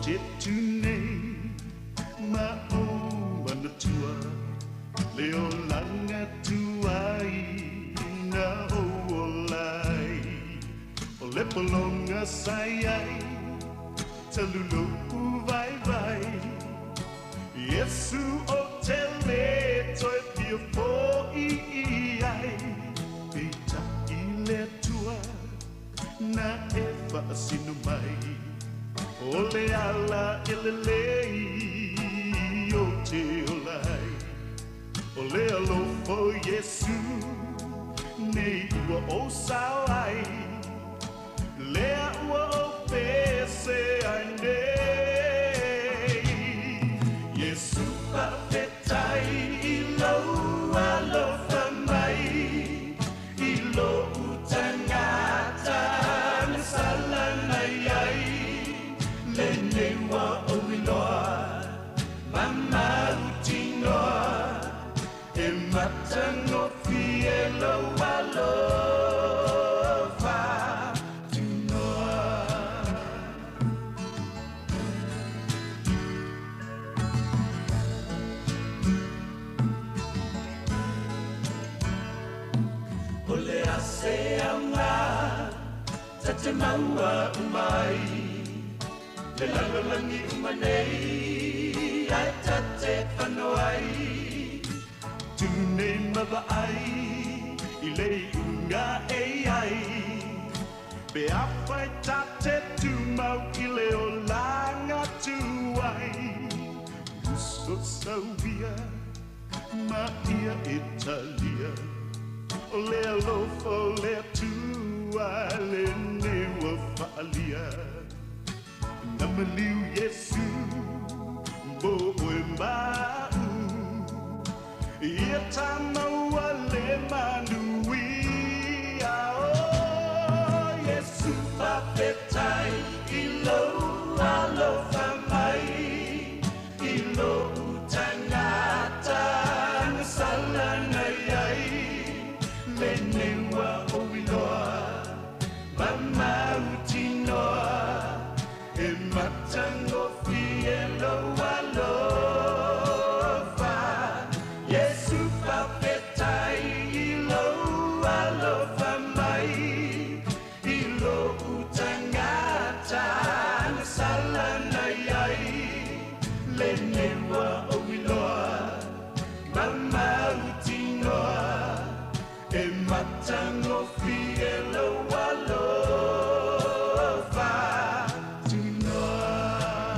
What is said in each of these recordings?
te tunei ma o manatua le o langa tuai na o olai o le polonga sai ai talulo vai vai Yesu o te le toi pia fo i ai Peita i le tua na e faasino mai o le ala e lelei o te olai o le alofa o Iesu nei ua o sao ai lea ua o pese ai nei Iesu faafetai i lou alofa mai i lou tagata na salana ai lenei ua ou iloa ma mautinoa e matagofie lou alofa tunoa. O le ase aoga ta te maua umai le lalolagi uma nei ai ta te fano ai tunei ma vaai i le iuga e ai pe afai ta te tumau i le olaga tuai uso sauia ma ia e talia o le alofa o le Atua lenei ua faalia na maliu Iesu mo oe ma'u ia tamaua le manuia o Iesu faafetai i lou alofa mai i lou tagata na salana ai lenei ua ou iloa ma mautinoa e matagofie lou alofa Iesu faafetai i lou alofa mai i lou tagata na salana ai lenei ua ou iloa ma mautinoa e matagofie lou alofa tunoa.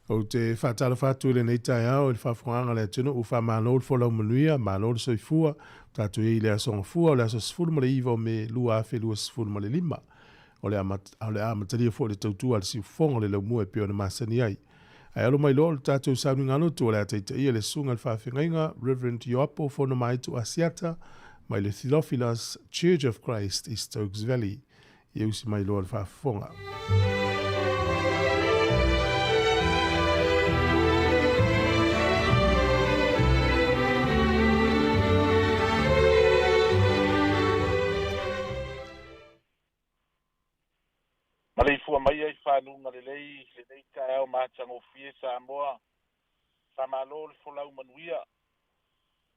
Ou te faatalofa atu i lenei taeao i le faafofogaaga a le atunuu, faamalo le folau manuia, malo le soifua. Ua tatou i ai i le aso Gafua, o le aso 19 o Me 2025. O le a amatalia foi le tautua a le siufofoga o le laumua e pei ona masani ai. Ae alo mai loa o le tatou sauniga lotu o le a taitaia le susuga i le faafeagaiga Reverend Ioapo Fonomaitu Asiata mai le Theophilus Church of Christ i Stokes Valley. Ia usi mai loa le faafofoga. Maleifua mai ai fanuga lelei lenei taeao matagofie Samoa. Faamalo le folau manuia.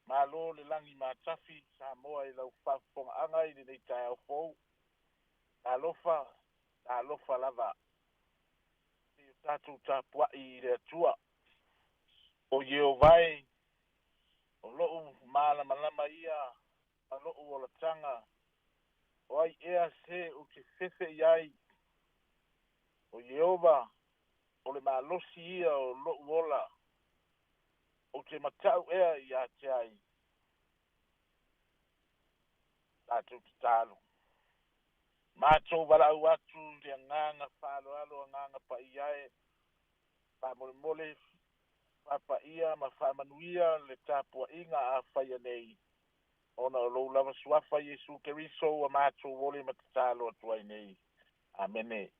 Malo le lagi matafi Samoa i lau faafofogaaga i lenei taeao fou. Talofa, talofa lava. Se i o tatou tapuai i le Atua. O Ieova e, o lou malamalama ia ma lou olataga, o ai ea se ou te fefe i ai? O Ieova, o le malosi ia o lou ola, ou te matau ea ia te ai? Tatou tatalo. Matou valaau atu i le agaga faaaloalo agaga paia e, faamolemole, faapaia ma faamanuia le tapuaiga a faia nei, ona o lou lava suafa Iesu Keriso ua matou ole ma tatalo atu ai nei. Amene.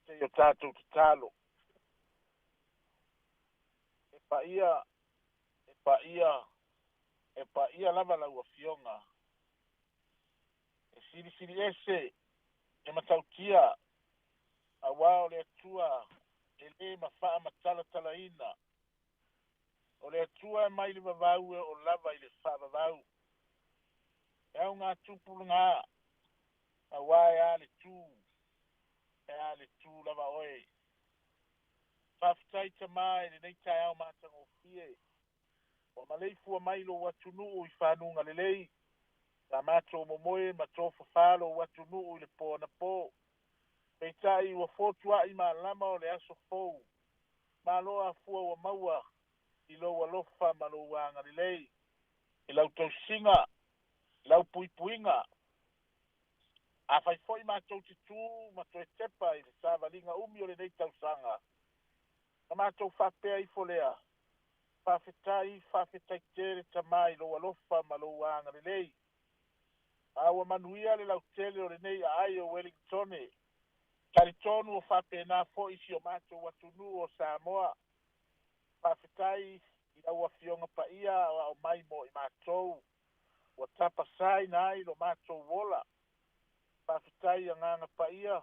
Se i o tatou tatalo. E paia, e paia, e paia lava lau Afioga. E silisili ese, e matautia, auā o le Atua e lē mafaamatalatalaina. O le Atua e mai le vavau e oo lava i le faavavau. E augatupu lena, auā e a le tu, e a le tu lava oe. Faafetai Tamā i lenei taeao matagofie. Ua maleifua mai lou atunuu i fanuga lelei. Sa matou momoe ma tofafā lou atunuu i le po anapo. Peitai ua fotuaʻi malama o le aso fou. Malo afua ua maua i lou alofa ma lou agalelei, i lau tausiga, i lau puipuiga. Afai foi matou te tu ma toe tepa i le savaliga umi o lenei tausaga, ona matou faapea ifo lea, Faafetai, faafetai tele Tamā i lou alofa ma lou agalelei. A ua manuia le lautele o lenei aai o Wellingtone. Talitonu o faapena foi si o matou atunuu o Samoa. Faafetai i lau Afioga Paia aoao mai mo i matou, ua tapasaina ai lo matou ola. Faafetai Agaga Paia,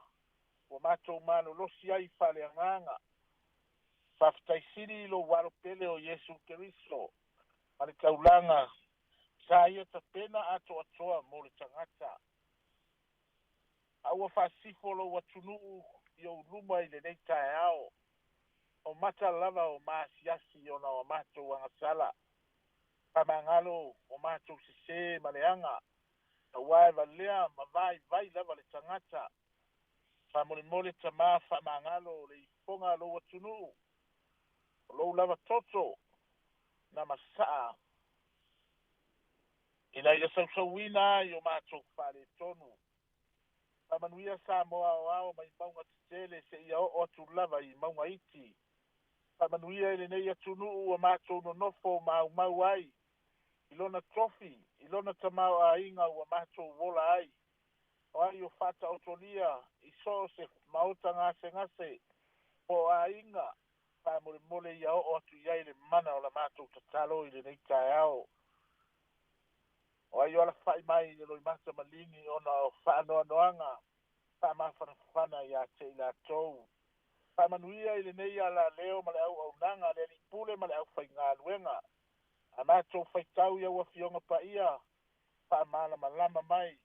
ua matou malolosi ai faaleagaga. Faafetai sili i lou Alo pele o Iesu Keriso ma le taulaga sa ia tapena atoatoa mo le tagata. A ua faasifo lou atunuu i ou luma i lenei taeao, o mata lava o maasiasi ona o a matou agasala, faamagalo o matou sesē ma leaga, auā e valea ma vaivai lava le tagata. Faamolemole Tamā faamagalo le ifoga a lou atunuu, o lou lava toto na masaa ina ia sausauina ai o matou faaletonu. Faamanuia Samoa aoao mai mauga tetele seia oo atu lava i mauga iti. Faamanuia i lenei atunuu ua matou nonofo maumau ai, i lona tofi, i lona tamaoaiga ua matou ola ai. O ai o faataotolia i so o se maota gasegase po o aiga, faamolemole ia oo atu i ai le mana o la matou tatalo i lenei taeao. O ai o alafai mai i le loimata maligi ona o faanoanoaga faamafanafana ia te i latou. Faamanuia i lenei alaleo ma le auaunaga a le Alii Pule ma le aufaigaluega. A matou faitau i au Afioga Paia, faamalamalama mai.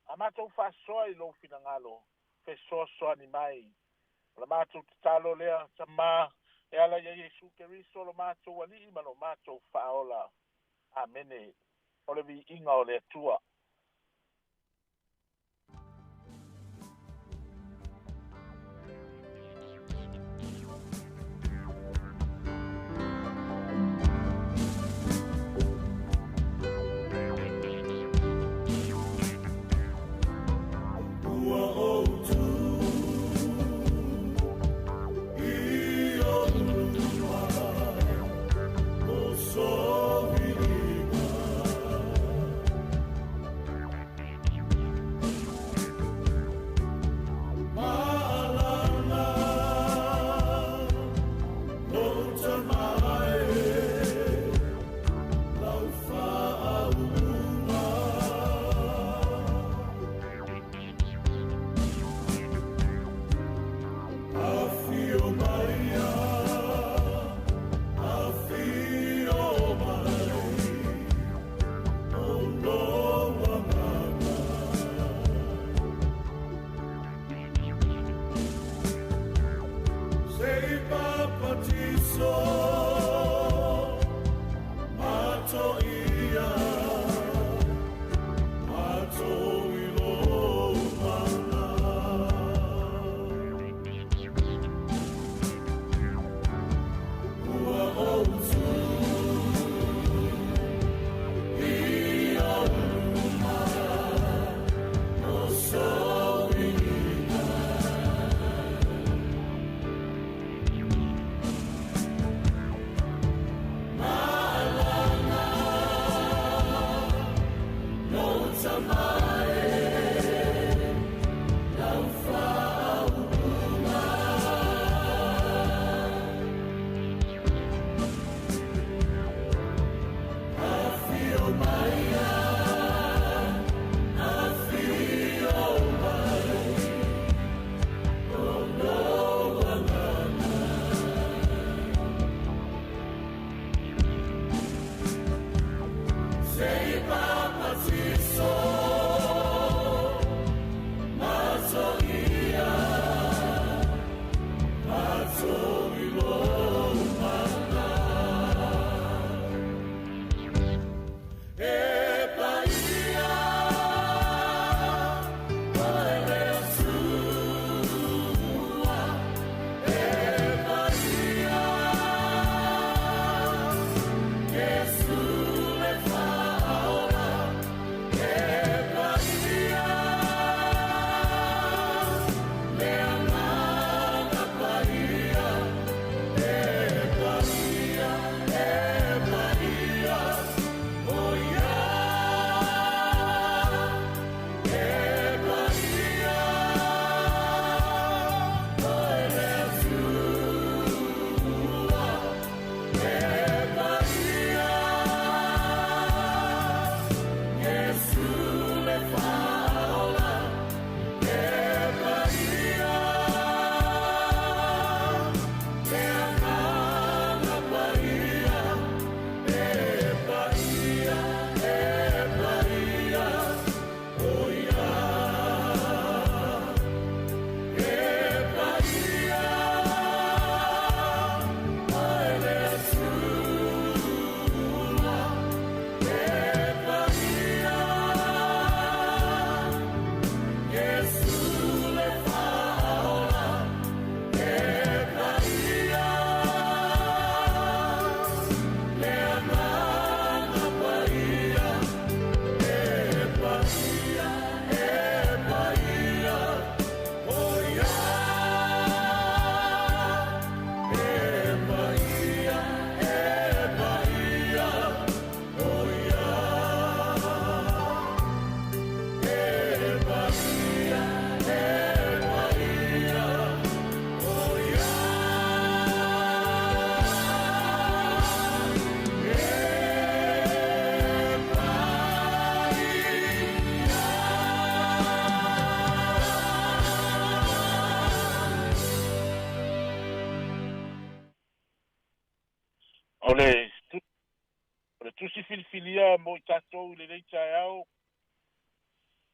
A matou faasoa i lou finagalo, fesoasoani mai. O la matou tatalo lea, Tamā, e ala ia Iesu Keriso lo matou Alii ma lo matou Faaola. Amene. O le viiga o le Atua.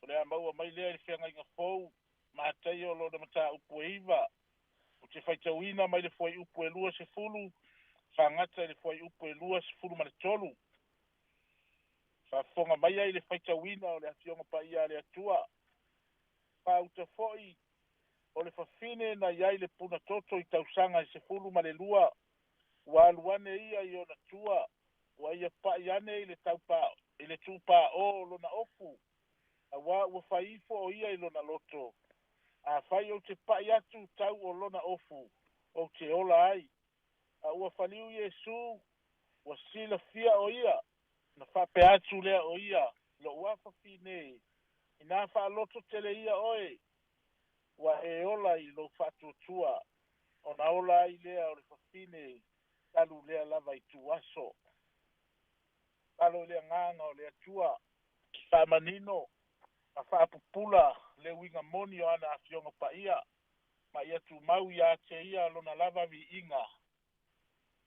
O le a maua mai lea i le Feagaiga Fou, Mataio lona mataupu e 9. Ou te faitauina mai le fuaiupu e 20, faagata i le fuaiupu e 23. Faafofoga mai ai le faitauina o le Afioga Paia a le Atua. Faauta foi o le fafine na i ai le punatoto i tausaga e 12, ua alu ane ia i ona tua, ua ia pa'i ane i le taupa i le tupa'ō o lona ofu, auā ua fai ifo o ia i lona loto, afai ou te pa'i atu tau o lona ofu, ou te ola ai. A ua faliu Iesu, ua silafia o ia, na faapea atu lea o ia, lo'u afafine, inā faaloto tele ia oe, ua e ola i lou faatuatua, ona ola ai lea o le fafine talu lea lava i tuaso. Alo i le agaga o le Atua, faamanino ma faapupula le uiga moni o ana afioga paia, ma ia tumau ia te ia lona lava viiga,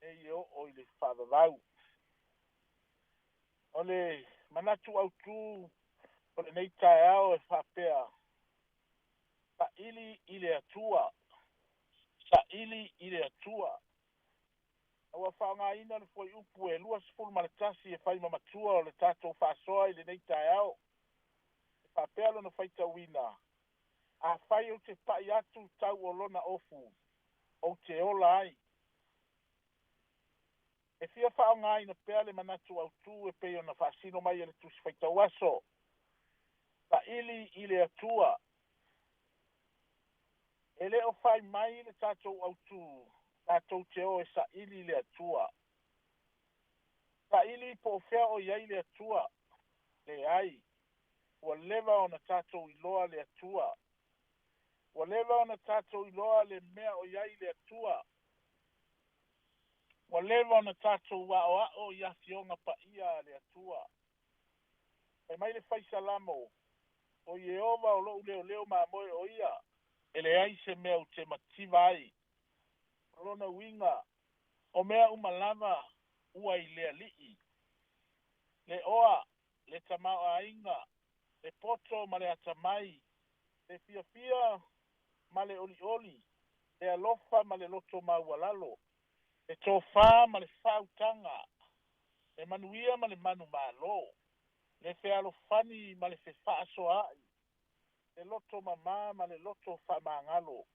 e i oo i le faavavau. O le manatu autū o lenei taeao e faapea, saili i le Atua, saili i le Atua. Ua faaaogaina le fuaiupu e 21 e fai ma matua o le tatou faasoa i lenei taeao. E faapea lona faitauina, afai ou te pa'i atu tau o lona ofu, ou te ola ai. E fia faaaogaina pea le manatu autū e pei ona faasino mai e le Tusi Faitauaso. Saili i le Atua. E le o fai mai le tatou autū, tatou te o e saili le Atua. Saili po o fea o i ai le Atua. Leai, ua leva ona tatou iloa le Atua. Ua leva ona tatou iloa le mea o i ai le Atua. Ua leva ona tatou aoao i afioga paia a le Atua. Fai mai le Faisalamo, o Ieova o lo'u leoleo mamoe o ia, e leai se mea ou te mativa ai. O lona uiga, o mea uma lava ua i le Alii. Le oa, le tamaoaiga, le poto ma le atamai, le fiafia ma le olioli, le alofa ma le loto maualalo, le tofā ma le faautaga, le manuia ma le manumalo, le fealofani ma le fefaasoaai, le loto mamā ma le loto faamagalo,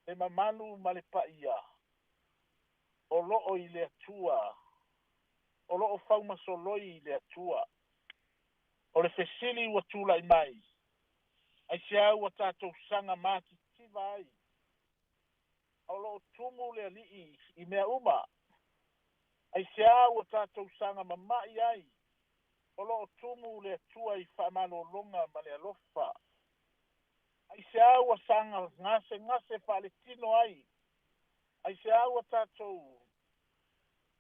le mamalu ma le paia, o loo i le Atua, o loo faumasoloi i le Atua. O le fesili ua tula'i mai, aisea ua tatou saga matitiva ai, o loo tumu le Alii i mea uma? Aisea ua tatou saga mama'i ai, o loo tumu le Atua i faamalologa ma le alofa? Aisea ua saga gasegase faaletino ai? Aisea ua tatou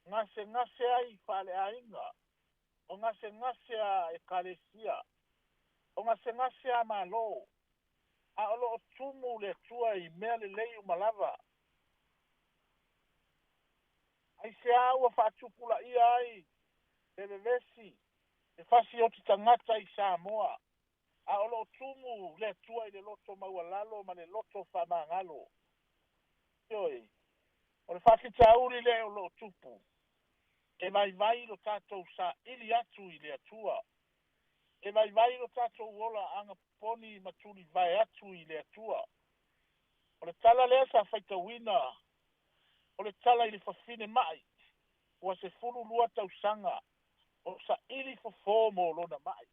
gasegase ai faaleaiga, o gasegase a ekalesia, o gasegase a malo, a o loo tumu le Atua i mea lelei uma lava? Aisea ua faatupulaia ai le vevesi, le fasioti tagata i Samoa, a o loo tumu le Atua i le loto maualalo ma le loto faamagalo? Ioe, o le faafitauli lea o loo tupu, e vaivai lo tatou saili atu i le Atua. E vaivai lo tatou ola agaponi ma tulivae atu i le Atua. O le tala lea sa faitauina, o le tala i le fafine ma'i, ua 12 tausaga o saili fofō mo lona ma'i.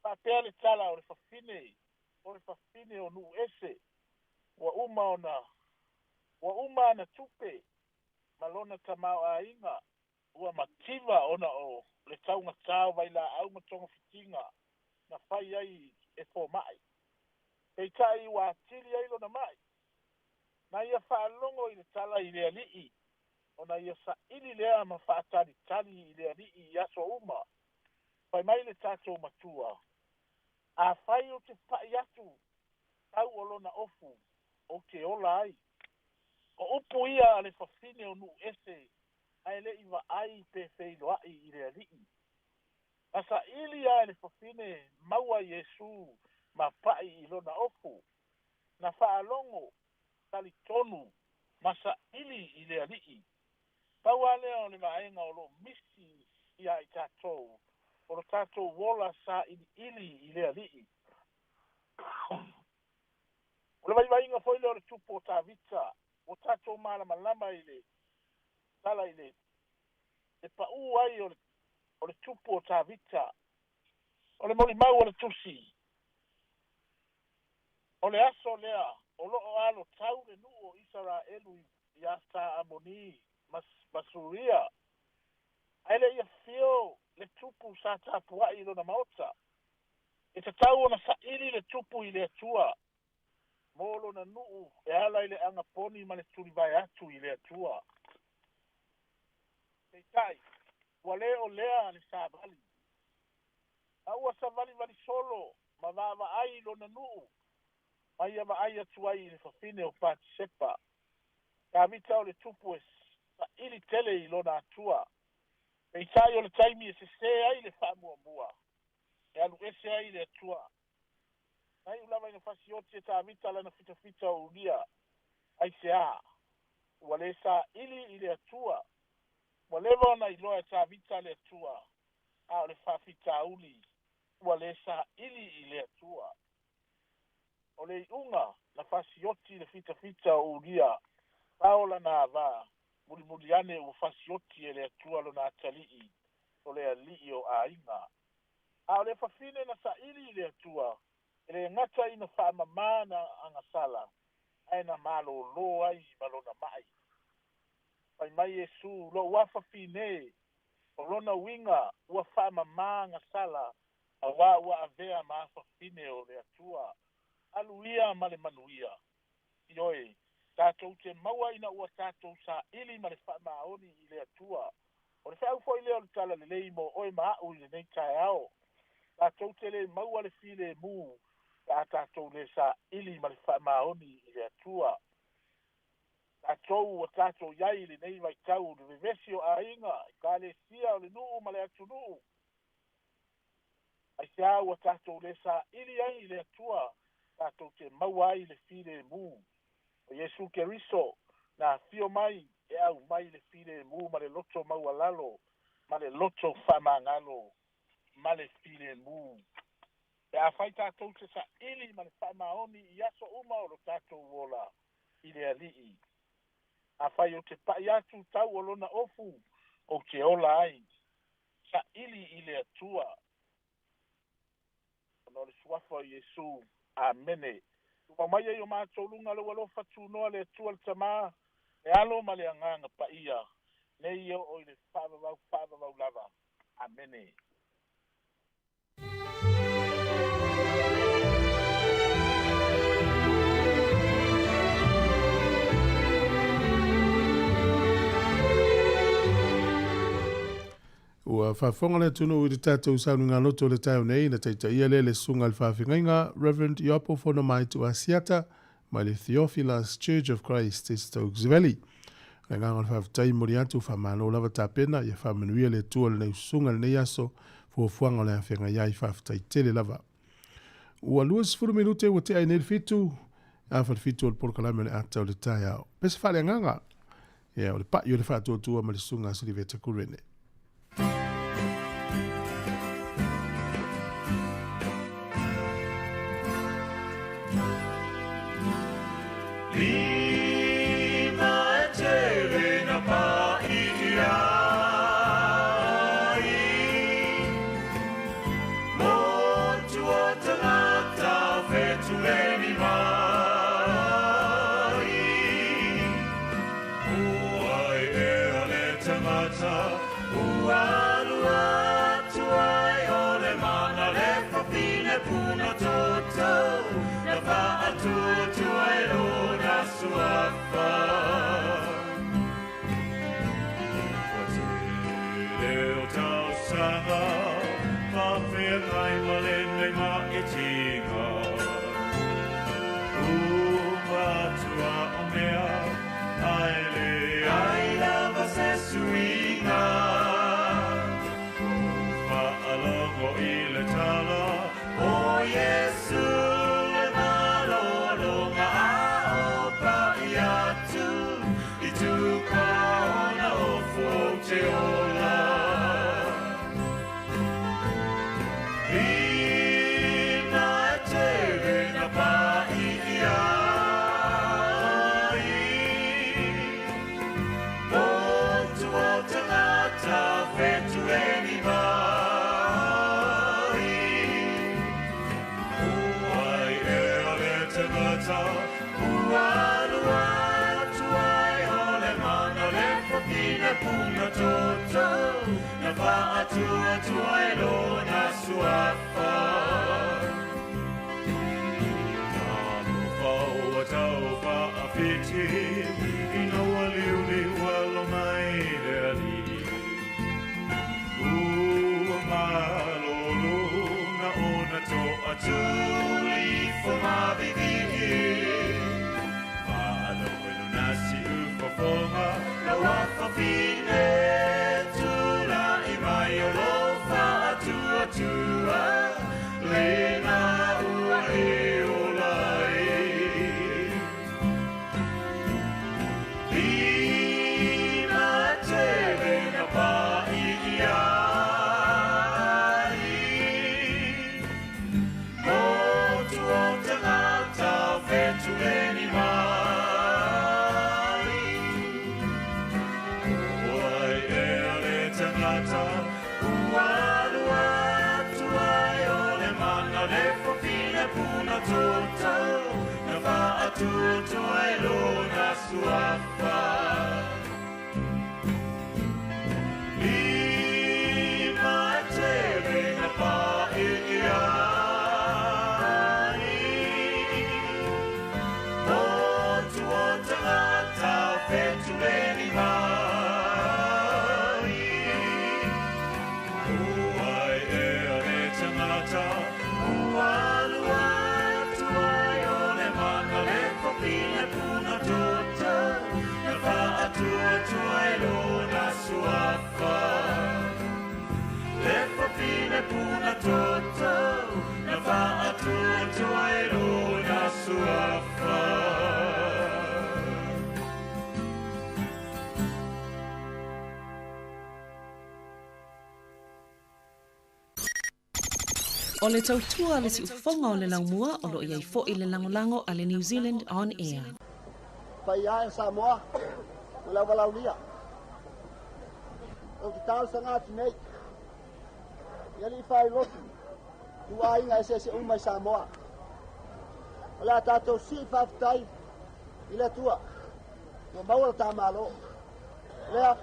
Faapea le tala o le fafine, o le fafine o nuu ese, ua uma ana tupe ma lona tamaoaiga, ua mativa ona o le taugatā o vailaau ma togafitiga na fai ai e foma'i. Peitai ua atili ai lona ma'i. Na ia faalogo i le tala i le Alii, ona ia saili lea ma faatalitali i le Alii i aso uma. Fai mai le tatou matua, afai ou te pa'i atu tau o lona ofu, ou te ola ai. O upu ia a le fafine o nuu ese, ae le i vaai pe feiloai i le Alii. Na saili lava e le fafine maua Iesu ma pa'i i lona ofu. Na faalogo, talitonu ma saili i le Alii. Pau lava lea o le vaega o lo o misi ia i tatou, o lo tatou ola sailiili i le Alii. O le vaivaiga foi lea o le tupu o Tavita, ua tatou malamalama i le tala i le pau ai o le tupu o Tavita. O le molimau o le tusi, o le aso lea o loo alo tau le nuu o Isaraelu ia Sa Amoni ma Suria. Ae le ia fio le tupu sa tapuai i lona maota. E tatau ona saili le tupu i le Atua mo lona nuu e ala i le agaponi ma le tulivae atu i le Atua. Peitai, ua le o lea le savali. A ua savalivali solo ma vaavaai i lona nuu, ma ia vaai atu ai i le fafine o Patisepa. Tavita o le tupu e saili tele i lona Atua. Peitai o le taimi e sesē ai le faamuamua, e alu ese ai le Atua. Na iu lava ina fasioti e Tavita lana fitafita o Uria. Aisea? Ua le saili i le Atua. Ua leva ona iloa e Tavita le Atua, a o le faafitauli ua le saili i le Atua. O le iuga na fasioti le fitafita o Uria, pao lana avā, mulimuli ane ua fasioti e le Atua lona atalii, o le alii o aiga. A o le fafine na saili i le Atua, e le gata ina faamamā na agasala, ae na malōlō ai ma lona mai. Fai mai Iesu, lou afafine, o lona uiga ua faamamā agasala, auā ua avea ma afafine o le Atua. Alu ia ma le manuia. Ioe, tatou te maua ina ua tatou saili ma le faamaoni i le Atua. O le feau foi lea o le tala lelei mo oe ma a'u i lenei taeao. Tatou te le maua le filemu pe a tatou le saili ma le faamaoni i le Atua. Tatou ua tatou iai i lenei vaitau le vevesi o aiga, ekalesia o le nuu ma le atunuu. Aisea ua tatou le saili ai i le Atua, tatou te maua ai le filemu. O Iesu Keriso na afio mai e aumai le filemu ma le loto maualalo, ma le loto faamagalo, ma le filemu. Pe afai tatou te saili ma le faamaoni i aso uma o lo tatou ola i le Alii. Afai ou te pai atu tau o lona ofu, ou te ola ai. Saili i le Atua. Ona o le suafa o Iesu. Amene. Tumau mai ai o matou luga lou alofa tunoa le Atua le Tamā, le Alo ma le Agaga Paia, nei e oo i le faavavau faavavau lava. Amene. Ua faafofoga le atunuu i le tatou sauniga loto o le taeao nei na taitaia lea le susuga i le faafeagaiga Reverend Ioapo Fonomaitu Asiata mai le Theophilus Church of Christ i Stokes Valley. O le agaga o le faafetai momoli atu, faamalo lava tapena, ia faamanuia le Atua i lenei susuga i lenei aso, fuafuaga o le afeagai ai, faafetai tele lava. Ua 20 minute ua tea ai nei le 7, afa le 7 o le polokalame o le ata o le taeao. Pese faaleagaga, ia o le pai o le faatuatua ma le susuga a Siliveta Kurene. Lima e tele na pa'i ai Motu o tagata fetuleni mai Ua ea le tagata ua alu atu ai o le mana le fafine puna toto na faatuatua e lona suafa. Ua tele o tausaga faafeagai ma lenei maitiga. Uma atu a o mea ae leai lava se suiga. Ua ou faalogo tagata ua alu atu ai o le mana le fafine puna toto na faatuatua i lona suafa. Talofa ua tau faafiti ina ua liuliu alo mai le alii. Ua malolo na ona toatuli fo mavivii. Faalogo i lona siufofoga lau afafine tula'i mai o lō faatuatua lena ua e ola ai. Lima tele na pa'i ai. Motu o tagata fetuleni mai. Ua ea le tagata ua alu atu ai o le mana le fafine puna toto na faatuatua i lona suafa. Lima tele na pa'i ai. Motu o tagata fetuleni mai. Ua ea le tagata ua alu atu ai o le mana le fafine puna toto na faatuatua i lona suafa. Le fafine puna toto na faatuatua i lona suafa. O le tautua le siufofoga o le laumua o loo iai fo'i le lagolago a le New Zealand On Air. Paia e Samoa, o lau valaulia. O te talosaga atu nei i alii failotu tuaiga eseese uma i Samoa. O le a tatou sii faafetai i le Atua ua maua le tāmālō. Lea,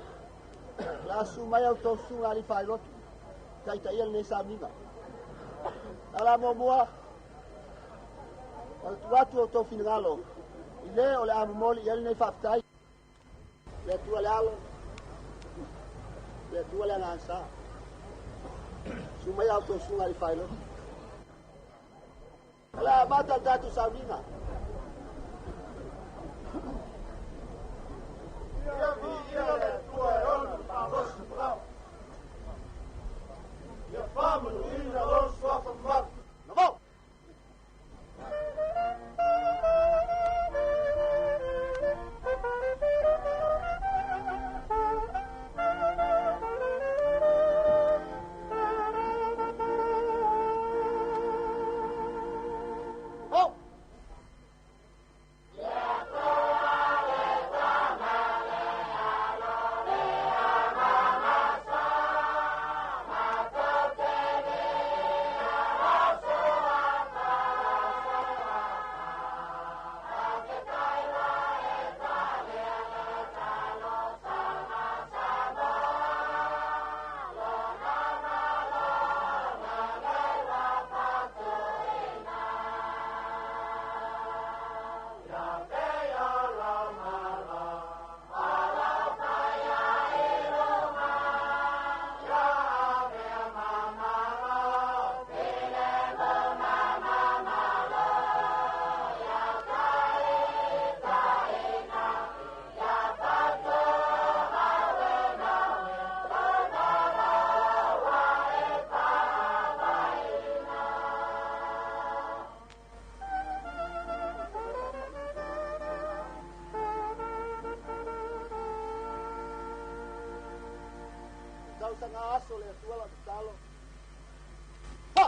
o le a susu mai au tou susuga alii failotu taitaia lenei sauniga. A la muamua, o le tuu atu o outou finagalo i lē o le a momoli i ai lenei faafetai. Le Atua le Alo, le Atua le Agaga Sa. Susu mai au tou susuga alii failotu. O le a amata le tatou sauniga. Ia viia le Atua e ona le malosi palau. Ia faamanuina lona suafa mamalu. Navao! Oh! Tausaga aso le Atua lau tatalo. Ha!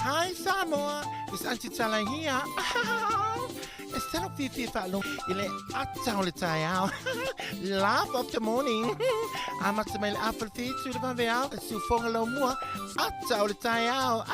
Hi Samoa, it's Auntie Tala here. E tala fiafia faalogo i le ata o le taeao. Laugh of the morning. Amata mai le afa le fitu le vaveao, e siufoga laumua, ata o le taeao.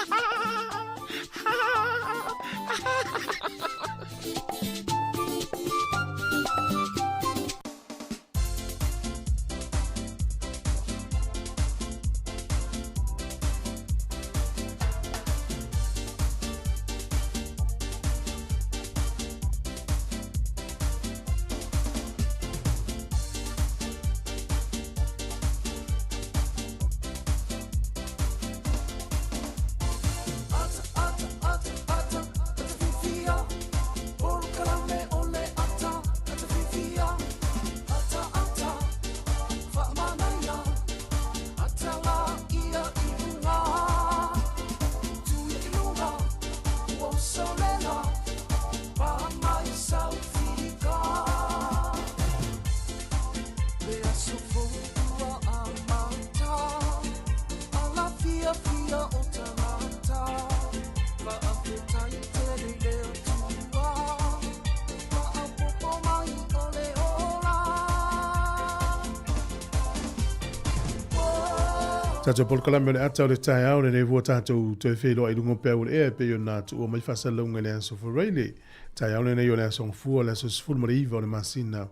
Tatou polokalame o le ata o le taeao lenei ua tatou toe feiloai i luga o peau o le ea e pei ona tuua mai faasalalauga i le aso Faraile. Taeao lenei o le aso Gafua o le aso 19 o le masina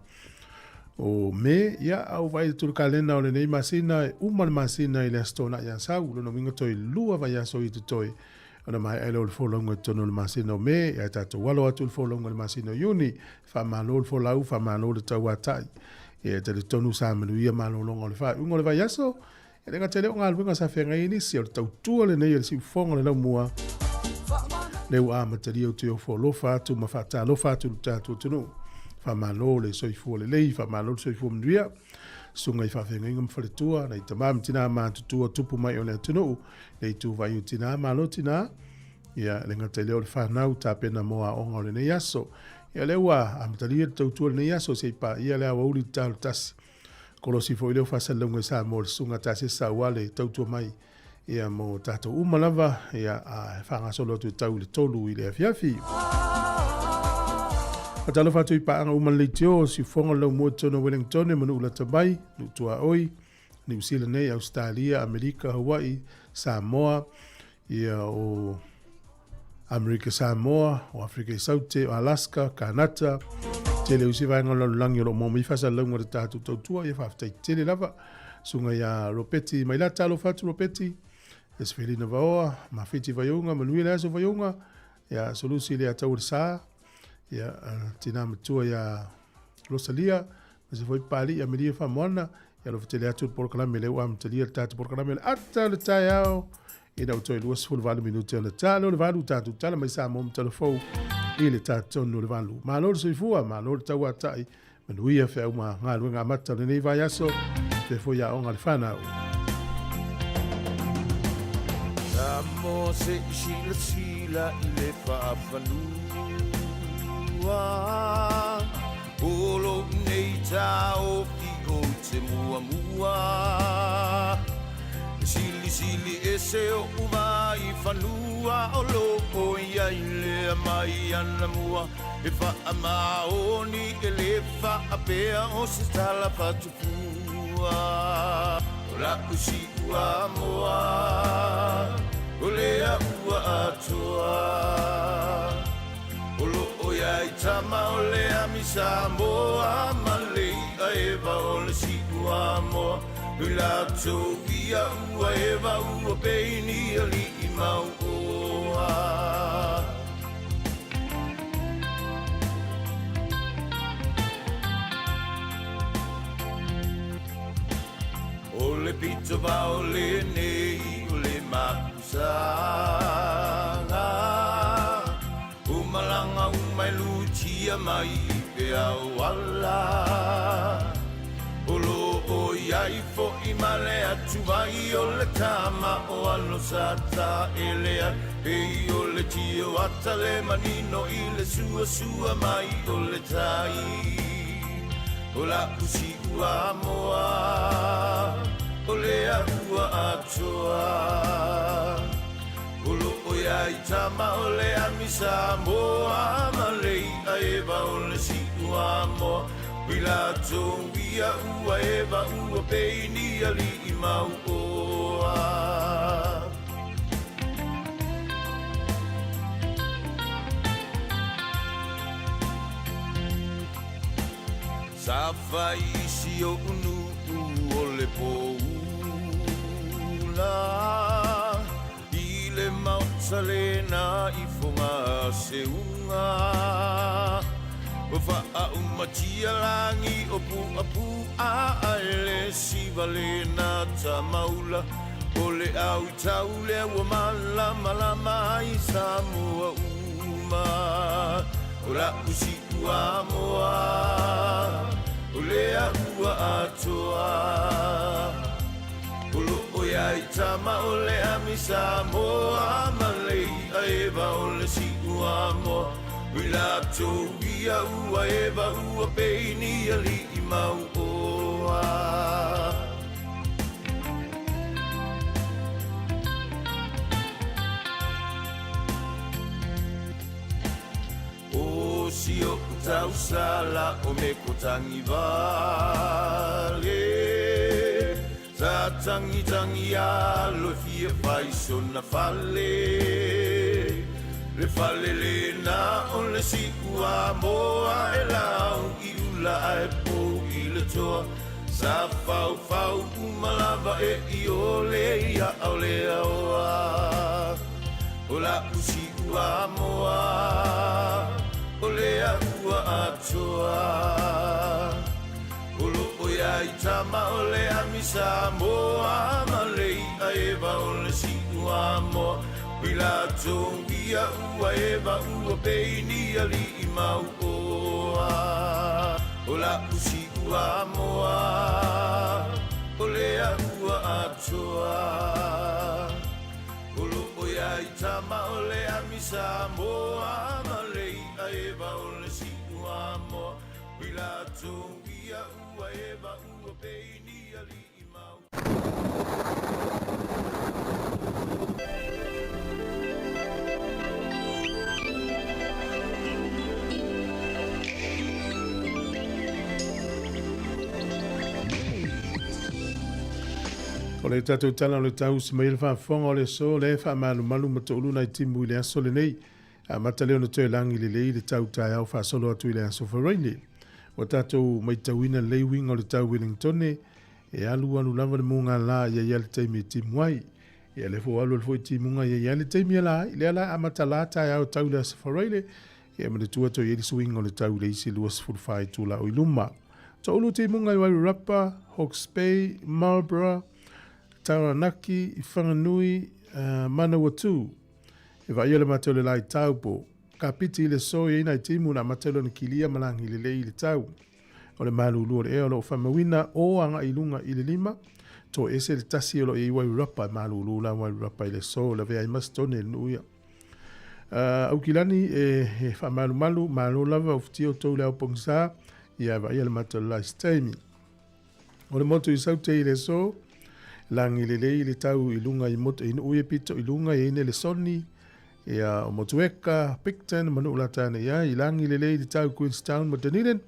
o Me. Ia, a ua vaai atu i le kalena o lenei masina, e uma le masina i le Aso Toonai ia Sau. Lona uiga toe lua vaiaso i totoe ona maea ai lea o le folauga i totonu o le masina o Me. Ia, tatou alo atu i le folauga i le masina o Iuni. Faamalo le folau, faamalo le tauatai. Ia, e talitonu sa manuia malologa o le faaiuga o le vaiaso. E le gata i lea o galuega sa feagai ai nisi, o le tautua lenei a le siufofoga o le laumua, lea ua amatalia ou te ofo alofa atu ma faatalofa atu i lo tatou atunuu. Faamalo le soifua lelei, faamalo le soifua manuia. Susuga i faafeagaiga ma faletua, nai tama ma tina matutua tupu mai o le atunuu, le ituvai o tina, malo tina. Ia, le gata i lea o le fanau tapena mo aoga o lenei aso. Ia, lea ua amatalia le tautua lenei aso, se i paia le aoauli i le taalo tasi. Kolosi foi leo faasalalauga i Samoa le susuga Tasi Saua le tautua mai ia mo tatou uma lava ia a faagasolo atu e tau i le 3 i le afiafi. Faatalofa atu i paaga uma le leitio, siufoga le laumua i totonu o Wellington, Manu Ulata mai, Nuu Tuaoi, Niu Sila nei, Ausetalia, Amerika, Hawaii, Samoa, ia o Amerika Samoa, o Afrika i Saute, o Alaska, Kanata, tele o isi vaega o le lalolagi o lo o maua mai faasalalauga o le tatou tautua, ia faafetai tele lava. Susuga ia Ropeti Mailata, alofa atu Ropeti, Esifelina Vaoa, Mafiti Vaiouga, manuia le aso Vaiouga, ia Solusi le Ataua le Sa, ia tina matua ia Rosalia, ma se foi Papalii Amelia Faamoana, ia alofa tele atu le polokalame lea ua amatalia le tatou polokalame o le ata o le taeao ina ua toe 28 minute ona talo le valu tatou tala mai Samoa ma Talafou i le tatonu o le valu. Malo le soifua, malo le tauatai, manuia feau ma galuega amata o lenei vaiaso, faapea foi aoga a le fanau. Samoa se i silasila i le faafanua O lou nei taofi ou te muamua E silisili ese oʻu wā i fanua O loo i ai lea mai anamua E faamaoni e le faapea o se tala fatufua O la'u siua moa O lea ua atoa O loo iai tama o le ami Samoa Ma le i'a eva o le siua moa Nui latou ia ua eva ua peini ali'i mau oa. O le pito vao lenei o le mapusaga O malanga uma e lutia mai i peau ala O loo iai fo'i ma le atu ai o le tama o alo sa taele ai Pei o le tio ata le manino i le suasua mai o le tai O la'u siua moa o lea ua atoa O loo iai tama o le ami Samoa ma le i'a eva o le si'uamoa. Ui latou ia ua eva ua pei ni ali'i mau'oa. Sa fai i si o'u nu'u o le poula I le maota lena i Fogaseuga Ua faaaumatia lagi o Puapu'a Ae le siva lena tamaula O le au i tau lea ua malamalama ai Samoa uma O la'u si'uamoa O lea ua atoa O lo'o ia i tama o le ami Samoa Ma le i'a eva o le si'uamoa Ui latou ia ua eva ua pei ni ali'i mau'oa. O si o'u tausala o me ko tagivale Sa tagitagi alo e fia fai sona fale Le fale lena o le si'uamoa E lau i ula ae pou i le toa Sa faufau uma lava e iole ia ao le aoa O la'u si'uamoa O lea ua atoa O lo'o ia i tama o le ami Samoa Ma le i'a eva o le si'uamoa Ui latou ia ua eva ua pei ni ali'i mau'oa O la'u si'uamoa O lea ua atoa O lo'o ia i tama o le ami Samoa Ma le i'a eva o le si'uamoa Ui latou ia ua eva ua pei ni ali'i mau. O le tatou tala o le tausi mai le faafofoga o le aso le faamalumalu ma toulu nai timu i le aso lenei. Amata lea ona toe lagi lelei le tau taeao faasolo atu i le aso Faraile. Ua tatou matauina lelei uiga o le tau Wellingtone e alualu lava le mugala ia i ai le taimi e timu ai. Ia lea foi ua alualu foi timuga ia i ai le taimi e la ai. Lea la amata la taeao tau le aso Faraile ia manatua toe i ai le suiga o le tau i le isi 24 itula o i luma. Toulu timuga i Wairarapa, Hawke's Bay, Marlborough, Taranaki, Whanganui, Manawatu. E vaaia le matou le la i Taupo. Ka piti i le so i ai nai timu na amata lona kilia ma lagi lelei i le tau. O le malulu o le ea o loo faamauina o agai i luga i le lima, toe ese le tasi o loo i ai Wairarapa e malulu la Wairarapa i le so lavea ai ma Stone le nuu ia. Aukilani e he faamalumalu malo lava ufutia outou le ao pogisa ia vaaia le matou le la i se taimi. O le motu i Saute i le aso, lagi lelei le tau i luga i motu i nuu ia pito i luga i ai le Soni, ia o Motueka, Picton ma nuu lata ane i ai, lagi lelei le tau Queenstown ma Dunedin,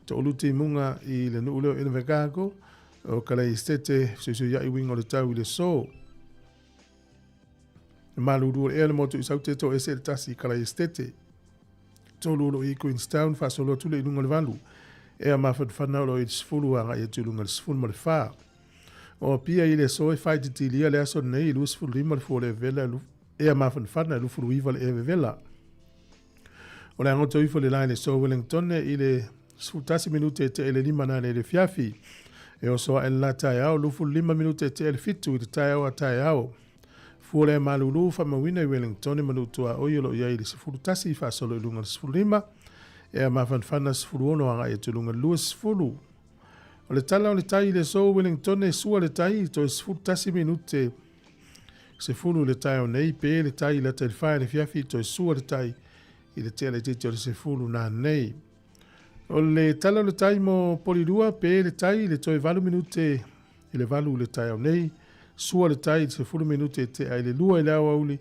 to'olu timuga i le nuu lea o Invercargill, o Kalaistete, fesuisuia'i uiga o le tau i le aso. E malulu o le ea le motu i Saute to ese le tasi i Kalaistete. Tolu o lo i Queenstown faasolo atu le i luga o le valu. Ea mafanafana o lo i le 10 agai atu i luga o le 14. O Apia i le aso e faaititilia le aso lenei i 25 le fua o le vevela ea mafanafana e 29 le ea vevela. O le agoto ifo le la i le aso Wellington i le 11 minute e tea i le 5 na le fiafi. E oso ae le la taeao 25 minute e tea i le 7 i le taeao a taeao. Fua lea malulu faamauina i Wellington ma nuu tuaoi o lo o i ai i le 11 faasolo i luga o le 15, ea mafanafana 16 agai atu i luga i le 20. O le tala o le tai i le aso Wellington e sua le tai toe 11 minute 10 i le taeao nei, pe le tai i lata i le 4 i le fiafi toe sua le tai i le tea laitiiti o le 10 nanei. O le tala o le tai mo Polilua, pe le tai i le toe 8 minute i le 8 i le taeao nei, sua le tai i le 10 minute e tea i le 2 i le aoauli,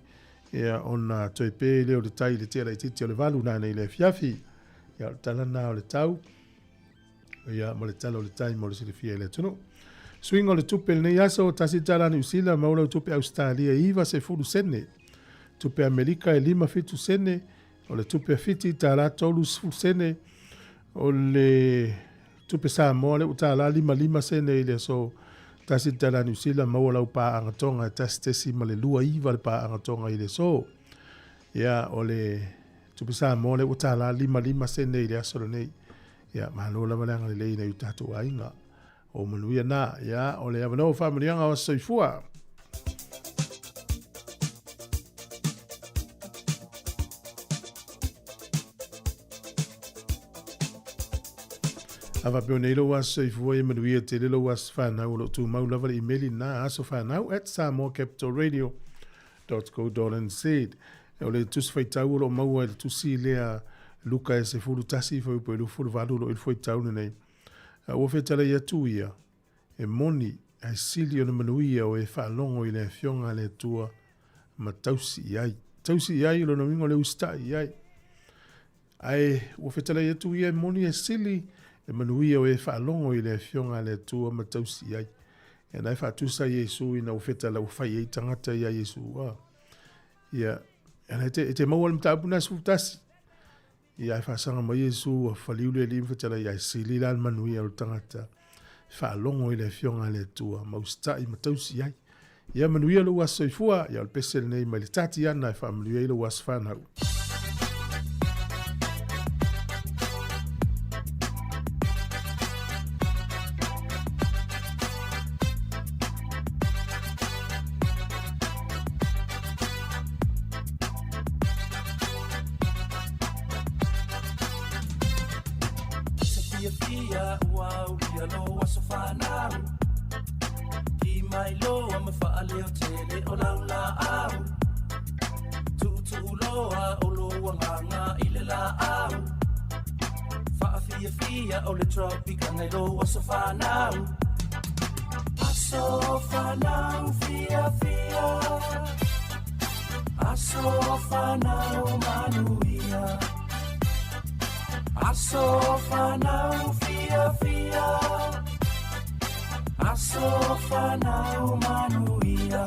Ia, ona toe pe lea o le tai i le tea laitiiti o le 8 nanei i le afiafi. Ia, o le tala lena o le tau, ia, ma le tala o le tai mo le silafia e le atunuu. Suiga o le tupe i lenei aso, $1 Niu Sila, maua lau tupe Ausetalia e 90 sene. Tupe Amerika e 57 sene, o le tupe a Fiti $1.30 sene, o le tupe Samoa lea ua $1.55 sene i le aso. $1 Niu Sila, maua lau paaga Tonga e 1.29 le paaga Tonga i le aso. Ia, o le tupe Samoa lea ua $1.55 sene i le aso lenei. Ia, malo lava le agalelei i nai o tatou aiga. O manuia na. Ia, o le avanoa o faamanuiaga o aso soifua. A faapea nei lou aso soifua ia manuia tele lou aso fanau o lo o tumau lava le imeli lena asofanau@samoacapitalradio.co.nz. O le tusi faitau o lo o maua i le tusi lea Luka e 11 fuaiupu e 28 o lo o i le fuaitau lenei. Ua fetalai atu ia, e moni, ae sili ona manuia o e faalogo i le Afioga a le Atua ma tausi i ai. Tausi i ai, o lona uiga o le usitai i ai. Ae ua fetalai atu ia e moni e sili le manuia o e faalogo i le Afioga a le Atua ma tausi i ai. Ia na e faatusa Iesu ina ua fetala ua fai ai tagata ia Iesu. Ia, e te, e te maua le mataupu na 11. Ia ae faasaga mai Iesu ua faliu le Alii ma fetalai ae sili la le manuia o le tagata faalogo i le Afioga a le Atua ma usitai ma tausi i ai. Ia manuia lou aso soifua, ia o le pese lenei mai le Tatiana e faamanuia ai lou aso fanau. Se fiafia ua aulia lou aso fanau Ki mai loa ma faaleo tele o lau laau Tuutuu loa o lou agaga i le laau Faafiafia o le Tropicana i lou aso fanau Aso fanau fiafia Aso fanau manuia Aso fanau fiafia Aso fanau manuia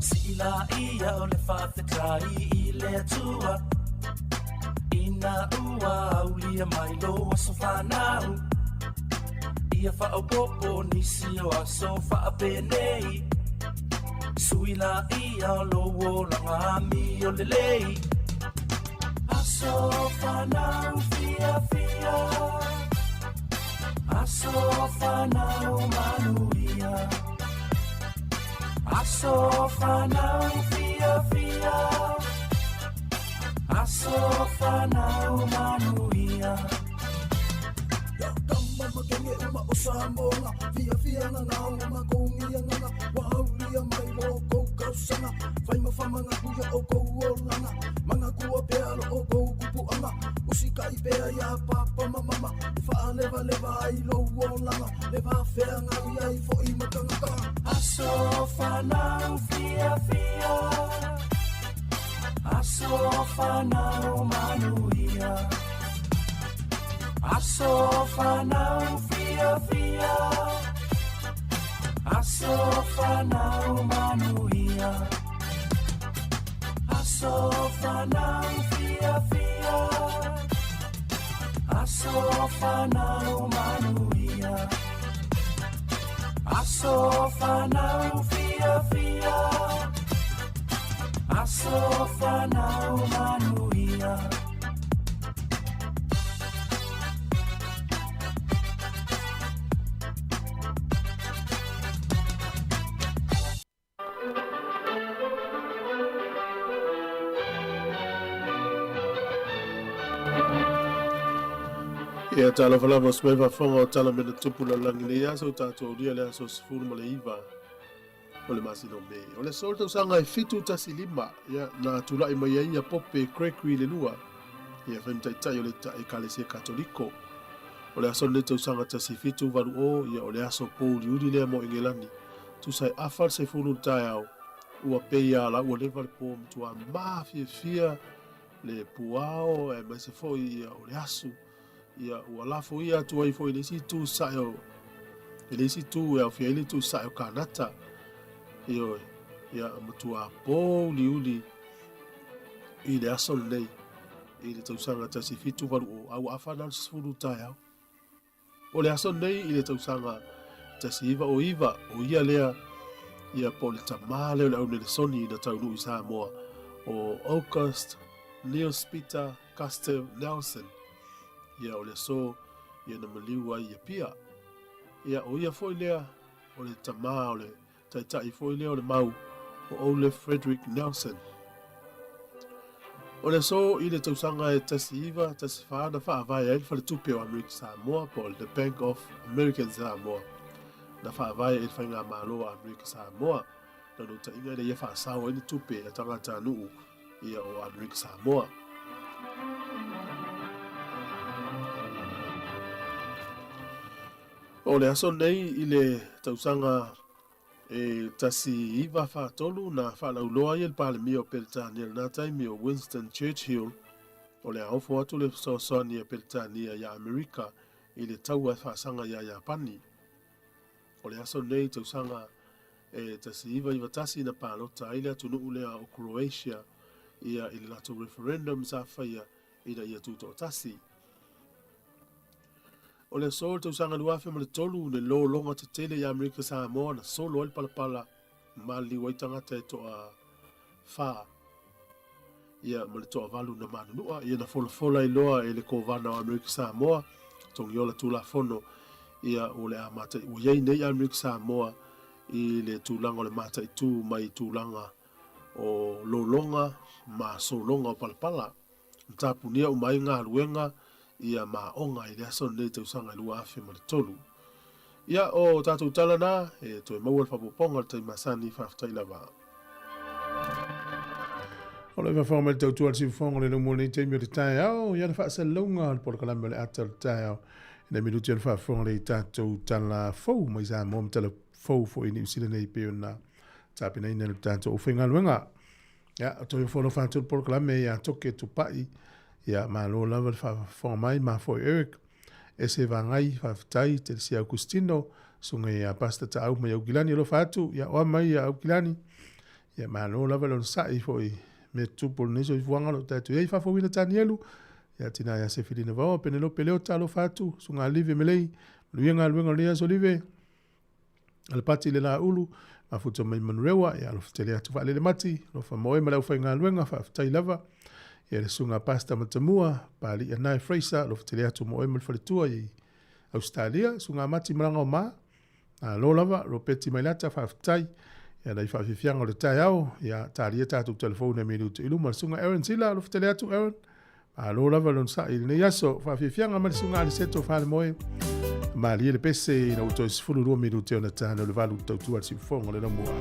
Sii laia o le faafetai i le Atua Ina ua aulia mai lou aso fanau Ia faaopoopo nisi o aso faapenei Sui laia o lou olaga amio lelei Aso fanau fiafia Aso fanau manuia Aso fanau fiafia Aso fanau manuia Aso fanau fiafia Aso fanau manuia Aso fanau fiafia Aso fanau manuia Aso fanau fiafia Aso fanau manuia Aso fanau fiafia Aso fanau manuia Ia talofa lava se mai faafofoga o tala mea na tupu lalolagi nei aso o tatou aulia le aso 19 o le masina o Me. O le aso o le tausaga e 715, ia, na tulai mai ai ia Pope Gregory le lua, ia fai ma taitai o le Ekalesia Katoliko. O le aso lenei tausaga 1780, ia o le aso pouliuli lea mo Engelani. Tusa e afa le sefulu le taeao, ua pei a la ua leva le po matua mafiafia le puao aemaise foi ia o le asu ia ua lafo ia atu ai foi i le isi itu sae o i le isi itu e aofia ai le itu sae o Kanata. Ioe, ia matua pouliuli i le aso lenei i le tausaga 1780 a ua afa na o le 10 taeao. O le aso lenei i le tausaga 1909, o ia lea ia po o le tamā lea o le au Nelesoni na taunuu i Samoa, o August Niels Peter Gustav Nelson. Ia o le aso ia na maliu ai i Apia. Ia o ia foi lea o le tamā o le taitai foi lea o le mau o Olaf Frederick Nelson. O le aso i le tausaga e 1914 na faavae ai le Faletupe o Amerika Samoa po o le The Bank of American Samoa. Na faavae e le Faigamalo a Amerika Samoa. Naunautaiga ina ia faasao ai ni tupe a tagatanuu ia o Amerika Samoa. O le aso lenei i le tausaga e 1943 na faalauiloa ai e le Palemia o Peretania i lena taimi o Winston Churchill o le a ofo atu le fesoasoani a Peretania iā Amerika i le taua e faasaga iā Iapani. O le aso lenei i tausaga e 1991 na palota ai le atunuu lea o Croatia ia i le latou referendum sa faia ina ia tutoatasi. O le aso o le tausaga 2003 le lologa tetele i Amerika Samoa na solo ai le palapala maliliu ai tagata e toa fa ia ma le toavalu na manunua ia na folafola ai loa e le Kovana o Amerika Samoa togiola Tulafono ia o le a matai ua iai nei Amerika Samoa i le tulaga o le mataitu mai tulaga o lologa ma sologa o palapala. Na tapunia uma ai galuega ia ma aoga i le aso lenei tausaga e 2003. Ia, o tatou tala na, e toe maua le faaopoopoga o le taimi masani, faafetai lava. O le faafofoga mai le tautua a le siufofoga o le laumua i lenei taimi o le taeao, ia le faasalalauga o le polokalame o le ata o le taeao. Ina minuti o le faafofoga lea i tatou tala fou mai Samoa ma tala fou foi i Niu Sila nei pei ona tapenaina e le tatou aufaigaluega. Ia, o toe fono atu le polokalame ia Toke Tupai. Ia, malo lava le faafofoga mai, ma foi Eric. Ese Vagai, faafetai, Telesia Augustino, susuga ia Pastor Taau mai Aukilani, alofa atu, ia oa mai ia Aukilani. Ia, malo lava le onosai foi me tupu o lenei soifuaga o lo o tatou i ai. Faafouina Tanielu, ia tina ia Sefilina Vaoa, Penelope Leota, alofa atu, susuga Live Melei, manuia galuega o lenei aso Live. Alepati le Laulu, mafuta mai Manurewa, ia alofa tele atu faalele mati, alofa moe ma le aufaigaluega, faafetai lava. Ia le susuga Pastor Matamua, Paliia Nae Fraser, alofa tele atu moe ma le faletua i Australia, susuga Mati Malaga o Ma, malo lava, Ropeti Mailata, faafetai. Ia nai faafiafiaga o le taeao, ia talia tatou telefoni e minuti i luma. Le susuga Aaron Sila, alofa tele atu Aaron. Malo lava le onosai i lenei aso. Faafiafiaga mai le susuga Aliseto Falemoe. Malie le pese ina ua toe 12 minute ona tane o le valu tautua le siufofoga o le laumua.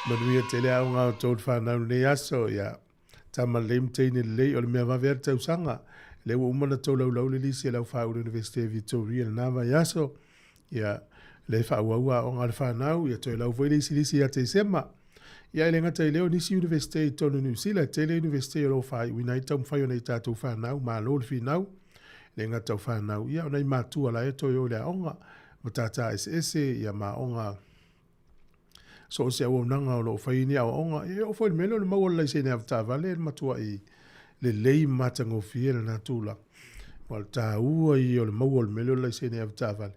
Manuia tele aoga o tou whanau nei aso, ia. Tama lelei ma teine lelei, o le mea vave a le tausaga. Lea ua uma ona tolaulau le lisi a le au faaulu Universite o Victoria i lena vaiaso. Ia, lea e faaauau aoga a le fanau, ia toe lau foi le isi lisi ia Tesema. Ia e le gata i lea o nisi Universite i totonu o Niu Sila, e tele Universite o lo o faaiuina ai taumafai o nai tatou fanau, malo le finau. E le gata o fanau, ia o nai matua la e toe o i le aoga, matata eseese, ia ma aoga so o se auaunaga o lo o fai ni aoaoga. E oo foi i le mea lea o le maua o le laisene avetaavale e matuai lelei ma matagofie lena tulaga. Aua o le taua ia o le maua o le mea lea o le laisene avetaavale,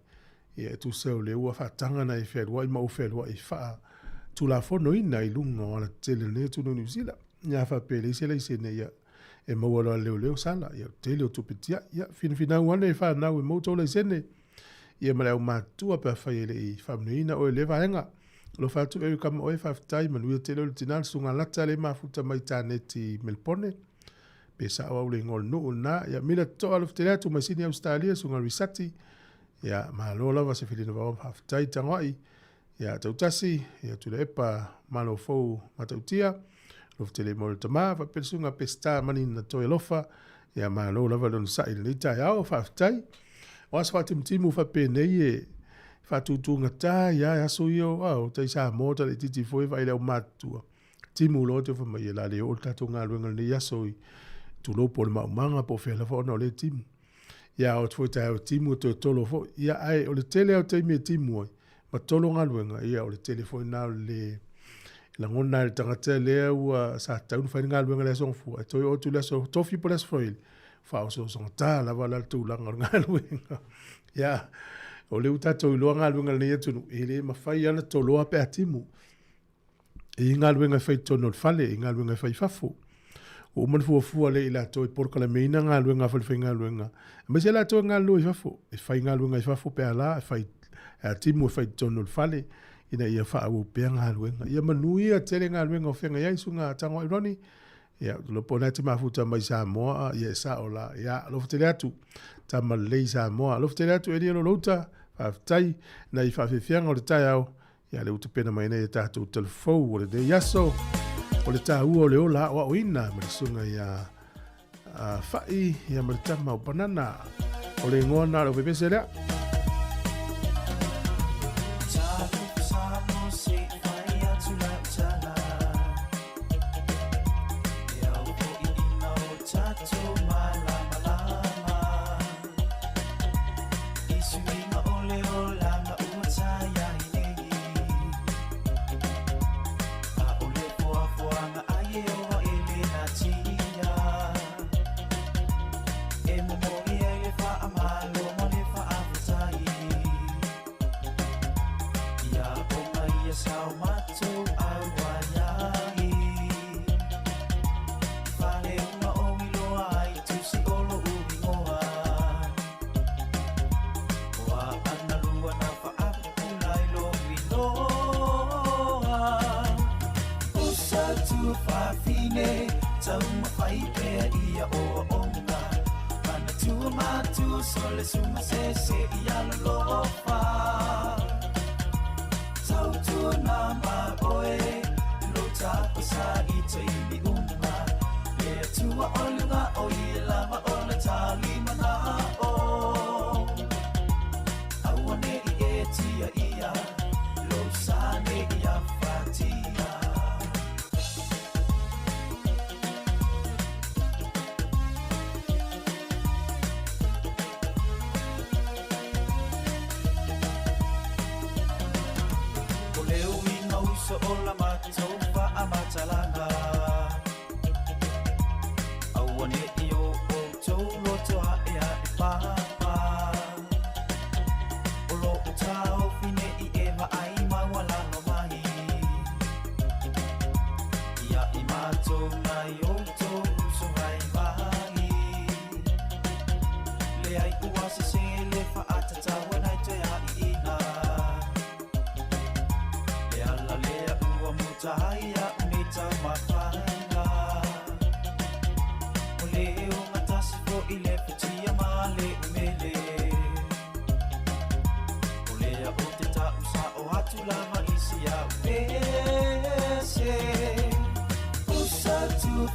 ia e tusa o lea ua faataga ona e fealuai ma ou fealuai faatulafonoina i luga o alatetele o lenei atunuu o Niu Sila. Ia a faapea e leai se laisene, ia e maua loa e le leoleo sala, ia o le tele o tupe tiai. Ia finafinau ane e fanau e maua tou laisene. Ia ma le aumatutua pe afai e le i faamanuiaina oe i lea vaega. Alofa atu Eric kama oe, faafetai, manuia tele oe le tina, le susuga Lata lea e mafuta mai Taneti i Melpone, pe sao au le igoa o le nuu lena. Ia Mila Totoa alofa tele atu mai Sini Ausetalia, susuga Risati, ia malo lava se felina vaoa, faafetai Tagoai, ia Tautasi, ia Tuilaepa, Malo Fou Matautia, alofa tele mo le tama, faapea le susuga Peseta Manina Toi Alofa, ia malo lava le onosai i lenei taeao, faafetai. O aso faatimutimu faapenei e faatutugata ia e aso ia o tai Samoa tala itiiti foi vaai le aumatutua. Timu loa te fai mai e la le oo le tatou galuega lenei aso i tulou po o le maumaga po o fea lava ona o lea timu. Ia o foi taeao timu e toe tolo foi. Ia ae o le tele o taimi e timu ai ma tolo galuega, ia o le tele foi na o le lagona e le tagata lea ua sa tatau ona fai le galuega i le aso Gafua, e toe oo atu i le aso Tofi po o le aso Faraile, faaosoosogata lava la le tulaga o le galuega. Ia, o lea ua tatou iloa galuega a lenei atunuu, e le mafai lava ona toloa pe a timu. E i ai galuega e fai i totonu o le fale, e i ai galuega e fai i fafo. Ua uma ona fuafua lea i latou e polokalameina galuega a falefaigaluega, aemaise latou e galulue i fafo, e fai galuega i fafo pe a la, e fai a timu e fai i totonu o le fale, ina ia faaauau pea galuega. Ia manuia tele galuega o feagai ai susuga Tagoai Ronnie. Ia, ou te iloa po o lena e te mafuta mai Samoa, ia e sao la. Ia, alofa tele atu, tama lelei Samoa. Alofa tele atu Elia Lolouta, faafetai nai faafiafiaga o le taeao. Ia, lea ua tapena mai nei a tatou talafou o lenei aso. O le taua o le ola aoaoina ma le susuga ia Fa'i ia ma le tama o Banana. O le igoa na o le pepese lea.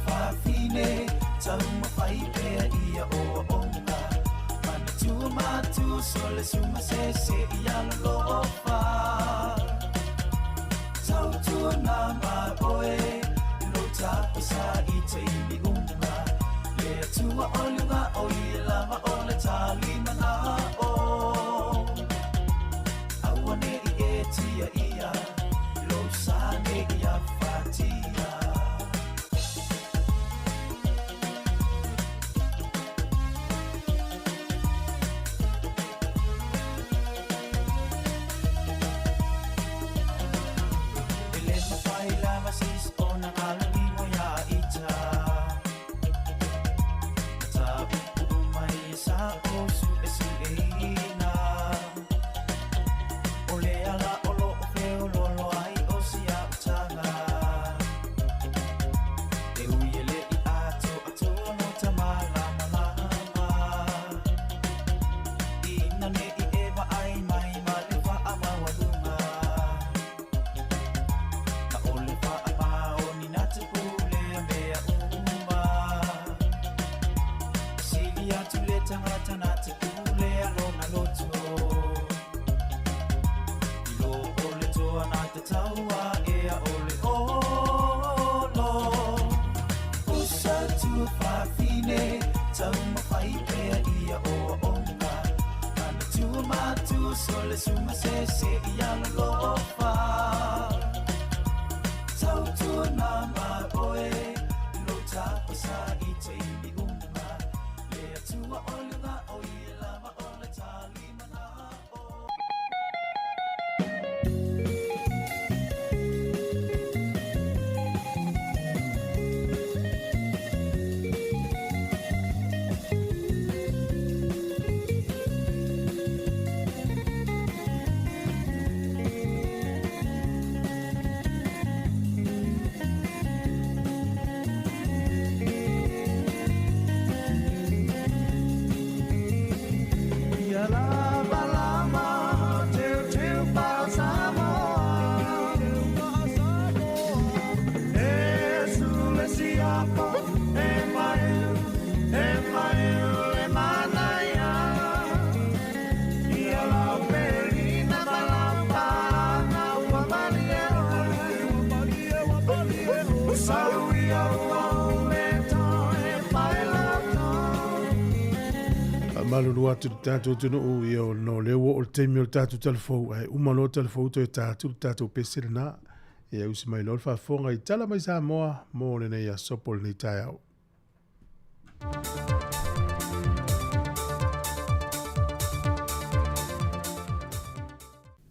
fafine Taumafai pea ia oaoga Manatua matua so le suma sese ia lolofa Tautua na ma oe Lo tapasa i taimi uma Le atua o luga o ia lava o le talimana o Aua ne i e tia ia Lo sa ne i afatia E le mafai lava sis ona alolimo ia ita Ta upu mai e sa o su e si e ina O le ala o lo o feo lolo ai o si a utaga E ui e le i ato atoa no ta malama lama Ina ne i e vaai mai ma le faamawaluga Ma o le faamaoni na te pule a mea uma Sili atu le tagata na te pule a lona loto I lo o le toa na te taua ea o le olo Usa tua fafine Taumafai pea ia oaoga Manatua matua so le suma sese ia lolofa Tautua na ma oe Lo tapasa i taimi uma Le atua o luga o ia lava o le talimana o Ia lava lama teu teu pa Samoa E sule siapo e mai e mai le manaia Ia lau pelina ma lau pa'aga ua malie oe Sau ia ua ule toe mai lau Faamalulu atu i le tatou atunuu ia ona o lea ua oo le taimi o le tatou talafou ae uma loa talafou toe ta atu le tatou pese lena. Ia usi mai loa le faafofoga i Tala Mai Samoa mo lenei aso po o lenei taeao.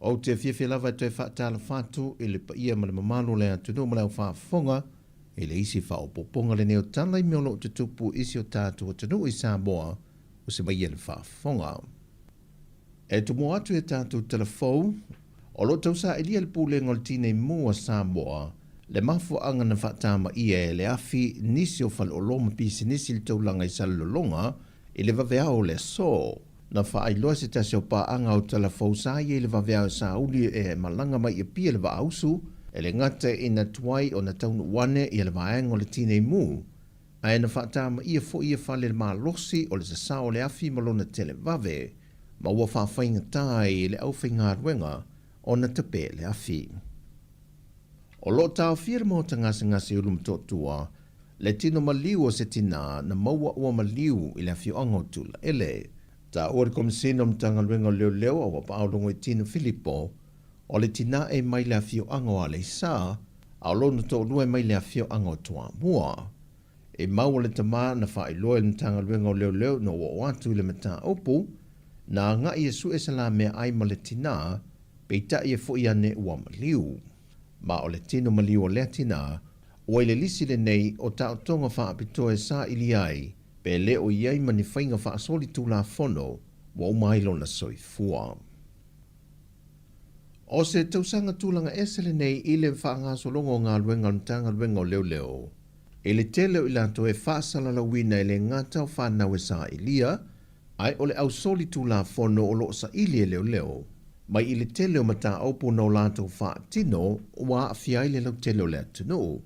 Ou te fiafia lava e toe faatalofa atu i le paia ma le mamalu o le atunuu ma le au faafofoga i le isi faaopoopoga lenei o tala i mea o lo o tutupu i si o tatou atunuu i Samoa o se mai le faafofoga. E tumua atu i a tatou talafou, o lo o tausaailia le Pulega o le Tinei Mu a Samoa le mafuaaga na faatamaia e le afi nisi o faleoloa ma pisinisi i le taulaga i Salelologa i le vaveao o le aso. Na faailoa se tasi o paaga o talafou sa ia i le vaveao e sauli e malaga mai i Apia le Vaausu, e le gata ina tuai ona taunuu ane ia le vaega o le Tinei Mu, ae na faatamaia foi ia fale le malosi o le sasao o le afi ma lona televave, ma ua faafaigata ai i le aufaigaluega ona tape le afi. O lo o taofia le maota gasegase i Ulumotootua le tino maliu o se tinā na maua ua maliu i le afioaga o Tulaele. Taua le Komesina o Matagaluega o Leoleo a ua paologo i Tino Filipo, o le tinā e mai le afioaga o Aleisa, a o lona toalua e mai le afioaga o Toamua. E maua le tama na faailoa e le Matagaluega o Leoleo ina ua oo atu i le mataupu, na agai e sue se la meaai ma le tinā, peitai e foʻi ane ua maliu. Ma o le tino maliu o lea tinā, ua i le lisi lenei o taotoga faapitoa e saili ai pe le o i ai ma ni faiga faasoli tulafono ua uma ai lona soifua. O se tausaga tulaga ese lenei i le faagasologa o galuega a le Matagaluega o Leoleo i le tele o i latou e faasalalauina e le gata o fanau e sailia ae o le ausoli tulafono o lo o saili e leoleo mai i le tele o mataupu na o latou faatino ua aafia ai le lautele o le atunuu.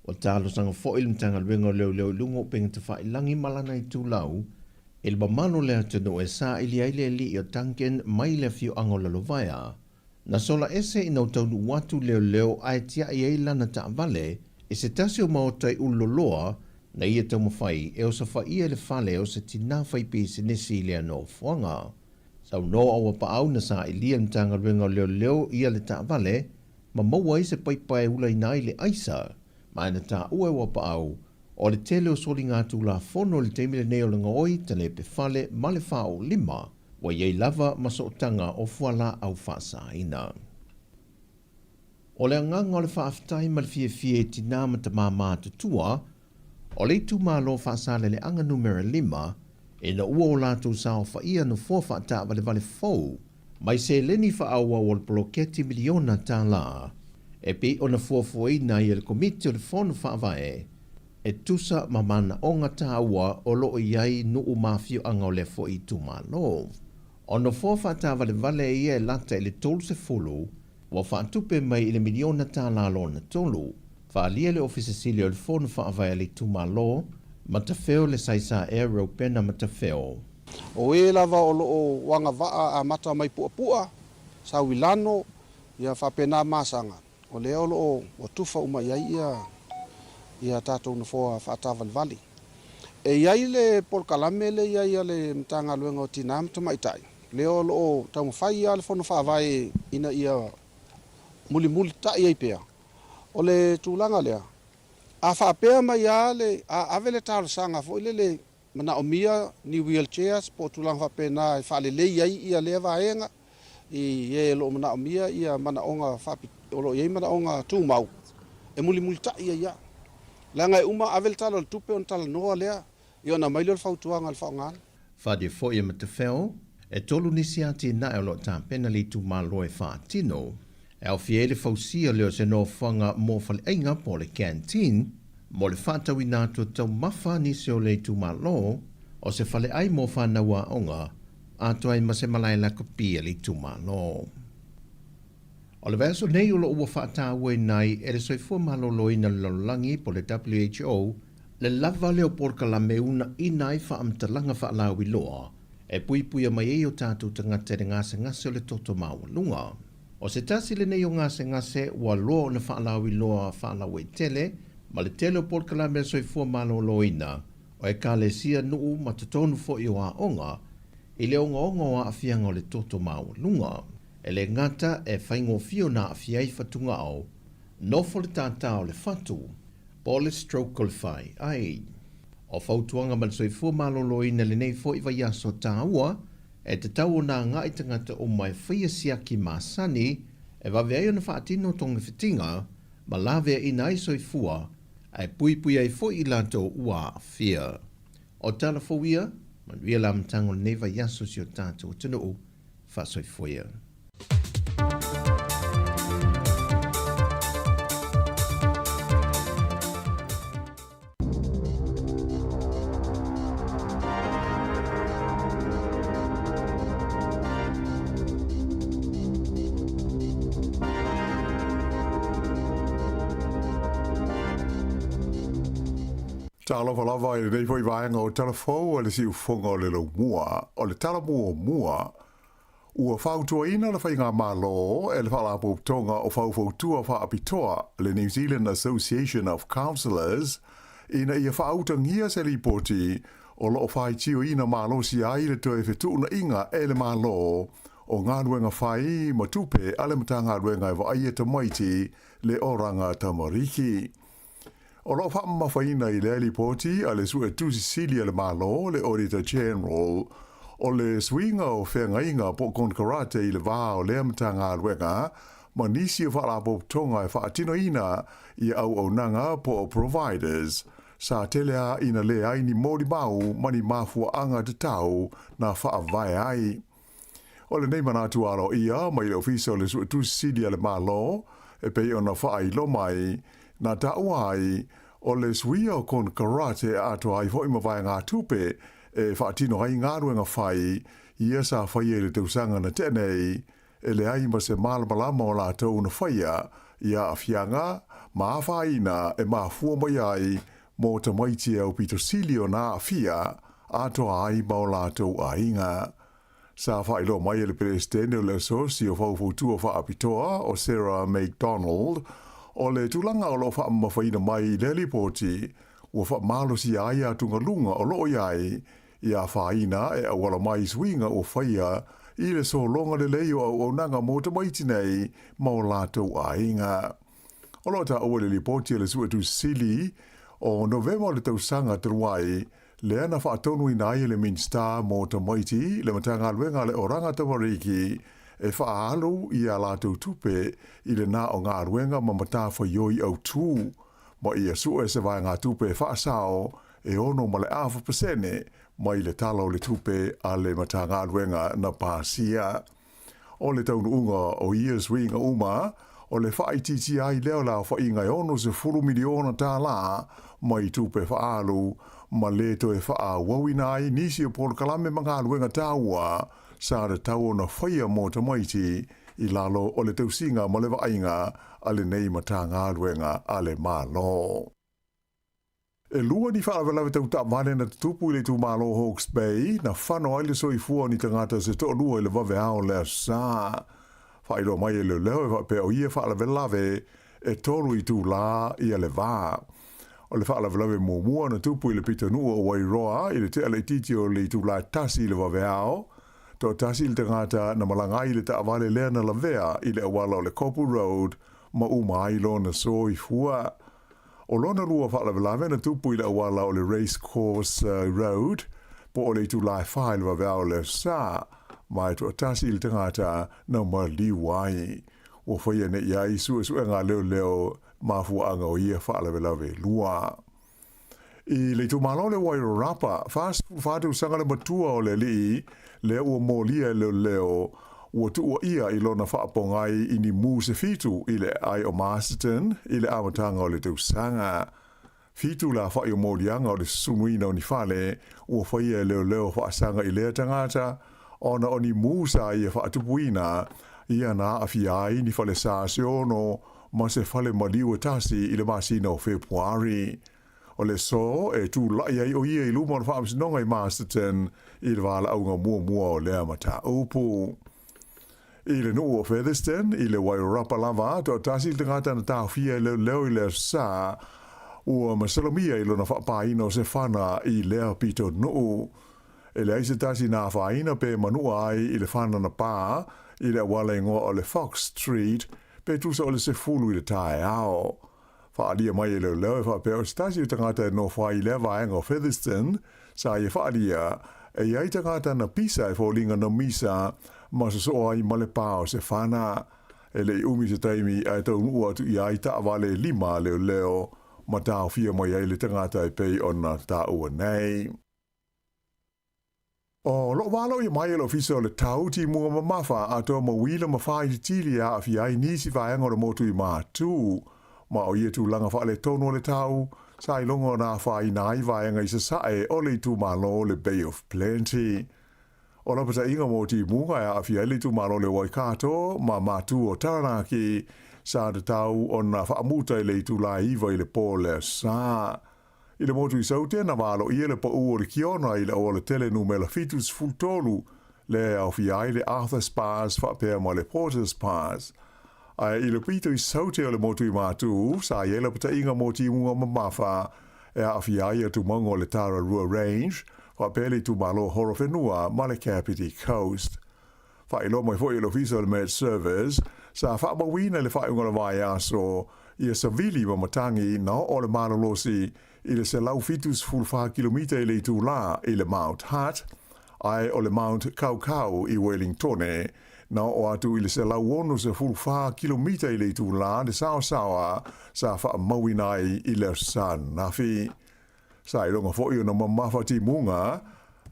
Ua talosaga foi le Matagaluega o Leoleo i luga o upega tafailagi ma lana itulau i le mamalu o le atunuu e saili ai le alii o Duncan mai le afioaga o Lalovaea. Na sola ese ina ua taunuu atu leoleo ae tiai ai lana taavale i se tasi o maota i Ululoloa na ia taumafai e osofaia le fale o se tinā faipisinisi i lea nofoaga. Saunoa ua paau na sailia le Matagaluega o Leoleo ia le taavale ma maua ai se paipa e ulaina ai le aisa, ma na taua e ua paau o le tele o soligatulafono i le taimi lenei o le gaoi talepe fale ma le faaoolima ua i ai lava ma sootaga o fualaau faasaina. O le agaga o le faafetai ma le fiafia i tinā ma tamā matutua o le itumalo Faasaleleaga Numera 5 ina ua o latou saofaia nofoa faataavalevale fou mai seleni faaauau o le poloketi miliona tālā e pei ona fuafuaina ai e le Komiti o le Fono Faavae e tusa ma manaoga tāua o lo o i ai nuu ma afioaga o lea foi itumalo. O nofoa faataavalevale ia e lata i le 30 ua faatupe mai i le miliona tālā lona tolu. Faaalia le Ofisa Sili o le Fono Faavae a le Itumalo, Matafeo le Saisaea Reupena Matafeo. O e lava o lo o agavaa amata mai Puapua, Sauilano, ia faapena Masaga, o lea o lo o ua tufa uma i ai ia ia tatou nofoa faataavalevale. E i ai le polokalame lea e i ai a le Matagaluega o Tinā ma Tamaitai, lea o lo o taumafai lava le Fono Faavae ina ia mulimulitai ai pea. O le tulaga lea, a faapea mai lava le, a ave le talosaga foi lele manaomia ni wheelchairs po o tulaga faapena e faalelei ai ia lea vaega i e o lo o manaomia ia manaoga o lo o i ai manaoga tumau e mulimulitai ai lava. Leaga e uma ave le Tala o le Tupe ona talanoa lea ia ona aumai lea o le fautuaga i le faaaogaina. Fadi foi e Matafeo, e tolu nisi atinae o lo o tapena le itumalo e faatino. E aofia ai le fausia lea o se nofoaga mo faleaiga po o le canteen, mo le faatauina atu o taumafa nisi o le itumalo, o se faleai mo fanau aoga, atoa ai ma se malae lakapi a le itumalo. O le vaiaso nei o lo o ua faatauaina ai e le Soifua Maloloina o le Lalolagi po o le WHO le lava lea o polokalame e uunaina ai faamatalaga faalauiloa e puipuia mai ai o tatou tagata i le gasegase o le toto maualuga. O se tasi lenei o gasegase ua loa ona faalauiloa faalauaitele ma le tele o polokalame a le Soifua Maloloina o Ekalesia, nuu ma totonu foi o aoga i le ogaoga o aafiaga o le toto maualuga. E le gata e faigofie ona aafia ai fatugao, nofo le tātā o le fatu, po o le stroke o le whai ai. O fautuaga ma le soifua maloloina lenei foi vaiaso tāua, e tatau ona agai tagata uma e faia siaki masani e vave ai ona faatino togafitiga ma laveaina ai soifua ae puipui ai foi i latou ua aafia. O tala fou ia, manuia le amataga o lenei vaiaso i si o tatou atunuu. Faasoifua ia. Talofa lava i lenei foi vaega o Tala Fou a le Siufofoga o le Laumua. O le tala muamua, ua fautuaina le Faigamalo e le Faalapotopotoga o Faufautua Faapitoa, le New Zealand Association of Counsellors, ina ia faautagia se lipoti o lo o faitioina malosi ai le toe fetuunaiga e le Malo o galuega fai ma tupe a le Matagaluega e vaaia tamaiti le Oranga Tamariki. O lo o faamamafaina i lea lipoti a le Suetusi Sili a le Malo, le Auditor General, o le suiga o feagaiga po o konekarate i le va o lea Matagaluega ma nisi o faalapotopotoga e faatinoina ia auaunaga po o providers, sa tele a ina leai ni molimau ma ni mafuaaga tatau na faavae ai. O lenei manatu aloaia mai le Ofisa o le Suetusi Sili a le Malo, e pei ona faailoa mai, na taua ai, o le suia o konekarate e atoa ai foi ma vaegatupe e faatino ai galuega fai ia sa faia i le tausaga na tea nei, e leai ma se malamalama o latou na faia i aafiaga ma afaina e mafua mai ai mo tamaiti e aupito sili ona aafia atoa ai ma o latou aiga. Sa faailoa mai e le Peresetene o le Asosi o Faufautua Faapitoa o Sarah McDonald, o le tulaga o lo o faamamafaina mai i lea lipoti ua faamalosia ai atugaluga o lo o i ai i afaina e auala mai i suiga ua faia i le sologa lelei o auaunaga mo tamaiti nei ma o latou aiga. O lo o taua i le lipoti a le Suetusi Sili o Novema o le tausaga talu ai, lea na faatonuina ai e le Minisita mo Tamaiti le Matagaluega a le Oranga Tamariki e faaalu i a latou tupe i le na o galuega ma matafaioi autū, ma ia sue se vaegatupe e faasao e 6.5% mai le Tala o le Tupe a le Matagaluega na pasia. O le taunuuga o ia suiga uma, o le faaitiitia ai lea o le aofaiga e $60 miliona tālā mai tupe faaalu ma lē toe faaauauina ai nisi o polokalame ma galuega taua sa tatau ona faia mo tamaiti i lalo o le tausiga ma le vaaiga a lenei Matagaluega a le Malo. E lua ni faalavelave tau taavale na tutupu i le itumalo o Hawke's Bay, na fano ai le soifua o ni tagata se toalua i le vaveao o le Aso Sa. Faailoa mai e leoleo e faapea o ia faalavelave e 3 itulā ia le va. O le faalavelave muamua na tupu i le pitonuu o Wairoa i le tea laitiiti o le itulā e 1 i le vaveao, toatasi le tagata na malaga ai i le taavale lea na lavea i le auala o le Kopu Road ma uma ai lona soifua. O lona lua faalavelave na tupu i le auala o le Race Course Road po o le itulā e 4 i le vaveao o le Aso Sa, ma e toatasi le tagata na maliu ai. Ua faia nei i ai suesuega a leoleo mafuaaga o ia faalavelave e lua. I le itumalo o le Wairarapa, 44 tausaga le matua o le alii lea ua molia e leoleo ua tuuaia i lona faapogai i ni mu se fitu i le aai o Masterton i le amataga o le tausaga. Fitu le afa'i o moliaga o le susunuina o ni fale ua faia e leoleo faasaga i lea tagata ona o ni mu sa ia faatupuina ia na aafia ai ni falesa se ono ma se fale maliu e tasi i le masina o Fepuari. O le aso e tula'i ai o ia i luma o le faamasinoga i Masterton i le valaauga muamua o lea mataupu. I le nuu o Featherston, i le Wairarapa lava, toatasi le tagata na taofia e leoleo i le Aso Sa, ua masalomia i lona faapāina o se fana i lea pito nuu. E leai se tasi na afaina pe manua ai i le fana na pā i le auala igoa o le Fox Street pe tusa o le 10 i le taeao. Faaalia mai e leoleo e faapea o se tasi o tagata e nofo ai i lea vaega o Featherston sa ia faaalia e i ai tagata na pisa e foliga na misa ma sosoo ai ma le pā o se fana. E le i umi se taimi ae taunuu atu i ai taavale e 5 a leoleo ma taofia mai ai le tagata e pei ona taua nei. O loo valoia mai e le Ofisa o le Tau Timuga Mamafa atoa ma uila ma faaitiitili e aafia ai nisi vaega o le motu i Matū. Ma o ia tulaga faaletonu o le tau, sa iloga ona afaina ai vaega i sasae o le itumalo o le Bay of Plenty. O lapataiga mo timuga e aafia ai le itumalo o le Waikato ma Matū o Taranaki, sa tatau ona faamuta i le itulā e 9 i le pō le Aso Sa. I le motu i Saute, na valoia le paū o le Kiona i le auala tele numera 73, lea e aofia ai le Arthur's Pass faapea ma le Porter's Pass. Ae i le pito i Saute o le motu i Matū, sa i ai lapataiga mo timuga mamafa e aafia ai atumauga o le Tararua Range, faapea le itumalo Horowhenua ma le Kapiti Coast. Faailoa mai foi e le Ofisa o le Met Service, sa faamauina i le faaiuga o le vaiaso ia savili ma matagi na oo le malolosi i le 174 kilomita i le itulā i le Mount Hutt, ae o le Mount Kaukau i Wellingtone na oo atu i le 164 kilomita i le itulā le saosaoa sa faamauina ai i le Aso Sa ananafi. Sa iloga foi ona mamafa timuga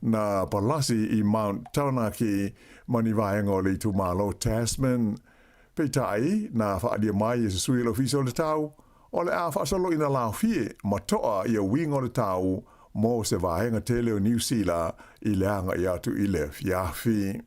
na palasi i Mount Taranaki ma ni vaega o le itumalo Tasman. Peitai, na faaalia mai e se sui o le Ofisa o le Tau, o le a faasoloina laofie ma toa ia uiga o le tau mo se vaega tele o Niu Sila i le aga'i atu i le afiafi.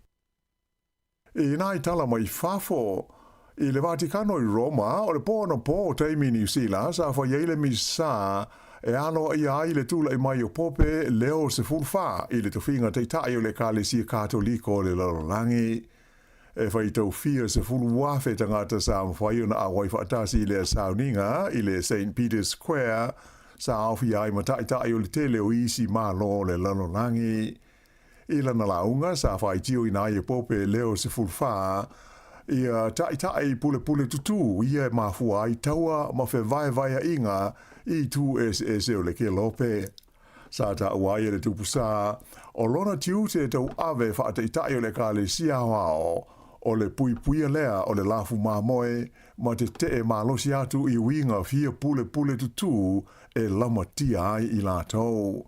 I nā i tala mai fafo. I le Vatikano i Roma, o le pō anapo taimi Niu Sila sa fai ai le Misa e aloaia ai le tula'i mai o Pope Leo 14 i le tofiga Taitai o le Ekalesia Katoliko o le lalolagi. E faitau fia 10,000 tagata sa mafai ona auai faatasi i lea sauniga i le Saint Peter's Square sa aofia ai ma taitai o le tele o isi Malo o le lalolagi. I lana lauga sa faitioina ai e Pope Leo 14 ia taitai pulepule tutū ia e mafua ai taua ma fevaevaeaʻiga i itu eseese o le kelope. Sa taua ai e le tupu sa o lona tiute tauave faataitai o le Ekalesia Aoao o le puipuia lea o le lafu mamoe ma tetee malosi atu i uiga fia pulepule tutū e lamatia ai i latou.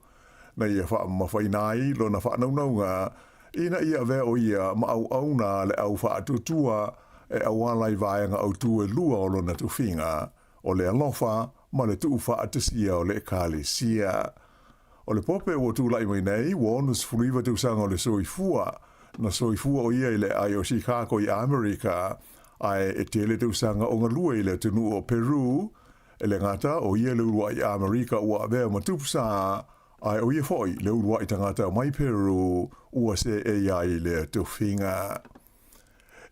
Na ia faamamafaina ai lona faanaunauga ina ia avea o ia ma auauna a le au faatuatua e auala i vaega autū e lua o lona tofiga, o le alofa ma le tuufaatasia o le Ekalesia. O le Pope ua tulai mai nei, ua 69 tausaga o le soifua. Na soifua o ia i le aai o Chicago i Amerika, ae e tele tausaga o galue i le atunuu o Peru. E le gata o ia le uluai Amerika ua avea ma tupu sa, ae o ia foi le uluai tagata mai Peru ua seei ai lea tofiga.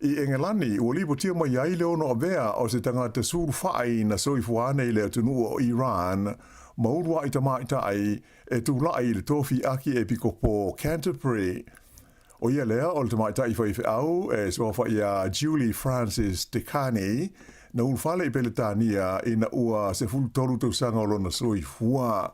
I Engelani, ua lipotia mai ai le ono avea o se tagata sulufai na soifua ane i le atunuu o Iran ma uluai tamaitai e tulai i le tofi Akiepikopo o Canterbury. O ia lea o le tamaitai faifeau e suafa iā Julie Frances Dekani, na ulufale i Peletania ina ua 13 tausaga o lona soifua.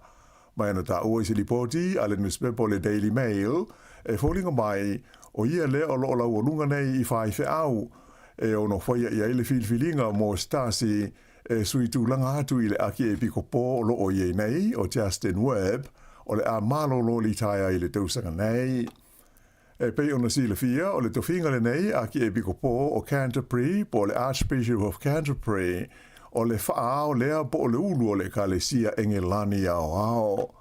Mai ana taua i se lipoti a le nusipepa o le Daily Mail, e foliga mai, o ia lea o lo o laualuga nei i faifeau e ono faia i ai le filifiliga mo se tasi e sui tulaga atu i le Akiepikopo o lo o i ai nei, o Justin Webb, o le a malolo litaea i le tausaga nei. E pei ona silafia, o le tofiga lenei Akiepikopo o Canterbury po o le Archbishop of Canterbury, o le faaao lea po o le ulu o le Ekalesia Engelani Aoao.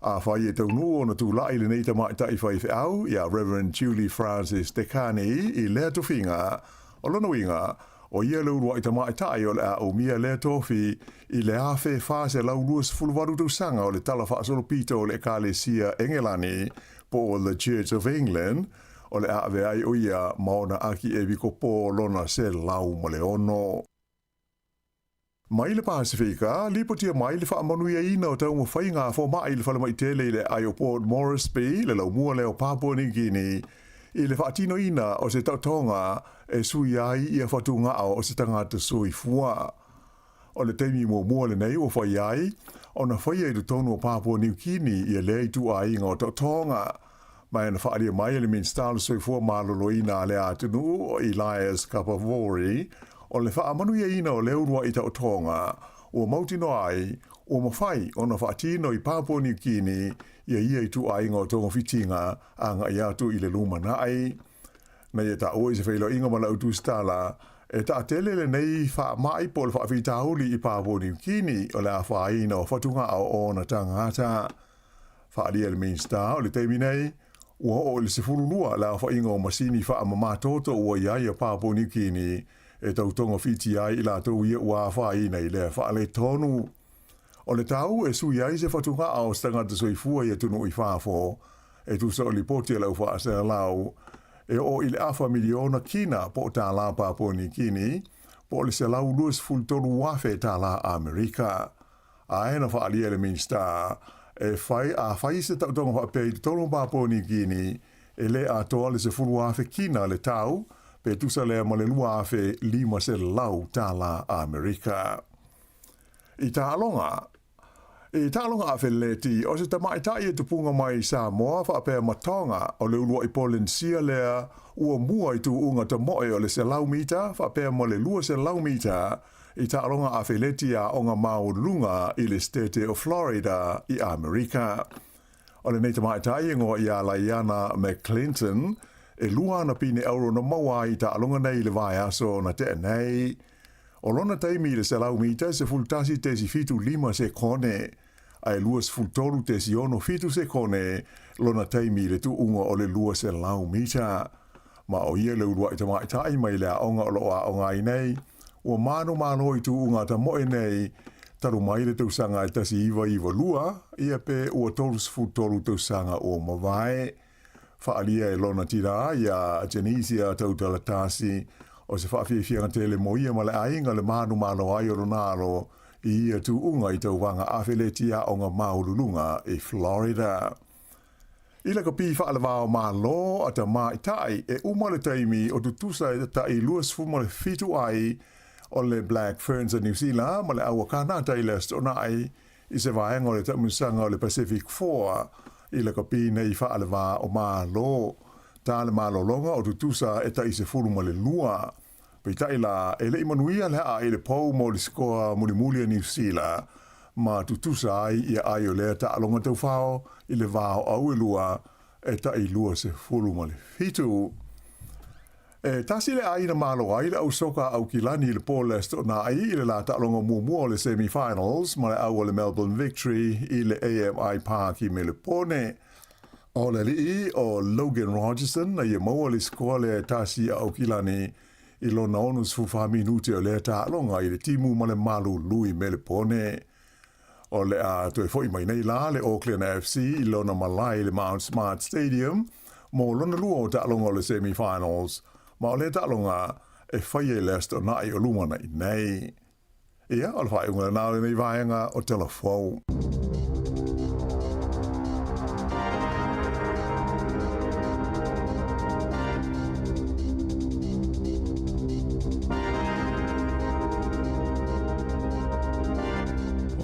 Afai e taunuu ona tulai lenei tamaitai faifeau iā Reverend Julie Frances Dekani i lea tofiga, o lona uiga, o ia le uluai tamaitai o le a umia lea tofi i le 1428 tausaga o le Tala Faasolopito o le Ekalesia Engelani po o The Church of England, o le a avea ai o ia ma ona Akiepikopo lona 106. Mai le Pasefika, lipotia mai le faamanuiaina o taumafaiga a fomai i le falemai tele i le aai o Port Moresby, le laumua lea o Papua New Guinea, i le faatinoina o se taotoga e sui ai ia fatugao o se tagata soifua. O le taimi muamua lenei ua fai ai ona faia i totonu o Papua New Guinea ia lea ituaiga o taotoga. Ma na faaalia mai e le Minisita o le Soifua Maloloina a lea atunuu o Elias Kapavori, o le faamanuiaina o lea uluai taotoga ua mautinoa ai ua mafai ona faatino i Papua New Guinea ia ia ituaiga o togafitiga agai atu i le lumanai. Na ia taua i se feiloaiga ma lau tusitala, e taatele lenei faamai po o le faafitauli i Papua New Guinea o le afaina o fatugao o ona tagata. Faaalia e le Minisita o le taimi nei, ua oo i le 12 le aofaiga o masini faamamatoto ua i ai a Papua New Guinea e tau togafiti ai i latou ia ua afaina i lea faaletonu. O le tau e sui ai se fatugao o se tagata soifua i atunuu i fafo, e tusa o lipoti a le aufaasalalau, e oo i le afa miliona kina po o tālā Papua New Guinea, po o le $123,000 tālā Amerika. Ae na faaalia e le Minisita, e fai, a fai se taotoga faapea i totonu o Papua Niu Kini, e le atoa le 10,000 kina le tau, pe tusa lea ma le $2,500 tālā Amerika. I taaloga, I taaloga afeleti, o se tamaitai e tupuga mai i Samoa faapea ma Tonga o le uluai Polenisia lea ua mua i tuuga tamoe o le 100 mita faapea ma le 200 mita i taaloga afeleti aoga maualuluga i le Setete o Florida i Amerika. O lenei tamaitai e igoa ia Laiana McClinton, e lua ana pine auro na maua ai i taaloga nei i le vaiaso na tea nei. O lona taimi i le 100 mita e 11.75 sekone, a e 23.67 sekone lona taimi i le tuuga o le 200 mita. Ma o ia le uluaʻi tamaitai mai le aoga o lo o aoga ai nei, ua manumalo i tuuga tamoe nei talu mai le tausaga e 1992, ia pe ua 33 tausaga ua mavae. Faaalia e lona tinā iā Genesia Tautalatasi, o se faafiafiaga tele mo ia ma le aiga le manumalo ai o lona alo i ia tuuga i tauvaga afeleti aoga maualuluga i Florida. I lakapi faalevao Malo a tamaitai e uma le taimi o tutusa e taʻi 27 ai o le Black Ferns a Niu Sila ma le ʻAua Kanata i le Aso Toonai i se vaega o le taʻumisaga o le Pacific Four i lakapi nei faalevā o Malo. Ta le malologa o tutusa e taʻi 12. Peitai la, e le i manuia le haa i le pou mo le sikoa mulimuli a Niu Sila, ma tutusa ai ia ai o lea taaloga taufao i le va o Auelua e taʻi 27. E tasi le ʻāina malo ai le ʻau soka a ʻAukilani i le pō le Aso Toonai i le lā taaloga muamua o le semi-finals ma le ʻau o le Melbourne Victory i le AMI Park i Melepone. ʻO le aliʻi ʻo Logan Rogerson na ia maua le sikoa lea e tasi a ʻAukilani i lona 64 minute o lea taaloga i le timu ma le malulu i Melepone. O le a toe foʻi mai nei la le Auckland FC i lona malae i le Mount Smart Stadium mo lona lua o taaloga o le semi-finals, ma o lea taaloga e faia i le Aso Toonai o lumanai nei. Ia, o le faaiuga lena o lenei vaega o Tala Fou.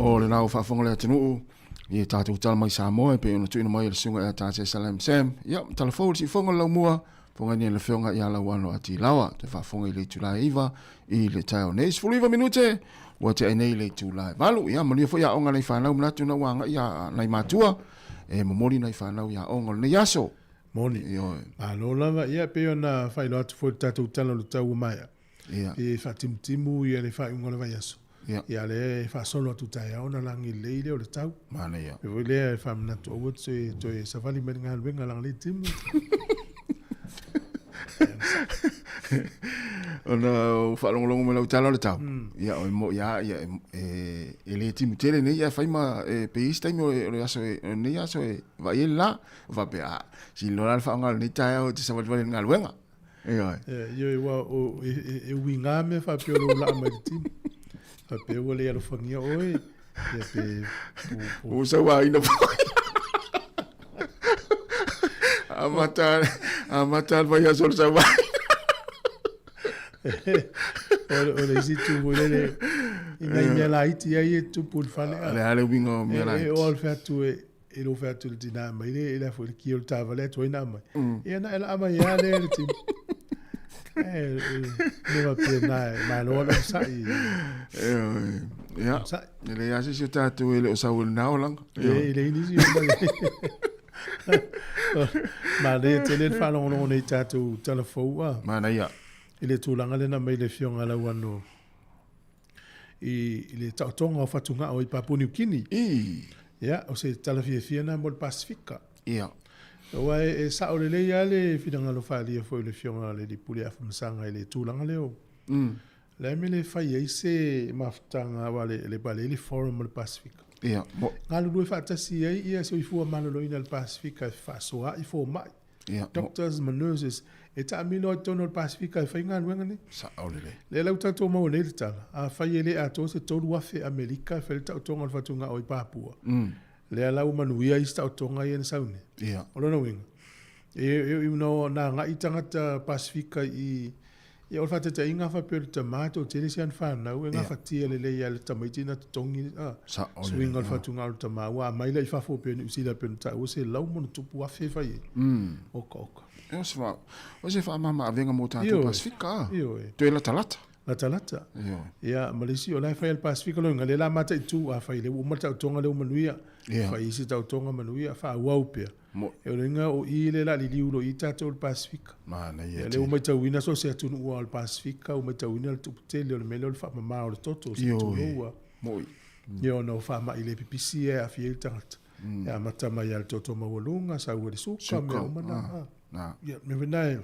O le la o faafofoga le atunuu i e tatou tala mai Samoa e pei ona tuuina mai e le susuga ia Tate Salam Sam. Ia, tala fou le siufofoga le laumua, fofoga nei le afioga ia Lauano Atilawa, te faafofoga i le itula e 9 i le taeao nei. 19 minute, ua tea nei le itula e 8. Ia, manuia foi aoga nai fanau manatu na ua agai ia nai matua, e momoli nai fanau i aoga o lenei aso. Moni. Ioe. Malo lava, ia pei ona faailoa atu foi le tatou tala o le tau ua maea. Ia. E faatimutimu ia le faaiuga o le vaiaso. Ia. Ia lea e faasolo atu taeao ona lagi lelei lea o le tau. Manaia. E foi lea e faamanatu aua te toe savali mai le galuega leaga lea e timu. Ona o faalogologo mai lau tala o le tau. Ia o e moʻi lava ia e le timu tele nei ae fai ma e pei isi taimi o le aso e o lenei aso e vaai ai le la. Faapea, a, sili loa la le faaaoga o lenei taeao e te savalivali i le galuega. Ioe. Ioe, ua o, e, e, e uiga mea faapea o lou laa mai le timu. Faapea ua le alofagia oe, ia pe... Ua sauaina foi. Amata, amata le vaiaso o le sauaina. O le isi tu foi lele, i nai mea laiti ai e tupu i le fale. O le a le uiga o mea laiti? E o le fai atu e, e lou fai atu i le tinā mai le, e le foi le kia o le taavale atu ai na aumai. Ia na e laa mai lava lea le timu. E, e, le faapea na e malo le onosai. Ia, e leai lava se isi o tatou e le o sau i lena olaga. E, e leai nisi o mai. Manaia tele le faalogologo nei i tatou tala fou a. Manaia. I le tulaga lea na aumai le Afioga a Lauano i le taotoga o fatugao i Papua Niu Kini. Ia, o se tala fiafia lena mo le Pasefika. Ia. Aua e sao lelei lava le finagalo faaalia foi o le Afioga i le Alii Pule Afamasaga i le tulaga lea o le a mea le fai ai se mafutaga aua le le pale le forum o le Pasefika. Ia. Galulue faatasi ai ia soifua maloloina o le Pasefika e fefaasoaai fomai. Ia, Doctors ma nurses e taamilo ai totonu o le Pasefika e fai galuega nei. Sao lelei. Lea la ua tatou maua nei le tala, afai e le atoa se 3,000 Amerika e fai le taotoga o le fatugao i Papua, lea la ua manuia isi taotoga ia na sau nei. Ia. O lona uiga, e e ina agai tagata Pasefika i Ia, o le faataitaiga faapea o le tama e toatele si ana fanau e gafatia lelei lava e le tamaiti ona totogi a suiga o le fatugao o le tama ua aumai la i fafo pei o Niu Sila pei ona taua 100 ma ono tupu afe e fai ai. Oka oka. O se faamama avega mo tatou Pasefika a. Ioe. Toe latalata. Latalata. Ioe. Ia, ma le isi o la e fai e le Pasefika loiga lea la mataitu afai lea ua uma le taotoga lea ua manuia. Fai isi taotoga manuia faaauau pea. E o le uiga o i lea o le a liliu loa i tatou i le Pasefika. Manaia tele. Lea ua matauina so o se atunuu lava o le Pasefika ua matauina le tupu tele o le mea lea o le faamama o le toto, se tulou lava. Moi. Ia ona o faamai le pipisi ia e aafia ai le tagata. E amata mai lava i le toto maualuga, sau ai le suka, mea uma na. Ia, mea foi na e.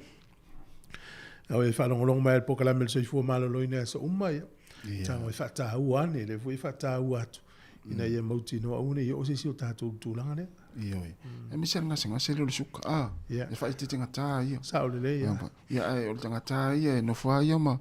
Au e faalogologo mai ai i le polokalame o le soifua maloloina i aso uma, ia, tago e faataua ane, lea foi e faataua atu, ina ia mautinoa aua ne i oo se isi o tatou i le tulaga lea. Ioe. Aemaise lava le gasegase lea o le suka, a, e faaeteetegatā ia. Sao lelei lava. Ia, ae o le tagata ia e nofo lava ia ma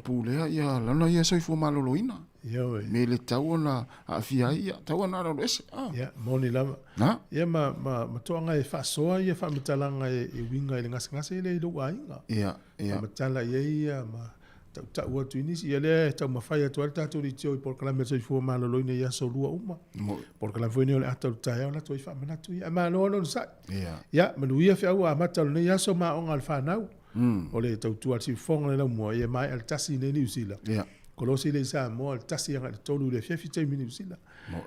pulea ia lana ia soifua maloloina. Ioe. Me le tatau ona aafia ai, ia, tatau ona alualu ese. A. Ia, moni lava. Na? Ia, ma toaga e faasoa ia faamatalaga e uiga i le gasegase lea i lou aiga. Ia, ia. Faamatala i ai ia ma tautau atu i nisi. Ia lea e taumafai atu ai le tatou leitio i polokalame a le soifua maloloina i aso lua uma. Polokalame foi lenei o le ata o le taeao latou ai faamanatu ia. Ae malo lava le onosai. Ia. Ia, manuia feau ua amata o lenei aso ma aoga a le fanau. O le tautua a le siufofoga le laumua, ia maea le 1 i Niu Sila. Ia. Kolosi lea i Samoa, le 1 agai le 3 i le afiafi taimi Niu Sila.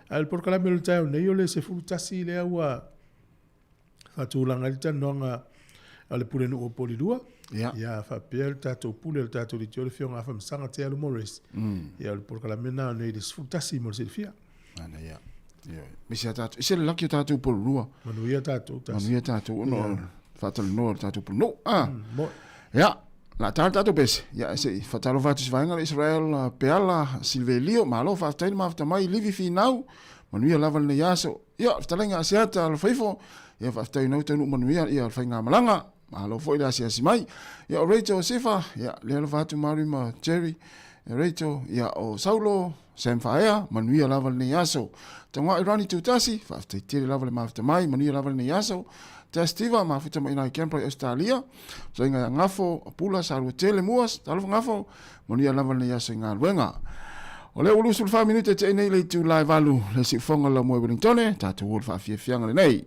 Ae o le polokalame o le taeao nei o le 11 lea ua faatulaga ai le talanoaga a le Pulenuu o Polilua. Ia. Ia faapea le tatou pule o le tatou leitio le Afioga Afamasaga Te Alu Morris. Ia o le polokalame lena nei le 11 mo le silafia. Ana ia. Ioe. Misi a tatou, ese le laki o tatou Polilua. Manuia tatou tasi. Manuia tatou ona o faatalanoa le tatou Pulenuu. Ah. Mo. Ia. La tala tatou pese. Ia se i faatalofa atu i se vaega le Israel Peala Silvelio, malo faafetai le mafuta mai Livi Finau. Manuia lava lenei aso. Ia, le fetalaiga a Asiata Alofaifo, ia faafetai ona taunuu manuia ia le faigamalaga. Malo foi le asiasi mai. Ia o Rachel Sifa, ia le alofa atu Mary ma Jerry, ia Rachel, ia o Saulo, Sam Faea, manuia lava lenei aso. Tagoai Rani Tutasi, faafetai tele lava le mafuta mai, manuia lava lenei aso. Testiva, mafuta mai i Canberra i Australia. Soinga ia Ngafo, Apula, Salua Tele, Muas, talofa Ngafo, Manuia lava lenei aso i galuega. O lea ua 24 minute te nei le itula e 8 le siufoga lau moe Wellingtone, tatou o le faafiafiaga lenei.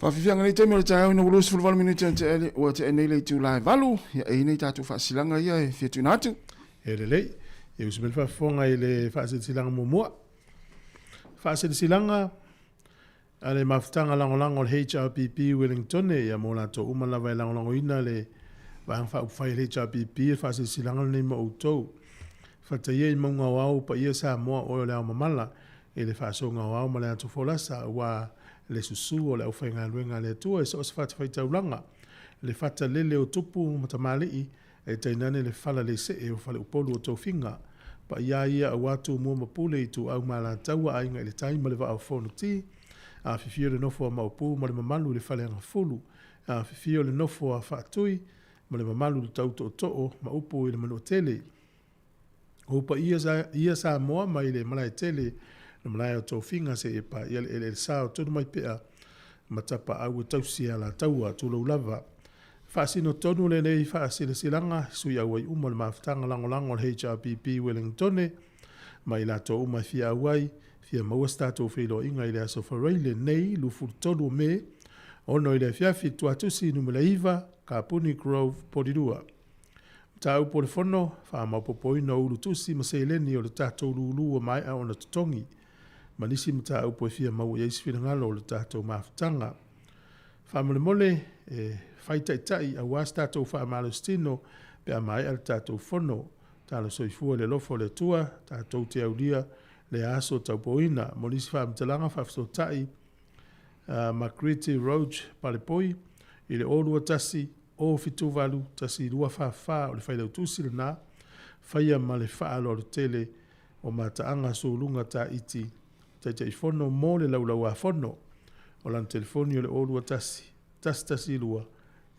Faafiafiaga nei taimi o le taeao ina ua 28 minute ua tea ua tea nei le itula e 8, ia e i ai nei tatou faasilaga ia e fia tuuina atu. E lelei. E usu mai le faafofoga i le faasilasilaga muamua. Faasilasilaga a le Mafutaga Lagolago a le HRPP Wellingtone, ia mo latou uma lava e lagolagoina le Vaega Faaupufai a le HRPP, o le faasilasilaga lenei mo outou. Fataia i mauga o ao paia Samoa oe o le ao mamala i le faasoga o ao ma le atu folasa aua le susu o le aufaigaluega a le Atua i so o se fatafaitaulaga, le fata lele o tupu ma tamalii e tainane le fala le see o faleupolu o tofiga. Paia ia aua Tumua ma Pule, Ituau ma Alataua, Aiga i le Tai ma le Vaa o Fonoti. Afifio le nofo a Maopu ma le mamalu i le Faleagafulu. Afifio le nofo a Faatui ma le mamalu i le Tau Tootoo ma upu i le Manuatele. O paia ia Samoa mai le Malaetele, le malae o tofiga seia paia le eleele sa o Tonumaipea ma Tapaau e tausi e Alataua, tulou lava. Faasino tonu lenei faasilasilaga i sui auai uma o le mafutaga lagolago a le HRPP Wellingtone ma i latou uma e fia auai, fia maua se tatou feiloaiga i le aso Faraile nei 23 o Me, 6 i le afiafi, Tuatusi numera 9, Kapuni Grove, Porirua. Mataupu o le Fono, Faamaopoopoina o ulu tusi ma seleni o le tatou lūlū ua maea ona totogi, ma nisi mataupu e fia maua i ai se finagalo o le tatou mafutaga. Faamolemole, e fai taitai aua se tatou faamalositino pe a maea le tatou Fono. Talo soifua i le alofa o le Atua, tatou te aulia lea aso taupoina. Mo nisi faamatalaga faafesootai, Margriete Roach Palepoi i le 021 078 1244 o le Failautusi lena, faia ma le faaaloalo tele o mataaga suluga Taiti Taitaifono mo le Laulau-a-Fono. O lana telefoni o le 021 112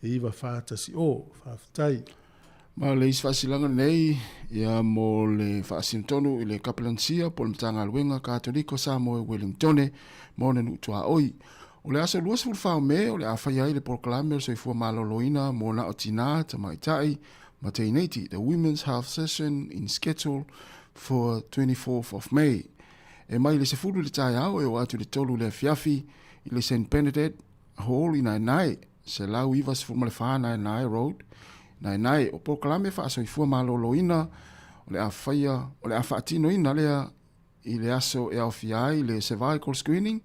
9410. Faafetai. Ma le isi faasilaga lenei, ia mo le faasinotonu i le Kapelansia po o le Matagaluega Katoliko Samoa i Wellingtone mo le nuu tuaoi. O le aso 24 o Me o le a faia ai le polokalame o le soifua maloloina mo na o tinā, tamaitai ma teineiti, the Women's Health Session in schedule for 24th of May. E mai le 10 i le taeao e oo atu i le 3 i le afiafi i le St Bernadette Hall i Naenae, 194 Naenae Road, Naenae. O polokalame faasoifua maloloina o le a faia, o le a faatinoina lea i le aso e aofia ai le cervical screening,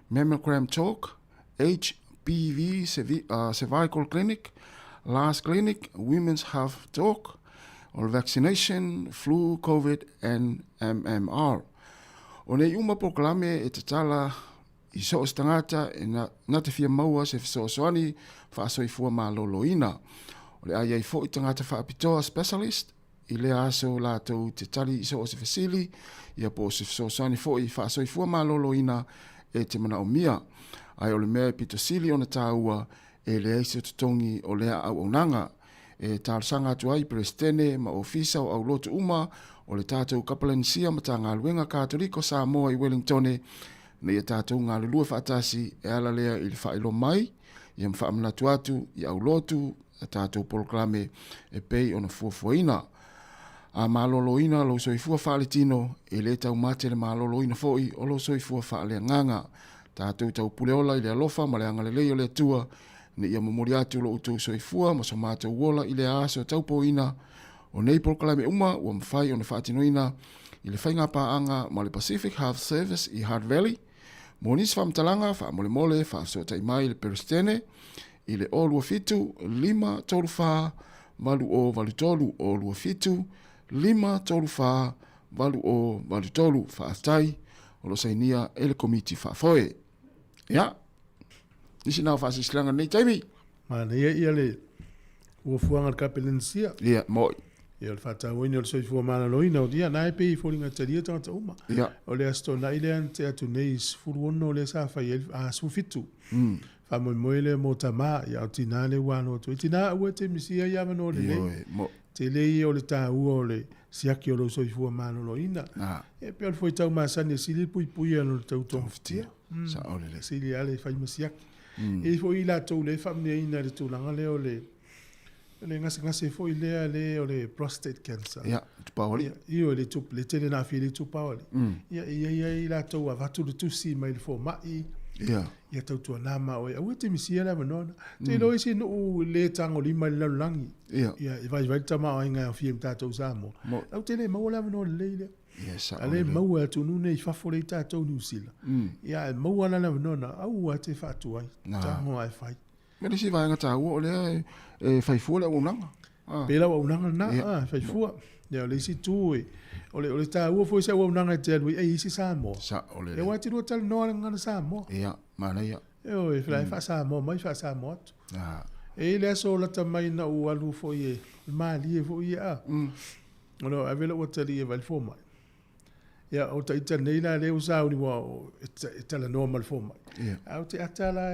mammogram talk, HPV cervical clinic, last clinic, women's health talk, o le vaccination, flu, covid and MMR. O nei uma polokalame e tatala i so o se tagata e na, na te fia maua se fesoasoani faasoifua maloloina. O le a i ai foi tagata faapitoa specialist i lea aso latou te tali i so o se fesili, ia po o se fesoasoani foi faasoifua maloloina e te manaomia. Ae o le mea e pito sili ona tāua, e leai se totogi o lea auaunaga. E talosaga atu ai i Peresetene ma Ofisa o Aulotu uma o le tatou Kapalenisia Matagaluega Katoliko Samoa i Wellingtone ina ia tatou galulue faatasi e ala lea i le faailoa mai ia ma faamanatu atu i aulotu a tatou polokalame e pei ona fuafuaina. A maloloina lou soifua faaletino, e le taumate le maloloina foi o lou soifua faaleagaga. Tatou taupule ola i le alofa ma le agalelei o le Atua, ina ia momoli atu lo outou soifua ma so matou ola i lea aso taupoina. O nei polokalame uma ua mafai ona faatinoina i le faigapaaga ma le Pacific Health Service i Hutt Valley. Mo nisi faamatalaga, faamolemole faafesootai mai i le Peresetene i le 027 534 8083 027 534 8083. Faafetai, o lo o sainia e le Komiti Faafoe. Ia, nisi na o faasilasilaga i lenei taimi. Manaia ia le fuafuaga a le Kapelenisia. Ia, moi. Ia, o le faatauaina o le soifua maloloina. Ia, na e pei e foliga talia tagata uma. Ia. O le Aso Toonai lea na tea atu nei, 16 lea sa fai ai, a, 17. Faamoemoe lea mo tama, ia, o tina lea ua alo atu ai. Tina, aua e te misia ia avanoa lelei. Ioe, moi. Tele ia o le taua o le siaki o lou soifua maloloina. E pei o le foitau masani e sili le puipuia nai lo le tau togafitia. Sao lelei. Sili lava le fai ma siaki. E i ai foi i latou lea e faamanuiaina i le tulaga lea o le le gasegase foi lea le o le prostate cancer. Ia, tupao alii. Ioe, le tup, le tele na aafia i le tupao alii. Ia, e i ai lava i latou ua avatu le tusi mai le fomai. Ia. Ia tautuanā ma oe, aua e te misia le avanoa lena. Te iloa isi nuu le tagolima i le lalolagi. Ia. Ia, e vaivai le tamaoaiga e aofia ai ma tatou i Samoa. Mo. Lau te le maua le avanoa lelei lea. Ia, sao A le lelei. maua e atunuu nei i fafo lea i tatou Niu Sila. Ia, ae maua la le avanoa lena, aua e te faatuai. Na. Tago ae fai. Ma le isi vaega taua o lea e, e fai fua le auaunaga. Ah. Pe lau auaunaga lena, Ia. ah, fai fua. Ia, o le isi itu, e, o le, o le taua foi se auaunaga e te alu ai, e i ai se Samoa. Sao lelei. Ia, aua e te lua talanoa le gagana Samoa. Ia, manaia. Ioe, e mm. faa-Samoa mai, faa-Samoa atu. Ah. E i ai le aso lata mai na ou alu foi e malie foi ia, ah. O lea ave lau atalii e vaai le fomai. Ia, o ita nei la lea ua sauni ua e talanoa ma le fomai. Ia. Ae ou te ata la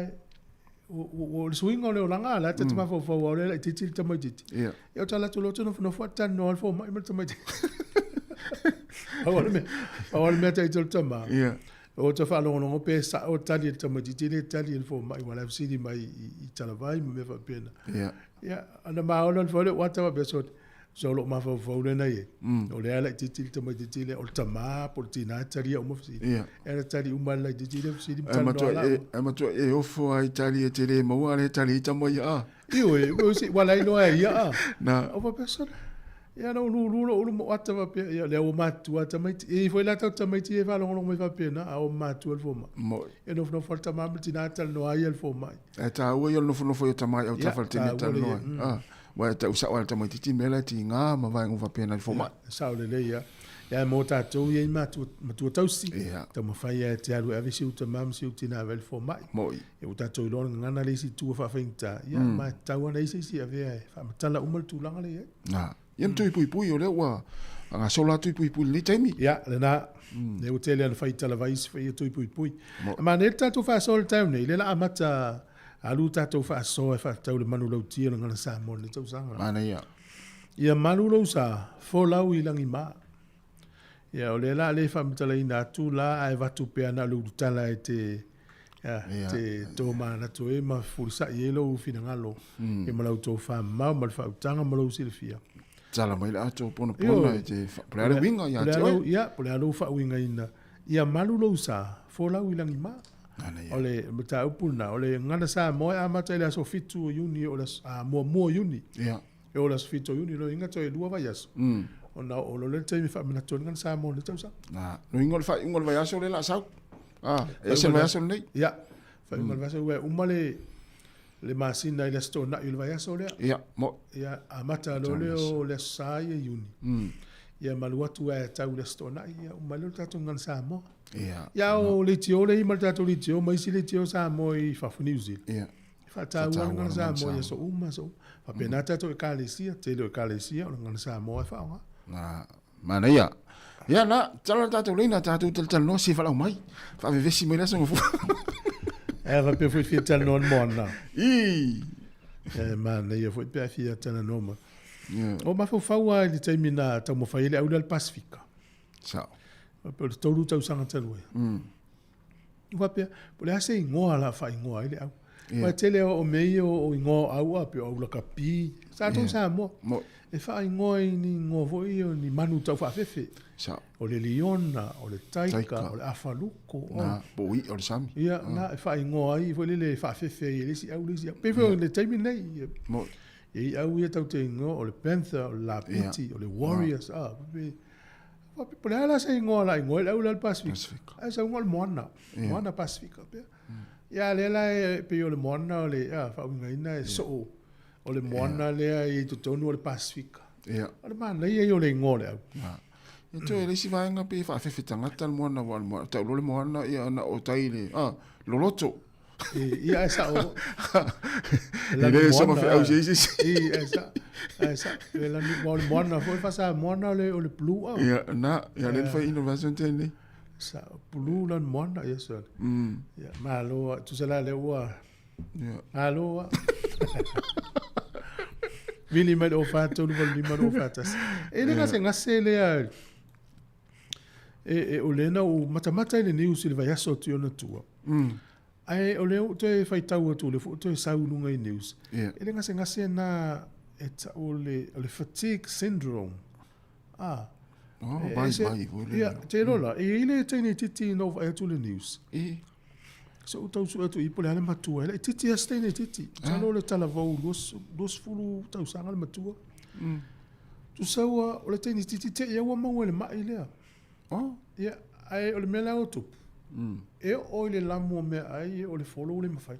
o le suiga o le olaga la ta te mafaufau o lea laitiiti le tamaitiiti. Ia. Ia, ou te alu atu loa ou te nofonofo ae talanoa le fomai ma le tamaitiiti. Pau lava le mea, pau lava le mea ta ita o le tama. Ia. O te faalogologo pe sao tali a le tamaitiiti e le tali e le fomai aua o la e fesili mai i talavai ma mea faapena. Ia. Ia, ana maona le fale, ua ata faapea sole. So o lou mafaufau lea na i ai. O lea e laitiiti le tamaitiiti lea, o le tama po o le tina e talia uma fesili. Ia. E ana tali uma le laitiiti lea fesili ma Ae matua talanoa la e, uma. ae matua e ofo lava i tali e te le maua a le tali i tama ia a. Ioe, ua la iloa e ia a. Na. O faapea sole. Ia na ulu ulu ulu mo ata faapea, ia lea ua matutua tamaiti. E i ai foi la tau tamaiti e faalogologo mai faapena, a ua matua le fomai. Moi. E nofonofo le tama ma le tina talanoa ai ia le fomai. Ae taua ia o le nofonofo i o tama i autafa Ia, i le taimi e taua le talanoa ia, ai. Ah, aua e tau sao lava e le tamaitiiti mea la e tiga ma vaega uma faapena i le fomai. Ia, sao lelei ia. Ia mo tatou ia i matua, matua tausi. Ia. Taumafai ia e te alu e ave si ou tama ma si ou tina e vaai le fomai. Moi. Ia ua tatou iloa le gagana le isi itu e faafaigata. Ia, ma e tatau lava ona i ai se isi e avea e faamatala uma le tulaga lea e i ai. Na. Ia ma tui puipui o lea ua gasolo atu i puipui i lenei taimi. Ia, lena. Lea ua tele lava ona fai talavai isi foi ia tui puipui. Mo. Manaia le tatou faasoa i le taeao nei, lea o le a amata alu tatou faasoa e faatatau i le manulauti o le Gagana Samoa i lenei tausaga. Manaia. Ia malu lou sa, folau i lagima. Ia, o lea la a le faamatalaina atu la ae avatu pea na o le ulutala e te, ia, Ia. te tomanatu ai ma fefulisai ai lou finagalo ia ma la outou famamao ma le faautaga ma lou silafia. Tala mai le ato ponapona Ioe. e te po le a le uiga ia Po le te a oe. lou, ia, po o le a lou faauigaina. Ia malu lou sa, folau i lagima. Manaia. O le mataupu lena, o le Gagana Samoa e amata i le aso 7 o Iuni, o le aso, a, muamua o Iuni. Ia. E oo i le aso 7 o Iuni, lona uiga toe lua vaiaso. Ona oo loa lea le taimi e faamanatu ai le Gagana Samoa o lenei tausaga. Na, lona uiga o le faaiuga o le vaiaso lea o le a sau. Ah, e ese le vaiaso lenei. Ia, faaiuga o le vaiaso, aua e uma le, le masina i le Aso Toonai o le vaiaso lea. Ia, mo. Ia, amata loa lea o le Aso Sa ia Iuni. Ia malu atu ae tau i le Aso Toonai, ia uma ai lea o le tatou Gagana Samoa. Ia. Ia, o leitio lea e i ai ma le tatou leitio ma isi leitio Samoa i fafo Niu Sila. Ia. E faataua le Gagana Samoa i aso uma, aso uma. Faapena tatou Ekalesia, tele o Ekalesia o le Gagana Samoa e faaaoga. Na, manaia. Ia na, tala le tatou leina, tatou talatalanoa se valaau mai. Faavevesi mai le aso gafua. E faapea foi fia talanoa le moana. I. E manaia foi pe a fia talanoa ma. Ia. O mafaufau lava i le taimi na taumafai ai le au lea le Pasifika. Sao. Faapea o le 3 tausaga talu ai. Faapea, po o le a se igoa o le a faaigoa ai le au. Ia. Aua e tele o mea ia o igoa o au a pei o aulakapi. Sa tou Samoa. Mo. E faaigoa i ni igoa foi ia o ni manu taufaafefe. Sao. O le liona, o le taika, Taika. o le afaluko. Na, po o i'a o le sami. Ia, na e faaigoa ai foi lele e faafefe ai e le isi au le isi au. Pei foi o le taimi lenei, Mo. e i ai au ia tatou te igoa o le Panther, o le Lapiti, o le Warriors, a, pe, po o le a la se igoa o le a igoa ai le au lea o le Pasifika. Pasifika. Ae sau igoa o le Moana, Moana Pasifika pea. Ia, lea la e pei o le Moana o le, a, faauigaina e soo o le Moana lea e i totonu o le Pasifika. Ia. O le manaia ia o le igoa o le au. Na. Ia toe le isi vaega pe faafefe tagata le moana aua o le moana, tau loa le moana ia na o tai le, a, loloto. Ia, ae sao. E le soona feau i se isi isi. I, ae sao. Ae sao. E lani, aua o le moana foi faa-Samoana o le, o le blue au. Ia, na, ia lea na fai innovation tēnei. Sao, blue lana moana, ia sole. Ia, malo lava, tusa la lea ua, Ia. malo lava. Vili mai le 04 385 241. E le gasegase lea, e, e, o lea na ou matamata i le news i le vaiaso atu i ona tua. Ae o lea ua ou toe faitau atu, o lea foi ua toe sau i luga i news. Ia. E le gasegase na e tau o le, o le fatigue syndrome. Ah. Oh, E vai, ese- vai, foi le. Ia, te iloa la, e i ai le teine itiiti na ou vaai atu i le news. I. Se ou tau sue atu i po le a le matua, e laitiiti lava si teine itiiti. Masalo o le talavou 20 tausaga le matua. Tusa ua, o le teine itiiti te i lava ua maua i le mai lea. Ia, ae o le mea la ua tupu, e oo i le lamu o meaai, e oo i le folo ua le mafai.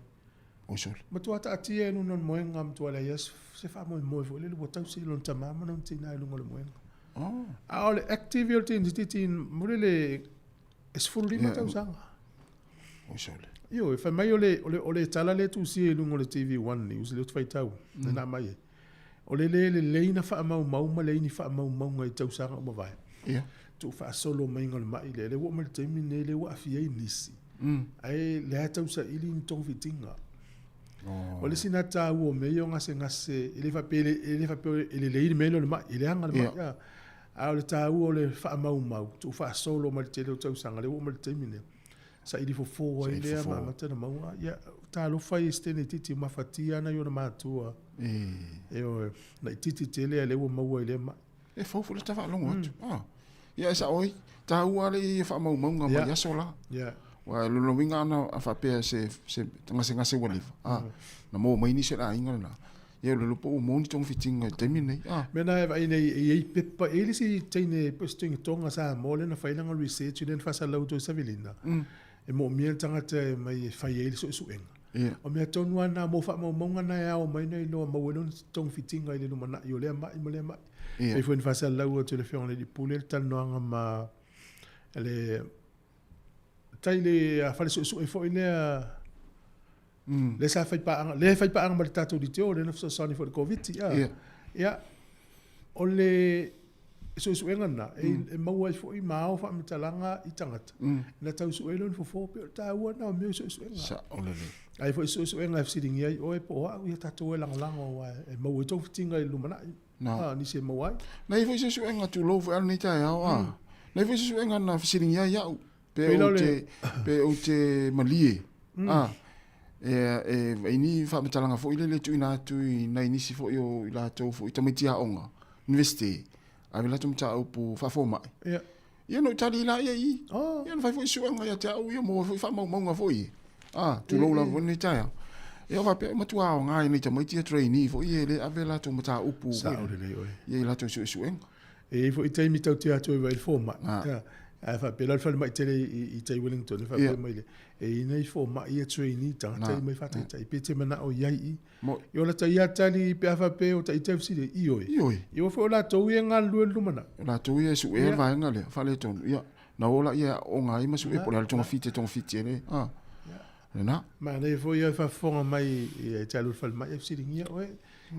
Oi sole. Matua taatia i luga o le moega, matua leai lava se faamoemoe foi lele ua tausi e lona tama ma lona tina i luga o le moega. A o le active ia o le teine itiiti, mo le e 15 tausaga. Oi sole. Ioe, fai mai o le, o le, o le tala lea e tusia i luga o le TV One News, lea ou te faitau, mm. na aumai ai. O le le lelei na faamaumau ma leai ni faamaumauga i tausaga ua mavae. Ia. Tuufaasolo maiga o le mai lea, lea ua oo mai le taimi lenei lea ua aafia ai nisi. Ae lea e tausaili ni togafitiga. O le isi na taua o mea ia o gasegase, e le faapea e le faapea e lelei le mea lea o le mai, e leaga le mai. A o le taua o le faamaumau, tuufaasolo mai le tele o tausaga, lea ua oo mai le taimi lenei. Saili fofo ai lea ma amata ona maua. Ia, talofa ia i si teine itiiti, ua mafatia lava nai ona matua. Ioe, laitiiti tele a o lea ua maua i lea mai. E fou foi le ta faalogo atu. Ah. Ia e sao ai, taua lava ia faamaumauga mai aso la. Ia. Aua o lona uiga ana a faapea se se gasegase ua leva, ah, na maua mai nisi o le aiga lena. Ia o le iloa po ua maua ni togafitiga i le taimi lenei. Ah. Mea na e vaai nei e i ai pepa, e i ai le isi teine po o se teine Tonga Samoa lea na fai lana research lea na faasalau atu ai Savelina. E moomia le tagata e omai e fai ai le suesuega. Ia. O mea tonu lava na mo faamaumauga na e ao mai na iloa maua ai lona togafitiga i le lumanai o lea mai ma lea mai. Ia. Pei foi ona faasalalau atu e le Afioga i le Alii Pule le talanoaga ma le tai le fale suesue foi lea lea sa fai paaga, lea e fai paaga ma le tatou DTO lea na fesoasoani foi i le Koviti. Ia. Ia, o le suesuega lena, e maua ai foi ma ao faamatalaga i tagata, na tau sue lea o ni fofo, pei o le taua lena o mea o suesuega. Sao lelei. A i ai foi suesuega e fesiligia ai oe po o au, ia tatou o e lagolago aua e maua ai togafitiga i le lumanai. Na. A, nisi e maua ai. Na i ai foi suesuega tulou foi a lenei taeao, a. Na i ai foi suesuega na fesiligia ai au, pe ou te, pe ou te malie, a, e, e i ni faamatalaga foi lele e tuuina atu i nai nisi foi o i latou foi tamaiti aoga, university, ave latou mataupu faafomai. Ia. Ia na ou tali laia i i. Oh. Ia na fai foi suega ia te au ia maua foi faamaumauga foi. Ah, tulou lava foi lenei taeao. Ia faapea e matua aoga i nai tamaiti ia trainee foi ia e le ave latou mataupu Sao lelei oe. Ia i latou suesuega. E i ai foi taimi tau te atu ai vai i le fomai. Ah. Ia, ae faapea la le falemai tele i tai Wellington, e faapea mai le, e i ai nai fomai ia trainee tagata ia mai faataitai pe te manao i ai i. I ola ta ia tali pe a faapea o ta ita e fesili ai, ioe. Ioe. Ia foi o latou ia e galulue i le lumanai. O latou ia e suea le vaega lea, faaletonu. Ia, na o la ia e aooga ai ma sue po o le a le togafiti e togafiti ai le, a, lena. Manaia foi ia faafofoga mai ia te alu i le falemai e fesiligia oe.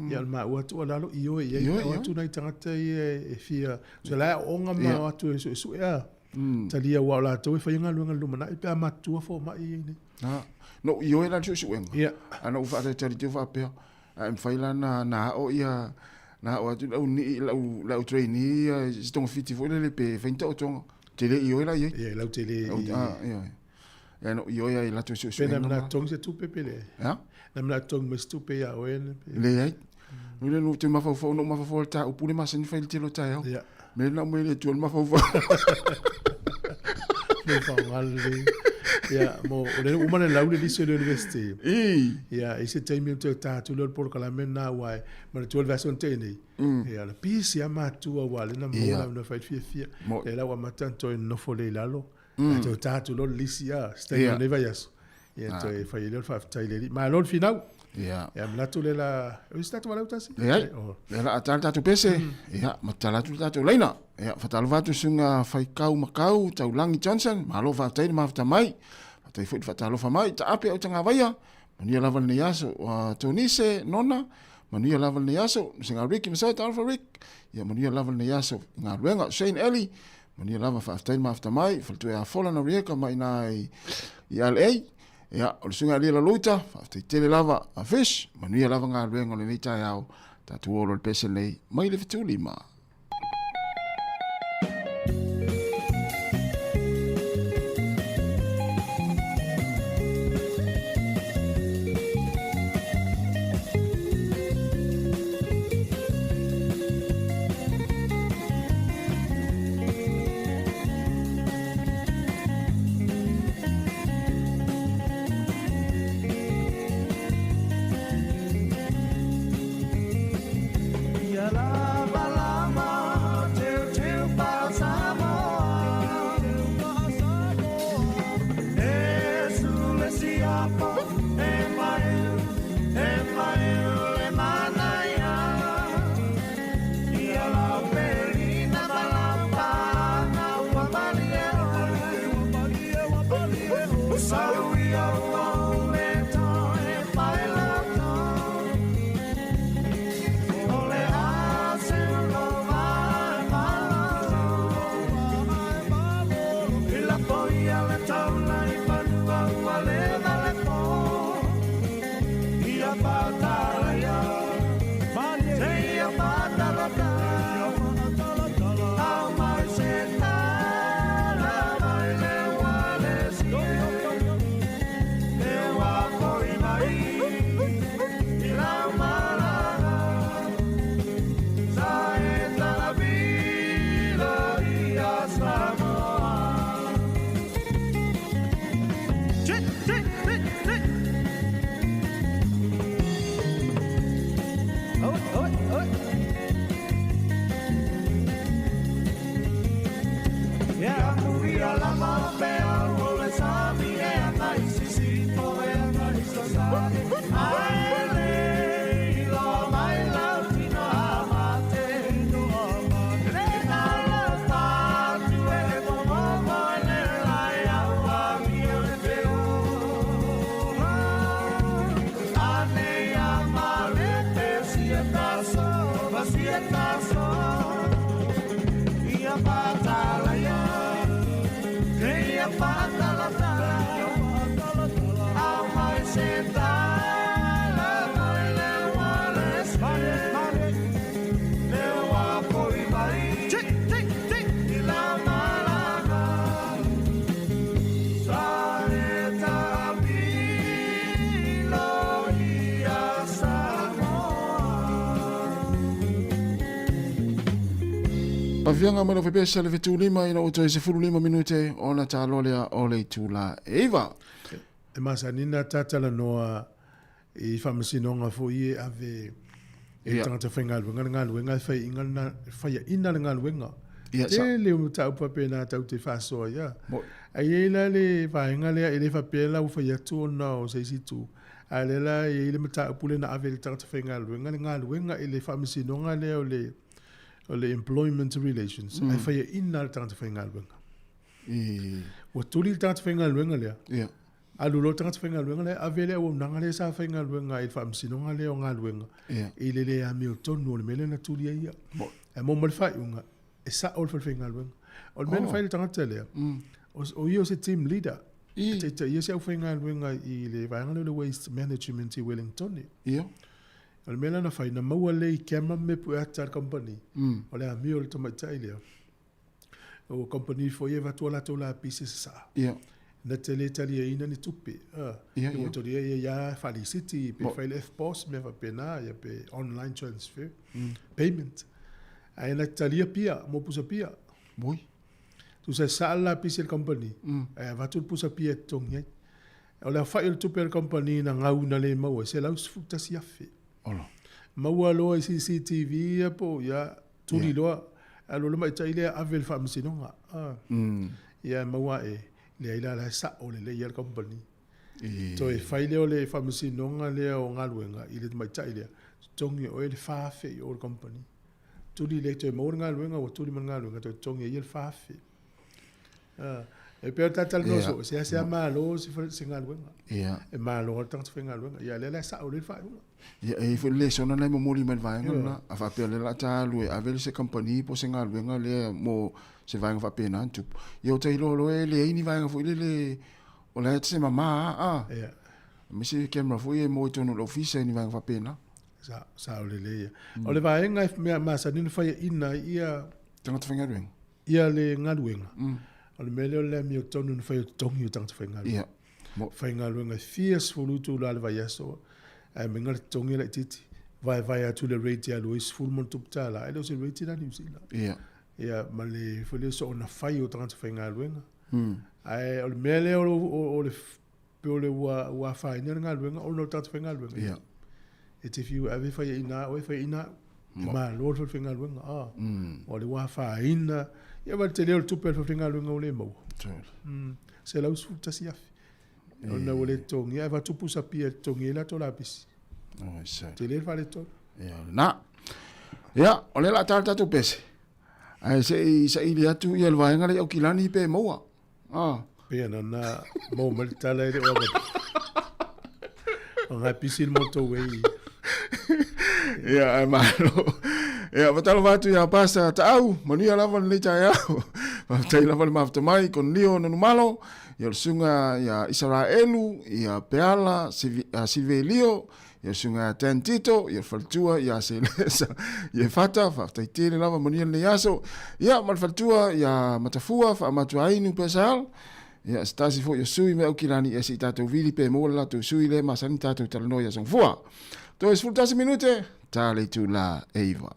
Ia o le maua tuualalo, ioe i ai, o atu nai tagata ia e fia, so la e aooga ma o atu e suesue a. Talia aua o latou e faia galuega i le lumanai pe a matutua fomai ia i inei. Na, na ou ioe la i le suesuega. Ia. A na ou faatalitali te faapea, a e mafai la na, na ao ia, na ao atu lau nii, lau, lau trainee ia i se togafiti foi lele pe fai ni taotoga. Te le ioe la i ai. Ia, lau te le i. Ah, ia. Ia, na ou ioe ai i latou suesuega. Pe na manatu togi se tupe pe leai? Ea? Na manatu togi mai se tupe ia oe? Leai. No le no te mafaufau, no mafaufau le tāupu le masani fai le tele o taeao. Ia. Me na mai le tua le mafaufau. Me whaongalele. Ia, mo, o le uma le lau le lisi o le university. I. Ia, i se taimi o te tātu leo le polokalame nā wai, ma le tua le version tēnei. Ia, la pisi a mātua wā le na mō la una whai fia fia. Le lau a mata toi nofo le i lalo. Mm. Toe tātu leo le lisi a, se taimi o nei vaiaso. Ia, toe whai leo le whaafetai le li. Malo le finau. Ia. Ia, manatu le la, o isi tātou walau tasi? Leai. Lea la a tā le tātou pese. Ia, ma tala atu le tātou laina. Ia, whatalofa atu sunga whaikau makau, Taulangi Johnson, malo whaatai le mawhata mai. Whaatai foi le whatalofa mai, ta ape au tanga vaia. Manuia lava lenei aso, Tonise, Nona, manuia lava lenei aso, Singa Rick, Masai, talofa Rick. Ia, manuia lava lenei aso, i ngā ruenga, Shane Ellie, Manuia lava, faafetai le mafuta mai, faletua ia Fola Noriega mai ina i, i LA. Ia, o le suiga Alia Laloita, faafetai tele lava a Fish, manuia lava galuega o lenei taeao, tatou olo le pese nei, mai le 75. Avianga mai lau pesa le 75 ina ua toe 15 minute ona taloa lea o le itula e 9. E masani na tatalanoa i faamasinoga foi e ave e le tagata faigaluega le galuega e faiaina lena faiaina le galuega. Tele o mataupu faapena tatou te faasoa ai a. Ae i ai la le vaega lea e le faapea la ua fai atu ona o se isi itu, a o lea la e i ai le mataupu lea na ave e le tagata faigaluega le galuega i le faamasinoga lea o le o le Employment Relations ae faiaina le tagata faigaluega. Ua tuli le tagata faigaluega lea. Alu loa le tagata faigaluega lea, ave le auaunaga lea sa faigaluega ai i le faamasinoga lea o galuega i le le amiotonu o le mea lea na tuli ai ia. Ae maua mai le faaiuga, e sao le falefaigaluega. O le mea na fai e le tagata lea, o ia o se team leader, e taitaia se aufaigaluega i le vaega lea o le Waste Management i Wellingtone. O le mea la na fai, na maua lelei i camera ma mea pue ata a le kamupani, o le amio o le tamaitai lea. O kamupani foi e avatu a latou lapisi e sasaa. Na te le taliaina ni tupe. Ua talia ia ia faalisiti pe fai le EFTPOS mea faapena ia pe online transfer payment. Ae na te talia pia mo pusa pia. Tusa e sasaa le lapisi a le kamupani, ae avatu le pusa pia e totogi ai. O le aofai o le tupe a le kamupani na gau na le maua, e $111,000. Maua loa i CCTV ia po o ia, tuli loa, alu le tamaitai lea ave i le faamasinoga. Ia maua ae, leai la, la e sao lelei lava le kamupani. Toe fai lea o le faamasinoga lea o galuega i le tamaitai lea, totogi e oe le $4,000 i o i le kamupani. Tuli lea, toe maua le galuega, ua tuli ma le galuega, toe totogi e ia le $4,000. E pei o le talatalanoa soo, e seasea malo se galuega. E malo lava le tagata faigaluega. Ia lea la e sao lelei le faaiuga. Ia, e i ai foi le lesona lena e momoli mai le vaega lena. A faapea o lea o le a ta alu e ave se kamupani po o se galuega lea mo se vaega faapena na tupu, ia ua ta iloa loa e leai ni vaega foi lele o la e se mama a. Aemaise camera foi e mo i totonu o le ofisa ni vaega faapena. Sao lelei ia. O le vaega e mea masani ona faiaina ai ia tagata faigaluega. Ia le galuega, o le mea lea o le amiotonu na fai o totogi o tagata faigaluega. Faigaluega e fia sefulu itula i le vaiaso, ae meinga le totogi e laitiiti. Vaevae atu le rate e alu ai $10+, e le o se rate lena a Niu Sila. Ia ma le foi lea soona fai o tagata faigaluega. Ae o le mea lea o le pei o le ua afaina le galuega ona o le tagata faigaluega. E te fiu e ave faiaina au, e faiaina au. E malo le falefaigaluega. O le ua afaina. Ia ma le tele o le tupe a le falefaigaluega ua le maua. $111,000. Ona ua le totogia, ae avatu pusa pia e totogi ai latou lapisi. Tele le faaletonu. Ia, lena. Ia, o lea o le a ta le tatou pese. Ae se i saili atu ia le vaega lea i Aukilani pe maua. Ah. Pei ana na maua mai le tala e le o avatu. O ngai pisi le motorway. Ia, ae malo. Ia, faatalofa atu ia Pasta Taau, manuia lava lenei taeao. Faafetai lava le mafuta mai, Konilio Nanumalo, ia o le susuga ia Isaraelu, ia Peala Sivelio, Ia susuga ia Dan Tito, ia le faletua ia Selesa, ia Fata, faafetai tele lava, manuia lenei aso. Ia ma le faletua ia Matafua, Faamatuainu Pesal, ia se tasi foi o sui mai Aukilani, ia se i tatou vili pe maua le latou sui lea masani tatou talanoa i aso Gafua. Toe 11 minute, ta le itula e 9.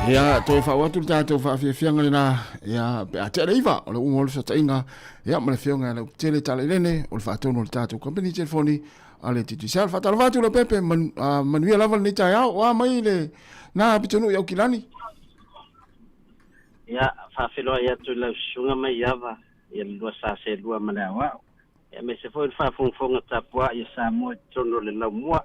Ia, toe faauu atu le tatou faafiafiaga lenā, ia, pe a tea le 9, o le uma o le fesootaiga, ia, ma le Afioga ia Leupatele Talailene, o le faatonu o le tatou kamupani telefoni a le Digicel. Faatalofa atu Leaupepe, man, manuia lava lenei taeao, o a mai le na pitonuu i Aukilani? Ia, faafeiloai atu i lau susuga Maiava, ia le lua sa selua ma le aoao. Aemaise foi le faafogafoga tapuai a Samoa i totonu o le laumua.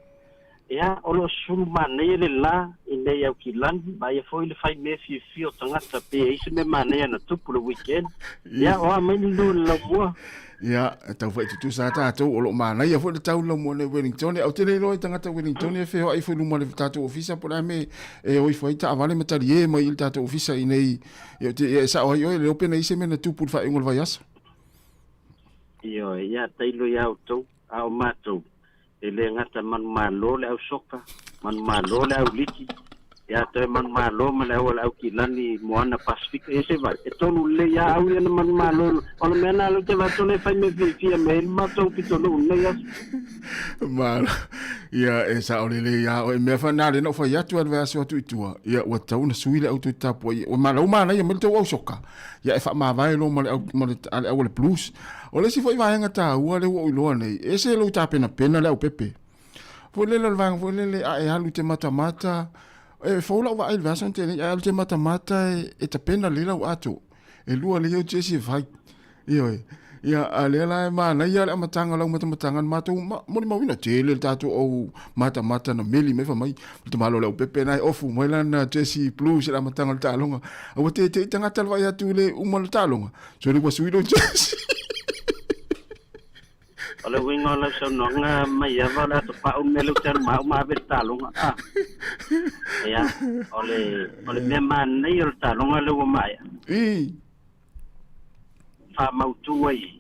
Ia, o lo o sulu manaia le la i nei Aukilani, vaaia foi le fai mea fiafia o tagata pe i ai se mea manaia na tupu le weekend. Ia, o a mai le lua i le laumua? Ia, e tau fai tutusa lava tatou, o lo o manaia foi le tau i le laumua nei Wellington. Ou te le iloa i tagata Wellington e feoai ifo i luma o le tatou ofisa po o le a mea e o ifo ai taavale ma talie mai i le tatou ofisa i nei. Ia, e sao ai oe, le iloa pe na i ai se mea na tupu i le faaiuga o le vaiaso. Ioe, ia tailo ia outou, a o matou, e le gata manumalo le au soka, manumalo le au liki, ia toe manumalo ma le au a le Aukilani i Moana Pasifika. Ia se vai, e tolu lelei ia au ia na manumalo. O le mea na lea ou te vaai atu le fai mea fiafia mai ai le matou pitonuu i lenei aso. Malo. Ia, e sao lelei lava oe. Mea foi na lea na ou fai atu ai le vaiaso atu i tua, ia ua tatau ona sui le au toe tapuai. Ua malau manaia mai le tou au soka. Ia e faamavae loa ma le au, ma le, a le au o le Blues. O le isi foi vaega taua lea ua ou iloa nei, e ese lou tapenapena le aupepe. Foi lele o le vaega foi lele a e alu i te matamata, e fou lau vaai i le vaiaso na tea nei, a e alu i te matamata e tapena lelei lau ato. E lua lelei au jesi e fai. Ioe. Ia, a lea la e manaia le amataga o lau matamataga na matou molimauina tele le tatou au matamata na meli mai fai mai le tamaloa o le aupepe na e ofu mai lana jesi blues i le amataga o le taaloga. A ua tete'i tagata le vaai atu i le uma o le taaloga, sole ua sui lou jesi. O le uiga o lau saunoaga Maiava o le ato pau le mea lea ou te alu ma au ma ave i le taaloga a. Ia, o le, o le mea manaia o le taaloga lea ua maea. I. Faamautu ai,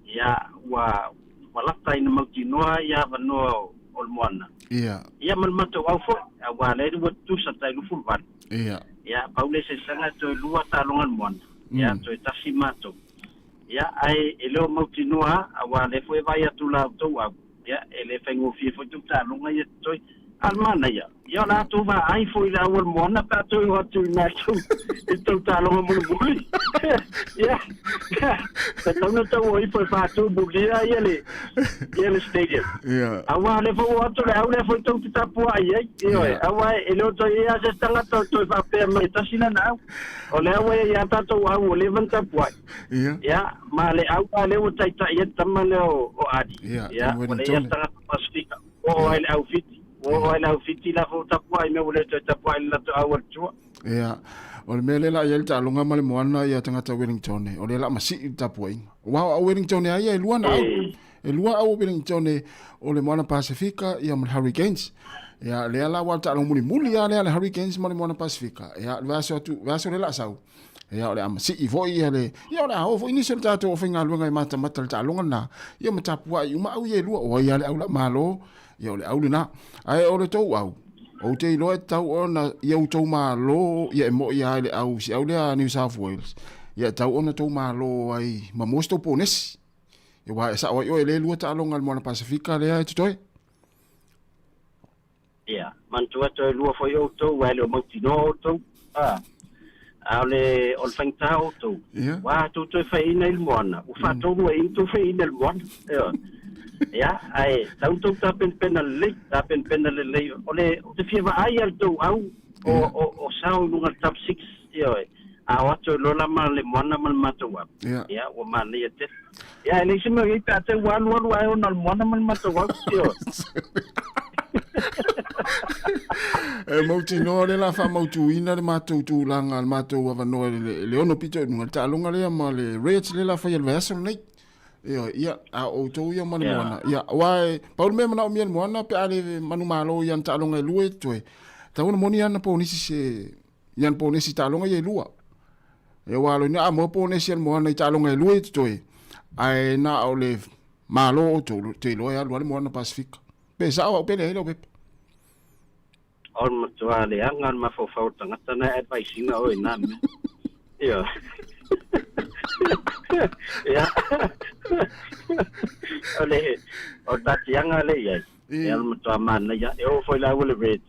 ia, ua, ua lata ina mautinoa ia avanoa o le moana. Ia. Ia ma le matou au foi, aua lea ua tutusa tai 28. Ia. Ia, pau le eseesega e toe lua taaloga a le moana. Ia, toe tasi matou. Ia, ae e le o mautinoa lava, aua o lea foi e vaai atu la outou au, ia, e le faigofie foi tou taaloga ia totoe. A o le manaia, ia o le a tou vaai foi i le au o le moana pe a toe o atu i ina i tou taaloga mulimuli. Ia, tatau ona tau o ifo e faatumulia ia le, ia le stadium. Ia. Aua o lea foi ua o atu le au lea foi tou te tapuai ai. Ioe, aua e le o toe i ai lava se isi tagata o toe faapea mai e tasi lana au. O lea ua i ai lava tatou au ua leva ona tapuai. Ia. Ia, ma le au lava lea ua taitai ai le tama lea o, o Adi. Ia, Ia, Tom ua leai lava Wellington. se tagata Pasifika. Ua oo ai le au Fiti. Ua oo ai le au Fiti la foi ua tapuai mea ua le toe tapuai le latou au a le tua. Ia, o le mea lea la i ai le taaloga ma le moana ia tagata Wellington, o lea la masii le tapuaiga. Aua o au Wellington a ia e lua na au. E lua au o Wellington o le moana Pasifika ia ma le Hurricanes. Ia, lea la ua taaloga mulimuli lava lea le Hurricanes ma le moana Pasifika. Ia, le vaiaso atu, vaiaso lea la sau. Ia, o le a masii foi ia le, ia o le a o foi nisi o le tatou aufaigaluega e matamata le taaloga lena. Ia ma tapuai uma au ia e lua, o ai lava le au la malo, ia o le au lena. Ae o le tou au, ou te iloa e tatau ona ia outou malo, ia e moi lava i le au, si au lea New South Wales, ia e tatau ona outou malo ai ma maua se tou ponesi. Ia aua e sao ai oe e le lua taaloga a le Moana Pasifika lea e totoe. Ia, manatua toe lua foi outou, aua e le o mautinoa outou, a, a o le, o le faigata o outou, Ia. ua tou toe faiaina i le moana, ua faatolu ai ina tou faiaina i le moana. Ioe. Ia, ae tau tou tapenapena lelei, tapenapena lelei. O le, ou te fia vaai lava i le tou au o, o, o sao i luga o le top six, ioe. A o atu ai loa la ma le moana ma le matou au. Ia. Ia, ua manaia tele. Ia, e leai se mea o i ai pe a te ua alualu ae ona o le moana ma le matou au. Ioe. E mautinoa lea la faamautuina le matou tulaga, le matou avanoa i le, le ono pito i luga, le taaloga lea ma le Reds lea la faia i le vaiaso lenei. Ioe, ia, a o outou ia ma le moana. Ia, aua e, pau le mea e manaomia e le moana pe a le manumalo i ana taaloga e lua e totoe, tatau ona moni ana ponisi se, i ana ponesi i taaloga ia e lua. E ua alo ina a moa ponesi a le moana i taaloga e lua e totoe, ae na o le malo outou, te iloa e alu lava le moana Pasifika. Pe sao au pe leai lau pepa. O le matua leaga o le mafaufau o le tagata na e advice ina oe i na mea. Ioe. Ia. O le, o le taatiaga lea i ai, ia o le matua manaia. E oo foi la au le Reds,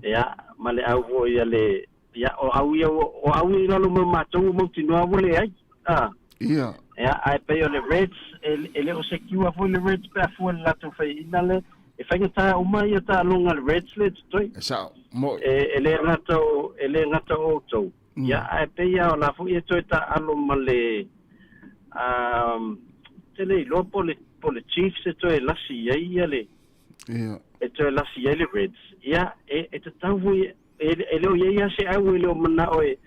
ia, ma le au foi a le, Ia, o au ia, o au ia i lalo mai o matou ua mautinoa ua leai. A. Ia. Ia, ae pei o le Reds, e, e le o secure foi le Reds pe a fua i le latou faiaina lea. E faigata uma ia taaloga a le Reds lea e totoe. E sao. Mo'i. E, e le gata o, e le gata o outou. Ia, ae pei lava o la foi e toe taaalo ma le, um, te le iloa po o le, po o le Chiefs e toe lasi i ai ia le, Ia. e toe lasi i ai le Reds. Ia, e, e tatau foi, e, e le o i ai lava se au e le o manao e,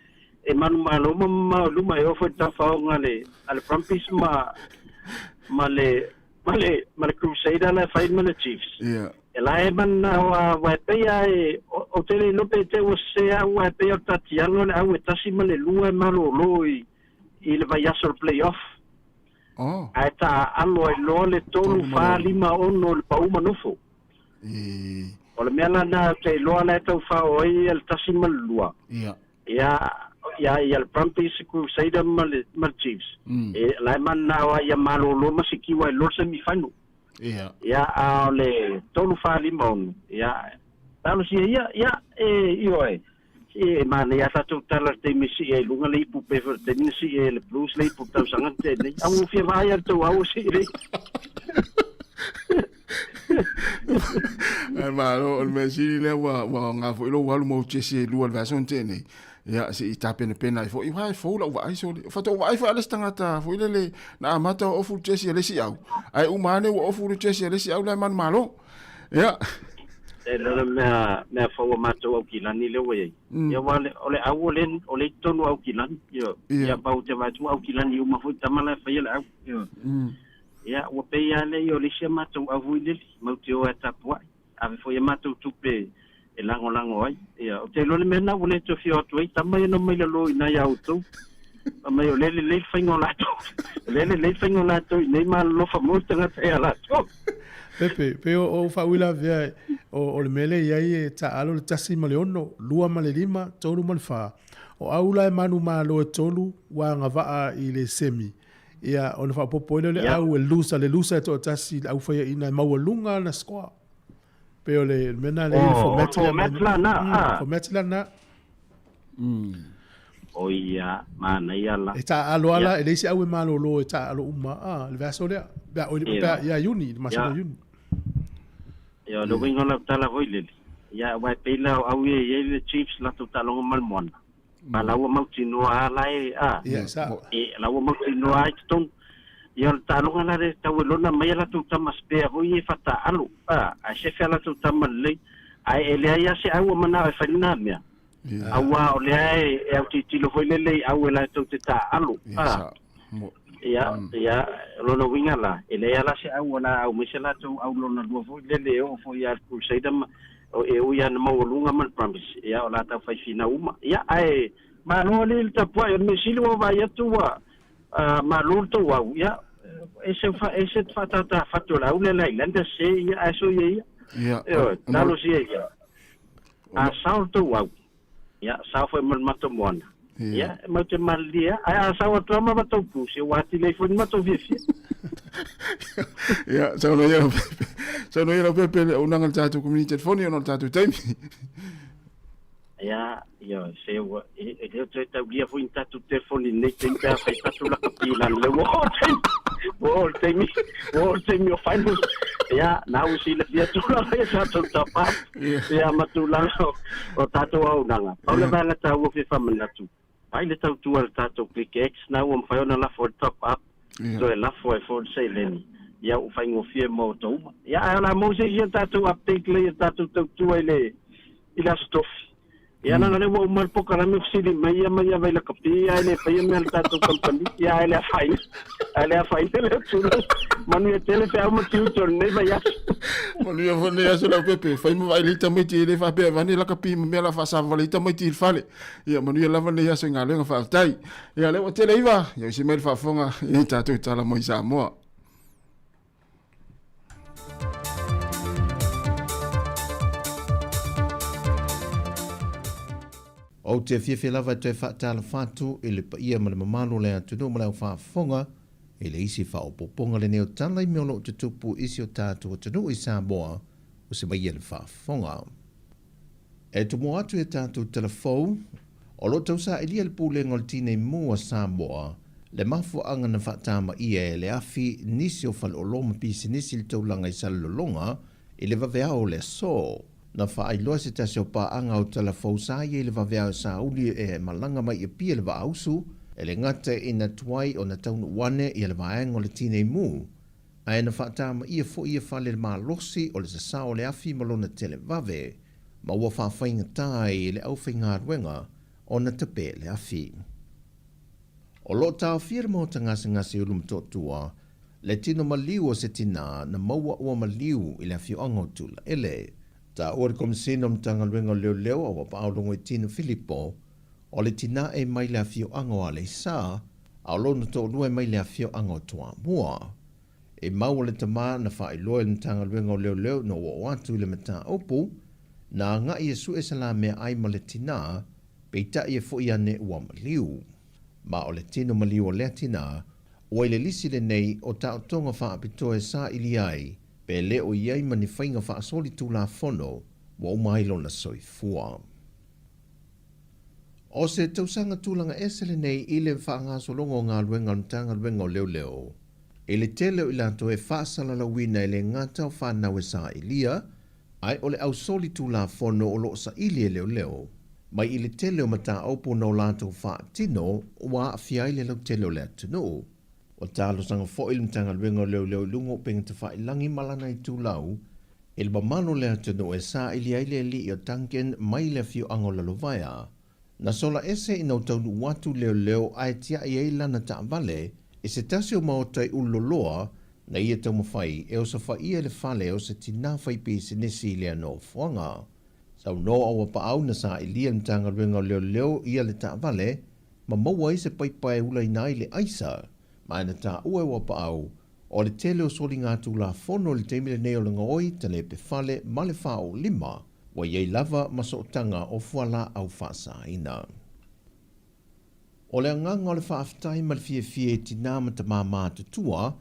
e manumalo ma mamao i luma e oo foi i le tafaoga a le, a le Brumbies ma, ma le, ma le, ma le Crusader la e fai ma le Chiefs. Ia. E la e manao a aua e pei a e, ou te le iloa pe te ua sese au ae pei o le tatialo le au e tasi ma le lua e malolo i, i le vaiaso o le play-off. Oh. Ae taaalo ai loa le tolu, fa, lima, ono i le pau ma nofo. E. O le mea lana ou te iloa la e tau fao ai le tasi ma le lua. Ia. Ia, ia, ia le Brumbies, Crusader ma le, ma le Chiefs. E, la e manao ai ia malolo ma sikiua ai loa le semi-final. Ia. Ia, a o le tolu, fa, lima, ono. Ia, talosia ia, ia, e, ioe. E manaia a tatou tala i le taimi e sii ai i luga le ipu pe foi le taimi na sii ai e le Blues le ipu tausaga na tea nei. Au ua fia vaai a le tou au e sii le ipu. Ae malo, o le mea sili lea ua ua aoga foi lou alu ma ou jesi e lua i le vaiaso na tea nei. Ia, se i tapenapena ai foi, aua e fou lau vaai sole. Faatoa ou vaai foi a le isi tagata foi lele na amata o ofu le jesi a le isi au, ae uma ane ua ofu le jesi a le isi au la e manumalo. Ia. E le o le mea, mea fou a matou Aukilani lea ua i ai. Ia aua o le au o le, o lea i totonu o Aukilani. Ioe. Ia pau te vaai atu ua Aukilani uma foi tama la e faia le au. Ioe. Ia ua pei lava lea o le isi a matou au foi lele, matou te o e tapuai. Ave foi a matou tupe e lagolago ai. Ia, ou te iloa le mea lena ua le toe fia o atu ai tama ia na omai lalo i ina ia outou. Fai mai o lea e lelei le faiga o latou. O lea e lelei le faiga o latou i inei ma alolofa mo le tagata ia latou. Pepe, pei o ou faauilavea o le mea lea e i ai e taaalo le 1 ma le 6, 2 ma le 5, 3 ma le 4. O au la e manumalo e tolu ua agavaa i le semi. Ia, ona faaopoopo ai lea o le au e lusa, le lusa e toatasi i le au faiaina e maualuga ana score. Pei o le mea lena lea i le format lea. Format la na. Format la na. O ia, manaia la. E taaalo lava la, e leai se au e malolo e taaalo uma a le vaiaso lea. Pe a, pe a, ia Iuni, le masina o Iuni. Ia, o le uiga o lau tala foi lele, ia, aua e pei la o au ia e i ai le Chiefs latou taaloga ma le moana. Ma la ua mautinoa a la e, a, Ia, sao. e, la ua mautinoa a i totonu. Ia, o le taaloga la lea e tau e lona mai a latou tama spare foi ia e faataaalo, a, ae sefe a latou tama lelei. Ae e leai lava se au o manao e fai lena mea. Aua o lea e, e autilotilo foi lele i au e latou te taaalo, a. Ia, ia, o lona uiga la, e leai lava la se au o le a au mai se latou au lona lua foi lele e oo foi ia le Crusader ma, e ui lava ina maualuga ma le Brumbies, ia, o la taufai finau uma. Ia, ae malo alii le tapuai, o le mea sili ua vaai atu ua malo le tou au, ia, ese, ese te faatātā fatu o le au lea le Highlanders se, ia, ae soia ia. Ia, Ioe, talosia ia. A sao le tou au, ia, sao foi ma le matou moana. Ia, e matou te malilie lava. Ae a sao atu lava ma matou pusi, ua atili ai foi le matou fiafia. Ia, saunoa ia lau Pepe. Saunoa ia lau Pepe le auaunaga i le tatou community telefoni ona o le tatou taimi. Ia, ia, se ua, e, e le o toe taulia foi ni tatou telefoni i lenei taimi pe a fai tatou lakapi i lalo. Ua oo le taimi, ua oo le taimi, ua oo le taimi o finals. Ia, na ua silafia tulaga ia tatou top up. Ia, ma tulaga o tatou auaunaga. Pau le vaega taua fia faamanatu, pai le tautua i le tatou Click X, na ua mafai ona lafo ai le top up, toe lafo ai foi le seleni, ia ua faigofie mo outou uma. Ia, ae o le a maua se isi a tatou update lelei a tatou tautua i le i le Aso Tofi. Ia leaga o lea ua uma le polokalame fesili mai ia mai ava i lakapi ae le faia mea a le tatou kamupani. Ia ae le afaina, ae le afaina lea tulaga. Manuia tele feau ma tiute o lenei vaiaso. Manuia foi lenei aso Leaupepe. Fai ma vaai lelei tamaiti e le faapea avane lakapi ma mea la faasavavale ai tamaiti i le fale. Ia manuia lava lenei aso i galuega faafetai. Ia lea ua tele iva, ia usi mai le faafofoga i tatou tala mai Samoa. Ou te fiafia lava e toe faatalofa atu i le paia ma le mamalu o le atunuu ma le au faafofoga i le isi faaopoopoga lenei o tala i mea o lo o tutupu i si o tatou atunuu i Samoa ua se mai ia le faafofoga. E tomo atu i a tatou tala fou. O lo o tausailia e le Pulega o le Tinei Mu a Samoa le mafuaaga na faatamaia e le afi nisi o faleoloa ma pisinisi i le taulaga i Salelologa i le vaveao o le aso. Na faailoa se tasi o paaga o Talafou sa ia i le vaveao e sauli e malaga mai i Apia i le Vaa-usu, e le gata ina tuai ona taunuu ane ia le vaega o le Tinei Mu, ae na faatamaia foi ia fale le malosi o le sasao o le afi ma lona televave, ma ua faafaigata ai i le aufaigaluega ona tape le afi. O lo o taofia le maota gasegase i Ulumotootua le tino maliu o se tinā na maua ua maliu i le afioaga o Tulaele. Taua le Komesina o Matagaluega o Leoleo a ua paologo i Tino Filipo, o le tinā e mai le afioaga o Aleisa, a o lona toalua e mai le afioaga o Toamua. E maua le tama na faailoa e le Matagaluega o Leoleo ina ua oo atu i le mataupu, na agai e sue sa la meaai ma le tinā, peitai e foʻi ane ua maliu. Ma o le tino maliu o lea tinā, ua i le lisi lenei o taotoga faapitoa e saili ai pe le o i ai ma ni faiga faasolitulafono ua uma ai lona soifua. O se tausaga tulaga ese lenei i le faagasologa o galuega a le Matagaluega o Leoleo i le tele o i latou e faasalalauina e le gata o fanau e sailia ae o le ausolitulafono o lo o saili e leoleo mai i le tele o mataupu na o latou faatino ua aafia ai le lautele o le atunuu. Ua talosaga foi le Matagaluega o Leoleo i luga o upega tafailagi ma lana itulau i le mamalu o le atunuu e saili ai le alii o Duncan mai le afioaga o Lalovaea. Na sola ese ina ua taunuu atu leoleo ae tiai ai lana taavale i se tasi o maota i Ululoloa na ia taumafai e osofaia le fale o se tinā fai pisinisi i lea nofoaga. Saunoa ua paau na sailia le Matagaluega o Leoleo ia le taavale ma maua ai se paipa e ulaina ai le aisa, ma na taua e ua paau o le tele o soligatulafono i le taimi lenei o le gaoi talepe fale ma le faaoolima ua i ai lava ma sootaga o fualaau faasaina. O le agaga o le faafetai ma le fiafia i tinā ma tamā matutua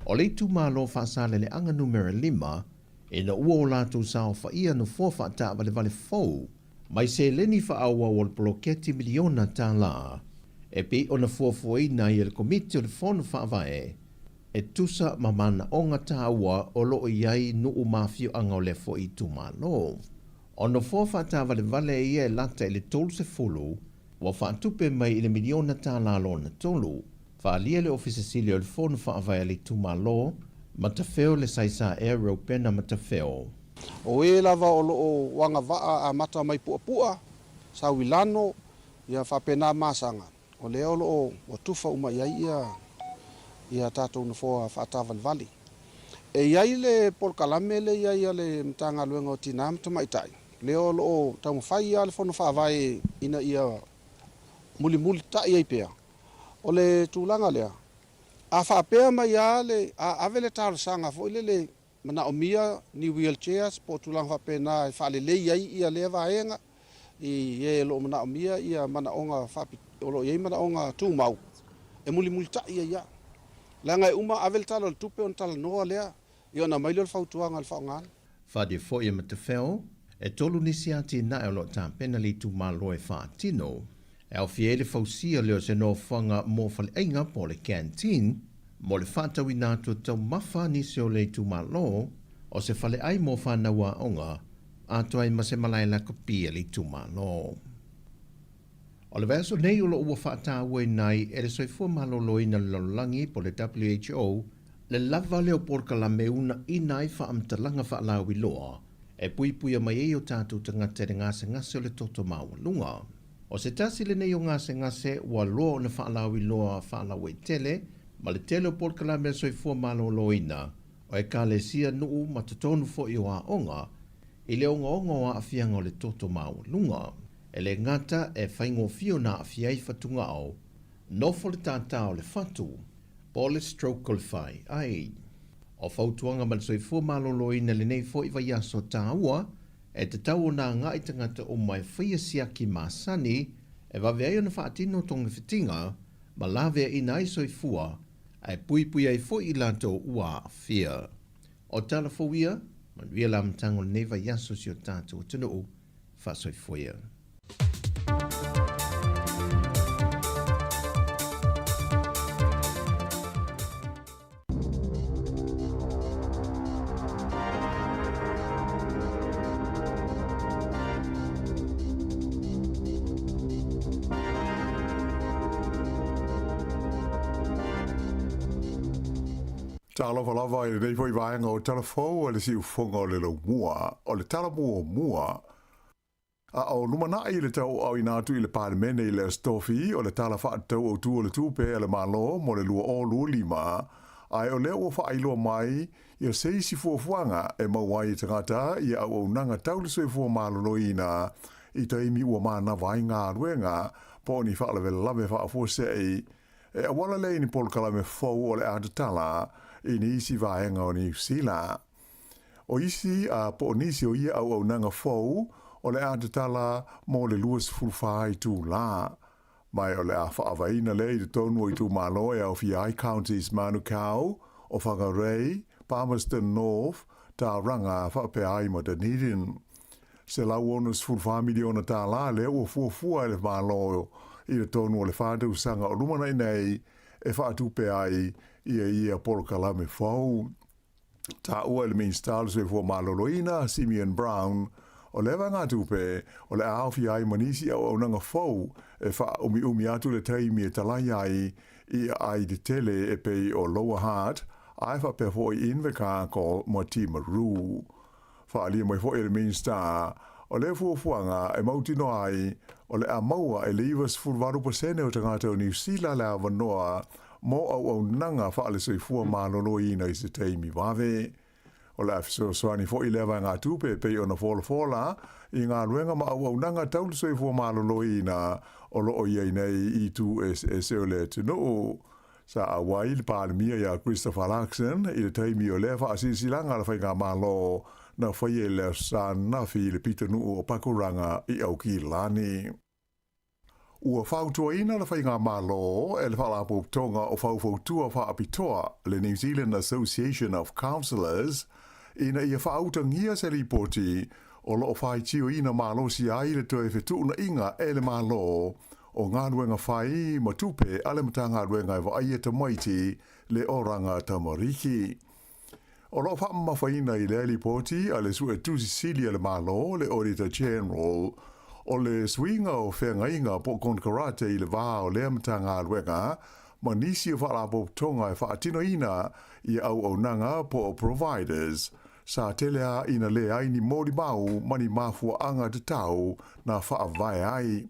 o le itumalo Faasaleleaga Numera 5 ina ua o latou saofaia nofoa faataavalevale fou mai seleni faaauau o le poloketi miliona tālā e pei ona fuafuaina ai e le Komiti o le Fono Faavae e tusa ma manaoga tāua o lo o i ai nuu ma afioaga o lea foi itumalo. O nofoa faataavalevale ia e lata i le 30 ua faatupe mai i le miliona tālā lona tolu. Faaalia le Ofisa Sili o le Fono Faavae a le Itumalo, Matafeo le Saisaea Reupena Matafeo. O e lava o lo o agavaa amata mai puapua, sauilano, ia faapena masaga, o lea o lo o ua tufa uma i ai ia ia tatou nofoa faataavalevale. E i ai le polokalame lea e i ai a le Matagaluega o Tinā ma Tamaitai, lea o lo o taumafai lava le Fono Faavae ina ia mulimulitai ai pea. O le tulaga lea, a faapea mai lava le, a ave le talosaga foi lele manaomia ni wheelchairs po o tulaga faapena e faalelei ai ia lea vaega i e o lo o manaomia ia manaoga o lo o i ai manaoga tumau, e mulimulitai ai lava. Leaga e uma ave le Tala o le Tupe ona talanoa lea, ia ona aumai lea o le fautuaga i le faaaogaina. Fadi foi e Matafeo, e tolu nisi atinae o lo o tapena le itumalo e faatino. E aofia ai le fausia lea o se nofoaga mo faleaiga po o le canteen, mo le faatauina atu o taumafa nisi o le itumalo, o se faleai mo fanau aoga, atoa ai ma se malae lakapi a le itumalo. O le vaiaso nei o lo o ua faatauaina ai e le Soifua Maloloina o le Lalolagi po o le WHO le lava lea o polokalame e uunaina ai faamatalaga faalauiloa e puipuia mai ai o tatou tagata i le gasegase o le toto maualuga. O se tasi lenei o gasegase ua loa ona faalauiloa faalauaitele ma le tele o polokalame a le Soifua Maloloina o Ekalesia, nuu ma totonu foi o aoga i le ogaoga o aafiaga o le toto maualuga. E le gata e faigofie ona aafia ai fatugao, nofo le tātā o le fatu, po o le stroke o le whai ai. O fautuaga ma le soifua maloloina lenei foi vaiaso tāua, e tatau ona agai tagata uma e faia siaki masani e vave ai ona faatino togafitiga ma laveaina ai soifua ae puipui ai foi i latou ua aafia. O tala fou ia, manuia le amataga o lenei vaiaso i si o tatou atunuu. Faasoifua ia. Talofa lava i lenei foi vaega o Tala Fou a le Siufofoga o le Laumua, o le tala muamua. A o lumanai le tauaaoina atu i le Palemene i le Aso Tofi o le Tala Faatatau Autu o le Tupe a le Malo mo le 2025, ae o lea ua faailoa mai ia se isi fuafuaga e maua ai e tagata ia auaunaga tau le soifua maloloina i taimi ua manava ai galuega po o ni faalavelave faafuasei e auala lea i ni polokalame fou o le a tatala i nisi vaega o Niu Sila. O isi a po o nisi o ia auaunaga fou o le a tatala mo le 24 itulā, ma o le a fa'avaeina lea i totonu o itumalo e aofia ai Counties Manukau, o Whangarei, Palmerston North, Tauranga faapea ai ma Dunedin. $164 miliona tālā lea ua fuafua e le Malo i totonu o le fa tausaga o lumanai nei e faatupe ai ia ia polokalame fou. Taua e le Minisita o le Soifua Maloloina, Simeon Brown, o lea vaegatupe o le a aofia ai ma nisi auaunaga fou e faaumiumi atu le taimi e talai ai i aai tetele e pei o Lower Hutt ae faapea foi Invercargill ma Timaru. Faaalia mai foi e le Minisita, o lea fuafuaga e mautinoa ai o le a maua e le 98% o tagata o Niu Sila le avanoa mo auaunaga faale-soifua maloloina i se taimi vave. O le a fesoasoani foi lea vaegatupe e pei ona folafola i galuega ma auaunaga tau le soifua maloloina o lo o i ai nei i itu eseese o le atunuu. Sa auai le Palemia iā Christopher Luxon i le taimi o lea faasilasilaga a le Faigamalo na faia i le Aso Sa ananafi i le pitonuu o Pakuranga i Aukilani. Ua fautuaina le Faigamalo e le Faalapotopotoga o Faufautua Faapitoa, le New Zealand Association of Counsellors, ina ia faautagia se lipoti o lo o faitioina malosi ai le toe fetuunaiga e le Malo o galuega fai ma tupe a le Matagaluega e vaaia tamaiti le oranga tamariki. O lo o faamamafaina i lea lipoti a le Suetusi Sili a le Malo, le Auditor General, o le suiga o feagaiga po o konekarate i le va o lea Matagaluega ma nisi o faalapotopotoga e faatinoina ia auaunaga po o providers, sa tele a ina leai ni molimau ma ni mafuaaga tatau na faavae ai.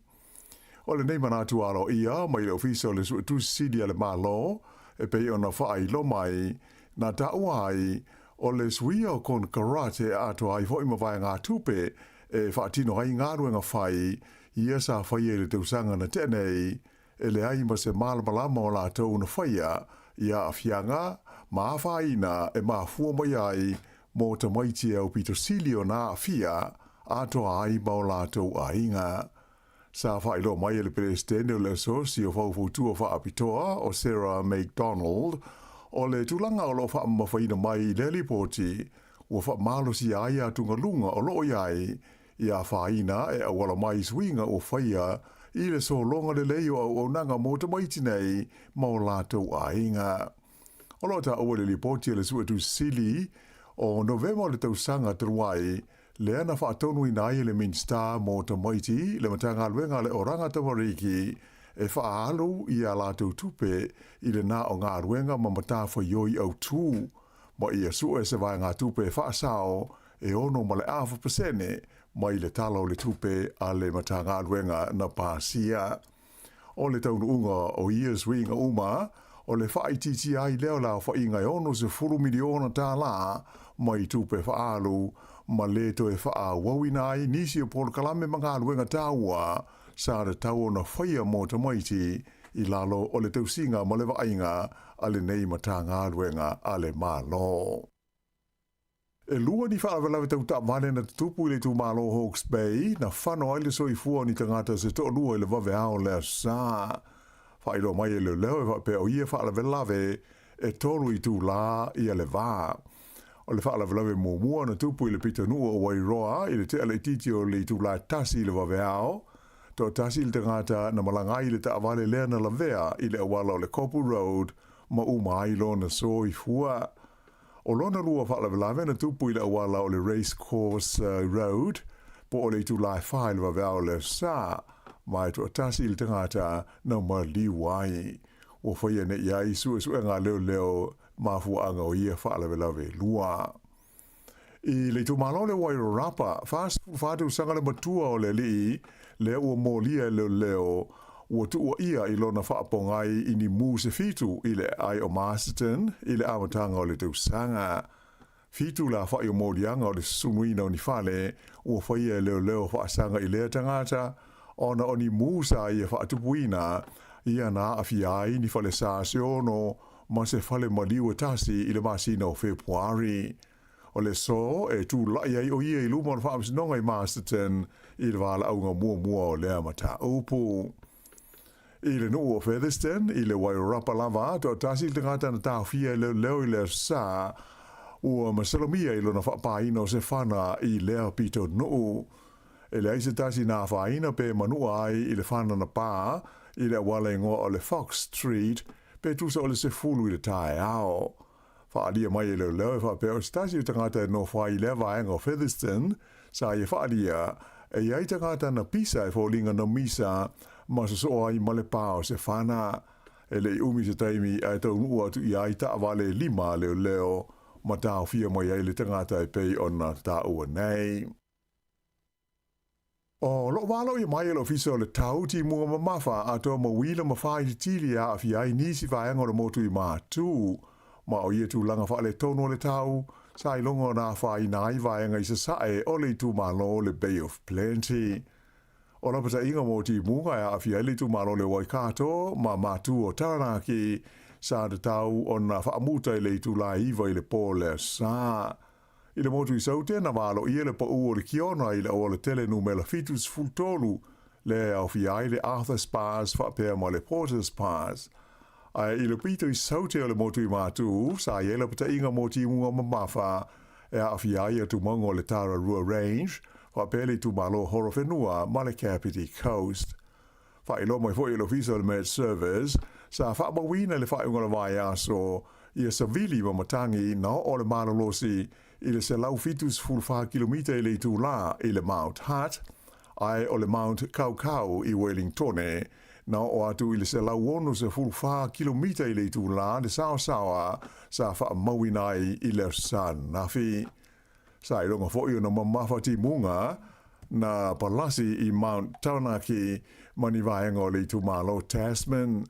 O lenei manatu aloaia mai le Ofisa o le Suetusi Sili a le Malo e pei ona faailoa mai, na taua ai, o le suia o konekarate e atoa ai foi ma vaegatupe e faatino ai galuega fai ia sa faia i le tausaga na tea nei, e leai ma se malamalama o latou na faia i aafiaga ma afaina e mafua mai ai mo tamaiti e aupito sili ona aafia atoa ai ma o latou aiga. Sa faailoa mai e le Peresetene o le Asosi o Faufautua Faapitoa o Sarah McDonald, o le tulaga o lo o faamamafaina mai i lea lipoti, ua faamalosia ai atugaluga o lo o i ai i afaina e auala mai i suiga ua faia i le sologa lelei o auaunaga mo tamaiti nei ma o latou aiga. O lo o taua i le lipoti a le Suetusi Sili o Novema o le tausaga talu ai, lea na faatonuina ai e le Minisita mo Tamaiti le Matagaluega a le Oranga Tamariki e faaalu i a latou tupe i le na o galuega ma matafaioi autū, ma ia sue se vaegatupe e faasao e 6.5% mai le Tala o le Tupe a le Matagaluega na pasia. O le taunuuga o ia suiga uma, o le faaitiitia ai lea o le aofaiga e $60 miliona tālā mai tupe faaalu ma le toe faaauauina ai nisi o polokalame ma galuega taua sa tatau ona faia mo tamaiti i lalo o le tausiga ma le vaaiga a lenei Matagaluega a le Malo. E lua ni faalavelave tau taavale na tutupu i le itumalo o Hawke's Bay, na fano ai le soifua o ni tagata se toalua i le vaveao o le Aso Sa. Faailoa mai e leoleo e faapea o ia faalavelave e tolu itulā ia le va. O le faalavelave muamua na tupu i le pitonuu o Wairoa i le tea laitiiti o le itulā tasi i le vaveao, toatasi le tagata na malaga ai i le taavale lea na lavea i le auala o le Kopu Road ma uma ai lona soifua. O lona lua faalavelave na tupu i le auala o le Race Course Road po o le itulā e fa i le vaveao o le Aso Sa, ma e toatasi le tagata na maliu ai. Ua faia nei ai suesuega a leoleo mafuaaga o ia faalavelave e lua. I le itumalo o le Wairarapa, 44 tausaga le matua o le alii lea ua molia e leoleo, ua tuuaia i lona faapogai i ni mu se fitu i le aai o Masterton i le amataga o le tausaga. Fitu le afa'i o moliaga o le susunuina o ni fale ua faia e leoleo faasaga i lea tagata ona o ni mu sa ia faatupuina ia na aafia ai ni falesa se ono ma se fale maliu e tasi i le masina o Fepuari. O le aso e tula'i ai o ia i luma o le Faamasinoga i Masterton i le valaauga muamua o lea mataupu. I le nuu o Featherston, i le Wairarapa lava, toatasi le tagata na taofia e leoleo i le Aso Sa, ua masalomia i lona faapāina o se fana i lea pitonuu. E leai se tasi na afaina pe manua ai i le fana na pā i le auala igoa o le Fox Street pe tusa o le 10 i le taeao. Faaalia mai e leoleo e faapea o se tasi o tagata e nofo ai i lea vaega o Featherston sa ia faaalia e i ai tagata na pisa e foliga na misa ma sosoo ai ma le pā o se fana. E le i umi se taimi ae taunuu atu i ai taavale e lima a leoleo ma taofia mai ai le tagata e pei ona taua nei. O loo valoia mai e le Ofisa o le Tau Timuga Mamafa atoa ma uila ma faaitiitili e aafia ai nisi vaega o le motu i Matu. Ma o ia tulaga faaletonu o le tau, sa iloga ona afaina ai vaega i sasae o le itumalo o le Bay of Plenty. O lapataiga mo timuga e aafia ai le itumalo o le Waikato ma Matu o Taranaki, sa tatau ona faamuta i le itula e 9 i le po o le Aso Sa. I le motu i Saute, na valoia le paū o le Kiona i le auala tele numera 73, lea e aofia ai le Arthur's Pass faapea ma le Porter's Pass. Ae i le pito i Saute o le motu i Matu, sa i ai lapataiga mo timuga mamafa e aafia ai atumauga o le Tararua Range faapea le itumalo Horowhenua ma le Kapiti Coast. Faailoa mai foi e le Ofisa o le Met Service, sa faamauina i le faaiuga o le vaiaso ia savili ma matagi na oo le malolosi i le 174 kilomita i le itulā i le Mount Hutt, ae o le Mount Kaukau i Wellingtone na oo atu i le 164 kilomita i le itulā le saosaoa sa faamauina ai i le Aso Sa ananafi. Sa iloga foi ona mamafa timuga na palasi i Mount Taranaki ma ni vaega o le itumalo Tasman.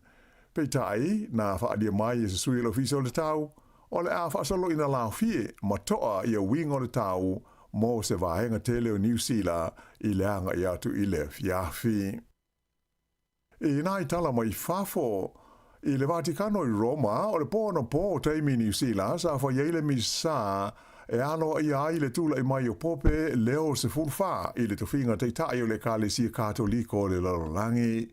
Peitai, na faaalia mai e se sui o le Ofisa o le Tau, o le a faasoloina laofie ma toa ia uiga o le tau mo se vaega tele o Niu Sila i le agai atu i le afiafi. I nā tala mai fafo, i le Vatikano i Roma, o le po anapo taimi Niu Sila, sa fai ai le misa e aloaia ai le tula'i mai o Pope Leo 14 i le tofiga taita'i o le Ekalesia Katoliko o le lalolagi.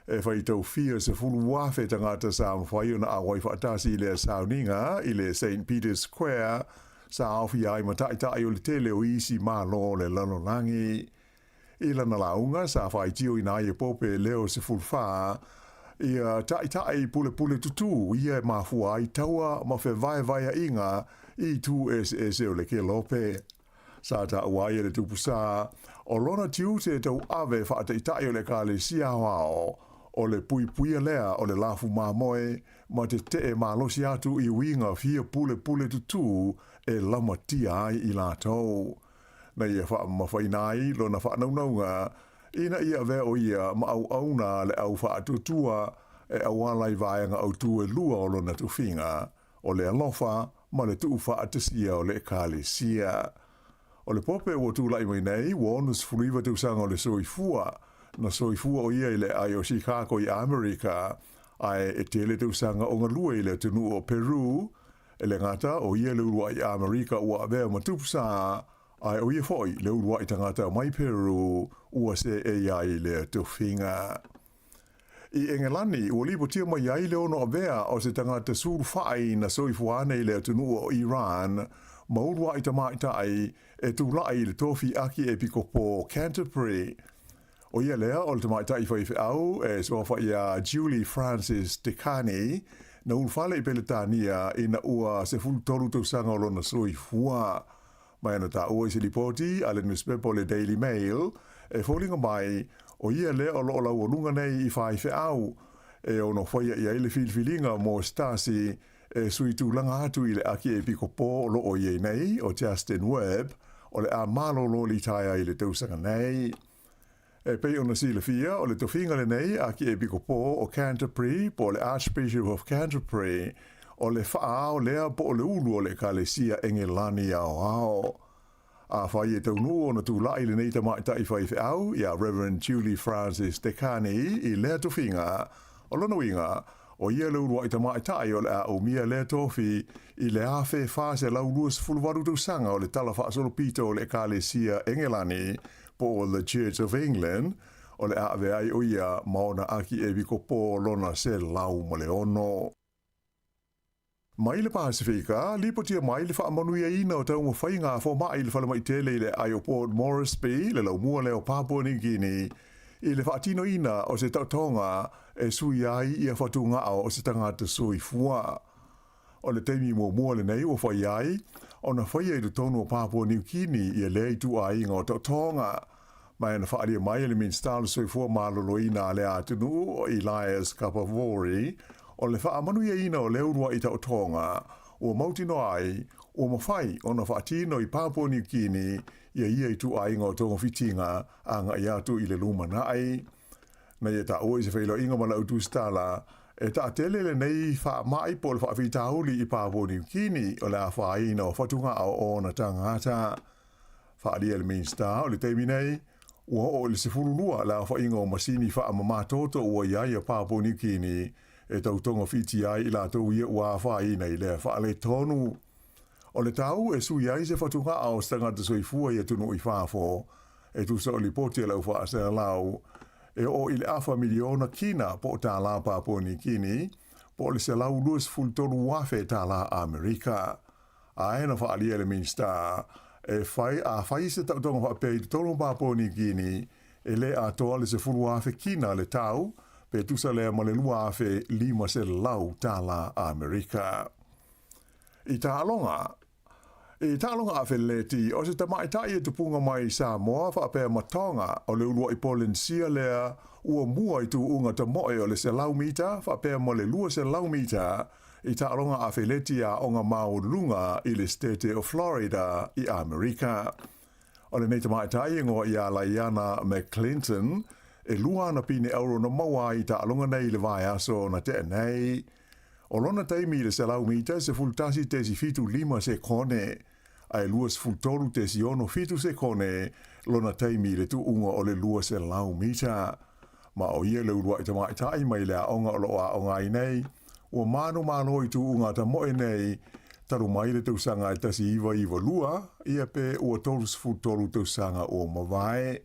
E faitau fia 10,000 tagata sa mafai ona auai faatasi i lea sauniga i le St Peter's Square, sa aofia ai ma taita'i o le tele o isi Malo o le lalolagi. I lana lauga sa faaitioina ai e Pope Leo 14 ia taʻitaʻi pulepule tutū ia e mafua ai taua ma fevaevaeaʻiga i itu eseese o le kelope. Sa taua ai e le tupu sa o lona tiute tauave faataʻitaʻi o le Ekalesia Aoao o le puipuia lea o le lafu mamoe ma tetee malosi atu i uiga fia pulepule tutū e lamatia ai i latou. Na ia faamamafaina ai lona faanaunauga ina ia avea o ia ma auauna a le au faatuatua e auala i vaega autū e lua o lona tofiga, o le alofa ma le tuufaatasia o le Ekalesia. O le Pope ua tula'i mai nei, ua 69 tausaga o le soifua. Na soifua o ia i le aai o Chicago i Amerika, ae e tele tausaga o galue i le atunuu o Peru. E le gata o ia le ulua'i Amerika ua avea ma tupu sa, ae o ia foi le ulua'i tagata mai Peru ua seei ai lea tofiga. I Engelani, ua lipotia mai ai le ono avea o se tagata sulufa'i na soifua ane i le atunuu o Iran ma ulua'i tamaitai e tula'i i le tofi Akiepikopo o Canterbury. O ia lea o le tamaitai faifeau e suafa iā Julie Frances Dekani, na ulufale i Peletania ina ua 13 tausaga o lona soifua. Mai ana taua i se lipoti a le nusipepa o le Daily Mail, e foliga mai, o ia lea o loo laualuga nei i faifeau e ono faia i ai le filifiliga mo se tasi. e sui tulaga atu i le Akiepikopo o lo o i ai nei, o Justin Webb, o le a malolo litaea i le tausaga nei. E pei ona silafia, o le tofiga lenei Akiepikopo o Canterbury po o le Archbishop of Canterbury, o le faaao lea po o le ulu o le Ekalesia Engelani Aoao. Afai e taunuu ona tulai lenei tamaitai faifeau ia Rev. Julie Francis Dekani i lea tofiga, o lona uiga, o ia le uluai tamaitai o le a umia lea tofi i le 1428 tausaga o le Tala Faasolopito o le Ekalesia Engelani po o The Church of England, o le a avea ai o ia ma ona Akiepikopo lona 106. Mai le Pasefika, lipotia mai le faamanuiaina o taumafaiga a fomai i le falemai tele i le aai o Port Moresby, le laumua lea o Papua New Guinea, i le faatinoina o se taotoga e suia ai ia fatugao o se tagata soifua. O le taimi muamua lenei ua fai ai ona faia i totonu o Papua New Guinea ia lea ituaiga o taotoga. Ma na faaalia mai e le Minisita o le Soifua Maloloina a lea atunuu o Elias Kapavori, o le faamanuiaina o lea uluai taotoga ua mautinoa ai ua mafai ona faatino i Papua New Guinea ia ia ituaiga o togafitiga agai atu i le lumanai. Na ia taua i se feiloaiga ma le au tusitala, e taatele lenei faamai po o le faafitauli i Papua New Guinea o le afaina o fatugao o ona tagata. Faaalia e le Minisita o le taimi nei, ua oo i le 12 le aofaiga o masini faamamatoto ua i ai a Papua New Guinea e tau togafiti ai i latou ia ua afaina i lea faaletonu. O le tau e sui ai se fatugaa o se tagata soifua i atunuu i fafo, e tusa o lipoti a le au faasalalau, e oo i le afa miliona kina po o tālā Papua New Guinea, po o le $123,000 tālā Amerika. Ae na faaalia e le Minisita, e fai, a fai se taotoga faapea i totonu o Papua Niu Kini, e le atoa le 10,000 kina le tau, pe tusa lea ma le $2,500 tālā Amerika. I taaloga, I taaloga afeleti, o se tamaitai e tupuga mai i Samoa faapea ma Tonga, o le uluai Polenisia lea ua mua i tuuga tamoe o le 100 mita faapea ma le 200 mita, i taaloga afeleti aoga maualuluga i le Setete o Florida i Amerika. O lenei tamaitai e igoa ia Laiana McClinton, e lua ana pine auro na maua ai i taaloga nei i le vaiaso na tea nei. O lona taimi i le 100 mita e 11.75 sekone, a e 23.67 sekone lona taimi i le tuuga o le 200 mita. Ma o ia le uluai tamaitai mai le aoga o lo o aoga ai nei, ua manumalo i tuuga tamoe nei, talu mai le tausaga e 1992, ia pe ua 33 tausaga ua mavae.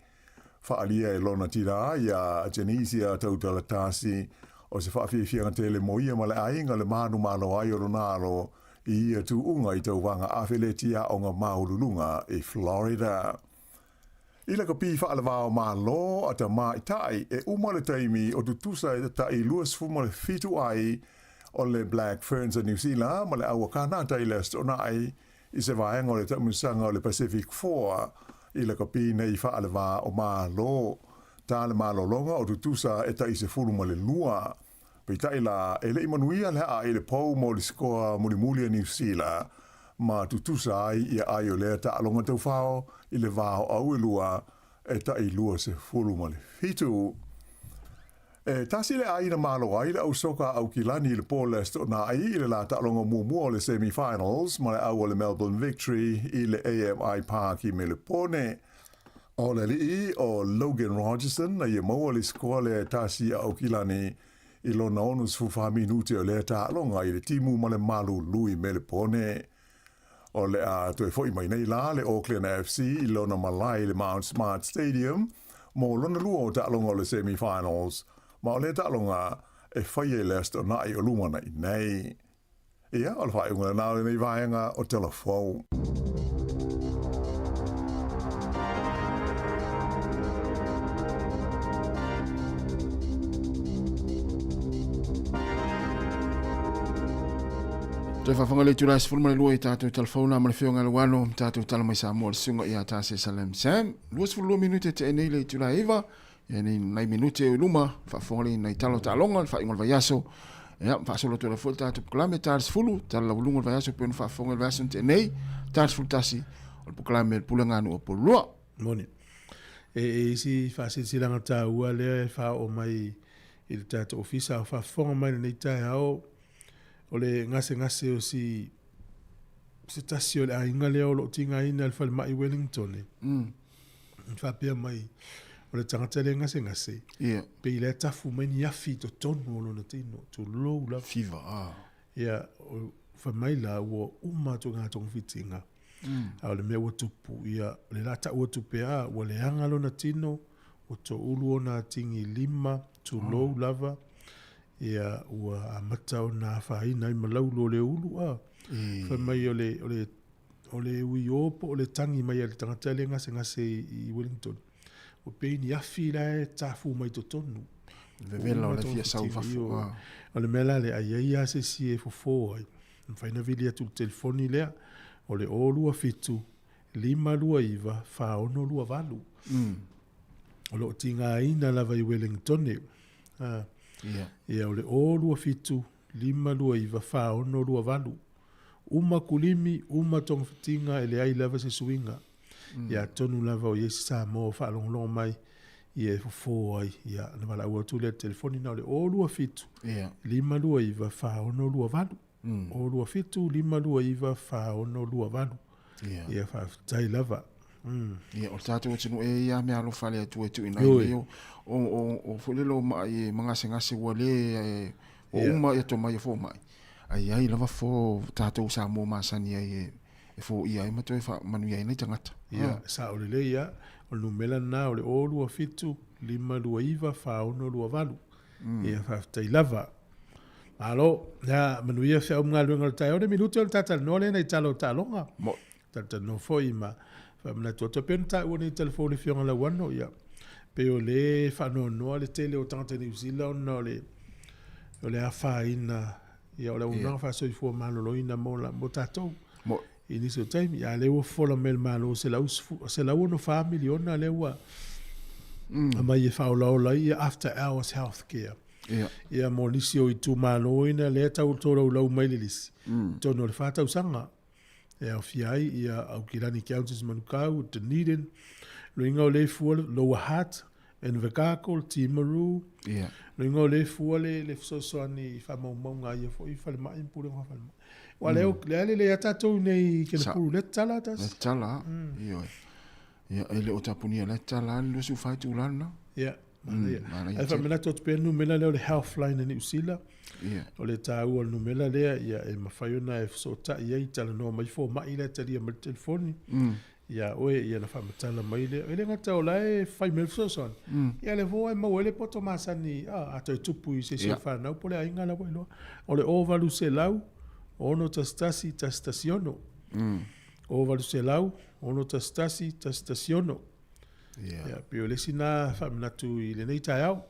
Faaalia e lona tinā ia Genesia Tautalatasi, o se faafiafiaga tele mo ia ma le aiga le manumalo ai o lona alo i ia tuuga i tauvaga afeleti aoga maualuluga i Florida. I lakapi faalevao Malo a tamaitai e uma le taimi o tutusa e ta'i 27 ai o le Black Ferns a Niu Sila ma le au a Kanata i le Aso Toonai i se vaega o le taamilosaga o le Pacific Four i lakapi nei faalevā o Malo. Tā le malologa o tutusa e ta'i 12. Peitai la, e le i manuia le aa i le pou mo le sikoa mulimuli a Niu Sila, ma tutusa ai ia ai o lea taaloga taufao i le va o au e lua e ta'i 27. E tasi le ʻāina malo ai le au soka a Aukilani i le pō le Aso Toonai i le lā taaloga muamua o le semi-finals ma le au o le Melbourne Victory i le AMI Park i Melepone. O le aliʻi o Logan Rogerson na ia maua le sikoa lea e tasi a Aukilani i lona 64 minute o lea taaloga i le timu ma le malulu i Melepone. O le a toe foi mai nei la le Auckland FC i lona malae i le Mount Smart Stadium mo lona lua o taaloga o le semi-finals, ma o lea taaloga e fai ai le Aso Toonai o lumanai nei. Ia, o le faaiuga lena o lenei vaega o Telefou. Toe faafofoga le itula e 12 i tatou telefou la ma le Afioga i le Uano, tatou tala mai Samoa le susuga ia Tase Salem Sam. 22 minute te nei le itula e 9, ia nei nai minute o i luma, faafofoga le nai tala o taaloga, le faaiuga o le vaiaso. Ia, faasolo atu ai foi le tatou polokalame ta le 10, tala laualuga o le vaiaso pei ona faafofoga i le vaiaso na tea nei, ta le 11 o le polokalame le Pulega a Nuu Upolulua. Moni. E, e isi faasilasilaga taua lea e faaoo mai i le tatou ofisa a o faafofoga mai lenei taeao o le gasegase o si se tasi o le aiga lea o lo o tigaina i le falemai Wellington. Faapea mai o le tagata lea e gasegase Ia. pei la e tafu mai ni afi i totonu o lona tino, tulou lava. Fever, ah. Ia, fai mai la ua uma atu i togafitiga. A o le mea ua tupu, ia, o le la tau atu pea, ua leaga lona tino, ua toulu ona atigi lima, tulou lava, ia, ua amata ona afaina ai ma laulo o le ulu, a. Fai mai o le, o le, o le uiō po o le tagi mai a le tagata lea e gasegase i Wellington, ua pei ni afi la e tafu mai totonu. Vevela o le fia sau i fafo. O le mea la lea, a i ai lava se isi e fofo ai, e mafai ona vili atu i le telefoni lea, o le 027 529 4628. O lo o tigaina lava i Wellington. Ia, o le 027 529 4628. Uma kulimi, uma togafitiga, e leai lava se suiga. Ia atonu lava o i ai se Samoa o faalogologo mai, ia e fofo ai, ia ona valaau atu lea i le telefoni na o le 027 529 4628. 027 529 4628. Ia faafetai lava. Ia, o le tatou atunuu e ia mea alofa le Atua e tuuina ai nei o foi lele o ma'i e magasegase ua le ua uma ia tomai o fomai, ae i ai lava fo tatou Samoa masani ai e foia ai ma toe faamanuia ai nai tagata. Ia, sao lelei lava. O le numera lena o le 027 529 4628. Ia, faafetai lava. Malo, ia manuia feau ma galuega o le taeao. Le minute o le tatalanoa lea nai tala o taaloga. Mo. Talatalanoa foi ma faamanatu atu. Pei ona taua nei i telefoni le Afioga Lauano, ia, pei o lea e faanoanoa le tele o tagata Niu Sila ona o le o le afaina ia, o le auaunaga faasoifua maloloina mo, la, mo tatou. Mo. I nisi o taimi, a lea ua fofola mai e le Malo $164 miliona lea ua aumai e faaolaola ai ia after hours health care. Ia. Ia mo nisi o itumalo ina lea tau tolaulau mai le lisi, i totonu o le 4 tausaga. E aofia ai ia Aukilani Counties Manukau, Dunedin, loiga o le fua Lower Hutt, Invercargill, Timaru. Ia. Loiga o le fua le le fesoasoani i faamaumauga a ia foi falemai ma pulega faa-falemai. Aua lea lea lelei lava tatou i inei i Kenepuru i lea tatala tasi. Le tatala, ioe. Ia, e le o tapunia le tatala le 24 itula lena. Ia, manaia. Ae faamanatu atu pea le numera lea o le Healthline a Niu Sila. Ia. O le taua o le numera lea, ia, e mafai ona e fesootai ai, talanoa mai fomai la e talia mai le telefoni. Ia oe, ia ona faamatala mai lea. E le gata o la e fai mai le fesoasoani, ia lea foi ua e maua ai le poto masani, a toe tupu i se isi o fanau po o le aiga la ua iloa. O le 0800 611 116. 0800 611 116. Ia, pei o le isi lena faamanatu i lenei taeao.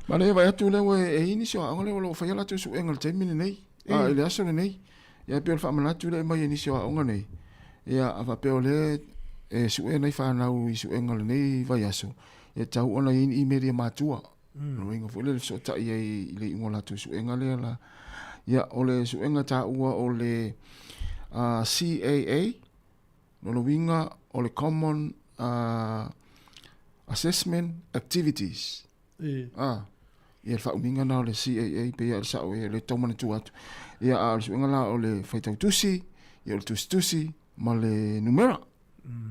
Ma le vaai atu lea ua e i ai nisi o aoga lea o lo o faia latou suega i le taimi lenei, a i le aso lenei. Ia e pei o le faamanatu lea e aumai e nisi o aoga nei, ia a faapea o lea e sue nai fanau i suega o lenei vaiaso, e tatau ona i ai ni imeli a matua. O le uiga foi lea e fesootai ai i le iuga o latou suega lea la. Ia, o le suega taua o le CAA, lona uiga o le Common Assessment Activities. Ah, ia le faaumiga lena o le CAA pei lava o le sao ia, e le tau manatua atu. Ia, a o le suega la o le faitau tusi, ia o le tusitusi ma le numera.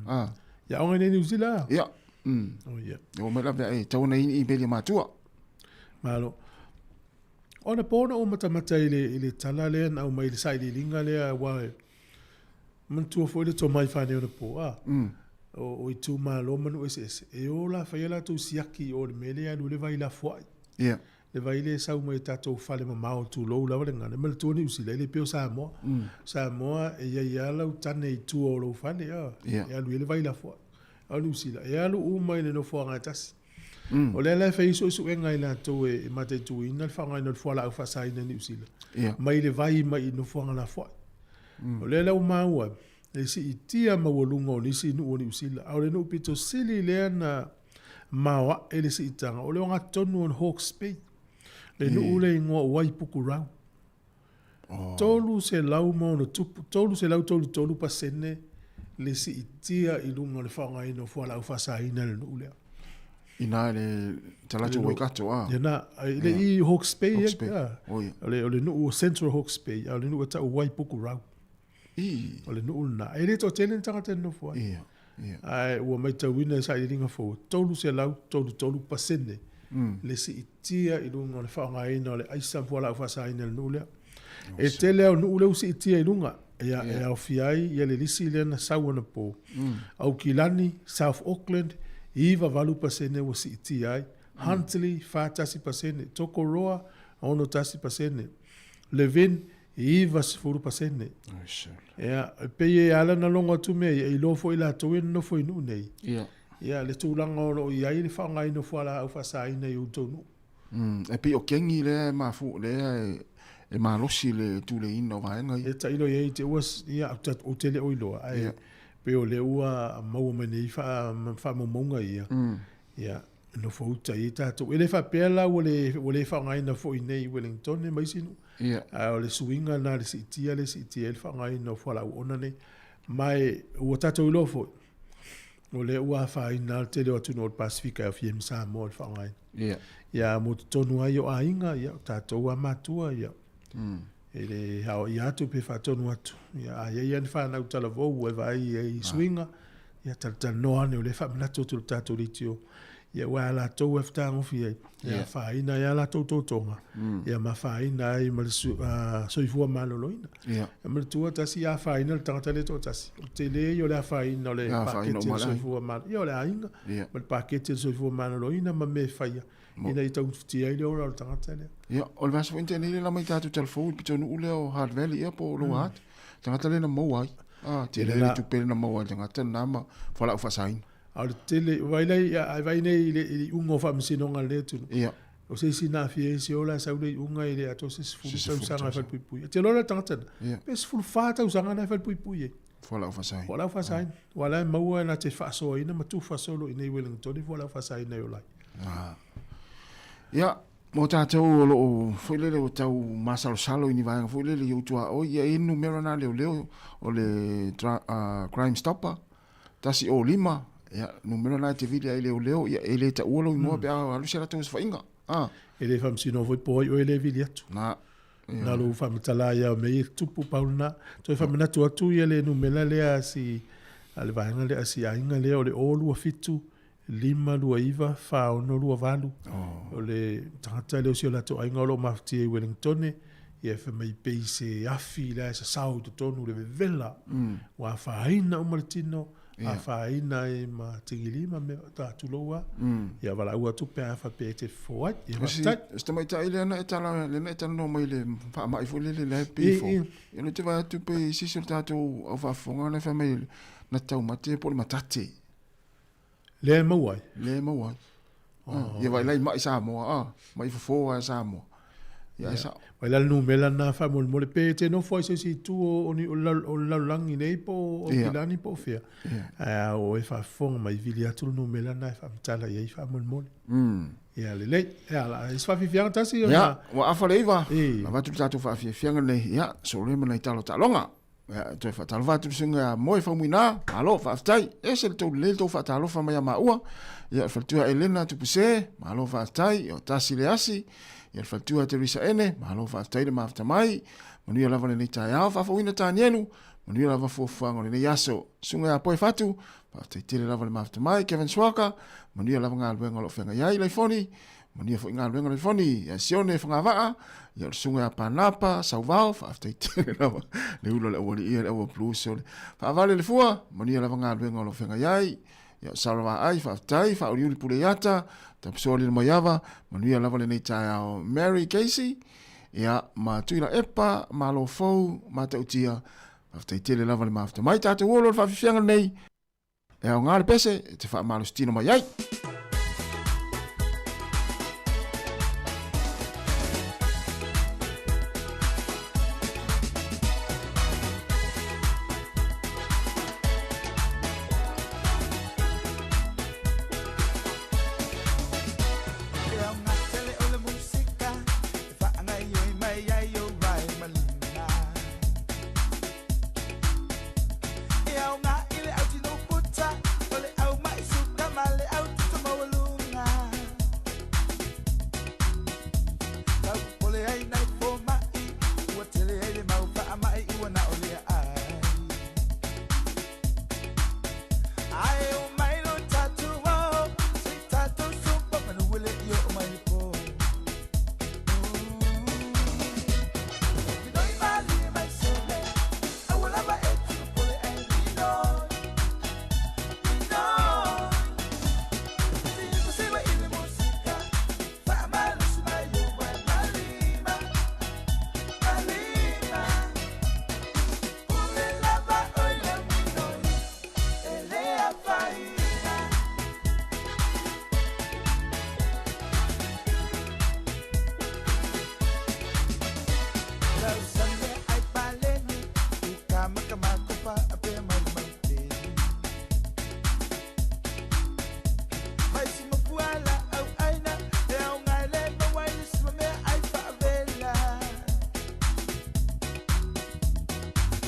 Ah. Ia aoga i nei Niu Sila? Ia. Oh, ia. E oo mai lava e tatau ona i ai ni email a matua. Malo. Ona po na ou matamata i le, i le tala lea na aumai i le sailiiliga lea aua e manatua foi le tomai faaneionapo a o itumalo ma nuu eseese e o la fai a latou siaki i o i le mea lea e alu ai le vai lafoai. Ia. Le vai lea e sau mai tatou fale mamao tulou lava le gagana. E manatua Niu Sila e le pei o Samoa. Samoa e i ai lava lau tane i tua o lou fale a e alu i ai le vai lafoai. A o Niu Sila e alu uma i le nofoaga e tasi. O lea la e fai ai suesuega i latou e mataituina le faaaogaina o le fualaau faasaina i Niu Sila, mai le vai mai i nofoaga lafoai. O lea la ua maua e siitia maualuga o nisi nuu o Niu Sila, a o le nuu pito sili lea na maoae le siitaga, o le ogatotonu o Hawke's Bay. Le nuu le igoa o Waipukurau. 300+, 333% le siitia i luga o le faaaogaina o fualaau faasaina i le nuu lea. Ina le talaatu o Waikato, a. Ia na, i le i Hawke's Bay, Hawke's Bay. O le nuu o Central Hawke's Bay, a o le nuu e tau o Waipukurau. O le nuu lena. E le toatele ni tagata e nonofo ai. Ae ua matauina i sailiiliga fou, 333% le siitia i luga o le faaaogaina o le aisa ma fualaau faasaina i le nuu lea. E tele lava o nuu lea ua siitia i luga, ia, e aofia ai ia le lisi lea na sau anapo. Aukilani, South Auckland, 98% ua siitia ai. Huntly, 41%. Tokoroa, 61%. Levin, 90%. Ia, e pei e ala ona logo atu mea ia, e iloa foi latou ia e nonofo i nuu nei. Ia, le tulaga o lo o i ai le faaaogaina o fualaau faasaina i outou nuu. E pei o kengi lea e mafu, lea e malosi le tuleiina o vaega ia. E tailo i ai te ua, ia, ou te le o iloa, ae pei o lea ua maua mai nei faamaumauga ia. Ia, nofo uta i ai tatou. E le faapea la ua le faaaogaina foi nei i Wellington ma isi nuu. Ae o le suiga lena i le siitia lea e siitia ai le faaaogaina o fualaau oona nei. Ma e ua tatou iloa foi, o lea ua afaina le tele o atunuu o le Pasefika e aofia ai ma Samoa i le faaaogaina. Ia, mo totonu ai o aiga, ia, o tatou lava matua, ia, e le aoaia atu pe faatonu atu. Ia, a i ai lava ni fanau talavou ua e vaai ai i suiga, ia talatalanoa ane, o lea e faamanatu atu i le tatou leitio, ia aua a latou e fetagofi ai, ia afaina ai a latou totoga, ia ma afaina ai ma le soifua maloloina. E manatua tasi ia afaina le tagata lea e toatasi, o le tele ia o le afaina o le paketi o le soifua maloloina, ia o le aiga, ma le paketi o le soifua maloloina ma mea e faia, ina ia taumafatia ai le ola o le tagata lea. Ia, o le vaiaso foi na tea nei lea na aumai tatou talafou i le pitonuu lea o Hutt Valley ea po o Lower Hutt, tagata lea na maua ai. Ah, tele le tupe lea na maua ai le tagata lena ma fualaau faasaina. A o le tele, vaai lai, a vaai nei i le iuga o faamasinoga a lenei atunuu. Ia. O se isi na aafia ai se ola e sau le iuga e le atoa se 10 tausaga e falepuipui. E te iloa la le tagata lena, pe 14 tausaga na e falepuipui ai. Fualaau faasaina. Fualaau faasaina. Aua la e maua na te faasoaina ma tufa solo i inei i Wellington i fualaau faasaina e ola ai. Ah. Ia, mo tatou o lo o foi lele ua tau masalosalo i ni vaega foi lele i ou tuaoi, ia e i ai le numera na leoleo o le Crime Stopper, 105, ia, numera na e te vili ai i leoleo, ia e le taua lou igoa pe a alu se latou osofaiga. Ah. E le faamasinoa foi po o ai oe lea e vili atu. Na. Na lou faamatala ia o mea ia e tutupu pau lena. Toe faamanatu atu ia le numera lea a si a le vaega lea a si aiga lea o le 027 529 4628. O le tagata lea o si o latou aiga o lo o mafatia i Wellington, ia e fai mai pei se afi la e sasao i totonu le vevela. Ua afaina uma le tino, afaina ai ma tigilima ma mea ta tulou lava. Ia valaau atu pe a faapea e te fofo ai. Ia faafetai. O si tamaitai lea na e tala, lea na e talanoa mai i le faamai foi lele la e pei fo. Ia o lea ou te vaai atu pei se isi o le tatou au faafofoga na fai mai na taumate po o le matate. Lea e maua ai. Lea e maua ai. Ia vaai la i mai Samoa, mai fofo lava e Samoa. Ia e sao. Vaai la le numera lena faamolemole pe te nofo ai i se isi itu o le lalolagi nei po o Aukilani po o fea. Ae a oo e faafofoga mai vili atu le numera lena e faamatala i ai faamolemole. Ia lelei. Ia la se faafiafiaga tasi ona. Ia, ua afa le 9. Avatu le tatou faafiafiaga lenei. Ia, solo ma nai talo taaloga. Ia, toe faatalofa atu le susuga ia Moe Faumuina, malo, faafetai, ese le tou lelei le tou faatalofa mai ia maua. Ia, le faletua Elena Tupuse, malo faafetai, o tasi le asi. Ia, le faletua Teresa Ene, malo faafetai le mafuta mai. Manuia lava lenei taeao, faafouina Tanielu, manuia lava fuafuaga o lenei aso. Susuga ia Poe Fatu, faafetai tele lava le mafuta mai. Kevin Swaka, manuia lava galuega o lo o feagai ai Laifoni. Manuia foi galuega le foni ia Sione Fagavaa, ia o le susuga ia Panapa Sauvao, faafetai tele lava le ula o le aualii ia le aua blues o le faavale le fua, manuia lava galuega o lo o feagai ai. Ia o Sarah Vaai, faafetai, faauliuli Puleiata, Tapusoa Lilomaiava, manuia lava lenei taeao. Mary Casey, ia ma Tuila Epa, Malo Fou, Matautia, faafetai tele lava le mafuta mai. Tatou o loa le faafiafiaga lenei. E aoga le pese e te faamalositino mai ai.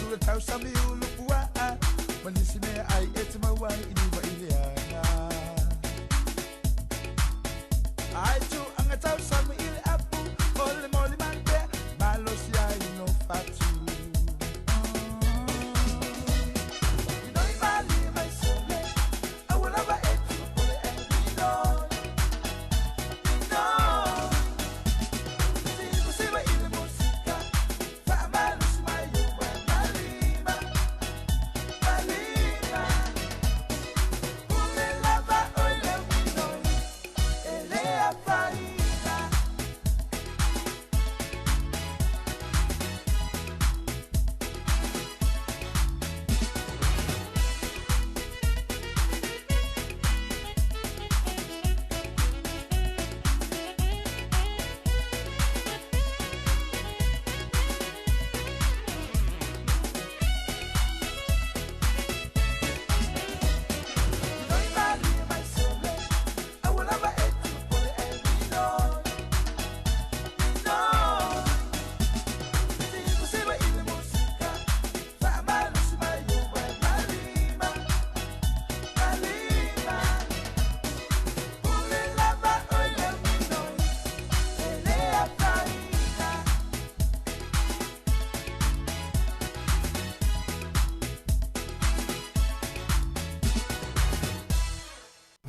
tu le tausami ulu pua'a ma nisi mea ai e te mau ai i liva i le aga. Ai tu anga tausami i le apu o le moli mani pea malosi ai no fatu.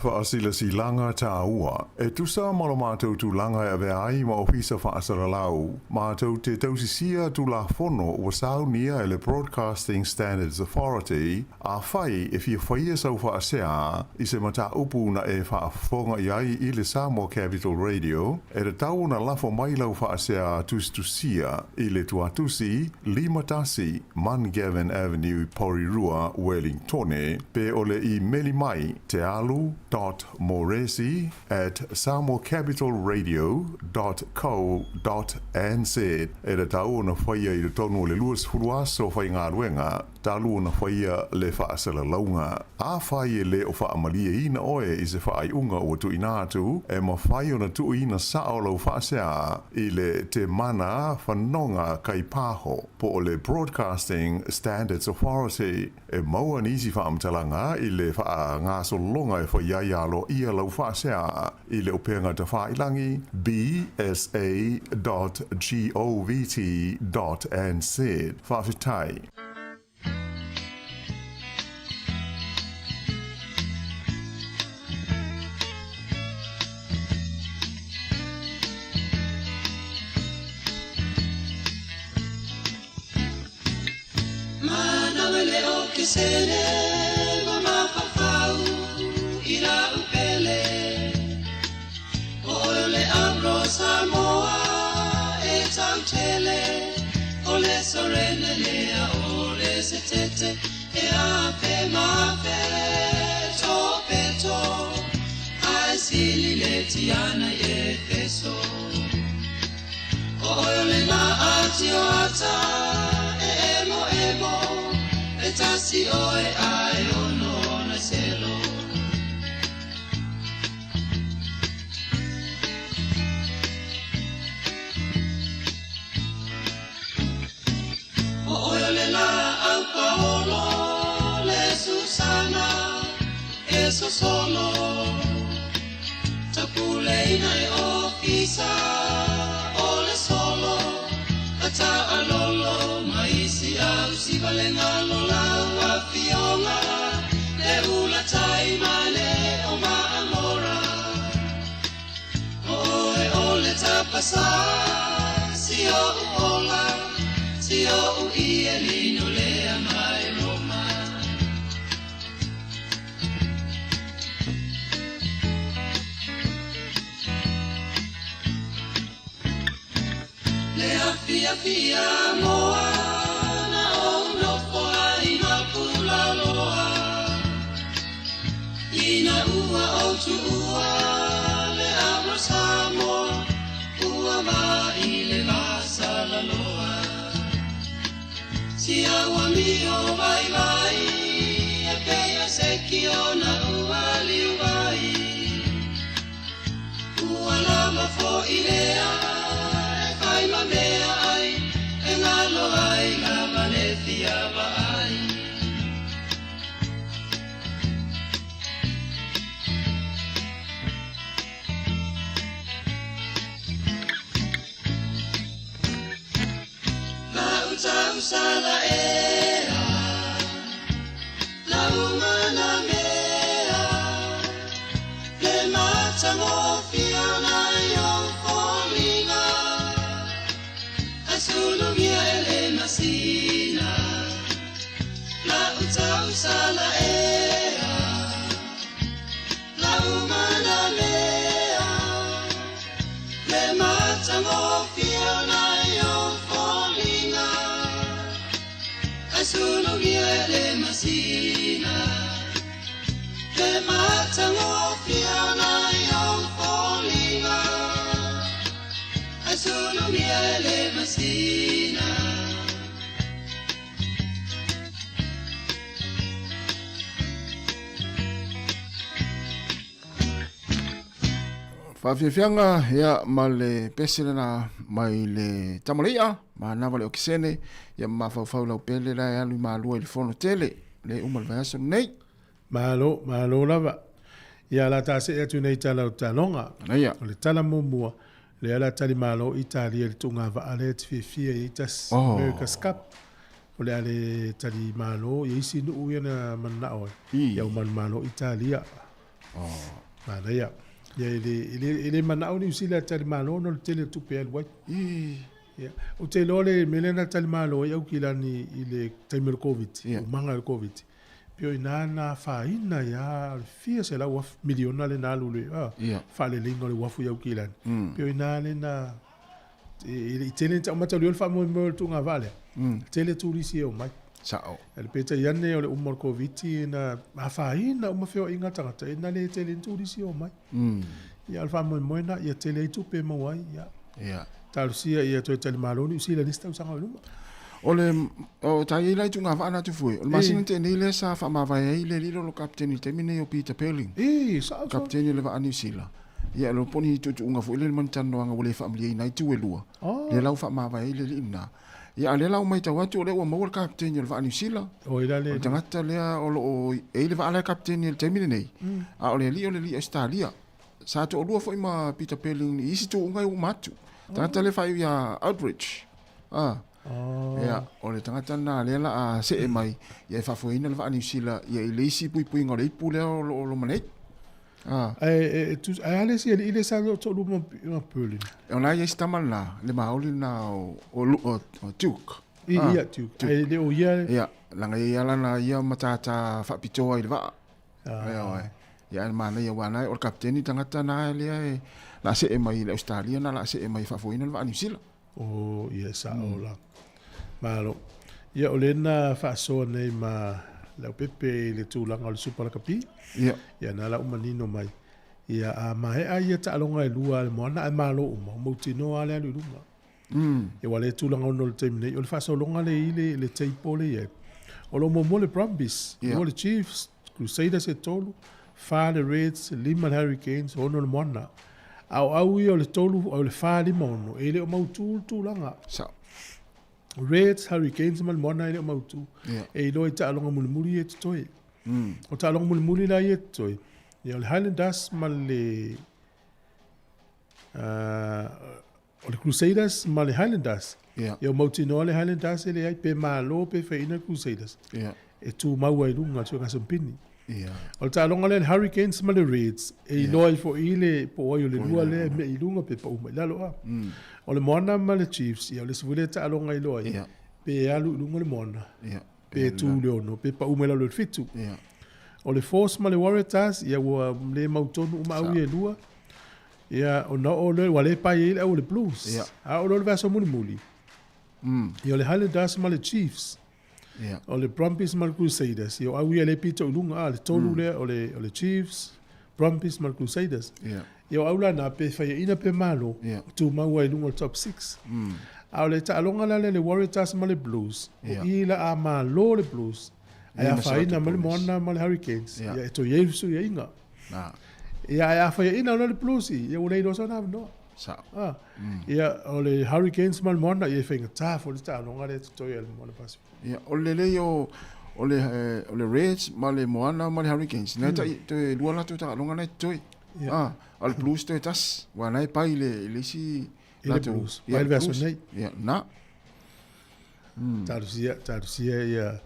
Fa'asilasilāga tāua. E tusa ma lo mātou tulaga e avea ai ma ofisa fa'asalalau. Mātou te tausisia tulafono ua saunia e le Broadcasting Standards Authority afai e fia faia sau fa'asea i se mataupu na e fa'afofoga i ai i le Samoa Capital Radio e tatau ona lafo mai lau fa'asea tusitusia i le tuatusi 51 Mungavin Avenue Porirua Wellingtone pe o le imeli mai tealu.moresi@samoacapitalradio.co.nz e tatau ona faia i totonu o le 20 aso faigaluega talu ona faia le fa'asalalauga. Afai e lē o fa'amalieina oe i se fa'ai'uga ua tu'uina atu e mafai ona tu'uina sa'o lau fa'aseā i le Temana Fanoga Kaipaho po o le Broadcasting Standards Authority e maua nisi fa'amatalaga i le fa'agasologa e faia ai alo'ia lau fa'aseā i le upega tafa'ilagi bsa.govt.nz. Fa'afetai. Mana le o ke sele ma mafafau i la upele o le avro Samoa e tautele o le sorene lea o le setete e a fe ma fe to peto ai sili le tiana e feso o le na ati o ata e emo emo e tasi oe ai ono na selo. O oe le la au Paolo le Susana e so solo tapuleina e ofisa o le solo ata alolo maisi au sivalenga lola afionga le ula taimane o maamora o oe o le tapasa si o ola si o i elino le amai Roma. Le afia fia moa na o no foa i na pula loa ina ua o tuua le avro Samoa ua va i le vasala loa. Si aua mio vai vai e peia se ki ona ua liu vai ua lava fo i lea e fai ma mea ai e ngalo ai lava le fia. Sulugia e le masina Le matagofie nai ou foliga Ae sulugia e le masina. Faafiafiaga ia ma le pese lena mai le Tamalei'a ma Nava le Okesene ia ma mafaufau lau pele la e alu i Malua i le fono tele le uma le vaiaso lenei. Malo, malo lava. Ia la ta see atu nei tala o taloga. Manaia. O le tala muamua, lea la tali malo Italia i le tuugava'a lea e te fiafia i ai tasi, Oh. America's Cup. O le a le tali malo i isi nuu ia na mananao ai. I. Ia ua manumalo Italia. Oh. Manaia. Ia e le, e le, e le manao Niu Sila e tali malo ona o le tele o tupe e alu ai. I. Ia, ou te iloa le mea lea na tali malo ai Aukilani i le taimi o le Covid, Ia. umaga o le Covid. Pei o i ina na afaina ai lava o le fia selau afe miliona lea na alu i le Ia. faaleleiga o le uafu i Aukilani. Mm. Pei o ina lea na e le i tele ni taumata o le faamoemoe o le tuugavaa lea. Tele turisi e omai. Sa'o. Ae peitai ane o le uma o le Koviti na afaina uma feoaiga a tagata, e na le tele ni turisi e omai. Ia, o le faamoemoe lena ia tele ai tupe e maua ai. Ia, Ia. talosia ia toe talimalo Niu Sila i le isi tausaga o i luma. O le o ta i ai la i tuugavaa na atu fue. O le masina tenei lea sa faamavae ai le alii o lo kapeteni i le taimi lenei o Peter Pelling. E, sa'o, sa'o. Kapeteni o le vaa Niu Sila. Ia lo poni tuutuuga foi le mani talanoaga ua le faamaliaina ai tu e lua. Oh. Lea la ua faamavae ai le alii lena. Ia a lea la ua matau atu o lea ua maua le kapeteni o le vaa Niu Sila. O i la le O le tagata lea o loo e i le vaa la e kapeteni i le taimi lenei. A o le alii o le alii Ausetalia. Sa toalua foi ma Peter Pelling i isi tuuga e uma atu. Tagata lea faaiu ia Outbridge. Ah. Oh. Ia, o le tagata lena lea la a see mai ia e faafoeina le vaa Niu Sila ia i le isi puipuiga o le ipu lea o loo loma nei. Ah. Ae e, e, tu, ae a le isi alii lea sa toalua ma, ma Perlin. O la ia isi tama lena, le maoli lena o, o, o, o Duke. I, Ah, ia, Duke. Ae le o ia Ia, laga ia lana ia matata faapitoa i le vaa. Ah. Ia oe. Ia e manaia aua na o le kapeteni tagata na lea e la see mai i le Australia na la see mai faafoeina le vaa Niu Sila. O, ia sa'o la. Malo. Ia, o lena faasoa nei ma Leaupepe i le tulaga o le Supa Lakapi. Ia. Ia, na la uma nino mai. Ia, a maea ia taaloga e lua a le moana ae malo uma, o mautinoa lava le alu i luga. Ia, ua le tulaga ona o le taimi nei, o le faasologa lea i le, le table lea i ai. O lo o muamua le Brumbies, Ia. lua le Chiefs, Crusaders e tolu, fa le Reds, lima le Hurricanes, ono le Moana. A o au ia o le tolu, o le fa, lima, ono, e le o mautū le tulaga. Sa'o. Reds, Hurricanes ma le Moana e le o mautū. Ia. E iloa i taaloga mulimuli ia e totoe. O taaloga mulimuli la ia e totoe. Ia, o le Highlanders ma le o le Crusaders ma le Highlanders. Ia. Ia, o mautinoa le Highlanders e leai pe malo pe faiaina le Crusaders. Ia. E tumau ai i luga le suega sampini. Ia. O le taaloga lea le Hurricanes ma le Reds, e iloa ai foi le po o ai o le lua lea e mea i luga pe pau mai i lalo a. O le Moana ma le Chiefs, ia o le isi foi lea taaloga e iloa ai, Ia. pe alu i luga le Moana, Ia. pe tu le ono, pe pau mai lalo i le fitu. Ia. O le Force ma le Waratahs, ia ua le mautonu uma au ia e lua. Ia, ona oo lea, ua le pai ai le au o le Blues. Ia. A oo loa le vaiaso mulimuli. Ia o le Highlanders ma le Chiefs. Ia. O le Brumbies ma le Crusaders. Ia o au ia le pito i luga, a, le tolu lea, o le, o le Chiefs, Brumbies ma le Crusaders. Ia. Ia o au la na pe faiaina pe malo, Ia. tumau ai i luga o le top 6. A o le taaloga la lea le Waratahs ma le Blues, o Ia. i la a malo le Blues, ae Ia, ma afaina se ma le latou Moana ma le Hurricanes. Ia. Ia e toe i ai le fesuiaiga. Na. Ia ae a faiaina loa le Blues, ia ua le iloa sona avanoa. Sa'o. Ah. Ia, o le Hurricanes ma le Moana, ia e faigata foi le taaloga lea e totoe a le Moana Pacific. Ia, o le lelei o o le o le Reds ma le Moana ma le Hurricanes. Na tai toe lua latou taaloga na e totoe. Ia. Ah, o le Blues toe tasi. Ua na e pai i le i le isi I le latou. Blues. Ia, Pai le vaiaso Blues. nei. Ia, na. Talosia, talosia ia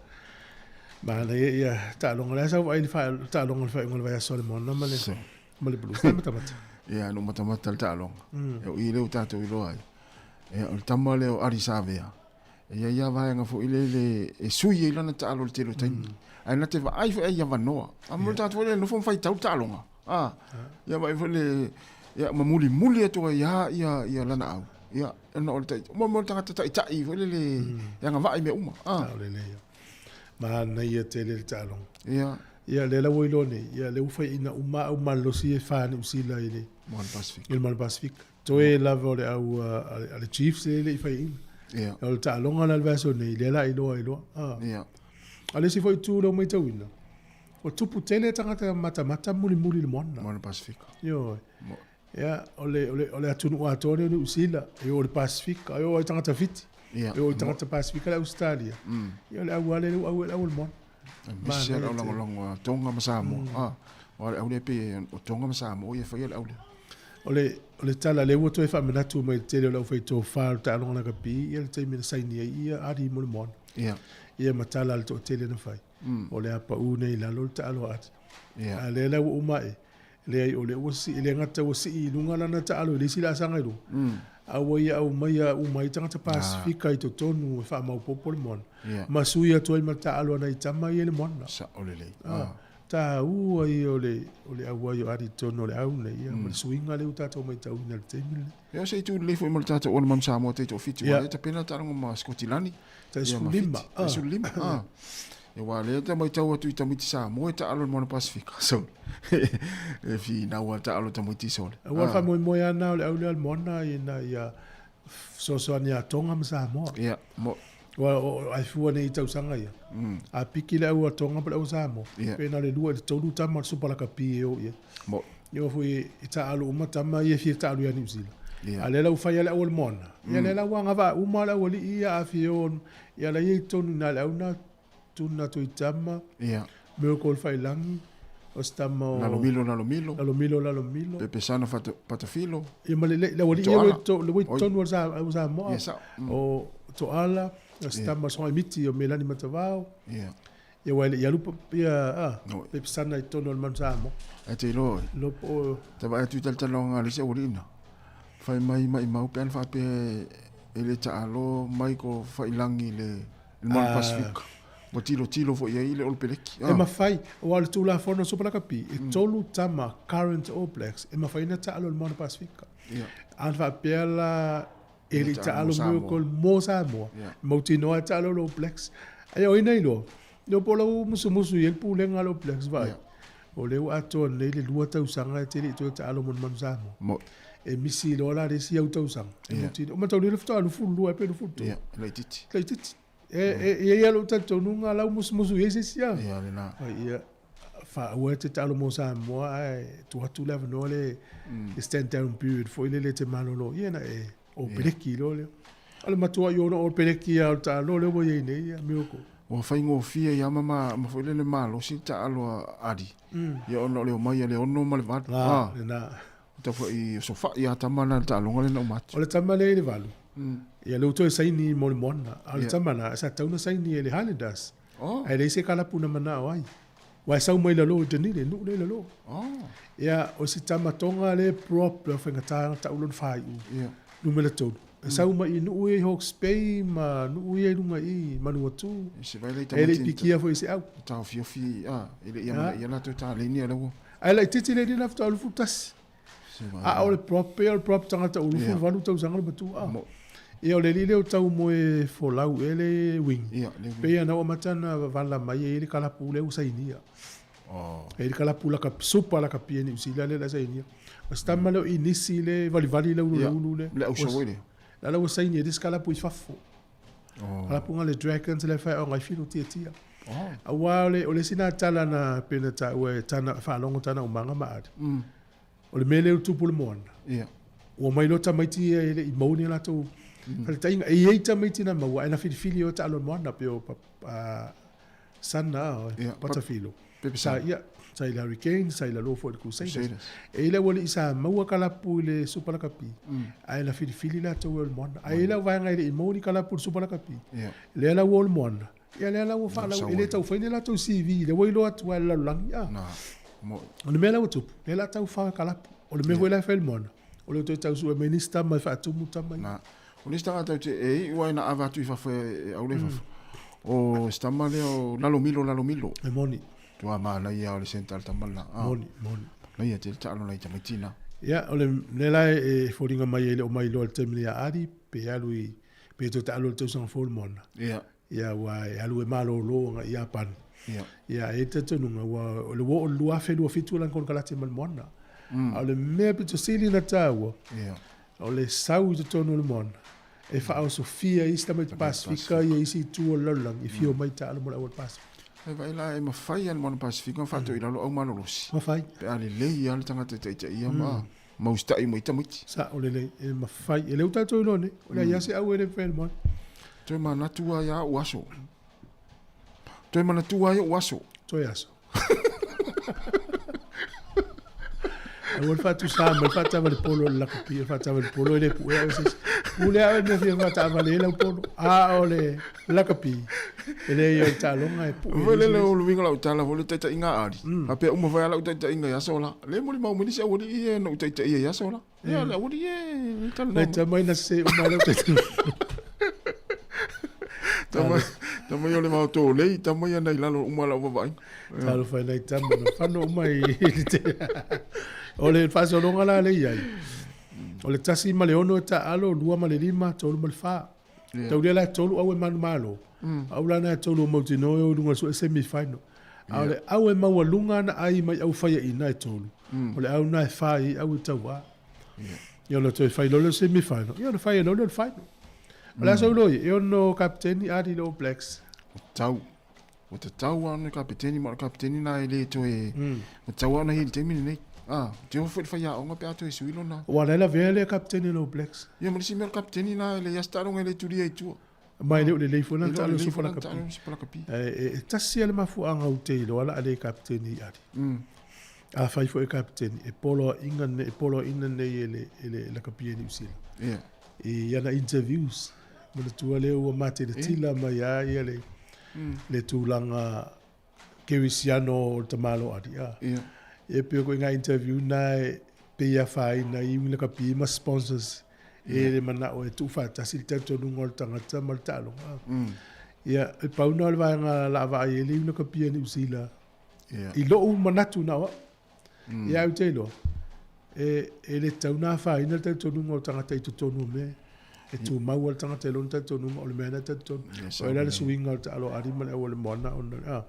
manaia ia taaloga lea sa ou vaai i le taaloga o le faaiuga o le vaiaso a le Moana ma le ma le Blues. Tai matamata. Ia, no matamata le taaloga. E o i lea ua tatou iloa ai. Ia, o le tama lea o Ari Savea. Ia ia vaega foi le le e sui ai lana taalo i le tele o taimi. Ae na te vaai foi ai ia avanoa. A mo le tatou foi le nofo ma faitau le taaloga. Ah, ia vaai foi le ia ma mulimuli atu ai ia ia ia lana au. Ia, ona o le tai mo mo le tagata taitai foi le le e agavaa i mea uma. Ah. Sao lelei. Manaia tele le taaloga. Ia. Ia lea la ua iloa nei, ia lea ua faiaina uma au malolosi e fa a Niu Sila i le Moana Pasifika. I le Moana Pasifika. Toe lava o le au a le Chiefs lea e le i faiaina. Ia. O le taaloga la i le vaiaso nei, lea la iloa ai loa. Ah. Ia. A o le isi foi itu lea ua matauina, ua tupu tele tagata matamata mulimuli i le moana. Moana Pasifika. Ioe. Ia, o le, o le, o le atunuu atoa lea o Niu Sila, e o i le Pasifika, e oo i tagata Fiti, Ia. e oo i tagata Pasifika le Ausetalia. Ia, o le au lava lea ua au ai le au o le moana. Aemaise lava le aulagolago a Tonga ma Samoa. A, aua o le au lea e pei o Tonga ma Samoa ia e faia le au lea. O le, o le tala lea ua toe faamanatu mai i le tele o le aufaitofa o le taaloga lakapi, ia le taimi na saini ai ia Ali mo le moana. Ia. Ia ma tala a le toatele na fai. O le a pau nei i lalo le taalo a Ali. Ia. A lea la ua uma ae, leai o lea ua sii, e le gata ua sii i luga lana taalo i le isi laasaga i luga, a ua ia aumaia uma ai tagata Pasifika i totonu e faamaopoopo le moana, ma sui atu ai ma le taalo a nai tama ia i le moana. Sao lelei. A, taua ia o le, o le auai o Ali i totonu o le au nei, ia, ma le suiga lea ua tatou matauina i le taimi lenei. Ia, se i tu lelei foi ma le tatou ola manu Samoa taitoafitu, aua lea e tapena le taaloga ma Sikotilani. Tai 15. Tai 15. Ah. Ia aua lea ta matau atu i tamaiti Samoa e taalo i le Moana Pasifika. So, e finau a taalo tamaiti sole. Aua le faamoemoe lava lena o le au lea o le Moana ina ia fesoasoani ia Tonga ma Samoa. Ia, mo. Aua ai fua nei i tausaga ia. A piki le au a Tonga ma le au a Samoa, pe na o le 2 i le 3 tama o le Supa Lakapi e o i ai. Mo. Ia foi e taalu uma tama ia e fia taalu ia Niu Sila. A lea la ua fai lava le au o le moana, ia lea la ua agavaa uma le aualii ia afio, ia la ia i totonu i ina le au na Tuna Tuitama, Miracle Failangi, o se tama o Lalomilo Lalomilo, Lalomilo Lalomilo, Pepesana Patafilo, ia ma le le aualii ia ua i totonu o le Samoa, o Toala, o se tama o Sogaimiti o Melani Matavao. Ia aua e le i alu ia a Pepesana i totonu o le Manu Samoa. Ae te iloa oe. Iloa po o. Te vaai atu i talatalanoaga a le isi aualii fai mai maimau pe ana faapea e le taalo mai ko Failangi i le Moana Pasifika. Ua tilotilo foi i ai le Olopeleki. E mafai, aua o le Tulafono o Super Lakapi, e 3 tama current All Blacks e mafai ona taalo i le Moana Pasifika. A na faapea la e le i taalo Miracle mo Samoa, mautinoa e taalo le All Blacks. Ae o ai na iloa? Iloa po o lau musumusu i ai le pulega a le All Blacks vaai. O lea ua atoa nei le 2 tausaga e te le i toe taalo mo le Manu Samoa. E misi loa la le isi au tausaga. E mautinoa. Mataulia le faatoa 22 pe 23. Ia, laitiiti. Laitiiti. E i ai lava lou talitonuga lau musumusu i ai se isi a. Ia, lena. Ia, faaua e te taalo mo Samoa ae tuu atu le avanoa le stand down period foi lele e te malolo. Ia na e o peleki loa lea. O le matua i ona o peleki a o le taalo lea ua i ai nei ia Miracle. Ua faigofie ia ma ma foi lele malosi le taalo a Ali. Ia ona o le omai a le 6 ma le 8. Ah, lena. Tau foi osofai a tama na le taaloga lea na uma atu. O le tama lea i le 8. Ia lea ua toe saini mo le moana. A o le tama na, sa tatau ona saini e le Highlanders. Ae leai se kalapu na manao ai. Ua e sau mai lalo i Dunedin, nuu lea i lalo. Ia, o si tama Tonga lea prop lea faigata ona tau lona faaiu. Numera 3. E sau mai i nuu ia i Hawke's Bay ma nuu ia i luga i Manuatu. E le i pikia foi i se au. Taofiofi, e le i amanaia latou taleni a le ua. Ae laitiiti le alii na faatoa 21. A o le prop pea o le prop tagata ua 28 tausaga le matua. Ia o le alii lea o tau moe folau ea le wing. Pei ana ua amata ona vala mai e i ai le kalapu lea ua sainia. E i ai le kalapu laka, super lakapi e Niu Sila lea la sainia. O se tama lea o Inisi le valivali le ulu le. Le auso foi lea. La la ua saini e le isi kalapu i fafo. Kalapu nga le Dragons le whae o ngai filo tiatia. Aua o le, o le isi nā tala na pena taua e tana, faalogo tana umaga ma Ali. O le mea lea ua tupu le moana. Ua mai loa tamaiti ia e le i maua ni a latou faletaiga. E i ai tamaiti na maua ae na filifili o taalo le moana pei o Sana o Patafilo. Sa ia, sa i le Hurricanes, sa i lalo foi i le Crusaders. E i le aualii sa maua kalapu i le Super Lakapi, ae na filifili latou e o le moana. Ae i ai lau vaega e le i maua ni kalapu i le Super Lakapi, lea la ua o le moana, ia lea la ua faalau, e le tau fai ni latou CV, lea ua iloa atu lava e le lalolagi. O le mea la ua tupu, lea la tau fao e kalapu. O le mea foi la e fai e le moana, o le toe tau sue mai nisi tama e faatumu tama ia. O nisi tagata ou te e iu ai na ava atu i fafo e aule i fafo. O se tama lea o Lalomilo Lalomilo. E moni. Tua manaia o le centre le tama la. Moni, moni. Naia te taalo nai tamaiti na. Ia, o le mea la e foliga mai ai le o mai loa i le taimi nei a Ali, pe alu i, pe toe taalo i le tausaga fou le moana. Ia. Ia ua e alu e malōlō agai i Iapani. Ia, e i ai le talitonuga, ua, o le uo o le 2027 lana konekarate ma le moana. A o le mea pito sili ona taua, o le sau i totonu o le moana, e faaosofia ai isi tamaiti Pasefika ia i isi itu o le lalolagi e fia omai e taalo mo le auala Pasefika. E vaai la, e mafai lava e le Moana Pasefika ona faatoilalo au malolosi. Mafai. Pe a lelei lava le tagata e taitaia ma ma usitai uma i tamaiti. Sao lelei, e mafai. E le o tatou iloa nei, o le a i ai se au e le mafai e le moana. Toe manatu lava ia au aso. Toe manatua ai ou aso. Toe aso. Aua le faatusa ma le faataavale polo o le lakapi, o le faataavale polo e le puea oe se isi. Pule lava oe i le mea e fia faataavale ai lau polo. A o le lakapi, e leai o le taaloga e pue. Foi lele o le uiga o lau tala foi le taitaiga a Ali. Faapea uma foi lava lau taitaiga i aso la. Le molimau mai le isi aualii ia na ou taitaia i aso la. Ia le aualii e le talanoa mai. Nai tama ina sese uma ai lau taitaiga. Tama, tama ia o le vaotolei, tama ia nai lalo uma lau vavaaiga. Talofa i nai tama na fano uma i O le faasologa la lea i ai, o le 1 ma le 6 e taaalo, 2 ma le 5, 3 ma le 4. Yeah. Taulia la e tolu au e manumalo. Au la na e tolu o mautinoa e o i luga o le sue semi final. A o le au e maualuga ana ai mai au faiaina e tolu, o le au na e fa i au e tauā. Yeah. Ia ona toe fai loa lea o le semi final, ia ona fai ai loa lea o le final. O le a sau loa ia, e ono kapeteni ali le All Blacks. Tau. Ua tatau lava ona kapeteni, ma o le kapeteni lena e le toe, ua tatau lava ona i ai i le taimi lenei. A, ou te ofo foi i le faiaoga pe a toe sui lona. Aua o la e lavea le kapeteni o le All Blacks. Ia ma le isi mea o le kapeteni lena e leai lava se taaloga e le tulia i tua. Ma e le o lelei foi lana taaloga i le Supa Lakapi. E tasi lava le mafuaaga ou te iloa o le a le kapeteni i Ali. Afai foi e kapeteni, e poloaiga nei, e poloaiina nei e le, e le lakapi a Niu Sila. I ana interviews, manatua lea ua matilatila mai lava ia le, le tulaga kerisiano o le tamaloali. E pei o ituaiga interview na e pei e afaina ai i lakapi ma sponsors e le manao e tuufaatasi le talitonuga o le tagata ma le taaloga. Ia, e pau lena o le vaega o le a vaai ai le iu lakapi a Niu Sila. I lou manatu na o au. Ia au te iloa, e le tatau ona afaina le talitonuga o le tagata i totonu o mea ia. E tumau lava le tagata i lona talitonuga, o le mea lena e talitonu. O ai la le suiga o le taalo a Ali ma le aualemoana ona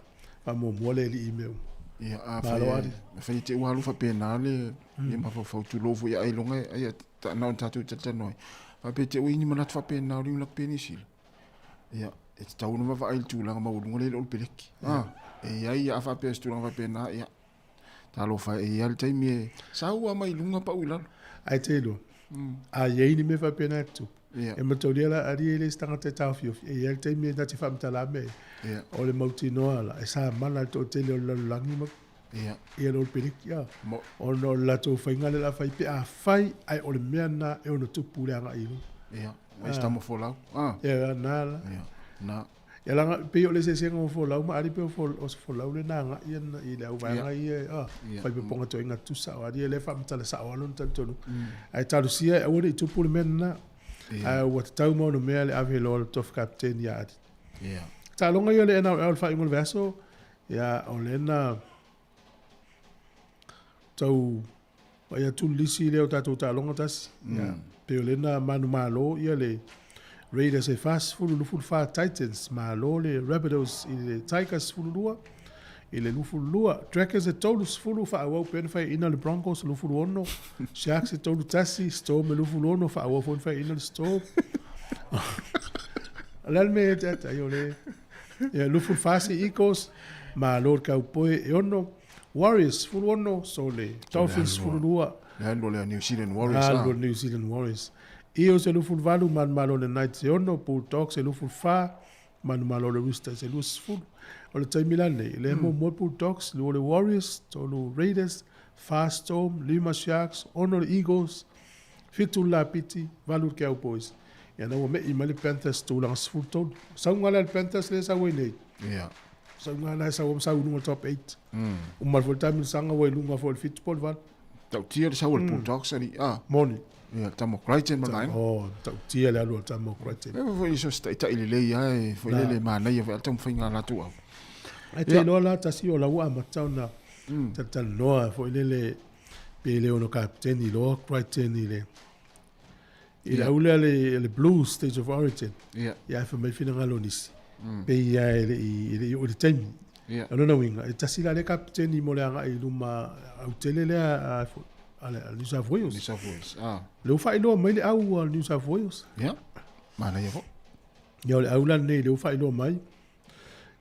faamuamua le alii i mea uma. Ia, afai afai te i ua alu faapena le mafaufau, tulou foi ailoga e na ona tatou talatalanoa ai. Faapea te i ua i ai ni manatu faapena o le Iulaki Penisila. Ia, e tatau ona vaavaai i le tulaga maualuga lea e le o le peleki. E i ai, a faapea o se tulaga faapena, ia, talofa e, e i ai le taimi e sau lava mai luga pau i lalo. Ae te iloa, a i ai ni mea faapena e tutupu, e mataulia la ali e le se tagata e taofiofi, e i ai le taimi e na te faamatala mea ia, o le mautinoa la, e sa mana le toatele o le lalolagi ma ia le peleki, ona o le latou faiga lea o le a fai pe a fai, ae o le mea lena e ono tupu le agai i luga. Ia, ma isi tama folau. Ia, na la. Ia, na. Ia leaga e pei o le eseesega o folau ma ali pei o se folau lena agai ana i le auvaega ia fai popoga toega tutusa o ali ia lea e faamatala sao lava lona talitonuga. Ae talosia e aua ne i tupu le mea lena. Ae ua tatau ma ono mea le ave loa o le tofi kapeteni ia Ali. Taaloga ia o le NRL i le faaiuga o le vaiaso, ia o lea na tau vaai atu le lisi lea o tatou taaloga tasi. Ia, pei o lea na manumalo ia le Raiders e 40 24 Titans, malo le Rabbitohs i le Tigers 12 i le 22, Trackers e 30 faaauau pea ona faiaina le Broncos 26, Sharks e 31, Storm e 26 faaauau foi ona faiaina le Storm. O le a le mea e te ata ai o le ia 24 Sea Eagles, malo le Cowboy e 6, Warriors 16, so le Dolphins 12. Le alu o le New Zealand Warriors. Alu o le New Zealand Warriors. Eels e 28, manumalo le Knights e 6, Bulldogs e 24, manumalo le Roosters e 20. O le taimi la lenei, lea e muamua le Bulldogs, lua le Warriors, tolu Raiders, fa Storm, lima Sharks, ono le Eagles, fitu le Lapiti, valu le Cowboys. Ia na ua me'i mai le Panthers tulaga 13. Sauga lea le Panthers lea e sau ai nei. Yeah. Sauga la e sau sau i luga o le top 8. Uma foi le taamilosaga ua i luga foi o le 7 po o le 8. Ta'utia le sau a le Bulldogs alii, a. Moni. Ia, le tama o Crichton ma le vaega. Oh, ta'utia le alu a le tama o Crichton. E foi so se ta'ita'i lelei lava e foi lele e manaia foi a le taumafaiga a latou au. Ae te iloa la tasi o la ua amata ona talatalanoa foi lele pe le ono kapeteni loa Crichton i le i le au lea le Blues State of Origin. Ia. Ia ae fai mai finagalo o nisi. Pei lava e le i, e le i oo i le taimi. Ia. O lona uiga, e tasi la lea kapeteni mo le agai i luma autele lea a, a, le- a New South Wales. New South Wales, ah. Lea ua faailoa mai le au a New South Wales. Ia, manaia foi. Ia, o le au la lenei lea ua faailoa mai.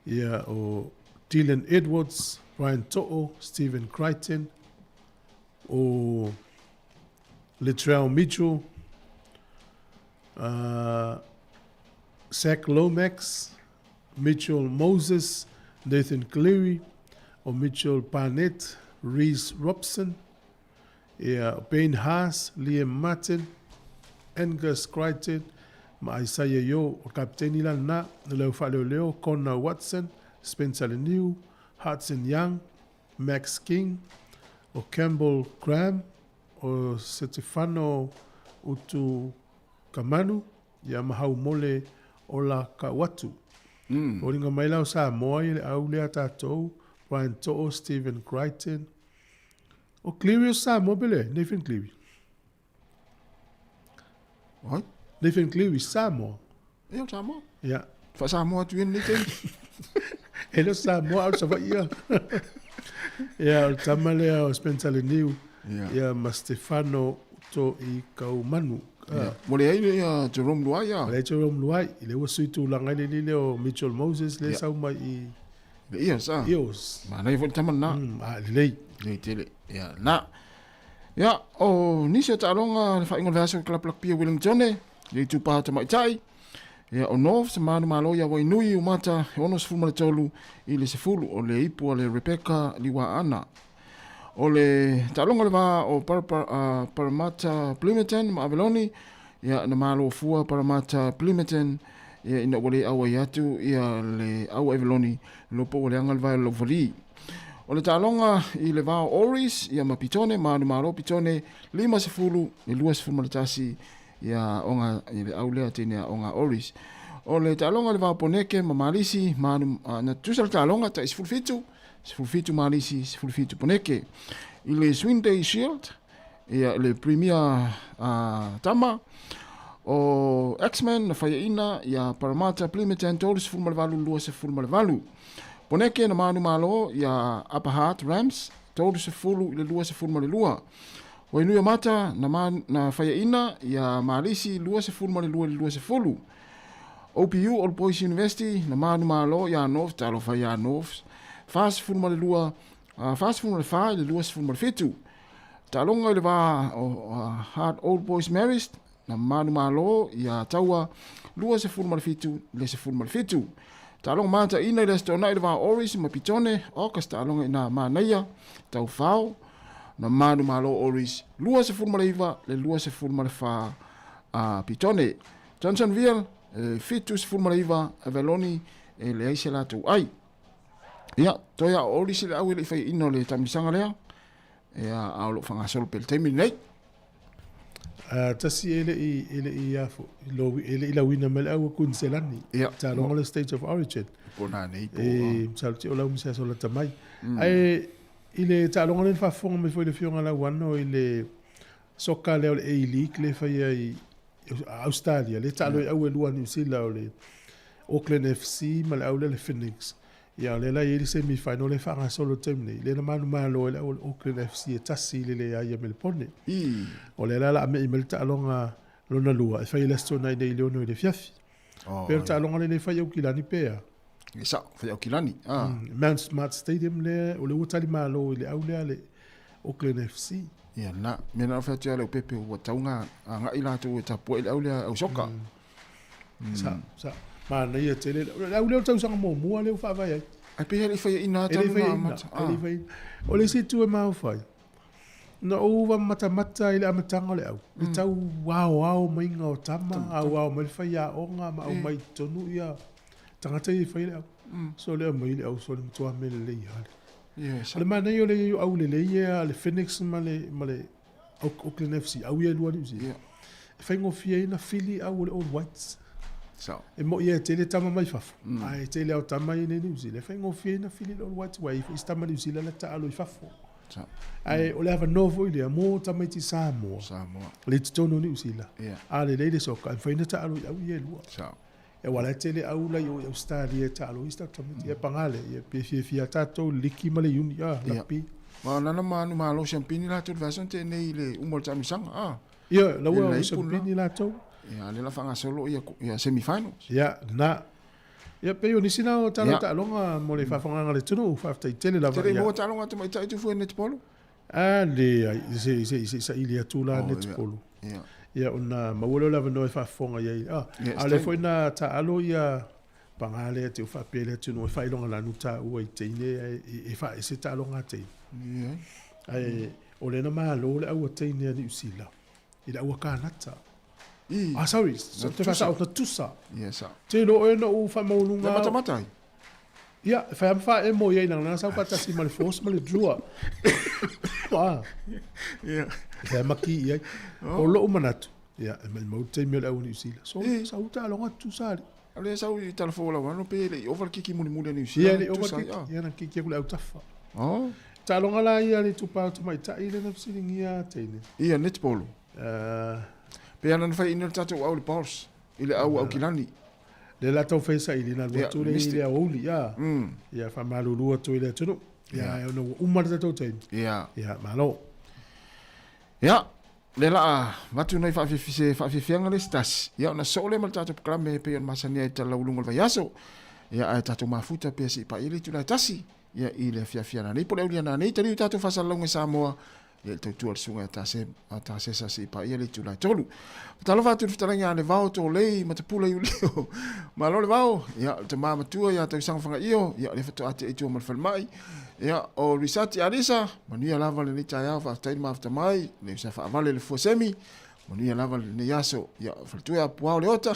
Ia, o Dylan Edwards, Brian To'o, Stephen Crichton, o Latrell Mitchell, Zach Lomax, Mitchell Moses, Nathan Cleary, o Mitchell Barnett, Reece Robson, ia, Payne Haas, Liam Martin, Angus Crichton ma Isaah Yeo. O le kapeteni la lena, o le au faaleoleo, Connor Watson, Spencer Leniu, Hudson Young, Max King, o Campbell Graham, o Setefano Utukamanu, ia ma Haumole Olakau'atu. Foliga mai la o Samoa ia le au lea a tatou, Brian To'o, Stephen Crichton. O Cleary o Samoa pe leai? Nathan Cleary. Oi? Nathan Cleary, Samoa. Ia, o Samoa. Ia. Faa-Samoa atu ia lenei taimi. E le o Samoa, a o le Savaii ia. Ia, o le tama lea o Spencer Leniu. Ia. Ia, ma Stefano Utoikaumanu. Ia. Ua leai le ia Jarome Luai ia. Ua leai Jarome Luai. Lea ua sui tulaga ai le alii lea o Mitchell Moses lea Ia. sau mai i Le Eels, ah. Eels. Manaia foi le tama lena. A, lelei. Lelei tele. Ia, na. Ia, o nisi o taaloga le faaiuga o le vaiaso i Club Rugby o Wellington, le itupa tamaitai. Ia, o Norths, manumalo ia Wainui, Umata, e 63 i le 10, o le ipu a le Rebecca Liwaana. O le taaloga o le va o Parramatta Bloomington ma Avaloni, ia, na malo fua Parramatta Bloomington, ia, ina ua le auai atu ia le au Avaloni, lopo ua leaga le vae o le laufali. O le taaloga i le va o Oris, ia, ma Pitone, manumalo Pitone, 50 i le 21, ia, oga, i le au lea teine aoga Oris. O le taaloga i le va o Poneke ma Malisi, manu, na tutusa le taaloga tai 17, 17 Malisi, 17 Poneke. I le Swinday Shield, ia, le Premier Tama, o X-Men na faiaina ia Parramatta Plymouth 38 28. Poneke na manumalo ia Upper Hutt Rams 30 i le 22. Wainuiomata na, na faiaina ia Malisi 22 i le 20. OPU Old Boys University na manumalo ia North, talofa ia North, 42, 44 i le 27. Taaloga i le va o Hard Old Boys Marist na manumalo ia Taua 27 i le 17. Taaloga mataina i le Aso Toonai i le va o Oris ma Pitone, August taaloga ina manaia, taufao, na manumalo Oris 29 le 24 a Pitone. Johnsonville e 79 Avaloni e leai se latou ai. Ia, toe a o Oris i le au e le i faiaina o le taamilosaga lea, ia, a o lo o faagasolo pea i le taimi lenei. Tasi e le i, e le i afo, e le i lauina mai le au a Kuniselani. Ia. Taaloga o le State of Origin. Po nā nei po. E, masalo te o lau misa aso lata mai. Ae, i le taaloga lea na faafofoga mai foi le Afioga Lauano i le soka lea o le A-League lea e faia i Australia, lea e taalo ai au e lua a Niu Sila o le Auckland FC ma le au lea le Phoenix. Ia, o lea la e i ai le semi final lea e faagasolo i le taimi nei, lea na manumalo ai le au o le Auckland FC e tasi i le leai ia Melepone. O lea la o le a me'i mai le taaloga lona lua e fai i le Aso Toonai nei i le 6 i le afiafi. Pe o le taaloga lea e fai i Aukilani pe a? E sao, fai i Aukilani. Mount Smart Stadium lea, o lea ua talimalo i le au lea le Auckland FC. Ia na, mea na o fai atu ia Leaupepe ua tau ngā agai latou e tapuai i le au lea au soka. Sa, sa. Manaia tele. Le au lea o le tausaga muamua lea ua faavae ai. Ai pei e le i faiaina E le i talu na faiaina, amata. e le i faiaina. O le isi itu e maufai, na ou matamata i le amataga o le au, le tau aoao maiga o tama, aoao mai le faiaoga ma aumai i totonu ia tagata ia e fai le au. So le aumai le au so le matua mea lelei lava. Yes. O le manaia o le au lelei ia le Phoenix ma le ma le Auckland FC, au ia e lua Niu Sila. E faigofie ai ona fili au o le All Whites. So. E moi e tele tama mai fafo, ae tele ao tama ia nei Niu Sila. E faigofie ai ona fili le All Whites, ua i ai foi isi tama Niu Sila la taalo i fafo. So. Ae o le avanoa foi lea mo tamaiti Samoa. Samoa. Le i totonu o Niu Sila. Yeah. A lelei le soka, e mafai ona taalo i au ia e lua. So. E wala e tele au la i o i Australia e taalo i sta tamaiti. Ia pagale, ia pe fiafia tatou i le liki ma le uni, ah, rugby. Ma nana ma anu malo siampini latou i le vaiaso na tea nei i le uma o le taamilosaga, ah. Ia, la ua o siampini latou. Ia, lea la faagasolo ia, ia semi-finals. Ia, na. Ia, pei o nisi na o tala o taaloga mo le faafofogaaga a le atunuu, faafetai tele lava. Te le i maua taaloga a tamaitai tu fua i netball? A leai, se se se saili atu la netball. Ia, ona maua lea o le avanoa e faafofoga i ai. Ah, a o lea foi na taalo ia paga lea te u faapea i le atunuu e faailoga lanu taua i teine e faaese taaloga a teine. Ae o lea na malo le au a teine a Niu Sila i le au a Kanata. Ah, sorry, te whasao, na tusa. Yes, Te lo oe no u whamaulunga. Na matamata ai. Ia, e whai ama wha e mo ia i nanga sau whatasi ma le force ma le drua. Ah. Ia. E whai ama ki ia. O lou manatu. Ia, e mai mau te mea le au Niu Sila. So, sa uta alonga tusa ali. A lea sau i talafou o lau ano pe le i ova le kiki mulimuli a Niu Sila. Ia, le i ova le kiki. Ia, na kiki aku le au tafa. Oh. Taaloga la ia le tupa o tamaitai le na fesiligia a teine. Ia, netball. Pe ana na fai ina le tatou au le Pulse, i le au Aukilani. Le la tau fai saili na lua atu le i le aoauli, ia. Ia, faamalulu atu i le atunuu. Ia, e ona ua uma le tatou taimi. Ia. Ia, malo. Ia, le la a vatu nei faafiafi se faafiafiaga le isi tasi. Ia, ona soo lea ma le tatou polokalame e pei ona masani ai i le talalauluga o le vaiaso. Ia, ae tatou mafuta pea se i paia le itula e tasi. Ia, i le afiafi a nanei po o le aulia nanei, taliu tatou faasalalauga i Samoa. Ia, i le tautua a le susuga ia Tasesa se i paia le itula e tolu. Talofa atu i le fetalaiga a Levao Tolei Matapula Iulio. Malo Levao, ia, o le tama matua ia Tausaga Fagaio, ia, o lea faatoa tea i tua ma le falemai. Ia, o Risati Alisa, manuia lava lenei taeao, faafetai le mafuta mai, le usa faavale le fua semi, manuia lava lenei aso. Ia, faletua ia Puao Leota,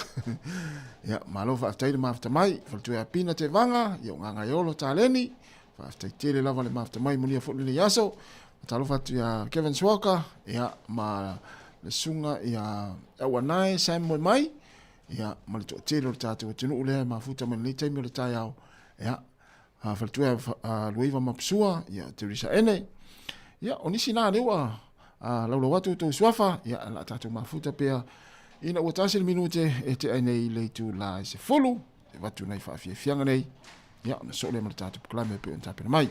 ia, malo faafetai le mafuta mai, faletua ia Pina Tevaga, ia, o Gagaeolo Taleni, faafetai tele lava le mafuta mai, manuia foi lenei aso. Talofa atu ia Kevin Swalker, ia, ma le susuga ia Auanae Sam Moemai, ia, ma le toatele o le tatou atunuu lea e mafuta mai lenei taimi o le taeao, ia, faletua Luaiva Mapusua, ia, Teresa Ene, ia, o nisi na lea ua laulau atu outou suafa, ia, o le a tatou mafuta pea ina ua tasi le minute e tea ai nei i le itula e 10, e avatu nai faafiafiaga nei, ia, ona soo lea ma le tatou polokalame e pei ona tapena mai.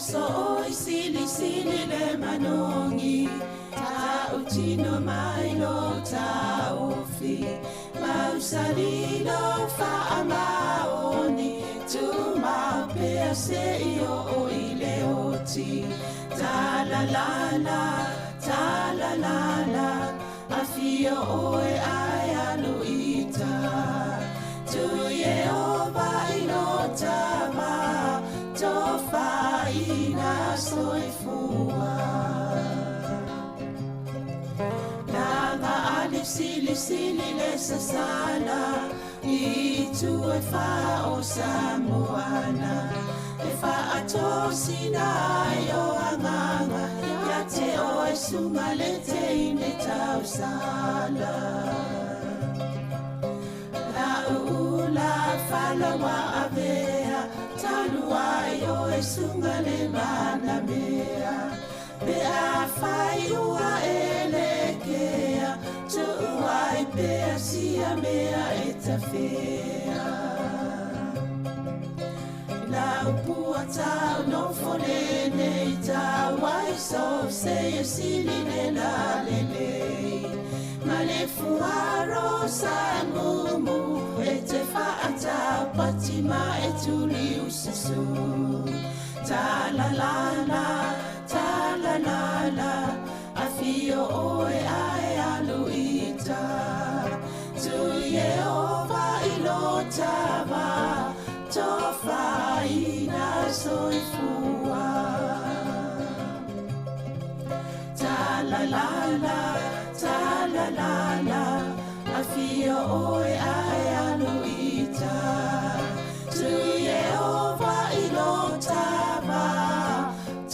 So'oi silisili le manogi Ta'utino mai lo ta'ofi Mausali lo fa'amaoni Tumau pea se'i o'o i le oti Talalala, talalala Afio oe ae alu ita Tu Iehova i lo tava Tofaina soifua Laga ali silisili le sasala I tu e wha o Samoana E whaatosina ai o anganga Ia te o e sunga le te ine tausala La uula falawa avea Talu ai o e sunga le mana mea Pe a whai ua e le kea Tuu ai pea sia mea e tawhea La upua tau no fone nei tau ai so se e sili le la le le Ma le fuaro sa mumu e te whaatau pati ma e tuli ususu Ta la la la, ta la la la Afio oe ae alu ita Tu Iehova i lo tava Tofaina soifua Ta la la la, ta la la la Afio oe ae alu ita Tu Iehova i lo tava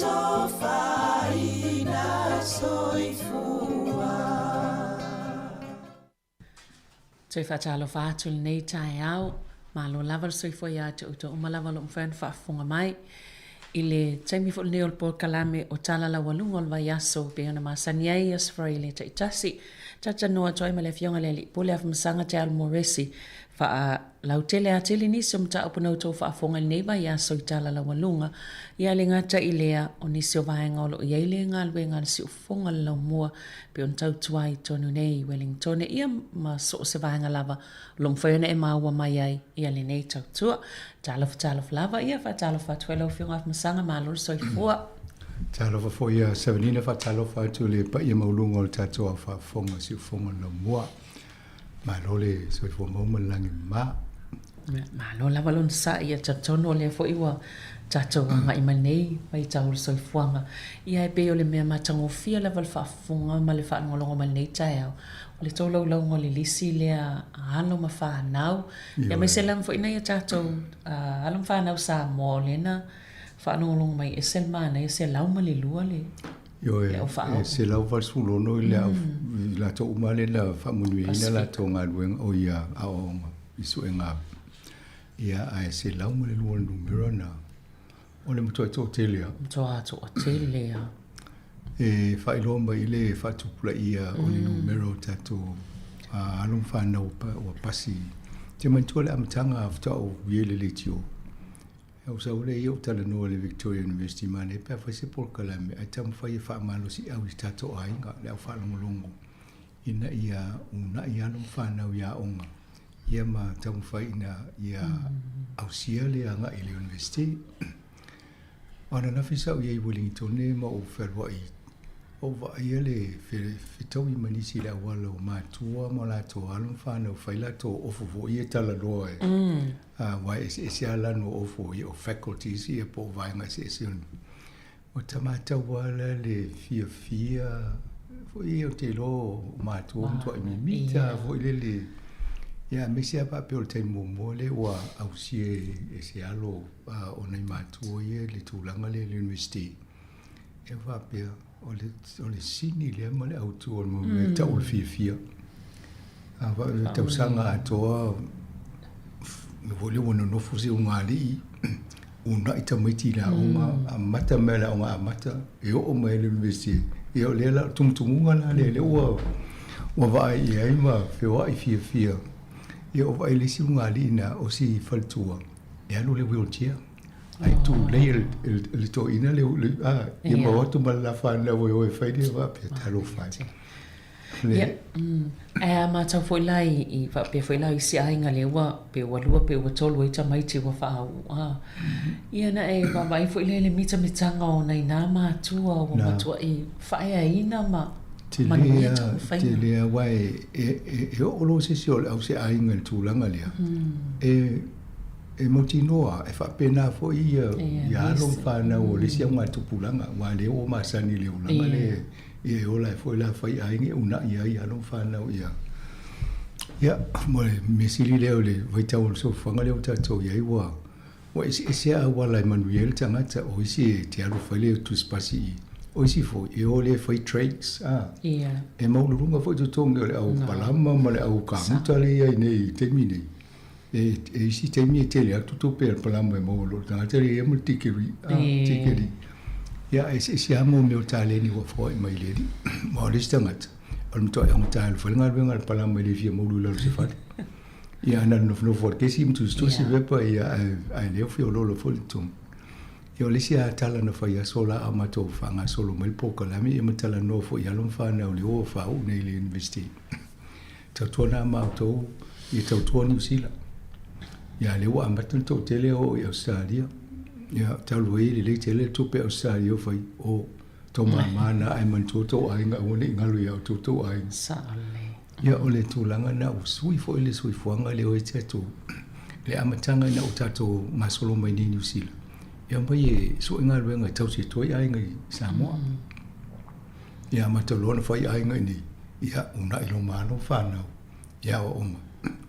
Tofaina soifua Toe faatalofa atu i lenei taeao, malo lava le soifua ia te outou uma lava o lo o mafai ona faafofoga mai i le taimi foi lenei o le polokalame o Tala Laualuga o le Vaiaso e pei ona masani ai Aso Faraile taitasi. Talatalanoa atu ai ma le Afioga i le Alii Pule Afamasaga Te Alo Moresi faalautele atili nisi o mataupu na outou faafofoga i lenei vaiaso i Tala Laualuga. Ia le gata i lea, o nisi o vaega o lo o i ai le galuega a le Siufofoga le Laumua pei ona tautua ai i totonu nei i Wellingtone ia ma so o se vaega lava o lo o mafai ona e maua mai ai ia lenei tautua. Talofa talofa lava ia, faatalofa atu foi lau Afioga Afamasaga, malo le soifua. Talofa foi ia Savanina, faatalofa atu i le paia maualuga o le tatou ao faafofoga Siufofoga o le Laumua. Malo le soifua maua ma le lagi mama. Malo lava lona sa'i, ia talitonu o lea foi ua tatou agai mai nei vaitau o le soifuaga. Ia e pei o le mea matagofie lava le faafofoga ma le faalogologo mai lenei taeao, o le tolaulauga o le lisi lea a alo ma fanau, aemaise lava foi nai a tatou alo ma fanau Samoa o lea na faalogologo mai e ese le manaia, 102 le Ioe, e 186 i le au, i latou uma lea na faamanuiaina latou galuega, o ia aoaoga i suega, ia, ae 102 le numera na, o le matuai toatele lava. Matua toatele lava. E faailoa mai i le faatupulaia o le numera o tatou alo ma fanau ua pasi. Te manatua le amataga faatoa ou i ai i le leitio. Ou sau lea ia ou talanoa i le Victoria University manaia pe a fai se polokalame ae taumafai e faamalosiau i tatou aiga, le au faalogologo ina ia uunai alo ma fanau i aoga ia ma taumafai ina ia ausia le agai i le university. O ananafi sa ou i ai i Wellingtone ma ou fealuai Ua ou vaaia le fetaui ma nisi i le auala o matua ma latou alo ma fanau fai latou ofo foi ia talanoa e aua e eseese lava lanu o ofo ia o faculties ia po o vaega eseese o ta matau lava la le fiafia foi ia ou te iloa o matua matuai mimita foi lele ia aemaise lava faapea o le taimi muamua lea ua ausia e se alo o nai matua ia le tulaga lea i le university. E faapea, o le, o le sini lea ma le autu o le mau mea tau o le fiafia. A fa le tausaga atoa, me foi lea ua nonofo si ugaalii, uunai tamaiti i le aoga, amata mai le aoga amata, e oo mai i le university. Ia o lea la, tumutumuga la lea, lea ua, ua vaai i ai ma feoai fiafia. Ia o vaai le isi ugaalii na o si faletua, e alu i le wheelchair. Ae tulei e le toeaina le, a, ia mau atu ma le la fanau e o e fai le faapea, talofa e. Le. Ia, ae a matau foi la i faapea foi la isi aiga lea ua pe ua lua pe ua tolu ai tamaiti ua faauu a. Ia na e vaavaai foi lea i le mitamitaga o nai na matua ua matuai faaeaina ma manuia taumafaiga. Tele a, aua e oo loa se isi o le au se aiga i le tulaga lea, e mautinoa e faapena foi ia alo ma fanau o le isi augatupulaga, aua o lea ua masani i le olaga lea ia e ola ai foi la fai aiga e uunai ai alo ma fanau ia. Ia, mo le mea sili lea o le vaitau o le soifuaga lea ua tatou i ai ua ua eseese auala e manuia ai le tagata, o isi e te alu fai le tusipasi i, o isi foi e o lea e fai trades, a. E maualuluga foi totogi o le au palama ma le au kamuta lea e i ai nei i le taimi nei. E isi taimi e tele atu tupe a le palama e maua i lo le tagata lea e i ai ma le tikeri, a, tikeri. Ia, e eseese lava mea o taleni ua foai mai le alii. Aua o le isi tagata, o le matuai augata e fai le galuega a le palama e le fia moulu i lalo o se fale. Ia, ae na o le nofonofo lava i le kesi ma tusitusi pepa, ia, ae le o fia oloolo foi le totogi. Ia, o le isi lava tala na fai aso la a o matou faagasolo mai le polokalame, ia ma talanoa foi i alo ma fanau i le o faauu nei i le University. Tautuana ma outou ia tautua Niu Sila. Ia lea ua amata ona toatele e oo i Ausetalia. Ia talu ai e lelei tele le tupe a Ausetalia o fai o tou mama na ae manatua tou aiga aua ne i galo ia outou tou aiga. Sao lelei. Ia o le tulaga na ua sui foi le soifuaga lea o ia tatou le amataga ina ua tatou gasolo mai nei i Niu Sila. Ia omai e sue galuega e tausi atu ai aiga i Samoa. Ia amata loa ona fai aiga i nei, ia uunai lo malo fanau i aoaoga.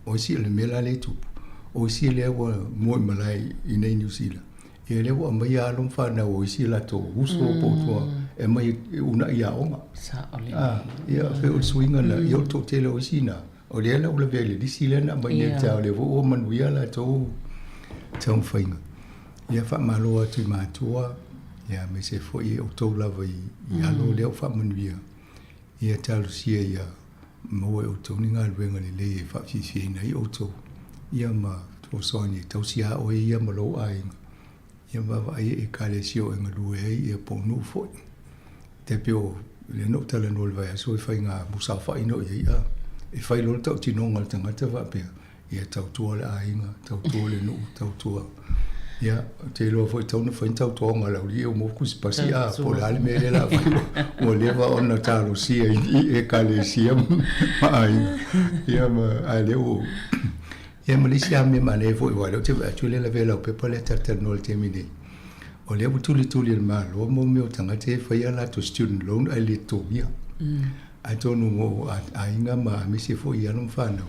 O isi o le mea la lea e tupu, o isi lea ua mua i malae i nei Niu Sila, ia lea ua aumai alo ma fanau o isi latou uso po o tua e aumai e uunai i aoga. Sao lelei. Ah, ia pei o le suiga lena, ia o le toatele o isi na, o lea la ua lavea i le lisi lea na aumai nei i le taeao, lea foi ua manuia latou taumafaiga. Ia faamalo atu i matua, ia aemaise foi outou lava i alo lea ua faamanuia, ia talosia ia maua e outou ni galuega lelei e faafiafiaina ai outou, ia ma fesoasoani e tausi lava oe ia ma lou aiga, ia vaavaai i ekalesia o e galue ai ia po o nuu foi. Tai pei o lea na ou talanoa i le vaiaso e fai ngā musaofa'i na o i ai a e fai loa le tautinoga a le tagata faapea, Ia tautua le aiga, tautua le nuu, tautua. Ia, ou te iloa foi tatau ona fai ni tautoga a le aualii ua maua tusipasi a, po o le a le mea lea o le a fai, ua leva ona talosia i ekalesia ma aiga. Ia ma, ae lea ua, ia ma le isi lava mea manaia foi, aua o lea ou te vaai atu o lea e lavea i lau pepa lea talatalanoa i le taimi nei, o lea ua tulituli e le Malo mea o tagata ia e fai a latou student loan ae le totogia. Atonu mo aiga ma aemaise foi i alo ma fanau,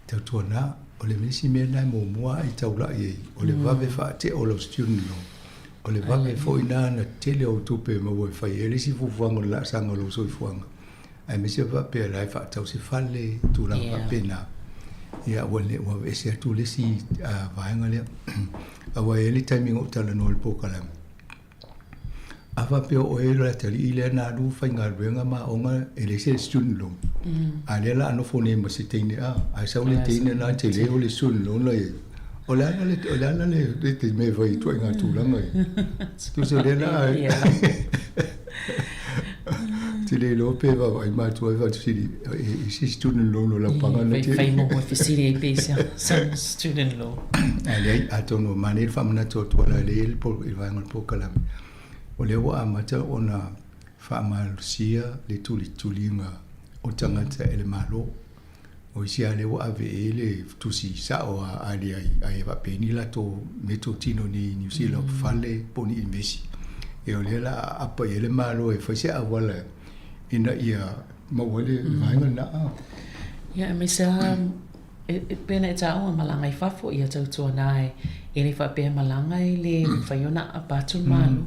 Tautuana, o le isi mea lena e muamua lava e taulai ai, o le vave faatea o lau student loan. O le vave foi lena na tele ou tupe e maua e fai ai le isi fuafuaga o le laasaga o lou soifuaga, aemaise faapea la e faatau se fale, tulaga faapena. Ia ua le ua aveese atu le isi vaega lea. Aua e i ai le taimi na ou talanoa i le polokalame, A faapea o oe le atalii lea na alu faigaluega ma aoga e leai se student loan. A lea la a nofo nei ma se teine a, ae sau le teine na tele o le student loan la i ai. O le a la le, o le a la le, le te mea e fai i ituaiga tulaga ia. Tusa o lea la te le iloa pe vaavaai matua ai faafesili e se student loan o lau paga na te. Fai mo fesili ai pe se student loan. Ae leai, atonu e manaia le faamanatu atu ala lea i le vaega o le polokalame, o lea ua amata ona faamalosia le tulituliga o tagata e le Malo. O isi lava lea ua ave i ai le tusi sao a a leai, ae faapea ni latou meatotino nei i Niu Sila, o fale po o ni invesi. Ia o lea o le a aapa i ai le Malo e fai se auala ina ia maua ai le vaega lena. Ia, aemaise lava E pei ona e taua malaga i fafo, ia tautuana e e le faapea malaga e le mafai ona aapa atu le Malo.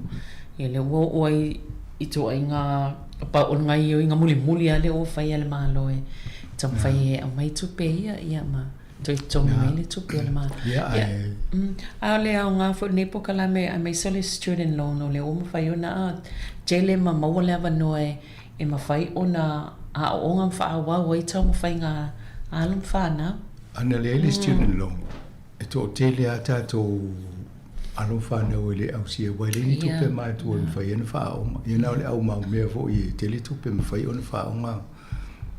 Ia lea ua oo ai i ituaiga pau o le gaioiga mulimuli lava lea ua fai e le Malo e taumafai e aumai tupe ia, ia ma toe totogi mai le tupe a le Malo. Ia, a o le aoga foi o lenei polokalame aemaise o le student loan o lea ua mafai ona tele ma maua le avanoa e e mafai ona aooga ma faaauau ai taumafaiga a alo ma fanau. A na leai le student loan, e toatele lava tatou alo ma fanau e le ausia aua e leai ni tupe matua e mafai ai ona faaaoga. Ia na o le au maumea foi e tele tupe e mafai ona faaaoga. Ou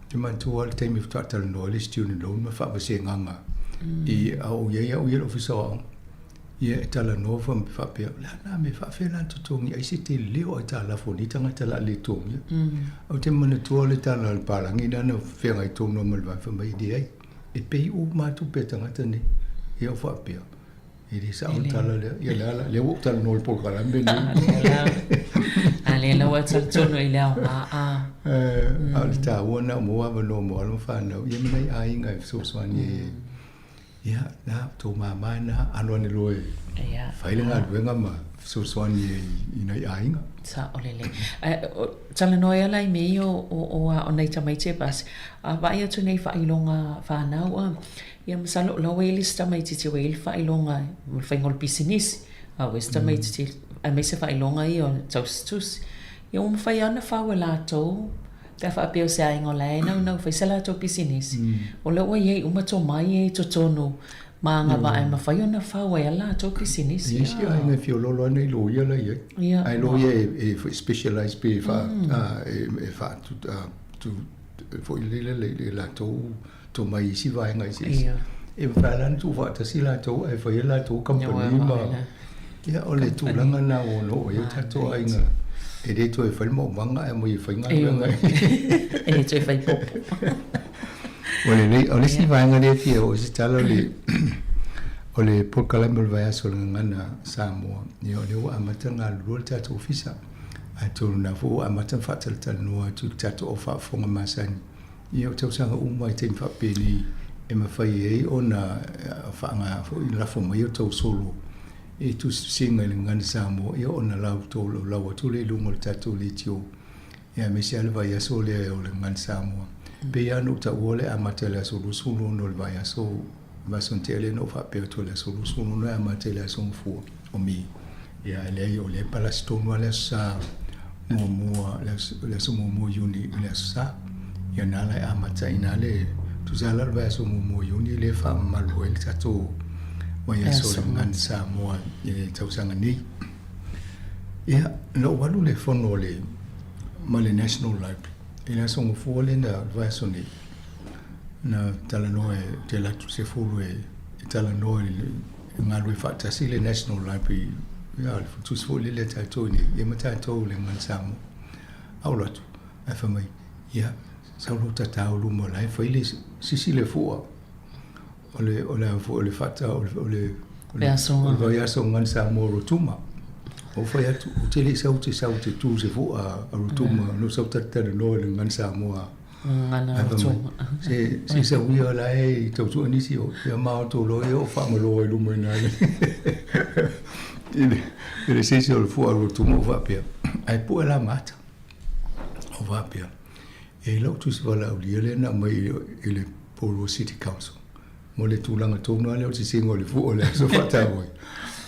te manatua lava le taimi faatoa talanoa ai le student loan ma faavasegaga i a o i ai au ia i le Ofisa o Aoga. Ia e talanoa faapea, o le a lena mea e faafefea la ona totogi ai se tele o aitalafu a nei tagata o le a le totogia. Ou te manatua le tala a le palagi lea na feagai tonu lava ma le vae fai mai, e leai, e pay uma lava tupe a tagata nei. Ia ou faapea, e le sao le tala lea. Ia le a la, lea ua ou talanoa i le polokalame lenei. A lea la ua e talitonu i le aoga a. A o le taua lena ua maua avanoa mo alo ma fanau, ia ma nai aiga e fesoasoani ai. Ia, na, tou mama na, alo ane loa e fai le galuega ma fesoasoani ai i nai aiga. Sao lelei. Ae, talanoa ai la i mea ia o a o nai tamaiti e pasi, a vaai atu nei faailoga fanau a, ia masalo o la ua i ai le isi tamaititi ua i ai le faailoga mo le faiga o le pisinisi, a ua i ai isi tamaititi aemaise faailoga ia o le tausitusi. Ia ua mafai lava ona fau e latou Pe a faapea o se aiga o la e naunau e fai se latou pisinisi, o lea ua i ai uma tomai ia i totonu ma agavaa e mafai ona fau ai a latou pisinisi. I isi aiga e fiololo ana i loia la i ai. Ae loia e specialize pe e fa tu foi lele le latou tomai i isi vaega eseese. E mafai la ona tuufaatasi latou ae fai a latou kamupani ma ia o le tulaga lena ua ono oo i ai o tatou aiga e le toe fai le maumaga ae aumai e fai galuega. E le toe fai popo. O le o le isi vaega lea e fia oo i ai se tala o le o le polokalame o le vaiaso o le Gagana Samoa, ia o lea ua amata ona galulue le tatou ofisa. Atonu o lena foi ua amata ona faatalatalanoa atu i le tatou au faafofoga masani. Ia o tausaga uma i taimi faapenei e mafai ai ona faaaoga foi lafo mai o tou solo e tusitusiga i le Gagana Samoa ia ona lau tolaulau atu lea i luga o le tatou leitio ia aemaise lava le vaiaso lea o le Gagana Samoa. E pei lava ona ou taua le amata i le aso 26 o le vaiaso, vaiaso na tea lea na ou faapea atu o le aso 26 e amata i le aso Gafua o Me. Ia ae leai o lea e palasi tonu lava le Aso Sa muamua, le aso muamua o Iuni i le Aso Sa. Ia na ala e amata ai ina le tusa la o le vaiaso muamua o Iuni lea e faamamalu ai le tatou vaiaso o le Gagana Samoa i le tausaga nei. Ia, na ou alu i le fono a le ma le National Library i le Aso Gafua lea na le vaiaso nei. Na talanoa e te alu atu i le 10 e talanoa i le E galulue faatasi le National Library, ia le tusi foi lele a tatou i inei, ia ma tatou i le Gagana Samoa. A ou alu atu, ae fai mai, ia, sau loa tatao luma o la e fai le sisi le fua o le, o le a foi, o le faata, o le, o le, o le, o le vaiaso o Gagana Samoa o Rotuma. Ou fai atu, ou te le i sau, te sau te tu i se fua a Rotuma, na ou sau talatalanoa i le Gagana Samoa. Gagana Rotuma. Se, se sau ia la e i tautua nisi o, ia ma o tō loa ia o whaamaloa i luma ina le. I le, i le sisi o le fua Rotuma o faapea. Ae pue la mata. O faapea. E lau tusi valaaulia lea na aumai i le Porirua City Council. Mo le tulaga tonu lava lea o le sisiga o le fua o le aso faataua ai.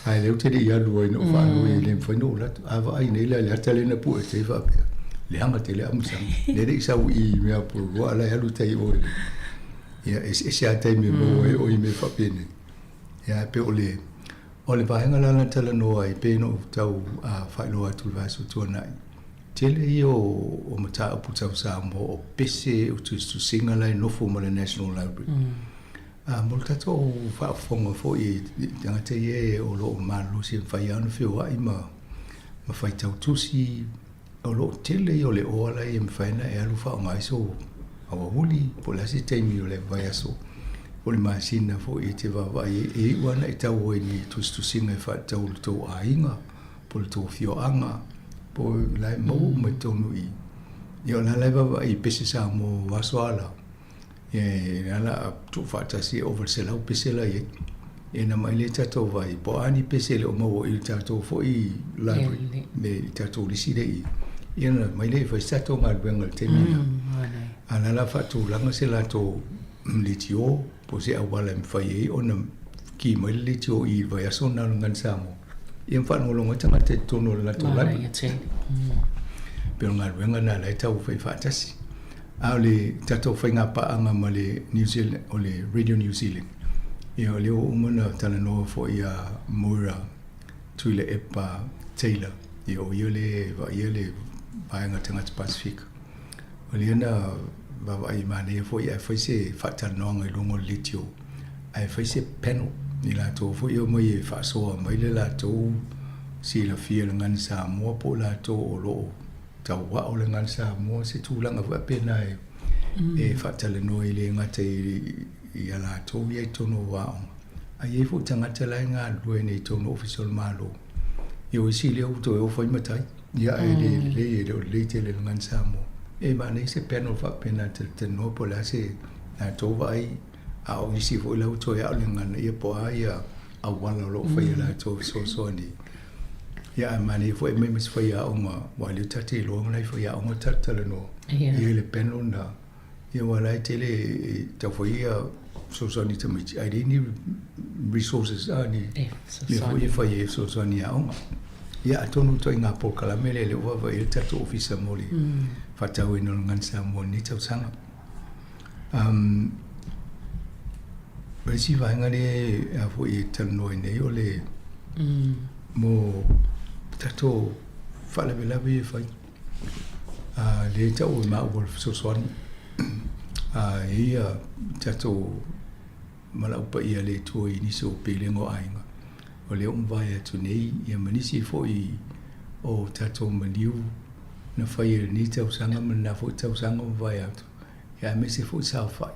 Ae lea ou te le i alu ai na ou faalua e le mafai ona ou alu atu. A vaai nei la i le ata lea na pue atu ai faapea, leaga tele amusaga. Lea e le i sau i i mea Porirua a o la e alu i tai o i le. Ia, e eseese lava taimi e maua ai oe i mea faapenei. Ia, ae pei o le, o le vaega la na talanoa ai pei ona ou tau faailoa atu i le vaiaso tuanai, Tele ia o mataupu tau Samoa o pese o tusitusiga la e nofo ma le National Library. A mo le tatou faafofoga foi i tagata ia o lo o malolosi e mafai lava ona feoai ma faitau tusi, o lo o tele ia o le oa la e mafai ona e alu faaaoga ai sou aoauli po o le a se taimi o le vaiaso po o le masina foi e te vaavaai ai, e iu lava ona e tau ai i ni tusitusiga e faatatau i le tou aiga. po o le tou afioaga, po o la e maua uma i totonu i i. Ia o la la e vaavaai i pese Samoa o aso ala, ia la la a tuufaatasi e ova i le 100 pese la e i ai. Ia na mai lea tatou vaai, po o a ni pese e le o maua i le tatou foi library, me i tatou lisi lea i i. Ia na mai lea e fai se tatou galuega i le taimi lena. A o la la faatulaga se latou leitio po o se auala e mafai ai ona ki mai le leitio i i le vaiaso lena o le Gagana Samoa. Ia ma faalogologo ai tagata i totonu o le latou library. Pei o le galuega lena o la e tau fai faatasi. A o le tatou faigapaaga ma le New Zealand, o le Radio New Zealand, ia o lea ua uma ona talanoa foi ia Moira Tuilaepa Taylor, ia o ia lea e vaaia le vaega tagata Pasefika. O lea na vaavaai i manaia foi ae fai se faatalanoaga i luga o le leitio, ae fai se panel i latou foi e omai e faasoa mai le latou silafia i le gagana Samoa po o latou o lo o tauao le gagana Samoa, se tulaga foi faapena e e faatalanoa e le gata i a latou ia i totonu o aoga, ae i ai foi tagata la e galulue nei i totonu o Ofisa o le Malo. Ia o isi lea ua toe o fai matai, ia ae le lelei, e le o lelei tele i le gagana Samoa. E manaia se panel faapena e talatalanoa po o le a se latou vaai, a o nisi foi la ua toe ao le gagana, ia po o a ia auala o lo o faia e latou e fesoasoani. Ia ae manaia foi e aumai ma se faiaoga, aua o lea ta te iloa nai faiaoga talatalanoa, ia le panel lena. Ia aua o la e tele e tau fai ia fesoasoani i tamaiti, ae leai ni resources a ni mea foi e fai ai e fesoasoani i aoga. Ia atonu ituaiga polokalame lea o lea ua vaavaai i ai le tatou ofisa mo le faatauaina o le Gagana Samoa i lenei tausaga. O le isi vaega lea foi e talanoa ai nei o le mo tatou faalavelave ia e fai. Lea e tau e maua o le fesoasoani e i ai tatou valaau paia a le Atua i nisi o pelega o aiga. O lea ua mavae atu nei ia ma nisi foi o tatou maliu na fai e lenei tausaga ma lena foi tausaga ua mavae atu, ia aemaise foi saofai.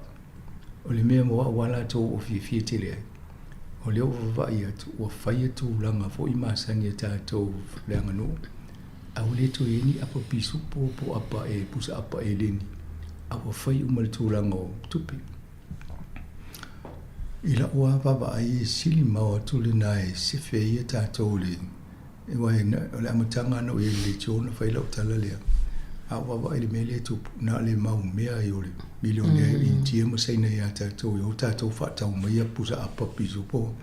O le mea mo au lava latou ua fiafia tele ai, o lea ua vaavaai atu ua faia tulaga foi masani a tatou le aganuu, a ua le toe i ai ni apa pisupo po o apa e pusa apa eleni, a ua fai uma le tulaga o tupe. I la'u lava vaavaai e sili mao atu lena e sefe ai tatou i le aua o le amataga na ou i ai i le leitio na fai lau tala lea, a ou vaavaai i le mea lea e tupu, na o le mau mea ai o le milionea i Initia ma Saina ia tatou e o tatou faatau mai pusa apa pisupo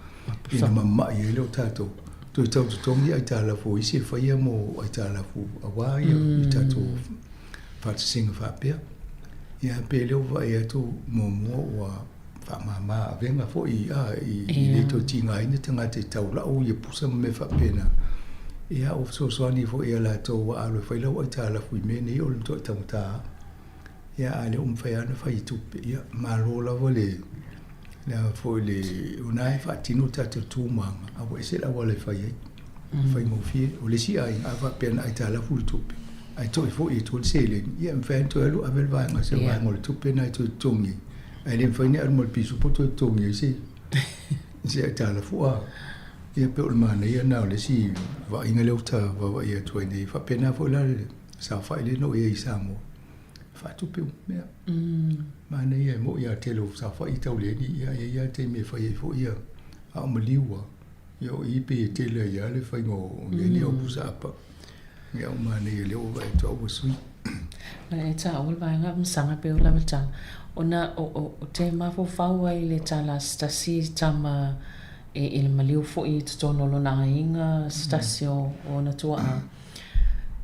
ina mama'i ai lea o tatou. Toe tau totogi aitalafu o isi e faia mo aitalafu aua ia i tatou faatasiga faapea. Ia pe lea ua vaai atu muamua ua faamama avega foi a i le toe tigaina tagata e tau lau ia pusa ma mea faapena. Ia ua fesoasoani foi ia latou ua alu e fai lau aitalafu i mea nei o le matuai taugata lava. Ia a o lea ua mafai lava ona fai i tupe, ia malo lava le le a foi le o lena e faatino tatou tumaga a ua ese le auala e fai ai. Faigofie. O le isi aiga a faapea na aitalafu le tupe ae toe foi atu ai le seleni, ia e mafai lava ona toe alu ave le vaega se vaega o le tupe lena e toe totogi ai. Ae le mafai ona alu ma le pisupo toe totogi ai se aitalafu a. Ia pei o le manaia lena o le isi vaaiga lea ua ta vaavaai atu ai nei. Faapena foi la le saofai lea na ou i ai i Samoa, faatupe uma mea. Manaia e moni lava tele o saofai tau leai ni, ia e i ai lava taimi e fai ai foi ia, a o maliu lava. Ia o i pei e tele ai lava le faiga o mea nei o pusa apa. Ia ua manaia lea ua vaai atu au ua sui. E taua le vaega masaga pei o lava tala ona o te mafaufau ai i le tala a se tasi tama i le maliu foi i totonu o lona aiga se tasi o ona tuaa.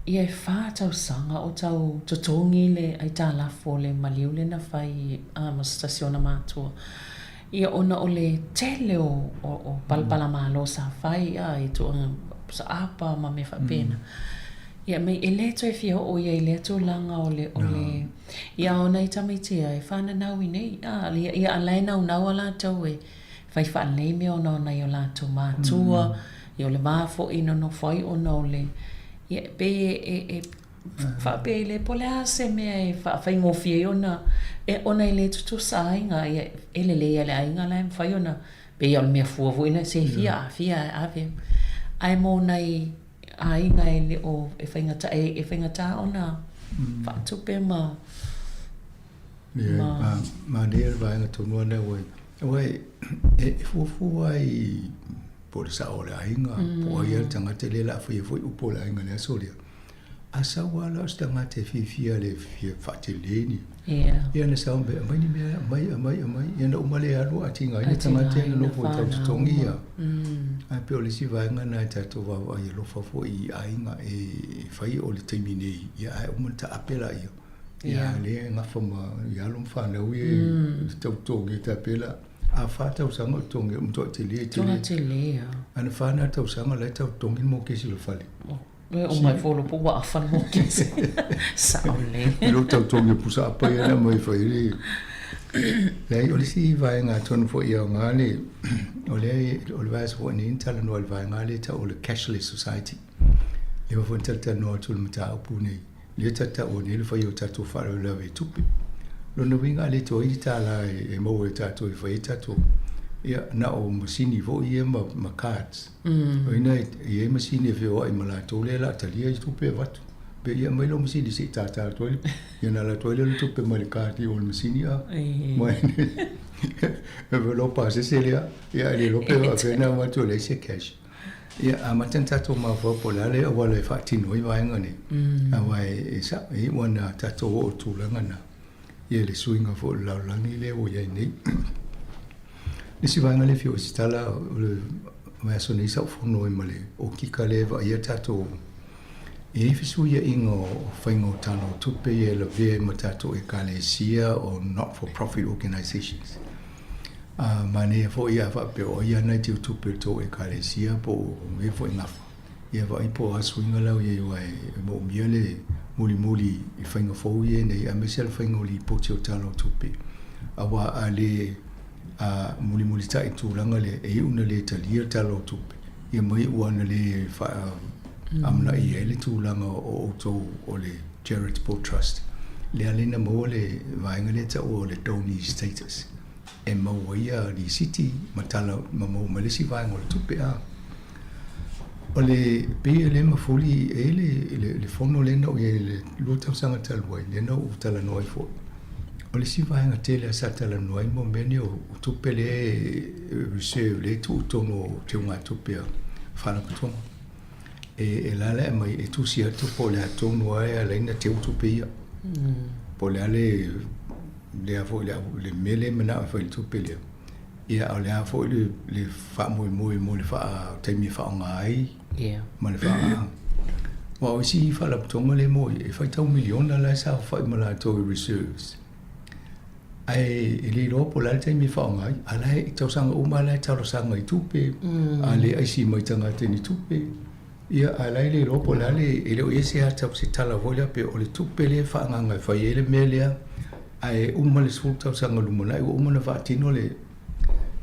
Ia e fa tausaga o tau totogi le aitalafu o le maliu lea na fai ma se tasi o ona matua. Ia ona o le tele o o palapala malo sa fai a i tulaga saapa ma mea faapena. Ia me e le toe fia oo ia i lea tulaga o le o le ia o nai tamaiti ia e fananau i nei a ia ia a la e naunau a latou e fai faalelei mea ona o nai o latou matua ia o le va foi na nofo ai ona o le ia e pei e e Faapea i le po o le a se mea e faafaigofie ai ona e ona e le tutusa aiga ia e lelei lava le aiga la e mafai ona pei lava o le mea fua foi lea se fia a fia e ave ae mo nai aiga e le o e faigata e faigata ona faatupe ma ma manaia le vaega tonu lava lea aua e fuafua ai po o le sao o le aiga po o ai lava le tagata lea o le a faia foi upu o le aiga i le aso lea. A sau lava la o se tagata e fiafia le fia faatele ni. Ia na sau mea, aumai ni mea, aumai, aumai, aumai. Ia na uma lea alu a tigaina tagata ia na nofo e tau totogi ia. Ae pei o le isi vaega lena e tatou vaavaai alofa foi i aiga e fai o le taimi nei, ia ae uma ona taape laia. Ia a o lea e gafa ma alo ma fanau ia i le tau totogi e tai pei la. A fa tausaga o totogi ua matuai tele tele. Matua tele lava. A na fa na tausaga la e tau totogi le mokesi o le fale. E oo mai foi lo po ua afa le mokesi. Sao lelei. I lou tau totogi o pusa apa ia na aumai e fai ai le. Leai, o le isi vaega atonu foi e aoga le, o lea o le vaiaso foi nei na talanoa i le vaega lea e tau o le cashless society. Leva foi na talatalanoa atu i le mataupu nei, lea ta te taua nei le fai o tatou faalavelave i tupe. Lona uiga a le toai ni tālā e maua e tatou e fai ai tatou, ia, na o masini foi ia ma, ma cards. O ina e i ai masini e feoai ma latou lea o le a talia i tupe e avatu. Pe ia aumai lau masini se i tātā atu ai, ia ona alu atu ai lea o le tupe mai le card i o i le masini a. Mai e lou pasese lea, ia ae le iloa pe faapefea ona avatu e leai se cash. Ia, amata ona tatou mafaufau po o le a le auala e faatino ai vaega nei, aua e sao, e iu ana tatou oo i le tulaga lena, ia le suiga foi o le lalolagi lea ua i ai nei. Le isi vaega lea e fia oo i se tala, o le vaiaso nei sa ou fono ai ma le okika lea e vaaia tatou, e i ai fesuiaiga o faiga o tala o tupe ia e lavea ai ma tatou Ekalesia o not for profit organisations. Ā, manaia foi a faapea o ai ana i tiu tupe o le tou Ekalesia po o mea foi gafa, ia vaai po o a suiga la ua i ai aua e moomia le mulimuli i faiga fou ia nei aemaise le faiga o lipoti o tala o tupe. Aua a le a mulimulitai i le tulaga lea, e iu ina le talia le tala o tupe, ia ma iu lava ina le faaamanaia ai le tulaga o outou o le charitable trust. Lea la ina maua le vaega lea e taua o le donee status. E maua ai ia lisiti ma tala ma maua mai le isi vaega o le tupe a. O le pei e le mafuli e i ai le, le fono lea na ou i ai i le 2 tausaga talu ai, lea na ou talanoa ai foi. O le isi vaega tele lava sa talanoa ai mo mea nei o tupe lea e reserve lea e tuu i totonu o teugatupe a faalapotopotoga. E, e alaala e aumai e tusi atu po o le a tonu lava e ala ai ona teu tupe ia. Po o le a le lea foi le, le mea lea e manao e fai i le tupe lea. Ia, a o le a foi le, le faamoemoe mo le faa, taimi e faaaoga ai ma le faa... Aua o isi faalapotopotoga lea mo e faitau miliona la e saofai ma latou i reserves. Ae e le iloa po o le a le taimi e faaaoga ai. A la e, tausaga uma a la e talosaga i tupe, a le aisi mai tagata i ni tupe. Ia, a la e le iloa po o le a le, e le o i ai se ata o se tala foi lea pei o le tupe lea e faaagaaga e fai ai le mea lea, ae uma le 10 tausaga lumanai ua uma ona faatino le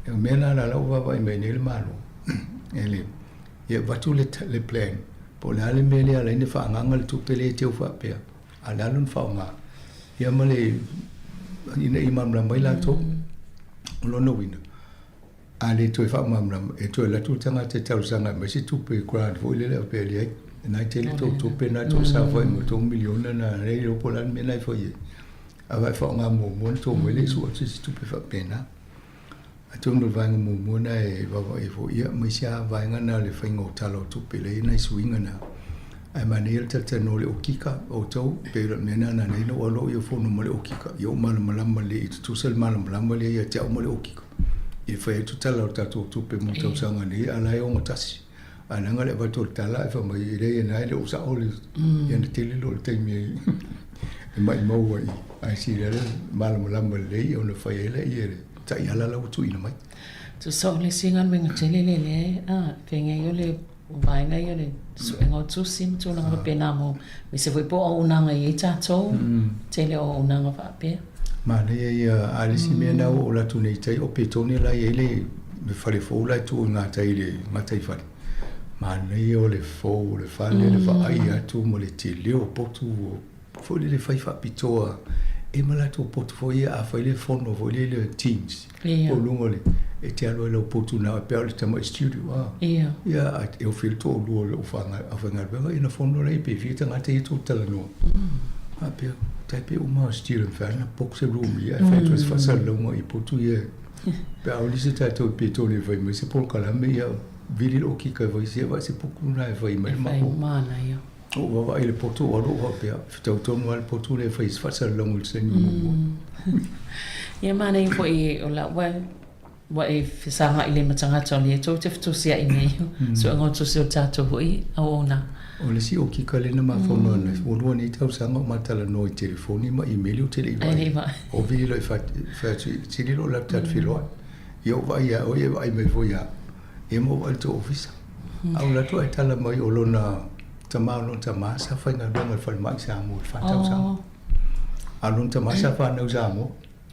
mea la la la ua vaavaai mai nei le Malo e le, ia avatu le, le plan po o le a le mea lea e ala ai ona faaagaaga le tupe lea e teu faapea, a o le a lona faaaoga. Ia ma le, ina ia malamalama ai latou, o lona uiga, A le toe faamalamalama, e toe alu atu le tagata e talosaga e aumai se tupe grant foi lele faapea e leai, na e tele tou tupe na tou saofai ma tou miliona na le iloa po o le a le mea na e fai ai. A vai faaaoga muamua ona tou omai lea e sue atu se isi tupe faapena. Atonu o le vaega muamua na e vaavaai ai foi, ia ma isi lava vaega na o le faiga o tala o tupe lea e i ai nai suiga na. Ae manaia le talatalanoa o le okika, outou, pei o le mea lena na ala ai ona ou alu au i fono ma le okika, ia ou malamalama lelei e tutusa le malamalama lea ia te au ma le okika. E fai atu tala o le tatou tupe mo tausaga nei, a la e ogatasi. Ae leaga le avatu o le tala ae fai mai, e leai na e le o sao le, ia na tele loa le taimi e maimau ai. Ae sili lava le malamalama lelei ona fai ai lea le taiala la ua tuuina mai. Tusa o le isi galuega tele lea lea e feagai o le vaega ia o le suega o tusi ma tulaga faapena mo aemaise foi po o auaunaga e i ai tatou, tele o auaunaga faapea. Manaia ia, a o le isi mea lena ua ou alu atu nei i tai, o Petone la e i ai le fale fou la e tu i gatai i le gataifale. Manaia o le fou o le fale, le vaai atu ma le tele o potu foi lele fai faapitoa e ma latou potu foi ia a fai le fono foi lele Teams po o luga o le e te alu ai lau potu na pei o le tamai studio a ia e ofi ai le toalua o le aufaigaluega ia ona fono lea pe fia tagata ia tou talanoa faapea tai pei uma student fai na book se room ia e fai atu ai se faasalalauga i potu ia pe a oli se tatou i Petone e fai mai se polokalame ia vili lou kika e fai se vaai se puku lena e fai mai le matou Ou vaavaai i le poto ua alu ou faapea, fetau tonu lava le poto lea e fai ai se faasalalauga i le taimi muamua. Ia manaia foi o la ua ua e fesagai lelei ma tagata o lea tou te fetusiai nei, suega o tusi o tatou foi auaunaga. O le isi okika lea na mafaufau ananafi, ua lua nei tausaga o ma talanoa i telefoni ma imeli ou te le i vaai. O vili loa i fai atu, sili lou alu atu tatou feiloai. Ia ou vaai ia oe, e vaai mai foi ia ia ma ou vaai i le tou ofisa. Ae ou alu atu ae tala mai o lona tama o lona tama sa faigaluega i le falemai i Samoa i le 4 tausaga. A o lona tama sa fanau i Samoa.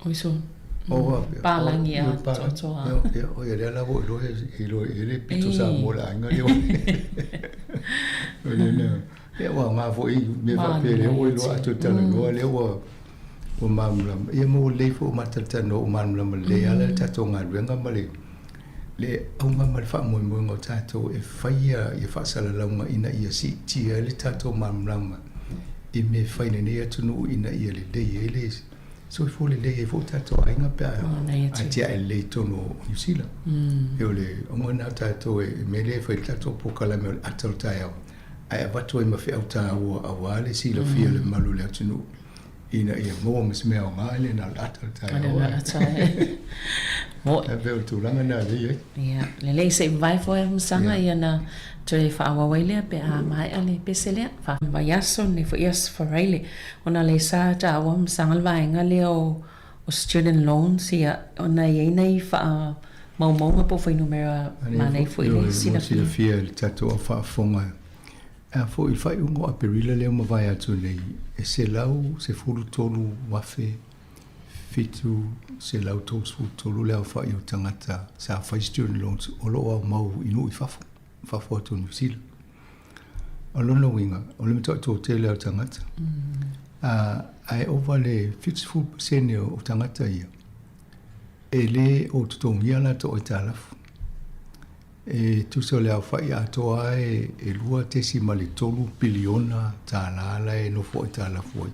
Oi so. Palagi atoatoa. O ia lea la ua ou iloa e iloa i ai le pito Samoa o le aiga lea. O le na, ia ua aoga foi mea faapea lea ua iloa atu e talanoa lea ua ua malamalama. Ia ma ua lelei foi ua ma talatalanoa ua malamalama lelei lava le tatou galuega ma le le auga ma le faamoemoega o tatou e faia ia faasalalauga ina ia siitia ai le tatou malamalama i mea e fai i lenei atunuu ina ia lelei ai le soifua lelei ai foi o tatou aiga pe a atiae lelei i totonu o Niu Sila. E o le auga lena o tatou e mea lea e fai le tatou polokalame o le ata o le taeao ae avatu ai ma feau taua aua le silafia e le mamalu o le atunuu ina ia maua ma se mea aoga e le na o le ata o le taeao. Mo'i. E pei o le tulaga lena lea e i ai. Ia, lelei se i mavae foi Afamasaga ia na toe faaauau ai lea pe a maea le pese lea. Vaiaso, lenei foi aso Faraile, ona lea sa taua Afamasaga le vaega lea o student loans, ia, ona e i ai nai faamaumauga po o fuainumera manaia foi le silafia. Silafia e le tatou au faafofoga a foi i le faaiuga o Aperila lea ua mavae atu nei, e 113,733 le aofai o tagata sa fai student loans o lo o aumau i nuu i fafo, fafo atu o Niu Sila. O lona uiga, o le matuai toatele lava o tagata, ae ova le 70% o tagata ia, e le o totogia latou aitalafu. E tusa o le aofai atoa lava e $2.3 piliona la e nofo aitalafu ai.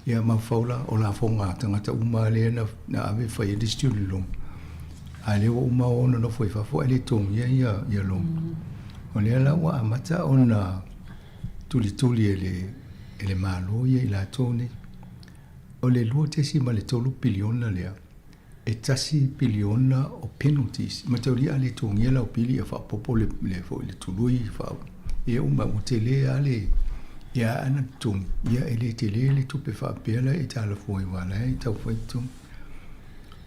Ia mafaufau la, o lafoga a tagata uma lea na, na ave fai ai le student loan. A lea ua uma ona nofo i fafo ae le totogia ia, ia loan. O lea la ua amata ona tulituli e le, e le Malo ia i latou nei. O le $2.3 piliona lea, e $1 piliona o penalties. Mataulia a le totogia lau pili ia faaopoopo le, le, foi le tului, faa, ia uma ua tele lava le, ia ana totogi, ia e le tele le tupe faapea la e aitalafu ai aua la e taufai totogi.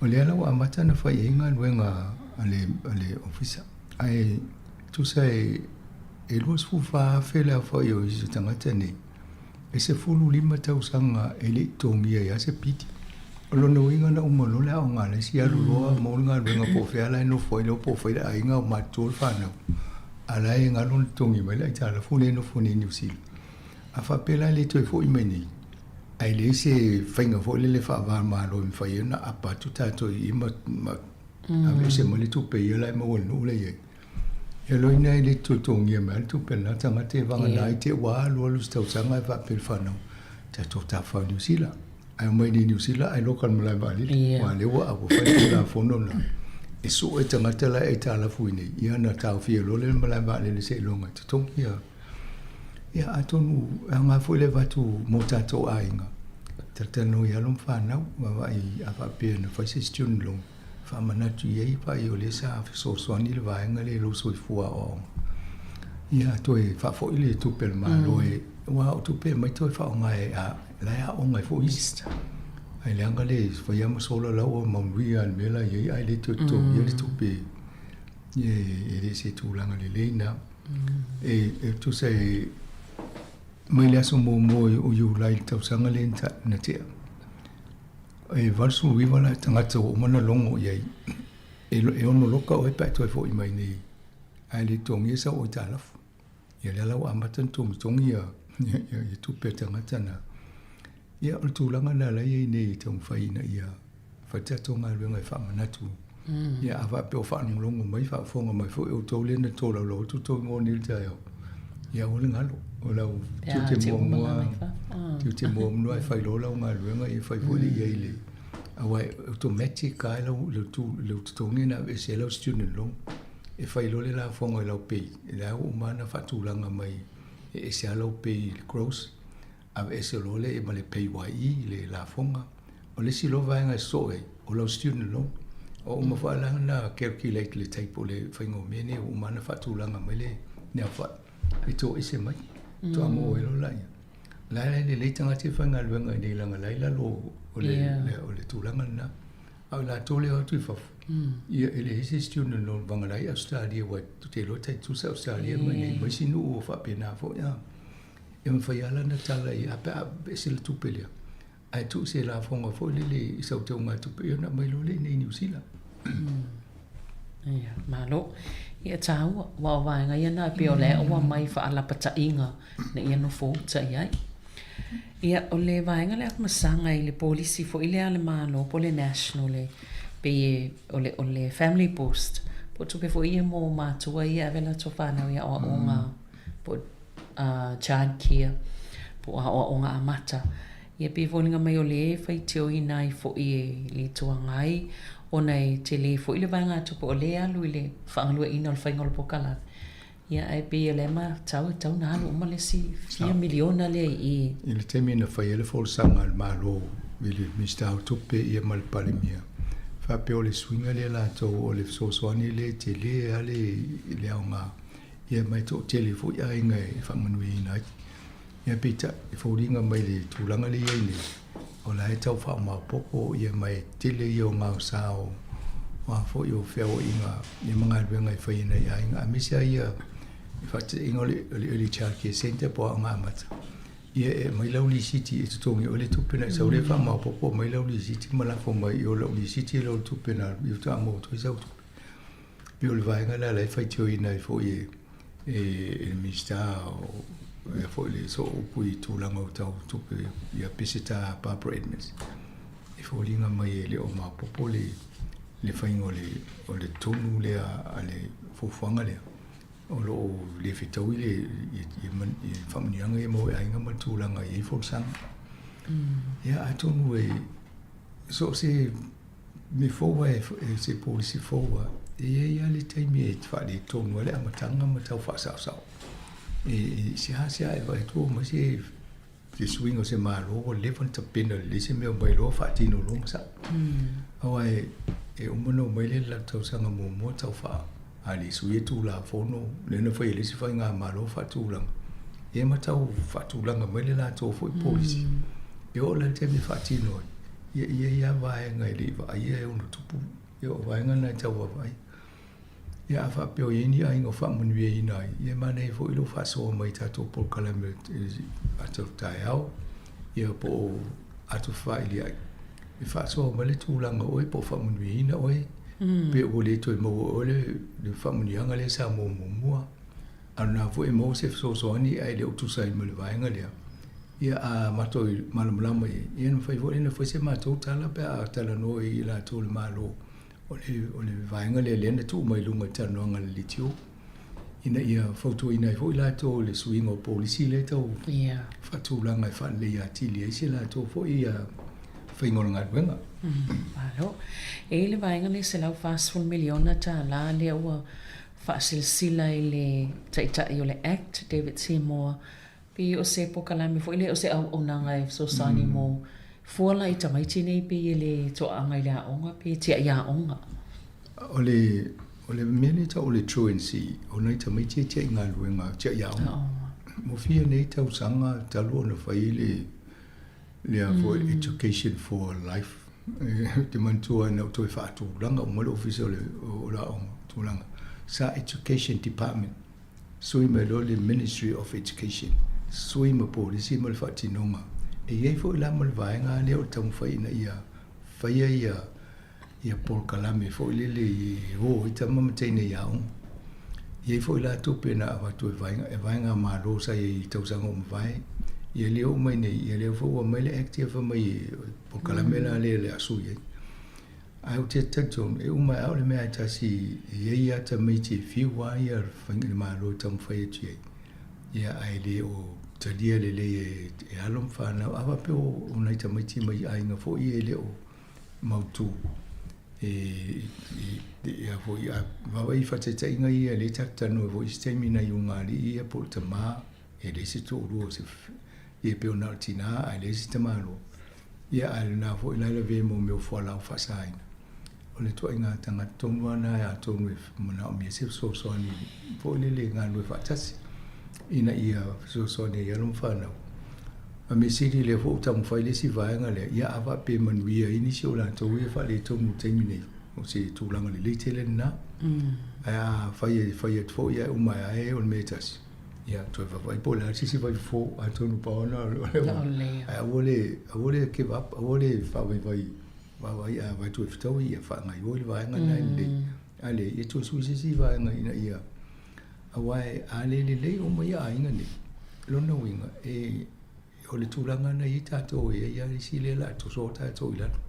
O lea la ua amata ona fai ai galuega a le, a le ofisa. Ae tusa e, e 24,000 le aofai o isi tagata nei, e 15 tausaga e le i totogia ai lava se pili. O lona uiga na uma loa le aoga a le isi alu loa maua le galuega po o fea la e nofo ai lea po o fai le aiga o matutua le fanau, a la e galo ona totogi mai le aitalafu lea e nofo nei i Niu Sila. A faapea la e le toe foi mai nei, ae leai se faiga foi lele faava-o-Malo e mafai ai ona apa atu tatou i i ma, ma aveese mai le tupe ia la e maua i le nuu la e i ai. Ia loina e le toe totogia mai le tupe a lena tagata e vagana ai te ua alu alu se tausaga e faapea i le fanau, tatou tafafao i Niu Sila. Ae omai nei i Niu Sila ae loka le malae vaalele. Aua lea ua ua fai le Tulafono lena e sue tagata la e aitalafu i nei, ia ona taofia loa lea le malae vaalele seiloga e totogi ia. Ia atonu e aoga foi le avatu mo tatou aiga, talatalanoa i alo ma fanau, vaavaai a faapea na fai se student loan, faamanatu i ai vaai o lea sa fesoasoani le vaega lea i lou soifua aoaoga. Ia toe faafoi le tupe a le Malo e, aua o tupe e aumai toe faaaoga e a, la e aoga ai foi isi. Ae leaga le fai lava ma sola la ua manuia lava i le mea la e i ai ae le toe totogia le tupe e le se tulaga lelei lena. E tusa e mai le aso muamua o Iulai i le tausaga lea na tea, E 89 la tagata ua uma ona logo i ai, e ono loka oe pe a e toe foi mai nei, ae le totogia sau aitalafu. Ia lea la ua amata ona togitogi ia, ia, ia, ia tupe a tagata na. Ia o le tulaga lena la e i ai nei e taumafai ina ia fai le tatou galuega e faamanatu. Ia a faapea o faalogologo mai, faafofoga mai foi outou lea na tolaulau atu outou igoa nei i le taeao, ia aua le galo. O lau tiute muamua, tiute muamua e fai loa lau galuega, ia fai foi le i ai le, aua e automatic lava lau, lau totogi na aveese ai lau student loan. E fai loa le lafoga i lau pay, lea ua uma ona faatulaga mai e ese lava lau pay i le gross, aveese loa le ma le PAYE, le lafoga. O le isi loa vaega e sosoo ai, o lau student loan. Ua uma foi la ona calculate le type o le faiga o mea nei, ua uma ona faatulaga mai le aofai e toese mai, faatoa maua ai loa laia. O la e lelei tagata ia faigaluega i inei leaga o la e i lalo o le, o le tulaga lena. A o latou lea e o atu i fafo, ia e leai se student loan vagana ai Ausetalia aua ou te iloa e tai tutusa Ausetalia ma inei ma isi nuu o faapena foi a. E mafai lava la ona tala i ai pe a ese le tupe lea ae tuu se lafoga foi lele i sau teugatupe ia ona aumai loa lea i inei i Niu Sila. Ia, malo. Ia e tāua, aua o vaega ia na e pei o lea ua aumai faalapataʻiga ina ia nofo uta i ai. Ia, o le vaega lea masaga i le polisi foi lea a le Malo po o le National e pei e o le o le Family Boost po o tupe foi ia mo matua ia e ave latou fanau i aoaoga po o child care po o aoaoga amata. Ia pei e foliga mai o lea e faitioina ai foi e le Itu Agai ona e tele foi le vaegatupe o lea e alu i le faagalueaiina o le faiga o le polokalame. Ia ae pei o lea e matau e tatau ona alu uma le isi fia miliona lea i i. I le taimi na fai ai le folasaga a le Malo i le Minisita o Tupe ia ma le Palemia, faapea o le suiga lea latou o le fesoasoani lea e tele lava le aoga ia ma e toatele foi aiga e faamanuiaina ai. Ia peitai, e foliga mai le tulaga lea e i ai nei, o la e tau faamaopoopo ia ma e tele ia o gaosa o a foi o feaoaiga ia ma galuega e fai e nai aiga, aemaise lava ia faataitaiga o le Early Child Care Centre po o Aoga Amata, ia e aumai lau lisiti e totogi oe le tupe na e sau lea faamaopoopo aumai lau lisiti ma lafo mai i o lau lisiti e lau tupe na alu ia faatoa maua atu ai sau tupe. E pei o le vaega lea la e faitioina ai foi e e le Minisita o ia foi le sooupu i tulaga o tau tupe ia Peseta Barbara Edmonds. E foliga mai e le o maopoopo le le faiga o le o le tonu lea a le fuafuaga lea o lo o le fetaui le i faamanuiaga ia maua e aiga ma le tulaga e i ai folasaga. Ia atonu e so o se mea fou lava e se polisi fou lava, e i ai lava le taimi e faaletonu ai le amataga ma tau faasaosao. E seasea e vaai atu omai se se suiga o se Malo ua leva ona tapena lelei se mea omai loa faatino loa ma sao. Aua e uma ona omai le latou tausaga muamua tau faa a le sui e Tulafono lea na fai e le isi faigamalo faatulaga, ia ma tau faatulaga mai le latou foi polisi. E oo la i le taimi e faatino ai, ia e i ai lava vaega e le i vaaia e ono tupu, ia o vaega na e tau vaavaai. Ia a faapea o i ai ni aiga o faamanuiaina ai, ia e manaia foi lou faasoa mai i tatou polokalame ato taeao, ia po o ato fefailia'i. E faasoa mai le tulaga o oe po o faamanuiaina oe, pe ua le toe maua e oe le faamanuiaga lea sa maua muamua. A o lena foi e maua se fesoasoani ae le o tusa ai ma le vaega lea. Ia a matou malamalama i ai, ia ona mafai foi lea ona fai se matou tala pe a talanoa i latou o le Malo o le vaega lea lea na tuu mai luga i talanoaga a le LTO ina ia fautuaina ai foi latou i le suiga o polisi lea e tau faatulaga e faaleleia atili ai se latou foi faiga o le galuega. Malo. E i ai le vaega lea $140 miliona lea ua faasilasila i le Taitai o le Act, David Seymour, Pei o se polokalame foi lea o se auaunaga e fesoasoani mo fua la i tamaiti nei pei e le toaaga i le aoga pe tiai aoga. O le o le mea lea e tau o le truancy, o nai tamaiti e tiai galuega, tiai aoga. Mo fia nei tausaga talu ona fai le lea foi Education for Life. Ou te manatua ina ua toe faatulaga uma le Ofisa o le Aoga, tulaga sa Education Department. Sui mai loa le Ministry of Education, sui ma polisi ma le faatinoga. E i ai foi la ma le vaega lea o le taumafai ina ia faia ia ia polokalame foi lele e o ai tama ma teine i aoga. E i ai foi la tupe na avatu e vaega e vaega Malo sa i ai i tausaga ua mavae. Ia lea oo mai nei, ia lea foi ua aumai le Act ia fai mai polokalame la lea o le a sui ai. Ae ou te talitonu, e uma lava o le mea e tasi e i ai lava tamaiti e fiu lava ia le Malo e taumafai atu i ai, ia ae le o talia lelei e alo ma fanau. A faapea o nai tamaiti mai aiga foi ia e le o mautu, e a foi, a vaavaai i faataitaiga ia lea tatou te talanoa ai foi i isi taimi i nai ulugalii ia po o le tama, e leai se toalua o se, ia pei ona o le tina ae leai se tamaloa. Ia, a o lena foi la e lavea i mea o fualaau faasaina. O le ituaiga tagata tonu lava lena atonu e manaomia se fesoasoani foi lele e galulue faatasi ina ia fesoasoani ai alo ma fanau. A mea sili lea foi ua taumafai le isi vaega lea, ia a faapea e manuia ai nisi o latou ia e faaletonu i le taimi nei, o se tulaga lelei tele lena. Ae a fai e fai atu foi ae uma ae o le mea e tasi, ia toe vaavaai po o le a se isi vaifofo, atonu pau ona o le ae aua le aua le give up, aua le faavaivai vaavaai a vaai atu e fetaui ia faagaoioi le vaega lena e lelei. A leai, ia toe sui se isi vaega ina ia Aua a le lelei uma ia aiga nei, lona uiga, e, o le tulaga na i ai tatou e i ai lava isi lea o le a tosoa tatou i lalo.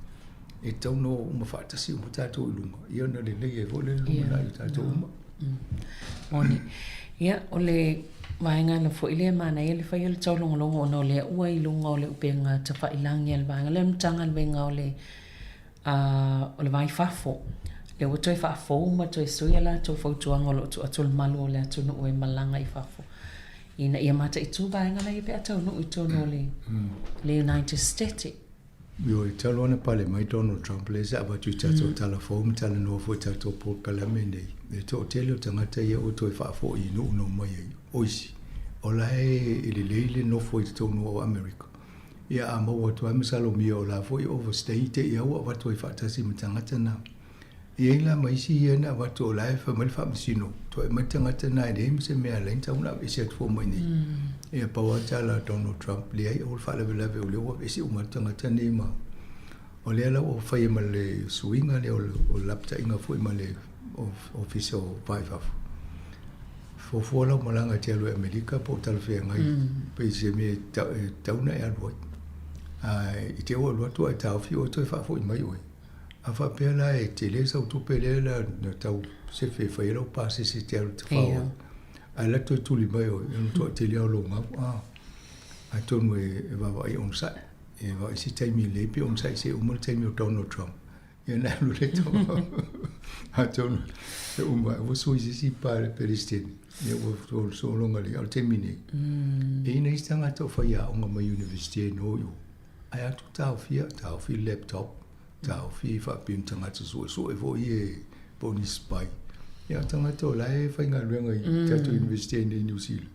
E tatau ona o uma faatasi uma tatou i luga, ia ona lelei ai foi lea i le lumanai o tatou uma. Moni. Ia, o le vaega la foi lea e manaia le fai o le taulogologo ona o lea ua i luga o le upega tafailagi a le vaega lea o le Matagaluega o le a o le va i fafo, lea ua toe faafou ma toe sui a latou fautuaga o lo o tuu atu le malu o le atunuu e malaga i fafo ina ia mataitu vaega la ia pe a taunuu i totonu o le le United States. Ioe, talu ona pale mai Donald Trump lea sa avatu i tatou tala fou ma talanoa foi i tatou polokalame nei, le toatele o tagata ia ua toe faafoi i nuu na omai ai. O isi, o la e lelei le nofo i totonu o Amerika. Ia a maua atu ai masalomia o la foi overstay te i a ua avatu ai faatasi ma tagata na. E i ai la ma isi ia na avatu o la e fai mai le faamasino, toe aumai le tagata na e leai ma se mea e ala ai ona tatau ona aveese atu fua mai nei. Ia pau lava le tala a Donald Trump, leai aua le faalavelave o lea ua aveese uma atu tagata nei ma o lea la ua faia ma le suiga lea o le lapataiga foi ma le Ofisa o Va i Fafo. Fuafua lau malaga e te alu i Amerika po o talafeagai pei se mea e tatau ona e alu ai. Ae i te i ua alu atu ae taofi oe toe faafoi mai oe. A faapea la e tele sau tupe lea la na tau sefe e fai ai lau pasese e te alu tafao ai. Ae la toe tuli mai oe, ia matua tele lava o lou gau. Atonu e vaavaai onosai. E vaai se taimi lelei pe onosai se i uma le taimi o Donald Trump. Ia na alu le tama. Atonu e uma ua sui se isi Peresetene. Ia ua sologa lelei. A o le taimi nei, e i ai nai isi tagata o faiaoga mai University e noho i o, ae atu taofia, taofi le laptop, taofi faapea ni tagata suesue foi ia po o ni spy. Ia o tagata o la e faigaluega i tatou University i Niu Sila.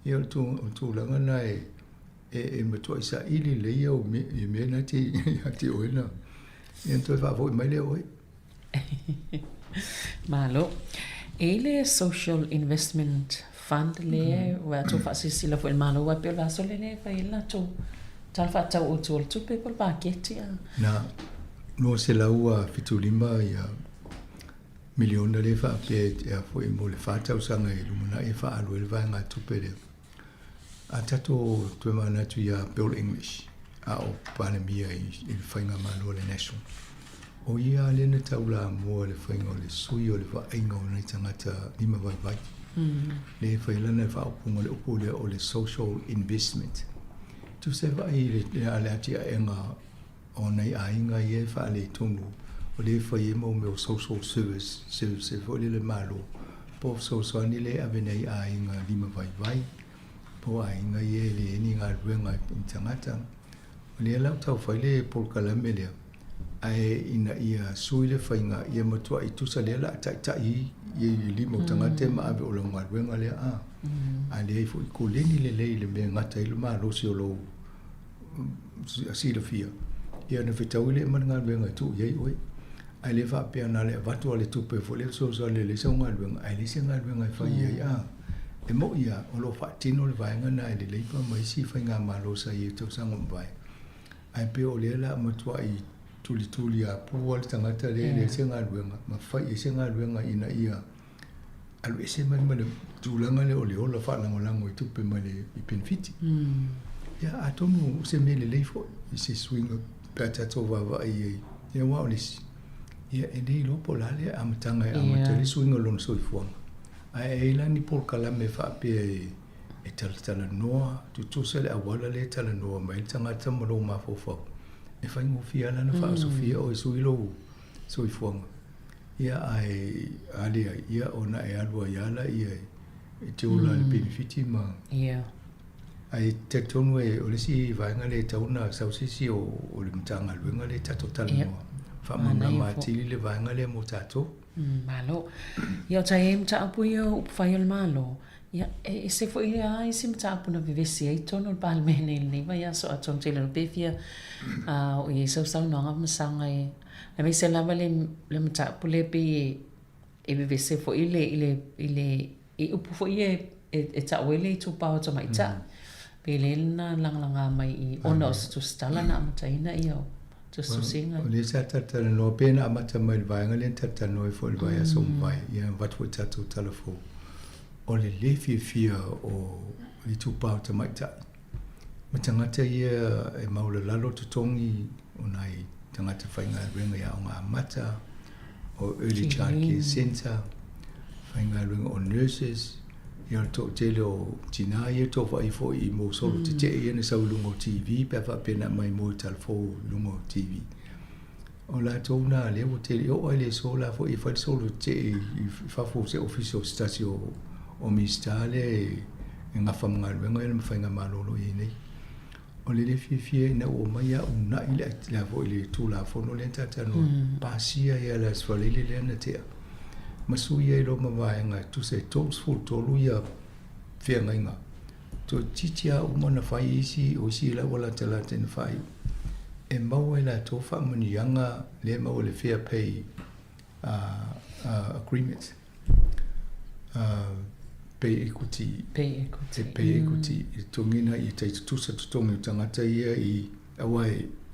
Ia o le tulaga lena e e matuai saili lelei au i mea na te ia te oe na. Ia toe faafoi mai lea o oe. Malo. E i le Social Investment Fund lea ua tou faasilasila foi i le Malo aua e pei o le vaiaso lea e fai ai le latou Tala Faatatau Autu o le Tupe po o le Paketi a. Na 275 ia miliona lea faapea e foi mo le 4 tausaga e lumanai e faaalu ai le vaegatupe lea. A tatou toe manatu iā Bill English, a o Palemia i le Faigamalo a le National, o ia lea na taulamua i le faiga o le sui o le vaaiga o nai tagata limavaivai. Lea e fai ai lana faaupuga o le upu lea o le social investment. Tusa e vaai i le atiaega o nai aiga ia e faaletonu, o lea e fai ai mau mea o social service, services foi lele a le Malo, po o fesoasoani lea e ave i nai aiga limavaivai, po o aiga ia e leai ni galuega i tagata. O lea la ua tau fai le polokalame lea, ae ina ia sui le faiga, ia matuai tusa lea o le a taitai i lima o tagata ma ave o lau galuega lea. A, a leai foi koleni lelei i le mea e gata ai le malosi o lou silafia, ia ona fetaui lea ma le galuega e tuu i ai oe. Ae le faapea na o le avatu lava o le tupe foi lea e fesoasoani lelei sau galuega, ae leai se galuega e fai i ai. A, e moni lava, o lo o faatino le vaega lena e lelei pa ma isi faigamalo sa i ai i tausaga ua mavae. Ae pei o lea o le a matuai tulituliapu lava le tagata lea e leai se galuega ma fai i ai se galuega ina ia alu ese mai ma le tulaga lea o le ola faalagolago i tupe mai le i penefiti. Ia atonu o se mea lelei foi i se suiga pe a tatou vaavaai i ai. Ia aua o le isi, ia e le iloa po o le a le amataga e amata ai le suiga o lona soifuaga. Ae e i ai la ni polokalame faapea e talatalanoa, tutusa le auala lea e talanoa mai ai le tagata ma lou mafaufau, e faigofie lava la ona faaosofia oe e sui lou soifuaga. Ia ae a leai, ia ona e alu ai lava laia e te ola i le penefiti ma. Ia. Ae talitonu e o le isi vaega lea e tatau ona sau se isi o le Matagaluega lea tatou talanoa. Faamalamalama atili le vaega lea mo tatou. Malo. Ia o tai ai mataupu ia o upufai o le Malo. Ia, e ese foi lea isi mataupu na vevesi ai totonu o le Palemene i lenei vaiaso atonu tele o pe fia o i ai sau saunoaga ma saga e aemaise lava le le mataupu lea pei e e vevese foi i le i le i le i upu foi ia e e tau ai le itupa o tamaitai. Pei le na lagalaga mai i ona o se tusitala na amataina ia o tusitusiga. O lea sa talatalanoa pei ona amata mai i le vaega lea na talatalanoa ai foi i le vaiaso ua mavae, ia avatu foi tatou tala fou. O le lē fiafia o le itupa o tamaitai ma tagata ia e maualalalo totogi o nai tagata faigaluega i aoga amata, o early child care centre, faigaluega o nurses, ia o le toatele o tinā ia tou vaai foi i mau solo tetee ia na sau i luga o TV pe a faapea na aumai mo talafou i luga o TV. O latou na lea ua tele, e oo lava i le aso la foi e fai le solo tetee i fafo o se ofisa o se tasi o Minisita lea e gafa ma galuega ia ma faigamalo o lo o i ai nei. O le le fiafia ina ua omai a uunai le le foi le Tulafono lea na talatalanoa, pasia ai lava i le Aso Faraile lea na tea, ma sui ai loa ma vaega e tusa e 33 ia feagaiga. Toeitiiti lava uma ona fai isi, o isi la ua latalata ina faaiu, e maua e latou faamanuiaga lea e maua i le Fair Pay Agreement, Pay Equity, Pay Equity, Pay Equity, e totogiina ia tai tutusa totogi o tagata ia i, aua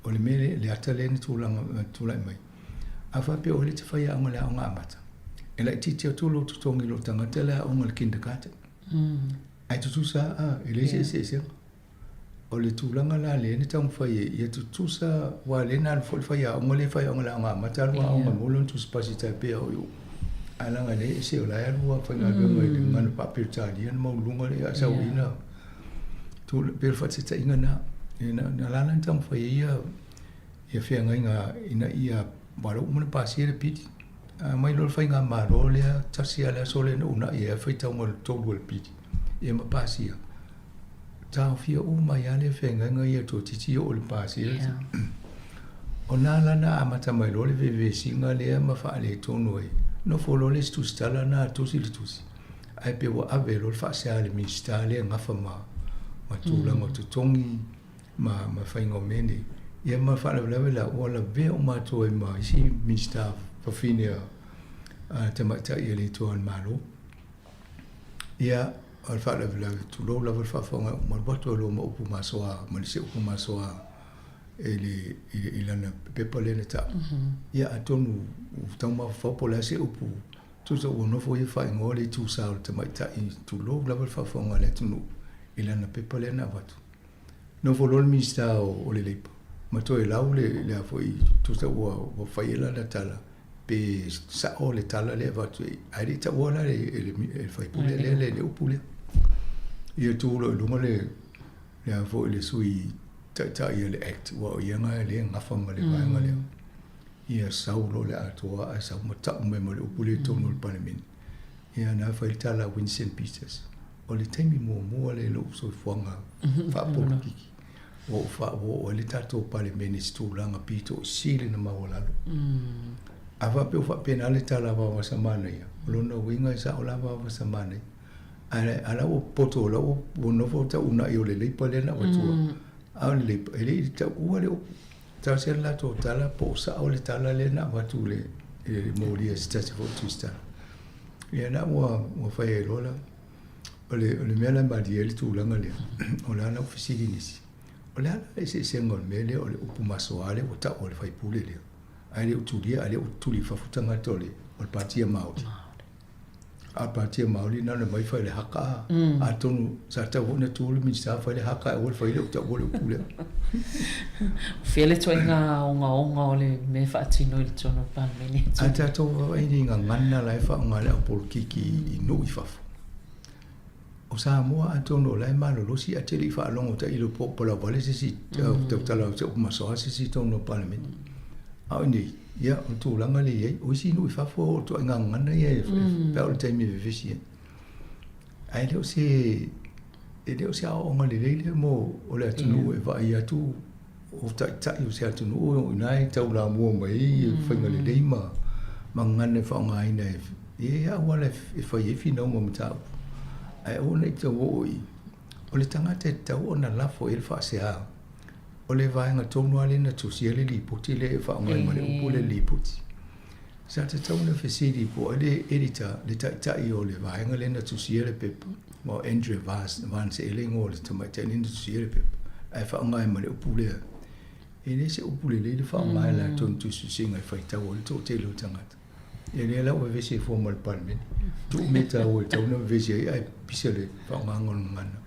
o le mea le ata lea na tulaga tulai mai. A faapea o le te fai aoga i le aoga amata, e laitiiti atu lou totogi i lou tagata i le aoga i le kindergarten. Ae tutusa lava, e leai se eseesega. O le tulaga la lea na taumafai ai, ia tutusa, aua o lea na alu foi le faiaoga lea e faiaoga i le aoga amata alu aoga mo lona tusi pasi tai pei o au. Ae leaga lea e ese o la e alu lava faigaluega i le gagana faa-Peretania na maualuluga le aasauina. Pei o le faataitaiga lena. Na ala la ona taumafai ai ia feagaiga ina ia aua o lea ua uma ona pasia le pili. A aumai loa le faigamalo lea, tasi lava le aso lea na uunai ai le faitauga o le tolu o le pili, ia ma pasia. Taofia uma ai lava le feagaiga ia toeitiiti oo i le pasia. O na la na amata mai loa le vevesiga lea ma faaletonu ai. Nofo loa le isi tusitala na tusi le tusi, ae pei ua ave loa le faasea a le Minisita lea e gafa ma tulaga o totogi ma ma faiga o mea nei. Ia ma faalavelave la, ua lavea uma atu ai ma isi Minisita fafine a tamaitai a le Itu o le Malo. Ia, o le faalavelave, tulou lava le faafofoga, ua alu atu ai loa ma upu masoa, ma le isi upu masoa i le, i lana pepa lea na tau. Ia, atonu ua tau mafaufau po o le a se upu, tusa ua nofo ia faaigoa le itu sa o le tamaitai, tulou lava le faafofoga a le atunuu i lana pepa lea na avatu. Nofo loa le Minisita o le Leipa ma toe lau le, le a foi, tusa ua, ua fai ai lana tala, pe sa'o le tala lea e avatu ai, ae le i taua la e le sui usufono lea le upu lea. Ia tu loa i luga le, le a foi le Sui Taitai o le Act, aua o ia lena lea e gafa ma le vaega lea. Ia sau loa le atoa ae sau ma ta'u mai ma le upu lea i totonu o le Palemene. Ia na fai le tala a Winston Peters, o le taimi muamua lea i lou soifuaga faapolokiki ua ou faaoo ai le tatou Palemene i se tulaga pito sili ona maualalo. A faapea ua faapena le tala a Vaovasa Manaia, o lona uiga e sao la Vaovasa Manaia. Ae a la ua poto, o la ua nofo tau uunai o le Leipa lea na avatua. A o le Leipa, e le i taua le upu. Tasi le latou tala po o sao le tala lea na avatu i le molia e se tasi foi o tusitala. Ia na ua fai ai loa la, o le mea la e malie ai le tulaga lea, o la na ua fesili nisi, o le a la le eseesega o le mea lea o le upu masoa lea ua tau e le faipule lea, ae le o tulia, ae le o tuli i fafo tagata o le Pātia Māori. A o le Pātia Māori na ona omai fai le haka, atonu sa tatau foi ona tu le Minisita fai le haka ae aua le fai le taua le upu lea. O fea le ituaiga ogaoga o le mea e faatino i totonu o le Palemene? A tatou vaavaai i gagana la e faaaoga e le aupolokiki i nuu i fafo. O Samoa atonu o la e malolosi ae te le i faalogo tailo po o palauvale se isi tautala o se upu masoa se isi i totonu o le Palemene. A o i inei, ia, o le tulaga lea e i ai. O isi nuu i fafo o ituaiga gagana ia e pe a o le taimi e vevesi ai. Ae le o se, e le o se aoaoga lelei lea mo o le atunuu e vaai atu o taitai o se atunuu o i ina e taulamua mai ai faiga lelei ma gagana e faaaogaina e i ai auala e fai ai finauga o mataupu. Ae aua ne i tau oo i i. O le tagata e tatau ona lafo i ai le faasea, o le vaega tonu lava lea na tusia le lipoti lea e faaaoga ai ma le upu lea lipoti. Sa tatau ona fesili po o ai le editor, le taitai o le vaega lea na tusia le pepa, ma o Andrea Vance ea le igoa o le tamaitai lea na tusia le pepa, ae faaaoga ai ma le upu lea. E le se upu lelei le faaaoga e latou i tusitusiga e faitau ai le toatele o tagata. Ia lea la ua vevesi ai fua ma le Palemene. Tuu mea taua e tatau ona vevesi ai ae pisa le faaaogaga o le gagana.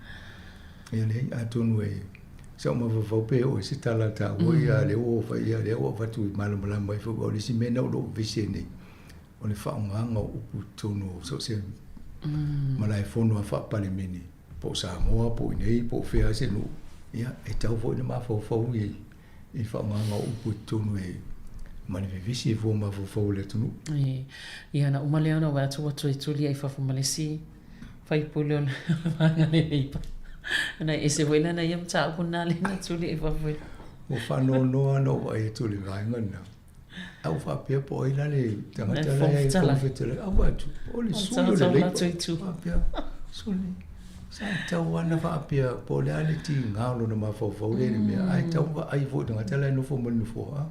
Ia leai, atonu e sa ou mafaufau pe oo i se tala taua ia lea ua fai ia lea ua avatu i malamalama ai foi aua o le isi mea lena o lo o vevesi ai nei, o le faaaogaga o upu i totonu o so o se malaefono lava faa-Palemene, po o Samoa po o i inei po o fea lava se nuu, ia e tatau foi ona mafaufau i le faaaogaga o upu i totonu e ma le vevesi e fua mafaufau o le atunuu. Ia na uma lea ona ou vaai atu ua toe tuli ai i fafo ma le isi faipule o le Vaega Leipa. Na ese foi lana ia mataupu lena lea na tuli ai i fafo. Ua faanoanoa lava na ou vaai atu i le vaega lena. A ua faapea po o ai la le tagata la e Fofoga Fetalai. A ua atu, o le sui o le Leipa. Faapea, sole, sa tatau lava ona faapea po o le a le tiga o lona mafaufau lea i le mea, ae tatau ona vaai foi i le tagata la e nofo mai i le nofoa.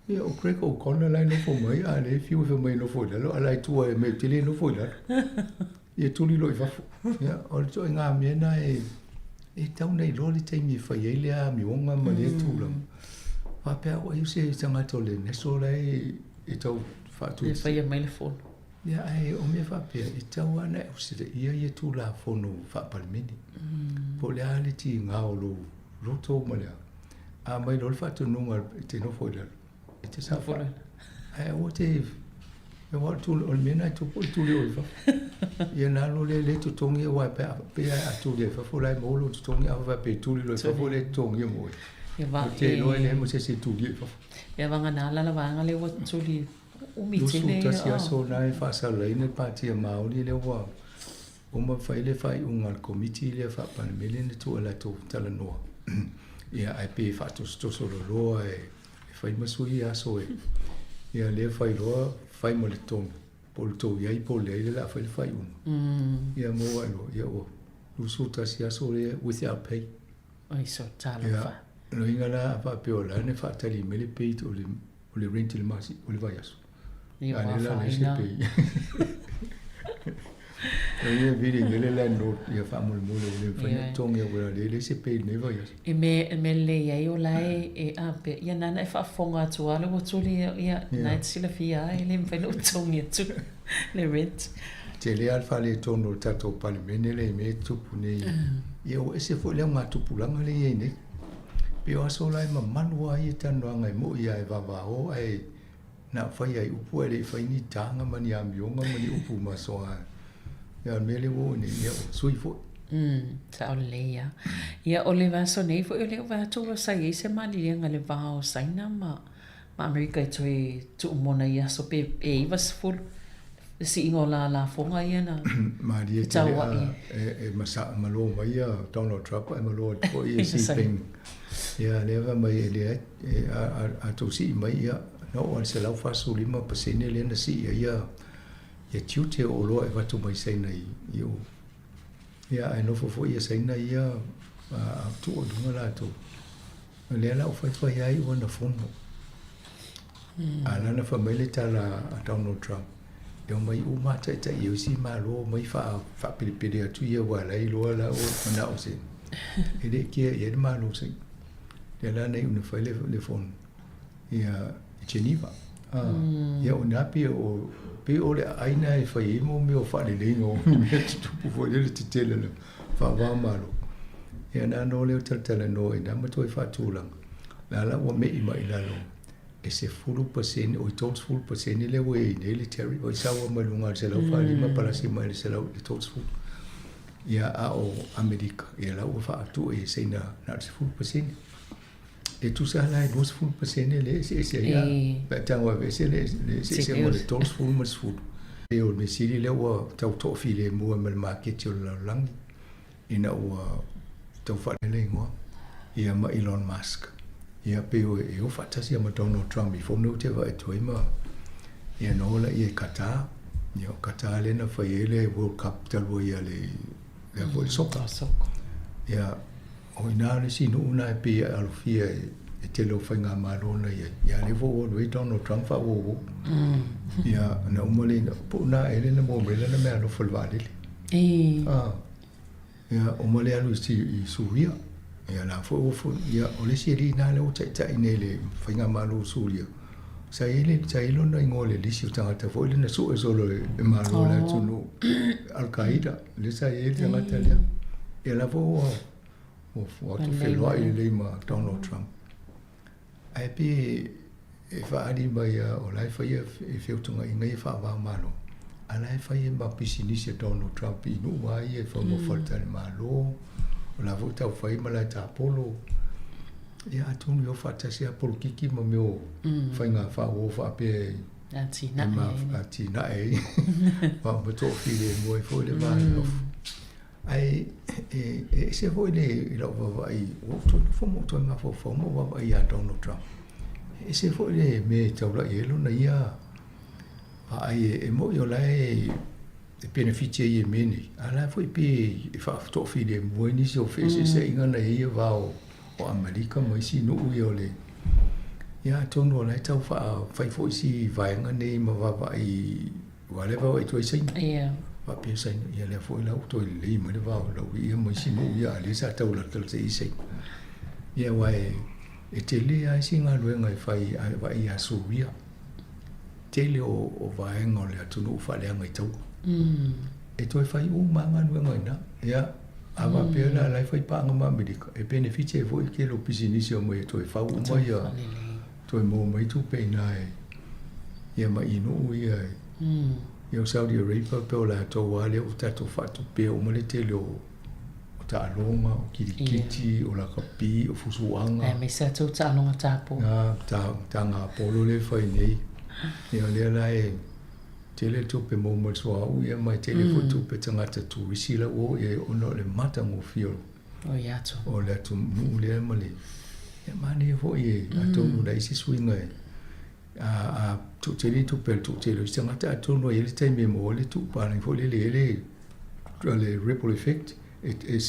Ia, o Greg O'Connor la e nofo mai, a o lea e fiu e fai mai e nofo i lalo, a o la e tua e mea ou te le nofo i lalo. Ia tuli loa i fafo. Ia, o le ituaiga mea lena e e tatau ona iloa le taimi e fai ai lea amioga ma lea tulaga. Faapea au ai o se tagata o le National la e tau faatu. E faia mai le fono. Ia, ae o mea faapea, e tatau lava ona e usitaia ia Tulafono Faa-Palemene. Po o le a le tiga o lou loto ma le a. A aumai loa le faatonuga e te nofo i lalo, E te saofai. Ae aua te aua o le tuli o le mea lena e tupu o le tuli oe i fafo. Ia ona alu lea le totogi aua pe a pe a tuli ai i fafo la e maua lou totogi a faapea e tuli loa i fafo le totogia mo oe. Ia va Ou te iloa e leai ma se isi e tuli ai i fafo. Ia vagana la la vaega lea ua tuli umi tele 21 aso na e faasalalaina le Pāti a Māori lea ua uma fai le faaiuga a le Komiti lea faa-Palemene na tuu e latou talanoa. Ia ae pei e faatosotoso loloa e E fai ma sui ia aso e. Ia lea fai loa, fai ma le tonu. Po o le tou i ai po o le leai lea o le a fai le faaiuga. Ia maua ai loa, ia ua 21 aso lea without pay. Oi so talofa. Ia, loiga la a faapea o la na faatali mai le pay o le, o le rent i le masi, o le vaiaso. Ia ua afaina. Ia vili i le landlord ia faamolemole ua le mafai ona totogi ua le leai se pay i lenei vaiaso. E mea e mea lelei ai o la e e a pea ia nana e faafofoga atu lava le ua tuli ia na e te silafia lava e le mafai ona ou totogi atu le rent. Tele lava le faaletonu o le tatou Palemene lea i mea e tutupu nei. Ia ua ese foi le augatupulaga lea e i ai nei. Pei o aso la e mamalu lava ia talanoaga e moi lava e vavao ae Na fai ai upu ae le i fai ni taga ma ni amioga ma ni upu masoa. Ia o le mea lea ua oo nei, ia ua sui foi. Sao lelei lava. Ia o le vaiaso nei foi o lea ua vaai atu ua sa i ai se maliega i le va o Saina ma Amerika e toe tuumona i aso pe e 90 le siiga o la lafoga ia na Malie tele a e masaa malo mai ia Donald Trump ae malo atu foi ia Xi Jinping. Ia lea fai mai e leai a tou sii mai ia na oo lava i le 145% lea na sii ai ia tiute o oloa e avatu mai Saina i o. Ia ae nofo foi ia Saina ia a tuu i luga latou. O lea la ua faifai ai ua na fono. A la na fai mai le tala a Donald Trump, e omai uma lava taitai o isi Malo omai faapelepele atu ia aua la e iloa la ua manao se e le kea i ai le Malo Saina. Lea la na iu ina fai le fono ia i Geneva. Ia o ina pei o pei o le aai lena e fai ai mo mea o faaleleiga o ni mea tutupu foi lele tetele le faava o Malo. Ia na ona o lea o talatalanoa i ina ma toe faatulaga. La la ua me'i mai i lalo e 10%, oi 30% lea ua i ai nei le tariff, oi sau lava mai luga o le 145 palasi mai le 130. Ia a o Amerika, ia la ua faatu e Saina na o le 10%. E tusa la e 20% le eseese ai a, pe a tago e aveese le eseesega o le 30 ma le 10. E o le mea sili lea ua tau toafilemu ai ma le maketi o le lalolagi ina ua tau faalele igoa ia ma Elon Musk. Ia pei o e o faatasi ma Donald Trump i fono ou te vaai atu ai ma ia na o laia i Qatar. Ia, o Qatar lea na fai ai le World Cup talu ai a le lea foi le soka. Ia, o i ina le isi nuu lena e pei e alofia e e tele o faigamalo na i ai. Ia, lea foi ua alu ai Donald Trump faauouou. Ia, na uma le po o na ea lea na maua mai ai lana meaalofa i le vaalele. Ah, ia, uma le alu i Suria. Ia, la foi ua foi. Ia, o le isi alii lena lea ua taitai nei i le faigamalo o Suria, sa i ai le, sa i ai lona igoa i le lisi o tagata foi lea na sue solo e malo o le atunuu, Al-Qaeda, lea sa i ai le tagata lea. Ia, la foi ua, ua, ua feiloai lelei ma Donald Trump. Ae pei e faaali mai lava o la e faia e feutagaiga ia faava-o-Malo, a o la e fai ai ma pisinisi a Donald Trump i nuu lava ia e fau mo faletalimalo, o la foi e tau fai malae tapolo. Ia atonu e o faatasi lava polokiki ma mea o faiga faauo faapea e atinae ai ma toafilemu ai foi le va nonofo. Ae e ese foi le i lau vaavaai, ua ou toe nofo ma ou toe mafaufau ma ou vaavaai ia Donald Trump. E ese foi le mea e taulai ai lona ia vaai e moni o la e penefiti ai i mea nei, a o la foi pei e faatoafilemu ai nisi o feeseeseaiga na i ai ia va o Amerika ma isi nuu ia o le. Ia atonu o la e tau fai foi si vaega nei ma vaavaai Ua leva o e toe Saina. Ia. Faapea Saina, ia lea foi la ua toe lelei mai le va o Lauia ma isi nuu ia, a o lea sa tau latalata i Saina. Ia aua e, e tele lava isi galuega e fai a vaai ia Suria. Tele o, o vaega o le atunuu faaleaga i taua. E toe fai uma lava galuega i ina. Ia, a faapea la la e fai paaga ma Amerika, e penefiti ai foi le tele o pisinisi e omai e toe fau uma ia, toe maua mai tupe i ina e, ia ma i nuu ia e, ia o Saudi Arabia pei o latou lava lea ua tatou faatupea uma le tele o, o taaloga, o kirikiti, o lakapi, o fusuaga. Aemaise a tou taaloga tapo. A, ta, tagapolo lea e fai nei. Ia o lea la e tele le tupe maua mai le suauu ia ma e tele foi tupe tagata turisi la ua oo i ai ona o le matagofie o O ia atu. O le atunuu lea ma le, ia manaia foi e atonu leai se suiga e a toatele tupe a le toatele o isi tagata atonu e i ai le taimi e maua ai le tuupalagi foi lele e i ai le le ripple effect e e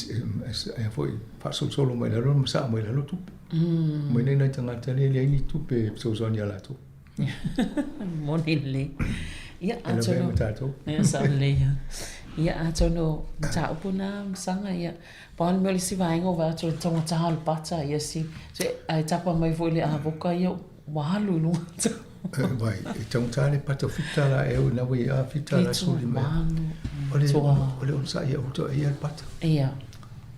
foi faasolosolo mai lalo ma saa mai lalo tupe. Mai nei nai tagata lea e leai ni tupe e fesoasoani ia latou. Moni lelei. Ia, E lavea atonu, ma tatou. ia, sao lelei lava. Ia, atonu, mataupu na Masaga, ia, pau le mea o le isi vaega ua vaai atu i le taugata o le pata, ia si, se, ae tapa mai foi le avoka ia ua alu i luga atu. Vai, e taugata le pata o $7 ea ina ua i ai, a $7.15 ea. O le, o le onosai ia uta ia le pata. Ia.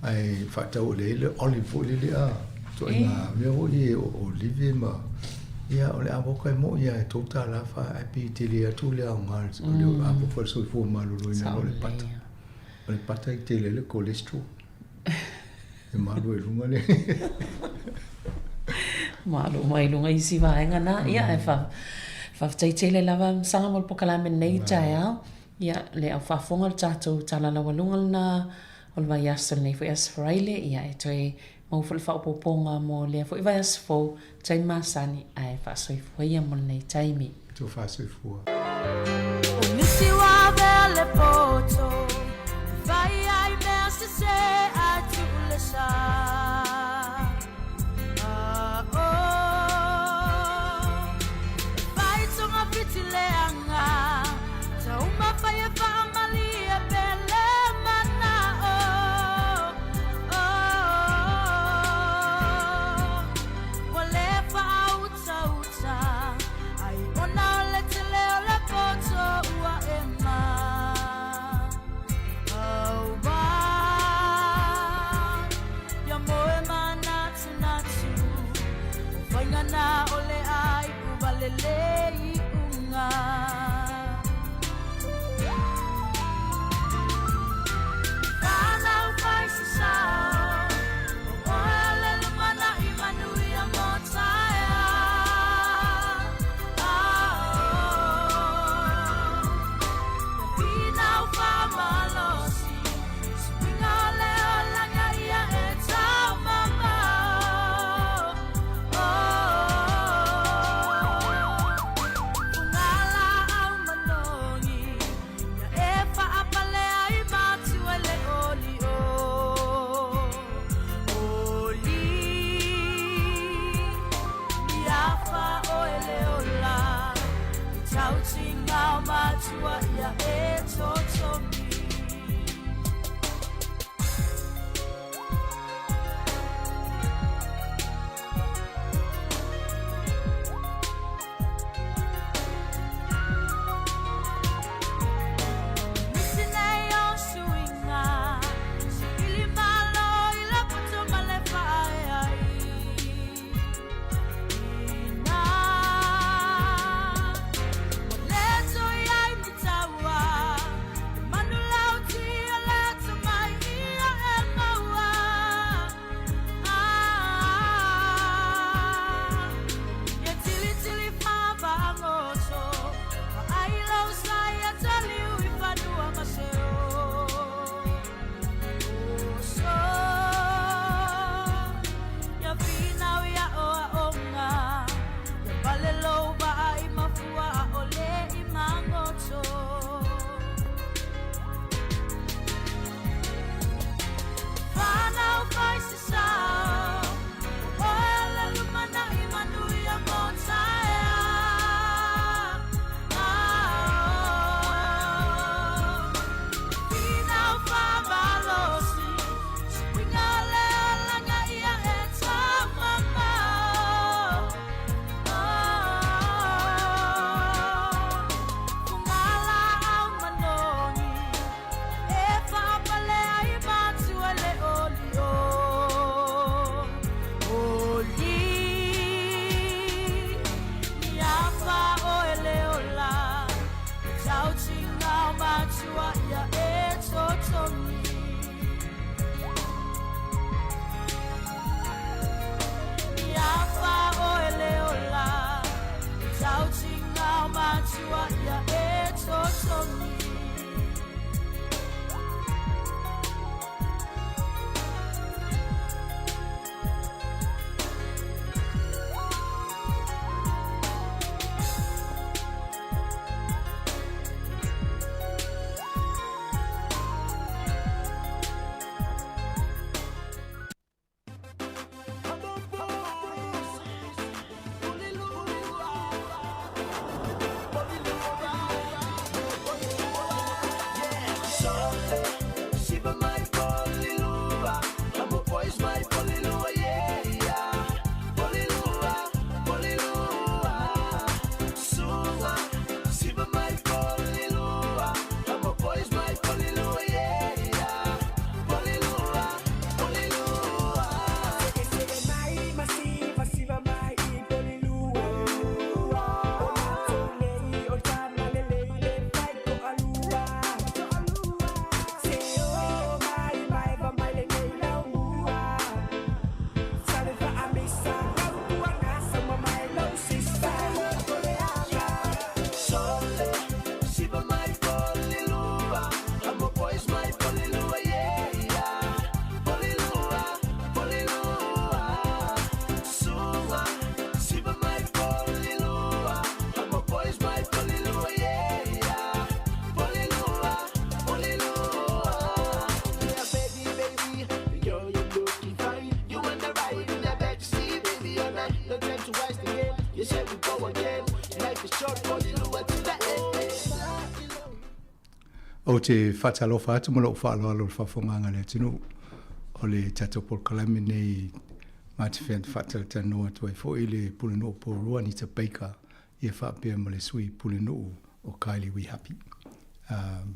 Ae faatau o le olive foi lele a, ituaiga mea foi ia o olive ma, ia o le avoka e moi lava e $3 fa ae pei e tele atu le aoga o le avoka i le soifua maloloina nai lo le pata. O le pata e tele ai le cholesterol. E malu ai i luga le. Malu mai i luga isi vaega na. Ia, ae faafetai tele lava Masaga mo le polokalame i lenei taeao. Ia, le au faafofoga o le tatou tala laualuga lena o le vaiaso lenei foi Aso Faraile, ia e toe maua foi le faaopoopoga mo lea foi vaiaso fou, taimi masani, ae faasoifua ia mo lenei taimi. Tou faasoifua. O nisi ua avea le poto e fai ai mea sese ae tuu le sa. Ah, oh. E fai togafiti leaga, taumafai e faamalie pe le manao. Oh, ua le faautauta ai ona o le tele o le poto ua ema. Aua ia moe manatunatu, o faiga na o le a iu wale le iuga. Whanau whai se sao, o oe o le lumanai manuia mo taeao. Ia finau whamalosi, suiga o le olaga ia e taumamao. Oh. Atua ia e totogi. Ou te faatalofa atu ma lou faaaloalo i le faafofogaaga a le atunuu o le tatou polokalame nei ma te faatalatalanoa atu ai foi le Pulenuu o Porirua Anita Baker ia faapea ma le Sui Pulenuu o Kylie Wihapi.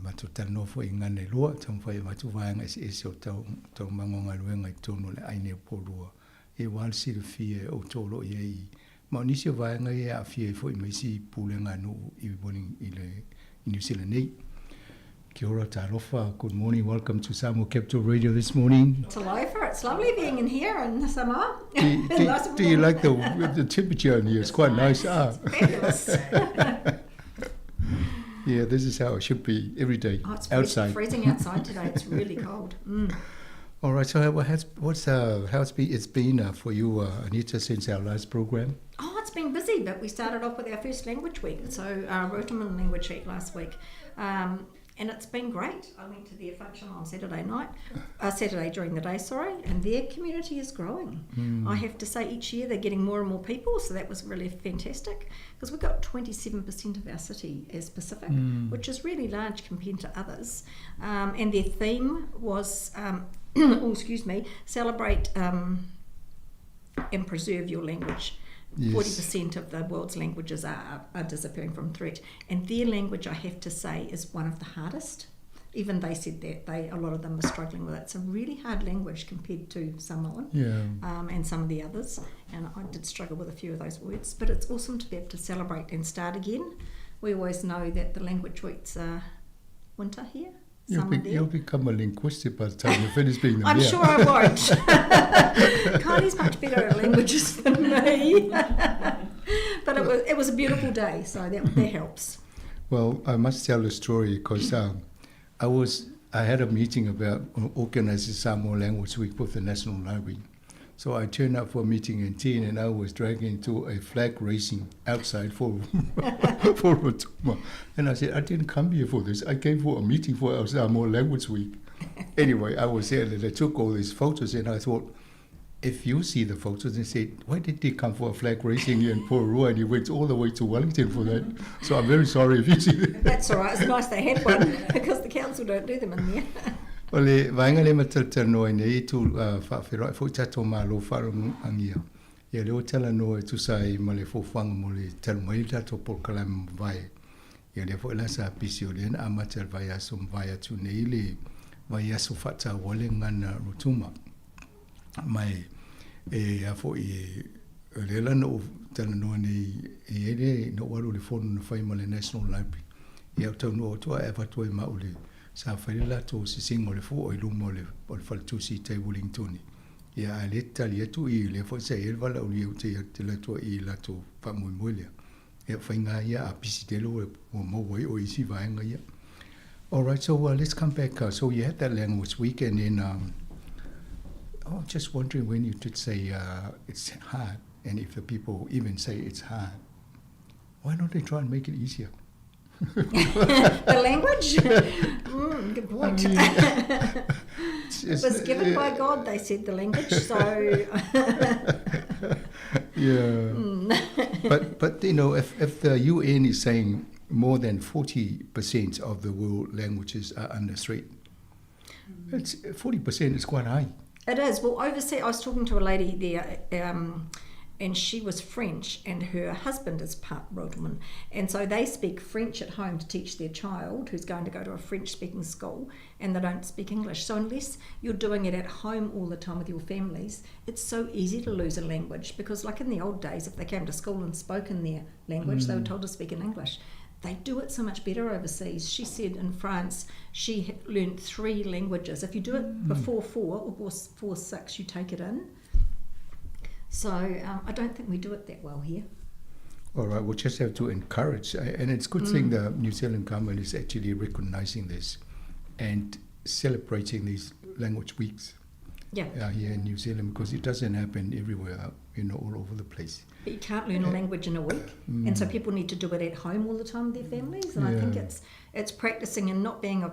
Matou talanoa foi i gagana e lua, taumafai e avatu vaega eseese o taualumaga o galuega i totonu o le aiga o Porirua aua le silafia e outou o lo o i ai ma o nisi o vaega ia e aafia ai foi ma isi pulega a nuu i i le i New Zealand nei. Kia ora, talofa, good morning, welcome to Samoa Capital Radio this morning. Talofa, it's lovely being in here in Samoa. Do, do, nice do you like the, the temperature in here? It's quite nice. nice. Ah. Fabulous. yeah, this is how it should be every day. Oh, it's outside. freezing outside today. It's really cold. All right. So, what has, what's how's be, it's been for you, Anita, since our last program? Oh, it's been busy, but we started off with our first language week, so Rotuman Language Week last week. And it's been great. I went to their function on Saturday night, Saturday during the day, sorry, and their community is growing. I have to say, each year they're getting more and more people, so that was really fantastic, because we've got 27% of our city as Pacific, which is really large compared to others. And their theme was, oh, excuse me, celebrate and preserve your language. Yes. 40% of the world's languages are disappearing from threat, and their language, I have to say, is one of the hardest. Even they said that a lot of them are struggling with it. It's a really hard language compared to Samoan, and some of the others, and I did struggle with a few of those words, but it's awesome to be able to celebrate and start again. We always know that the language weeks are winter here. You'll become a linguist by the time you finish being the I'm mayor. sure I won't. Kylie's much better at languages than me. But it was a beautiful day, so that helps. Well, I must tell a story because I had a meeting about organising Samoa Language Week with the National Library. So I turned up for a meeting in 10 and I was dragged into a flag racing outside for for Rotuma. And I said, I didn't come here for this. I came for a meeting for our Samoa Language Week. Anyway, I was there and I took all these photos and I thought, if you see the photos and say, why did they come for a flag racing here in Porirua? And he went all the way to Wellington for that. So I'm very sorry if you see that. That's all right. It's nice they had one because the council don't do them in there. O le vaega lea ma talatalanoa ai nei tu faafeiloai foi tatou Malo faalogoagia. Ia lea ua talanoa e tusa ai ma le fuafuaga mo le talu mai le tatou polokalame mavae. Ia lea foi la sa pisi o lea na amata i le vaiaso mavae atu nei le vaiaso faataua le gagana Rotuma. Mai e a foi e o lea la na ou talanoa nei e i ai le na ou alu i le fono na fai ma le National Library. Ia ou taunuu atu ae avatu ai ma au le sa fai le latou sisiga o le fua i luma o le o le faletusi i tai Wellingtoni. Ia ae le tali atu i lea foi sa i ai le valaaulia i uta ia te latou i latou faamoemoe lea. Ia faiga ia a pisi tele ua maua ai oe i isi vaega ia. All right, so let's come back. So you had that language week, and then oh, just wondering when you did say it's hard, and if the people even say it's hard, why don't they try and make it easier? The language? Good point. I mean, It was given by God, they said, the language, so... Yeah. But you know, if the UN is saying more than 40% of the world languages are under threat, it's 40% is quite high. It is. Well, overseas, I was talking to a lady there, and she was French, and her husband is part Rotuman. And so they speak French at home to teach their child who's going to go to a French-speaking school, and they don't speak English. So unless you're doing it at home all the time with your families, it's so easy to lose a language, because like in the old days, if they came to school and spoke in their language, they were told to speak in English. They do it so much better overseas. She said in France she learned 3 languages. If you do it before 4 or before 6, you take it in. So I don't think we do it that well here. All right, we'll just have to encourage. And it's a good thing the New Zealand government is actually recognising this and celebrating these language weeks here in New Zealand, because it doesn't happen everywhere, all over the place. But you can't learn a language in a week. And so people need to do it at home all the time with their families. And I think it's practicing and not being a...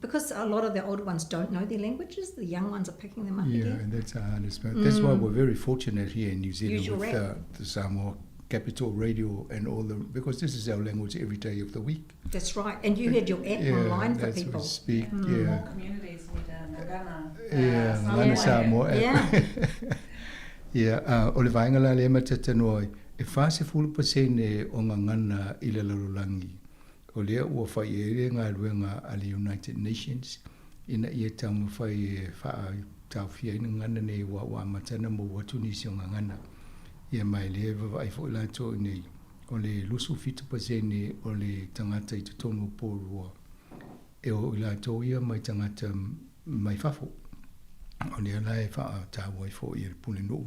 Because a lot of the older ones don't know their languages, the young ones are picking them up again. Yeah, and that's a hardest part. That's why we're very fortunate here in New Zealand Use your with app. the Samoa Capital Radio and all the... Because this is our language every day of the week. That's right. And you had your app Yeah, online for that's what we people. speak, yeah. More communities need a Ngana. Yeah, Samoa Ngana app. Samoa app. Yeah, o le vaenga la le matata noa, e 40% o ngā ngana i le lalolagi. O lea ua whai e re ngā ruenga a le United Nations, ina ia taunga whai e whaa tauwhia ina ngana nei wa matana mo watu nisi o ngā ngana. Ia mai le vava ai fo lātou nei, o le 27% o le tangata i te tonu pōrua. E o i lātou ia mai tangata mai fafo. O lea la e whaa tāua i fo i le pule nuu.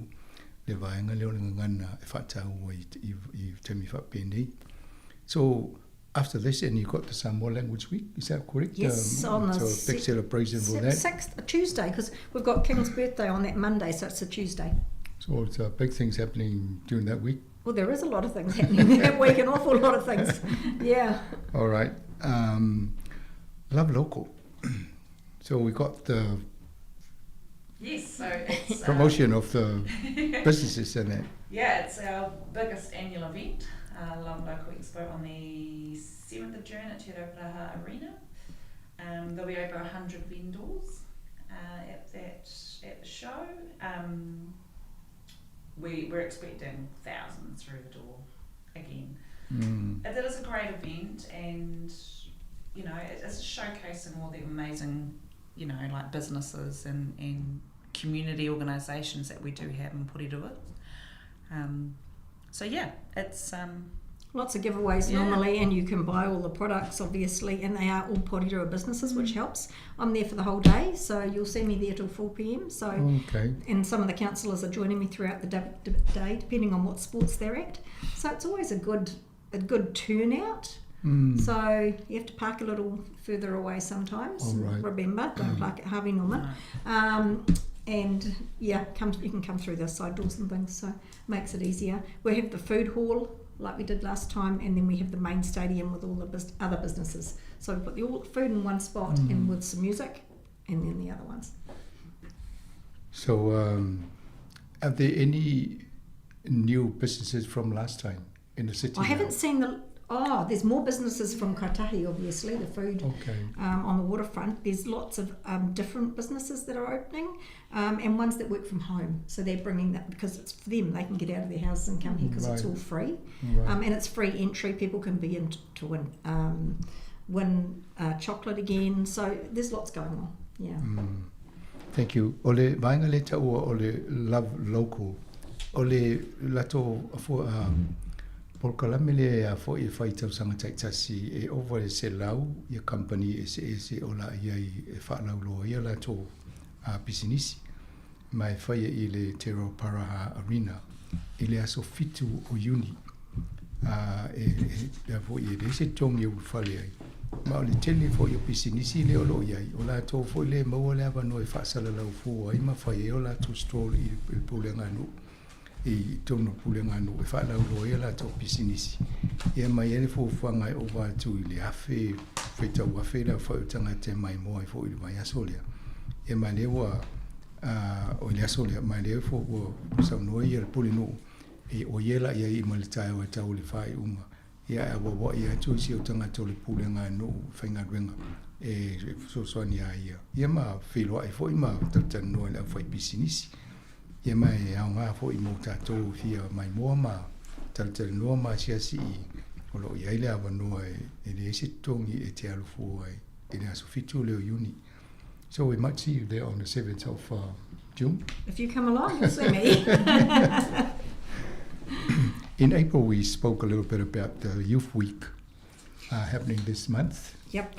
Le vaenga leo le ngana e whaa tāua i te mi wha pēnei. So, after this, and you got the Samoa Language Week, is that correct? Yes, on the So a big celebration for that. 6th, Tuesday, because we've got King's birthday on that Monday, so it's a Tuesday. So it's big things happening during that week. Well, there is a lot of things happening that week, an awful lot of things. Yeah. All right. Love Local. So we got the Yes, so it's, promotion of the businesses and that. Yeah, it's our biggest annual event, Love Local Expo, on the 7th of June at Te Rauparaha Arena. There'll be over 100 vendors at the show. We're expecting thousands through the door again. It is a great event, and it's showcasing all the amazing businesses and community organisations that we do have in Porirua. Lots of giveaways normally, and you can buy all the products, obviously, and they are all Porirua businesses, which helps. I'm there for the whole day, so you'll see me there till 4 p.m. And some of the councillors are joining me throughout the day, depending on what sports they're at. So it's always a good turnout. So you have to park a little further away sometimes. All right. Remember, don't park at Harvey Norman. You can come through the side doors and things, so it makes it easier. We have the food hall like we did last time, and then we have the main stadium with all the other businesses. So we put the all food in one spot and with some music, and then the other ones. So are there any new businesses from last time in the city? I haven't seen the... Oh, there's more businesses from Kaitahi, obviously, the food on the waterfront. There's lots of different businesses that are opening, and ones that work from home. So they're bringing that because it's for them. They can get out of their houses and come here because it's all free. And it's free entry. People can be in to win chocolate again. So there's lots going on, yeah. Thank you. Ole, vaenga le taua o le Love Local. Ole lato for... Polokalame le a fo e whai tausanga taitasi e over e se lau ia company e se e se o la ia i e whaalau loa ia la tō a pisinisi. Mai whai i le Te Rauparaha Arena i le aso 7 o Iuni. E, e, a foi e leai se totogi e ulufale ai. Ma o le tele foi o pisinisi lea o lo o i ai, o latou foi lea e maua le avanoa e faasalalau fua ai ma fai ai o latou stall i le pulega a nuu, i totonu o le pulega a nuu e faalauiloa ai a latou pisinisi. Ia ma e i ai le fuafuaga e ova atu i le 1,000, faitau afe le aofai o tagata e maimoa ai foi i le vaiaso lea. Ia ma lea ua, o le aso lea, ma lea foi ua saunoa ia le Pulenuu, e o ia la i ai mai le taeao e tau i le faaiuga. Ia ae auauai atu isi o tagata o le pulega a nuu faigaluega e fesoasoani iā ia. Ia ma feiloai foi ma talatalanoa i le aufaipisinisi. Ia ma e aoga foi mo tatou fia maimoa ma talatalanoa ma asiasi i o lo o i ai le avanoa e leai se totogi e te alu fua ai i le aso 7 lea o Iuni. So we might see you there on the 7th of June. If you come along, you'll see me. In April, we spoke a little bit about the Youth Week happening this month. Yep.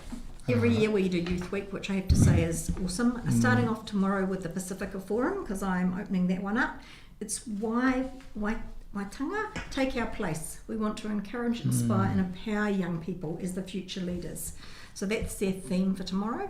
Every year we do Youth Week, which I have to say is awesome. Starting off tomorrow with the Pacifica Forum, because I'm opening that one up. It's why Waitanga, take our place. We want to encourage, inspire and empower young people as the future leaders. So that's their theme for tomorrow.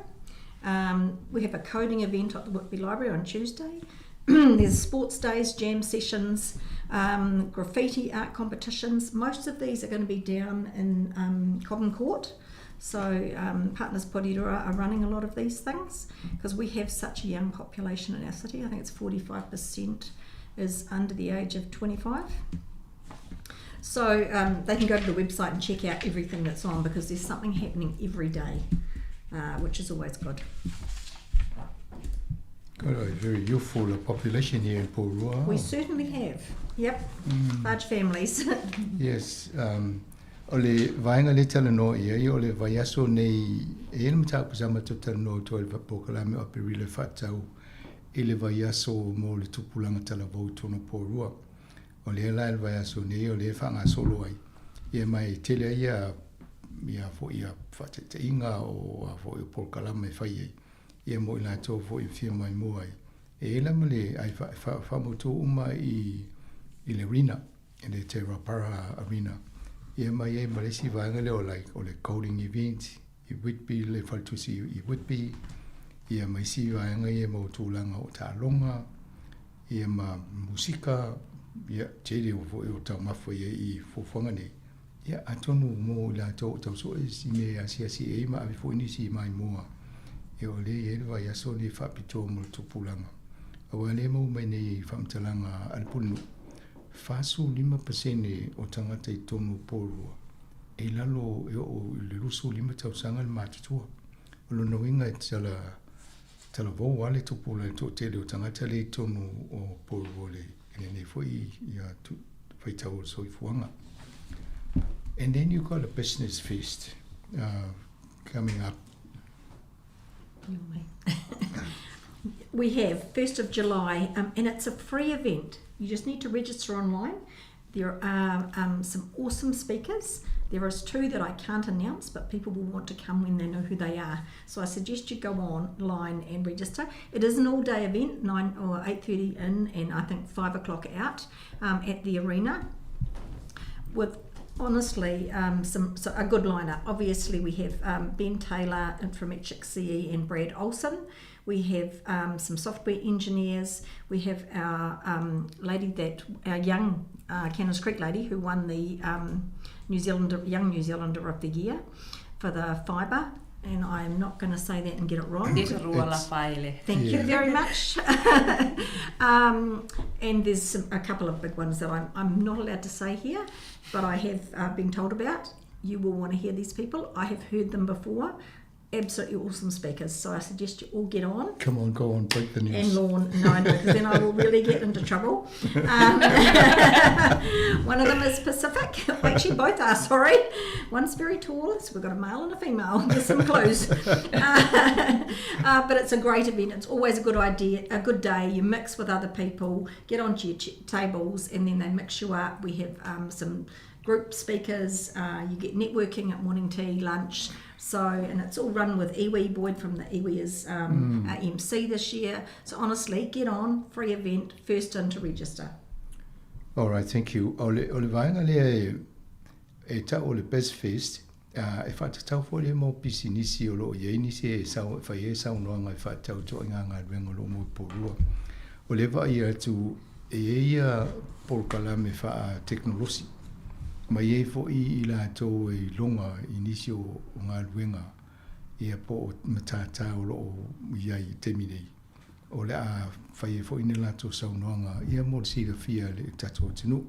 We have a coding event at the Whitby Library on Tuesday. There's sports days, jam sessions, graffiti art competitions. Most of these are going to be down in Cobham Court. So Partners Porirua are running a lot of these things because we have such a young population in our city. I think it's 45% is under the age of 25. So they can go to the website and check out everything that's on, because there's something happening every day, which is always good. Got a very youthful population here in Porirua. We certainly have, yep. Large families. Yes. O le vaega lea e talanoa i ai, o le vaiaso nei, e i ai le mataupu sa matou talanoa atu ai i le polokalame o Aperila e faatatau i le vaiaso mo le tupulaga talavou i totonu o Porirua. O lea la i le vaiaso nei o lea e faagasolo ai, ia ma e tele ai ia ia foi ia faataitaiga o a foi o polokalame e fai ai, ia mo i latou foi e fia maimoa ai. E i ai la ma le ai faamautu uma i i le arena, i le Te Rauparaha Arena. Ia ma i ai ma le isi vaega lea o like o le coding event i Whitby, le faletusi i Whitby, ia ma isi vaega ia mo tulaga o taaloga, ia ma musika, ia tele o foi o taumafa ia i fuafuaga nei. Ia atonu mo i latou o tau sue si mea e asiasi i ai ma ave foi nisi i maimoa, ia o lea e i ai le vaiaso lenei faapitoa mo le tupulaga. Aua lea e maua mai nei i faamatalaga a le Pulenuu, 45% o tagata i totonu o Porirua e i lalo e oo i le 25 tausaga le matutua. O lona uiga e tala talavou lava le tupulaga le toatele o tagata lea i totonu o Porirua i lenei foi ia faitau o le soifuaga. And then you've got a business fest coming up. We have 1st of July, and it's a free event. You just need to register online. There are some awesome speakers. There is two that I can't announce, but people will want to come when they know who they are. So I suggest you go online and register. It is an all-day event, 9 or 8:30 in, and I think 5 o'clock out, at the arena. With honestly a good lineup. Obviously we have Ben Taylor, Infometric CE, and Brad Olson. We have some software engineers. We have our lady that our young Cannons Creek lady who won the New Zealander Young New Zealander of the Year for the fibre. And I'm not going to say that and get it wrong. Thank you very much. And there's a couple of big ones that I'm not allowed to say here, but I have been told about. You will want to hear these people. I have heard them before. Absolutely awesome speakers. So I suggest you all get on. Come on, go on, break the news. And Lorne, no, because then I will really get into trouble. One of them is Pacific. Actually, both are, sorry. One's very tall, so we've got a male and a female. There's some clues. But it's a great event. It's always a good idea, a good day. You mix with other people, get onto your tables, and then they mix you up. We have some group speakers. You get networking at morning tea, lunch. So, and it's all run with Iwi. Boyd from the Iwi is our MC this year. So honestly, get on, free event, first in to register. All right, thank you. O le vaega lea e e ta'u o le BizFest, e fa'atatau fo'i lea mau pisinisi o lo'o i ai nisi e sau e fai ai saunoaga e fa'atau to'aiga galuega o lo'o mo i Porirua. O lea va'ai atu e i ai ia polokalame fa'atekonolosi, ma i ai fo'i i latou e iloga i nisi o galuega ia po o matātā o lo'o i ai i taimi nei. O le a fai ai fo'i ni latou saunoaga ia mo le silafia e le tatou atunuu.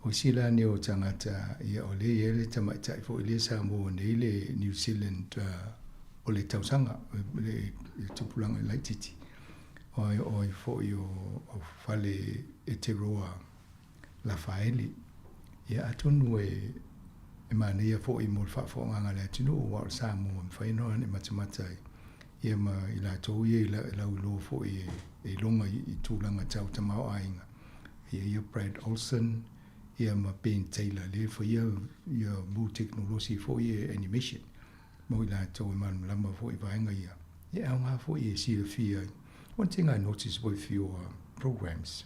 O isi la nei o tagata, ia o lea e i ai le tamaitai foi lea sa maua nei le New Zealand o le tausaga, le tupulaga laitiiti. O ai, o ai foi o, o Fale Eteroa Lafaele. Ia atonu e, e manaia foi mo le faafofogaaga a le atunuu aua o le Samoa e mafai ona e matamata ai ia ma i latou ia e lauiloa foi e, e iloga i, i tulaga tau tamaoaiga. Ia ia Brad Olsen ia ma Ben Taylor lea e faia ia mo tekonolosi foi e animation mo i latou e malamalama foi i vaega ia. E aoga foi e silafia ai. One thing I noticed with your programs,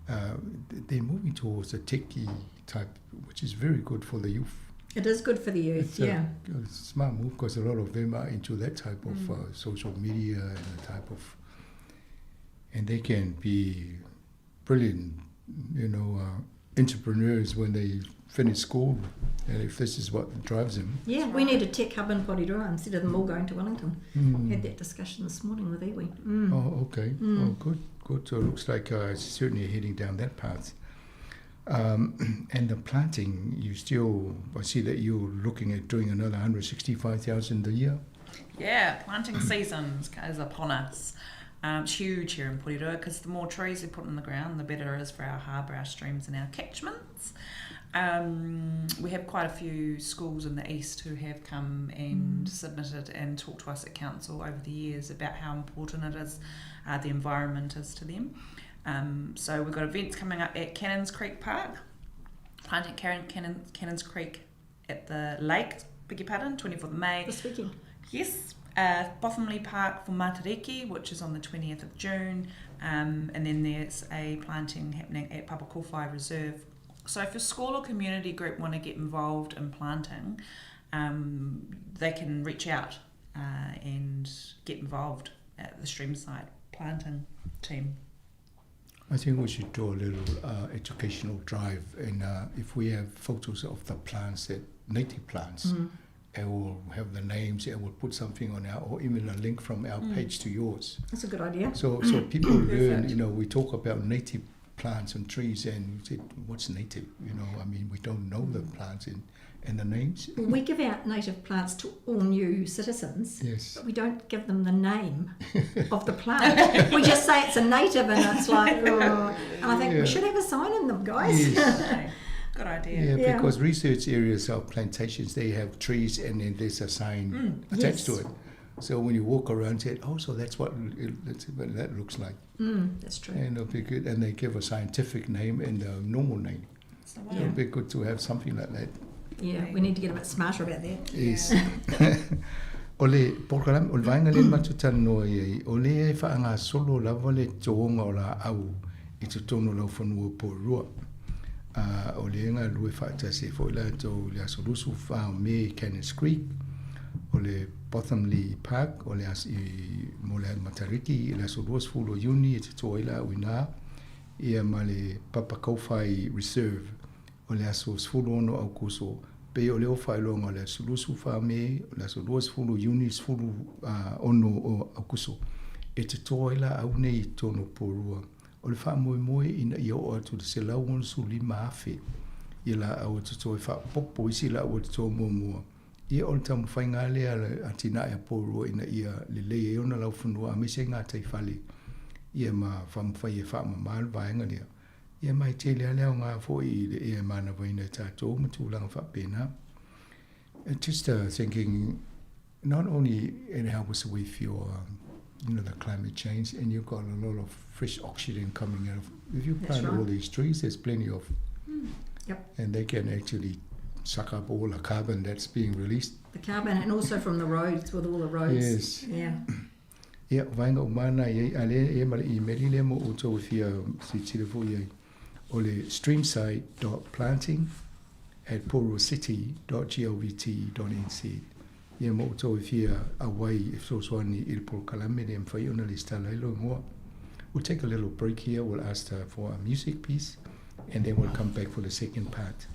they're moving towards a techie type, which is very good for the youth. It is good for the youth, It's a, yeah. a smart move because a lot of them are into that type of social media and the type of, and they can be brilliant, you know, entrepreneurs when they finish school, and if this is what drives them. Yeah, we need a tech hub in Porirua instead of them all going to Wellington. Had that discussion this morning with iwi. Oh, okay. Oh, good, good. So it looks like it's certainly heading down that path. And the planting, you still, I see that you're looking at doing another 165,000 a year. Yeah, planting season is upon us. It's huge here in Porirua because the more trees we put in the ground, the better it is for our harbour, our streams and our catchments. We have quite a few schools in the east who have come and submitted and talked to us at council over the years about how important it is, the environment is to them. So we've got events coming up at Cannons Creek Park, planting Cannons Creek at the lake, beg your pardon, 24th of May. This weekend. Yes. Bothamley Park for Matariki, which is on the 20th of June, and then there's a planting happening at Papakōwhai Reserve. So if your school or community group want to get involved in planting, they can reach out and get involved at the Streamside planting team. I think we should do a little educational drive, and if we have photos of the plants, that native plants, and we'll have the names, and we'll put something on our, or even a link from our page to yours. That's a good idea. So people learn, Perfect. you know, we talk about native plants and trees, and we said, what's native? You know, I mean, we don't know the plants and the names. Well, we give out native plants to all new citizens. Yes. But we don't give them the name of the plant. We just say it's a native, and it's like, oh. And I think we should have a sign in them, guys. Yes. Good idea. Yeah, Yeah. because research areas of plantations, they have trees and then there's a sign attached to it. So when you walk around, say, oh, so that's what it, that's what that looks like. That's true. And it'll be good. And they give a scientific name and a normal name. So, So it'll be good to have something like that. Yeah, we need to get a bit smarter about that. Yes. O le polokalame, o le vaega lea na matou talanoa i ai, o lea e faagasolo lava le totoga o laau i totonu o laufanua o Porirua. O lea e galulue faatasi ai foi latou i le aso 24 o Me i Cannons Creek, o le Bothamley Park, o le aso i mo le Matariki i le aso 20 o Iuni e toto ai laau i ina, ia ma le Papakōwhai Reserve o le aso 16 o Aukuso. Pei o le o faailoga o le aso 24 Me, o le aso 20 o Iuni, 16 o Aukuso. E toto ai laau nei i totonu o Porirua. O le faamoemoe ina ia oo atu le 165,000 ia laau e toto e faapopo isi laau e toto muamua. Ia o le taumafaiga lea a le atinae a Porirua ina ia lelei ai ona laufanua aemaise ai gataifale ia ma faamafai e faamamā le vaega lea. Ia ma e tele lava le aoga foi i le ea e manavaina e tatou ma tulaga faapena. Just thinking, not only it helps with your, you know, the climate change, and you've got a lot of fresh oxygen coming out of. If you That's plant all right. these trees, there's plenty of, and they can actually suck up all the carbon that's being released. The carbon, and also from the roads, with all the roads. Yes. Yeah. Ia, o vaega uma lena i ai, a lea e ma le email lea mo outou e fia silasila foi i ai. O le streamside.planting at poruacity.govt.nz. Ia mo outou e fia auai e fesoasoani i le polokalame lea e mafai ona lesitala ai lou igoa. We'll take a little break here. We'll ask for a music piece and then we'll come back for the second part.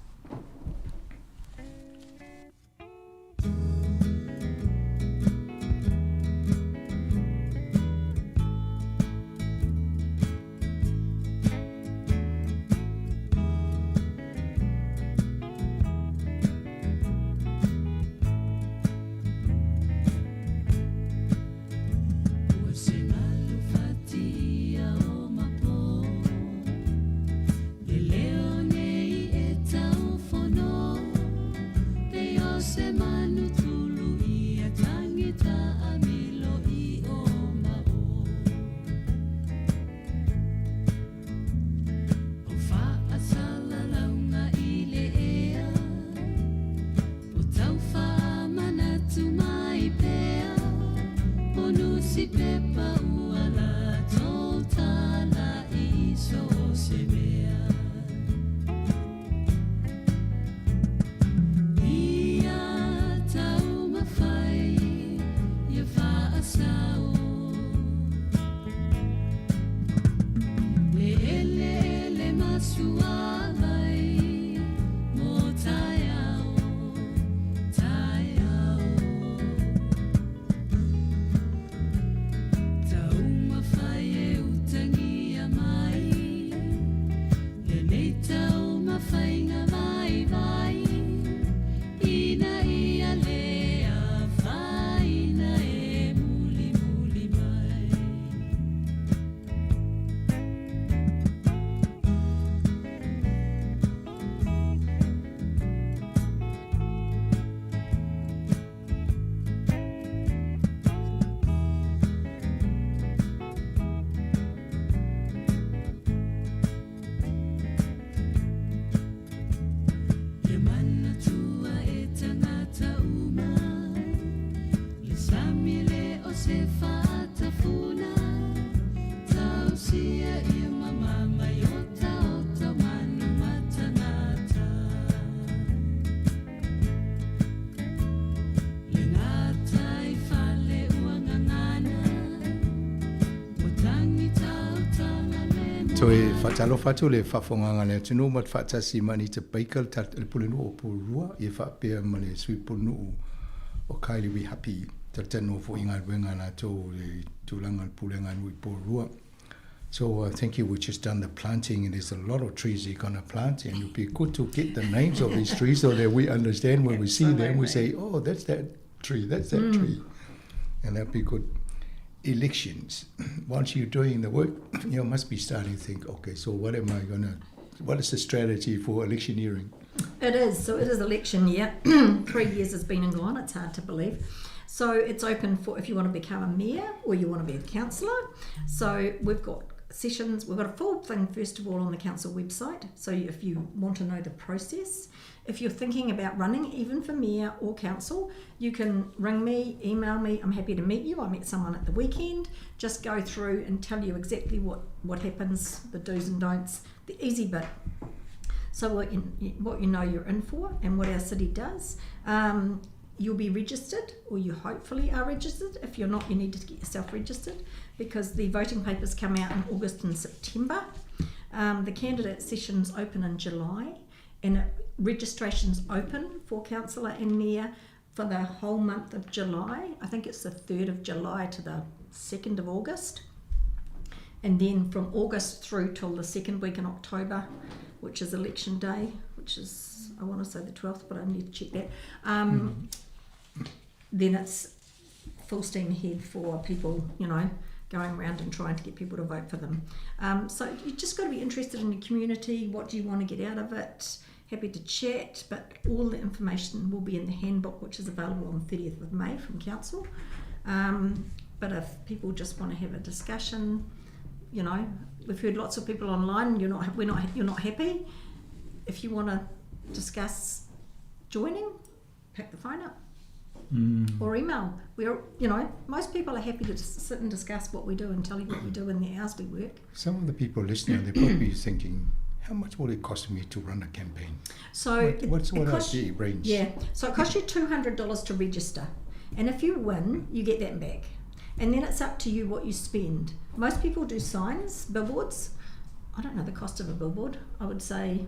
Toe faatalofa atu le faafofogaga a le atunuu ma te faatasi ma Anita Baker, le Pulenuu o Porirua, ia faapea ma le Sui Pulenuu o Kylie Wihapi, talatalanoa foi i galuega a latou i le tulaga o le pulega a nuu i Porirua. So thank you, we've just done the planting and there's a lot of trees you're going to plant and it'll be good to get the names of these trees so that we understand when we see them, we say, oh, that's that tree, that's that tree. And that'd be good. Elections. Once you're doing the work, you must be starting to think, okay, so what am I going to, what is the strategy for electioneering? It is. So it is election year. 3 years has been and gone. It's hard to believe. So it's open for if you want to become a mayor or you want to be a councillor. So we've got sessions. We've got a full thing, first of all, on the council website. So if you want to know the process, if you're thinking about running, even for mayor or council, you can ring me, email me. I'm happy to meet you. I met someone at the weekend. Just go through and tell you exactly what happens, the do's and don'ts, the easy bit. So what you know you're in for and what our city does. You'll be registered, or you hopefully are registered. If you're not, you need to get yourself registered because the voting papers come out in August and September. The candidate sessions open in July, and registration's open for councillor and mayor for the whole month of July. I think it's the 3rd of July to the 2nd of August. And then from August through till the second week in October, which is election day, which is, I want to say the 12th, but I need to check that. Then it's full steam ahead for people, you know, going around and trying to get people to vote for them. So you've just got to be interested in the community. What do you want to get out of it? Happy to chat, but all the information will be in the handbook, which is available on the 30th of May from council. But if people just want to have a discussion, you know, we've heard lots of people online, you're not happy. If you want to discuss joining, pick the phone up. Or email. We're, you know, most people are happy to just sit and discuss what we do and tell you what we do in the hours we work. Some of the people listening, they're probably thinking, How much will it cost me to run a campaign? So what, what's it what costs, the range? Yeah, so it costs you $200 to register, and if you win, you get that back. And then it's up to you what you spend. Most people do signs, billboards. I don't know the cost of a billboard. I would say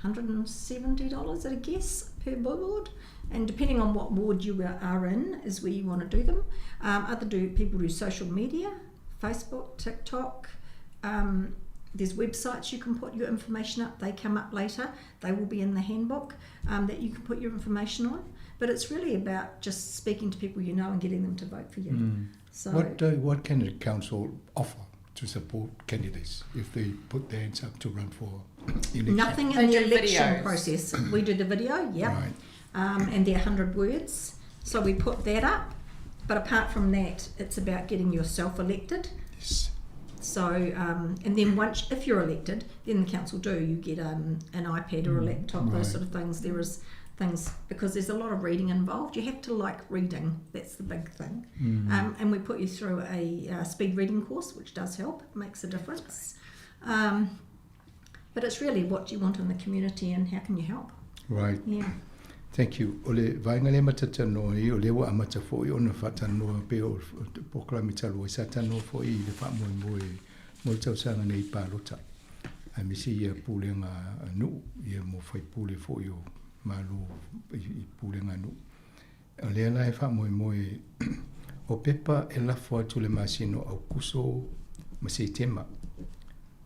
$170 at a guess per billboard. And depending on what ward you are in is where you want to do them. Other do people do social media, Facebook, TikTok. There's websites you can put your information up. They come up later. They will be in the handbook that you can put your information on. But it's really about just speaking to people you know and getting them to vote for you. So What can the council offer to support candidates if they put their hands up to run for election? Nothing in They the do election videos. process. We do the video, yep. Right. And they're 100 words. So we put that up. But apart from that, it's about getting yourself elected. Yes. So, and then once, if you're elected, then the council do, you get an iPad or a laptop, right. those sort of things. There is things, because there's a lot of reading involved. You have to like reading. That's the big thing. And we put you through a speed reading course, which does help, makes a difference. But it's really what do you want in the community and how can you help? Right. Yeah. Thank you. O le vaenga lea matatanoa i, o lea ua amata fo'i ona fa'atanoa pe o polokalame talu ai sa tanoa fo'i i le fa'amoemoe mo le tausaga nei palota. Aemaise ia pulega nu'u, ia mo faipule fo'i o malo i pulega nu'u. O lea la e fa'amoemoe o pepa e lafo atu le masina o Aukuso ma Setema.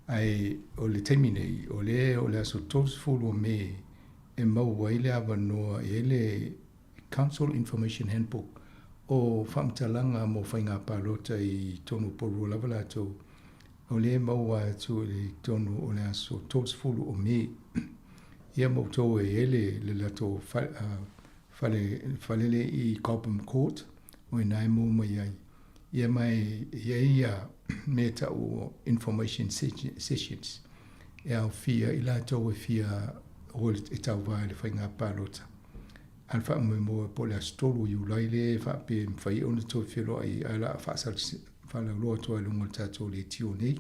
Ae o le taimi nei, o lea o le aso 30 o Me e maua ai le avanoa e ai le Council Information Handbook o fa'amatalaga mo faiga palota i tonu o Porirua lava latou. O lea e maua atu i le tonu o le aso 30 o Me. Ia ma outou e ai le latou falele i Cobham Court o ina e maua mai ai. Ia ma e i ai ia mea ta'u o information sessions e aofia i latou e fia o e tauvā i le faiga palota. A le fa'amoemoe po o le aso 3 o Iulai lea e fa'apea e mafai ona toe feloa'i ae la'a fa'alauloa atu ai luga o le tatou leitio nei.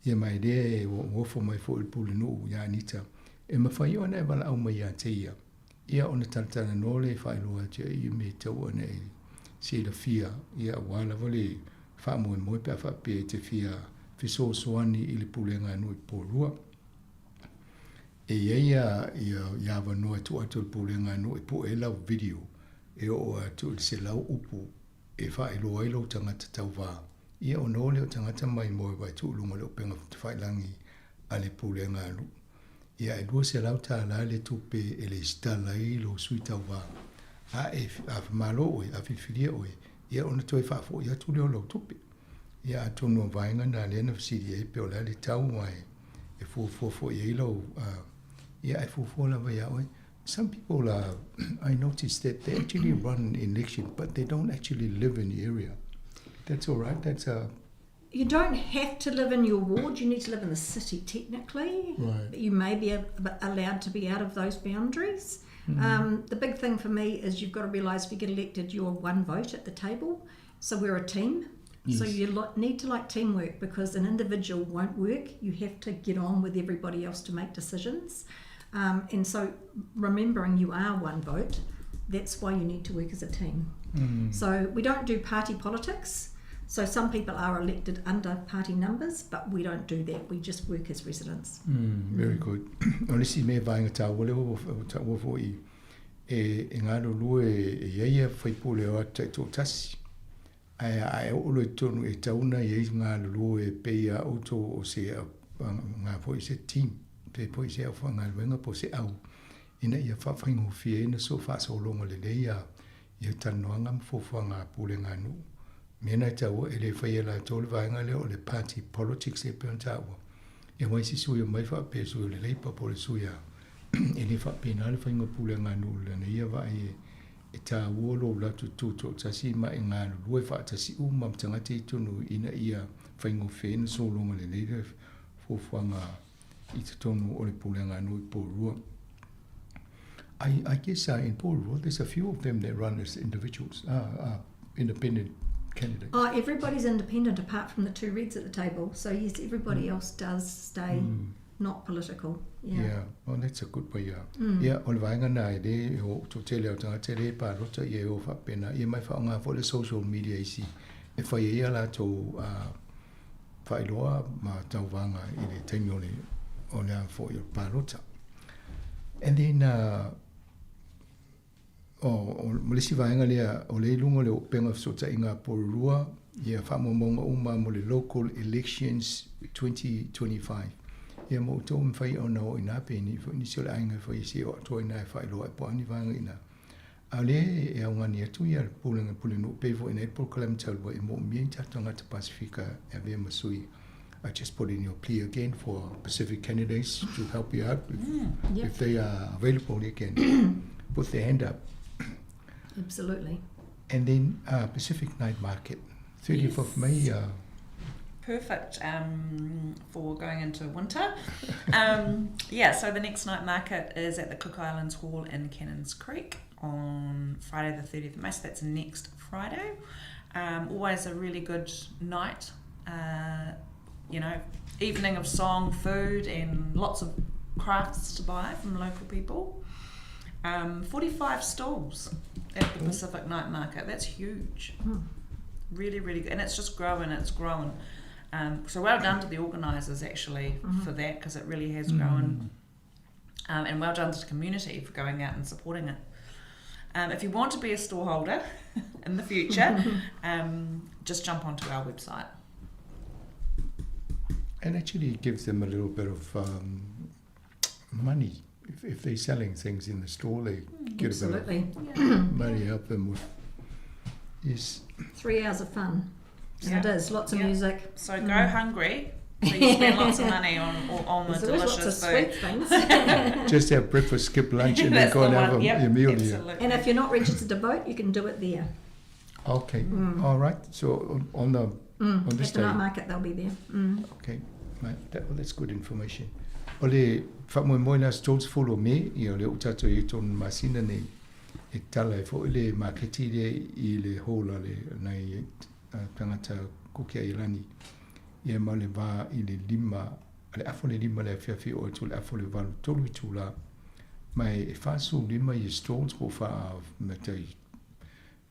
Ia ma e lea e ua ofo mai fo'i le pulenu'u iā Anita e mafai ona e vala'au mai iā te ia. Ia ona talatalanoa lea e fa'ailoa atu ai ia me tau ona e silafia ia auā lava le fa'amoemoe pe a fa'apea e te fia fesoasoani i le pulega a nu'u i Porirua. E iai ia ia avanoa e tu'u atu i le pulega a nu'u e pu'e ai lau video e o'o atu i le 100 upu e fa'ailoa ai lou tagata tauvā. Ia ona o lea o tagata maimoe vae tu'u luga o le upega tafa'ilagi a le pulega a nu'u. Ia e $200 le tupe e lesitala ai lou sui tauvā. A e a famālō oe, a filifilia oe, ia ona toe fa'afo'i atu lea o lau tupe. Ia atonu o vaega na lea na fesili ai pe o le a le tau ae e fuafua fo'i ai lau ia e fuafua lava iā oe. Some people, I noticed that they actually run election, but they don't actually live in the area. That's all right. That's a You don't have to live in your ward. You need to live in the city technically. Right. But you may be allowed to be out of those boundaries. The big thing for me is you've got to realise if you get elected, you're one vote at the table. So we're a team. So Yes. you need to like teamwork, because an individual won't work. You have to get on with everybody else to make decisions. And so remembering you are one vote, that's why you need to work as a team. So we don't do party politics. So some people are elected under party numbers, but we don't do that. We just work as residents. Very good. O le isi mea vaega taua lea ua ta'ua fo'i e galulue e i ai ia faipule o atu ta'itoatasi. Ae a e oo loa i totonu e tatau ona i ai galulue pei a outou o se ngā fo'i se team pe fo'i se au fa'agaluega po o se au ina ia fa'afaigofie ai ona so fa'asologa lelei ia ia talanoaga ma fuafuaga a pulega a nu'u. Mea na e taua e lē faia e latou le vaega lea o le party politics e pei ona ta'ua. Ia mai se sui o mai fa'apea sui o le Labour po o le sui a e lē fa'apena le faiga pulega a nu'u lana ia va'ai e tāua lou latou tuto'atasi ma e galulue fa'atasi uma ma tagata i totonu ina ia faigofie ai ona sologa lelei le fuafuaga i totonu o le pulega a nu'u i Porirua. I guess in Porirua there's a few of them that run as individuals, independent candidates. Oh, everybody's independent apart from the two reds at the table. So yes, everybody else does stay not political. Yeah. Yeah, well, that's a good way. Yeah, o le vaega na e le o to tele o tagata e le palota ia e o faapena ia mai faaaoga foi le social media isi e fai ai ia latou faailoa ma tauvaga i le taimi o le o le a foi o le palota. And then o, o ma le isi vaega lea o lea i luga o le upega o fesootaiga a Porirua ia faamaumauga uma mo le local elections 2025. Ia mo outou e mafai ona o i ina pe ni foi nisi o le aiga e fai ai se o atoa i ina e faailoa ai po o a ni vaega i ina. A o lea e augani atu ia le pulega pulenuu pei foi i nai polokalame talu ai e moomia i tatou tagata Pasefika e avea ma sui. I just put in your plea again for Pacific candidates to help you out if, if they are available they can put their hand up. Absolutely. And then Pacific Night Market, 30th of May. Perfect for going into winter. Yeah, so the next night market is at the Cook Islands Hall in Cannons Creek on Friday the 30th of May, so that's next Friday. Always a really good night, you know, evening of song, food, and lots of crafts to buy from local people. 45 stalls at the Pacific Night Market. That's huge. Really, really good. And it's just growing, it's growing. So well done to the organisers, actually, for that, because it really has grown. And well done to the community for going out and supporting it. If you want to be a stallholder in the future, just jump onto our website. And actually it gives them a little bit of money. If they're selling things in the store, they get a bit of money, help them with. Yes. 3 hours of fun. And it is, lots of music. So go hungry. So you spend lots of money on the There's always lots delicious of food. sweet things. Just have breakfast, skip lunch, and then That's go the and have one. your meal here. Absolutely. And if you're not registered to vote, you can do it there. Okay. All right. So on the on this At the day. night market, they'll be there. Okay. Right. That's good information. O le whaamoemoe la stalls full o me, ia o le o tātou i tōna masina nei, e tala e fo i le maketi le i le hōla le nei tangata kuki ai lani. Ia ma le vā i le lima, le afo le lima le awhiawhi o e tō le afo le valu tolu i tūla. Mai e whāsu lima i stalls po wha me te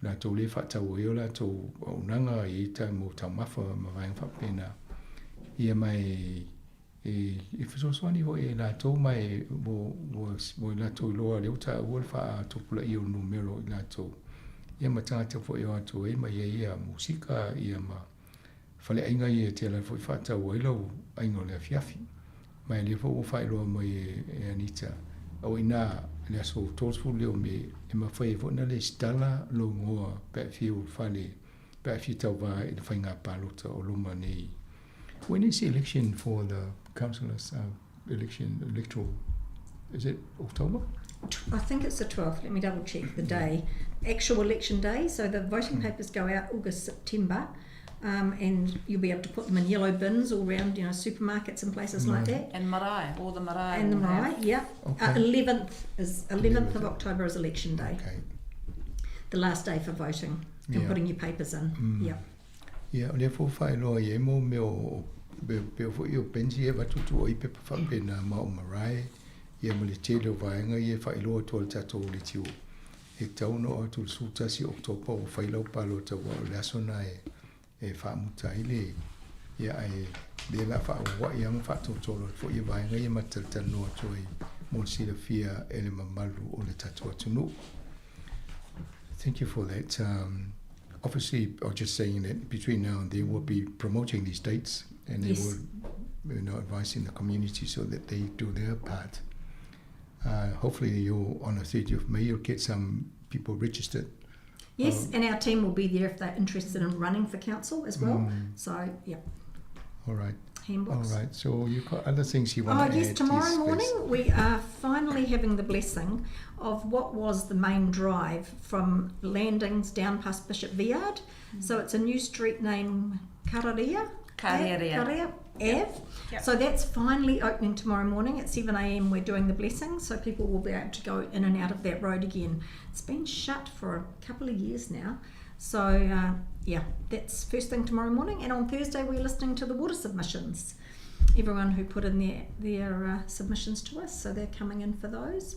la tō le whaatau e o la tō unanga i e tau mō tau mawha ma vaenga whapena. Ia mai e whasosoani ho e la tō mai mo i la tō loa le uta ua le wha tōpula i o numero i la tō. Ia ma tangata fo e o atu e mai ia ia musika ia ma whale ainga ia te ala fo i whaatau ai lau ainga o le awhiawhi. Mai le fo o whaeroa mai e Anita. Au ina le aso tōsfu leo me e mawhai e fo na le stala lo ngoa pe whiu whale pe whiu tau wā i le whainga pālota o loma nei. When is the election for the councillors, election, electoral? Is it October? I think it's the 12th. Let me double check the day. Actual election day. So the voting papers go out August, September, and you'll be able to put them in yellow bins all round, you know, supermarkets and places like that. And marae, all the marae. And the marae, yeah. Okay. 11th of October is election day. Okay. The last day for voting and putting your papers in. Yeah. Yeah, o lea fo whaeloa i e mō mea o peo fo i o Benji e watutu o i pepa whapena ma o marae ia ma le tele o vaenga i e whaeloa toa le tātou o le tio. E tau no atu le sūtasi Oktopa o whailau palo taua o le aso nā e whaamuta i le ia ai le la whaawai anga whaatotolo fo i vaenga i mataltanoa toa i mō le silafia e le mamalu o le tātou atunuu. Thank you for that. Obviously, I'm just saying that between now and then we'll be promoting these dates and they will, you know, advising the community so that they do their part. Hopefully, you'll, on the 30th of May, you'll get some people registered. Yes, and our team will be there if they're interested in running for council as well. So, yeah. All right. Handbooks. All right. So you've got other things you want to add. Yes, tomorrow morning we are finally having the blessing of what was the main drive from Landings down past Bishop Viard. So it's a new street named Kararia. Kararia. Kararia Ave. Yep. So that's finally opening tomorrow morning at 7 a.m. We're doing the blessing, so people will be able to go in and out of that road again. It's been shut for a couple of years now. So, yeah, that's first thing tomorrow morning. And on Thursday, we're listening to the water submissions. everyone who put in their, their submissions to us. So they're coming in for those.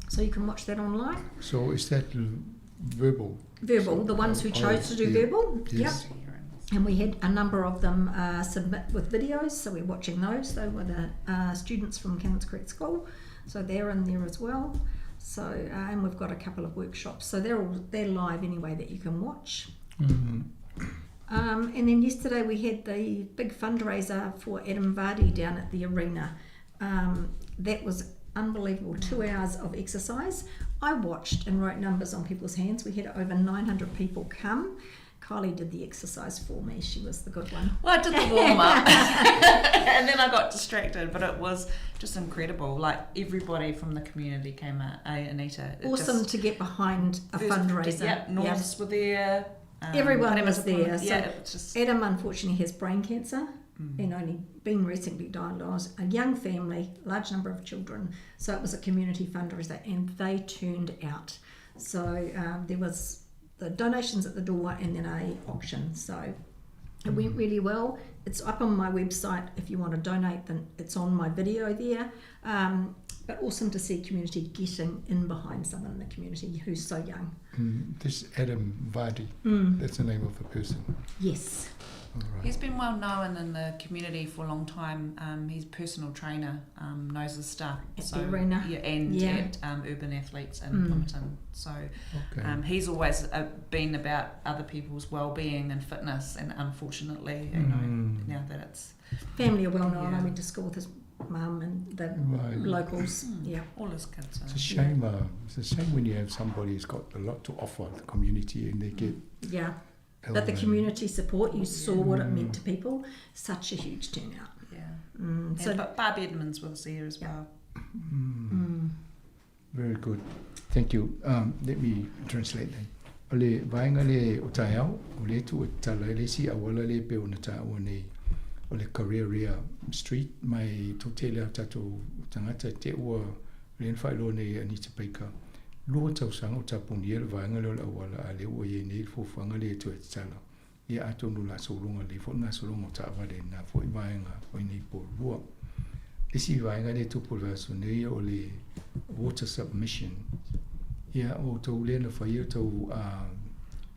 So you can watch that online. So is that verbal? Verbal, the ones who Oh, chose to do yeah. verbal. Yes. Yep. And we had a number of them submit with videos, so we're watching those. They were the students from Cannons Creek School, so they're in there as well. So and we've got a couple of workshops, so they're all they're live anyway that you can watch. And then yesterday we had the big fundraiser for Adam Vardy down at the arena. That was unbelievable. 2 hours of exercise. I watched and wrote numbers on people's hands. We had over 900 people come. Kylie did the exercise for me. She was the good one. Well, I did the warm up and then I got distracted, but it was just incredible. Like everybody from the community came out, eh, Anita? It Awesome just- to get behind a fundraiser. Yeah, Norths were there. Everyone Adam was there. So Yeah, it was just Adam unfortunately has brain cancer and only been recently diagnosed. A young family, large number of children. So it was a community fundraiser and they turned out. So there was the donations at the door and then a auction. So it went really well. It's up on my website if you want to donate, then it's on my video there. But awesome to see community getting in behind someone in the community who's so young. This Adam Vardy, that's the name of the person. Yes. All right. He's been well known in the community for a long time. He's a personal trainer, knows his stuff. At the arena. Yeah, and Yeah. at Urban Athletes in Plimmerton. So Okay. he's always been about other people's well-being and fitness, and unfortunately, you know, now that it's... Family are well known. Yeah. I went to school with his mum and the locals. Yeah. All his kids are. It's a shame. It's a shame when you have somebody who's got a lot to offer the community and they get. Yeah. But the ill and- community support, you saw what it meant to people. Such a huge turnout. Yeah. So But Barb Edmonds was there as well. Very good. Thank you. Let me translate then. O le vaenga le o taeao, o le tu o tala le si awala le pe o na tāua nei o le Career Street mai tō tele au tātou tangata te ua le whailo nei Anita Baker. Lua tausaga o tapuni e le vaenga lea o le auala a lea ua iai nei le fuafuaga lea e toe tatala. Ia atonu la sologa lelei fo'i le gasologa o taavale lena fo'i vaega o i nei Porirua. Le isi vaega lea e tupu i le vaiaso nei o le water submission. Ia o outou lea na faia outou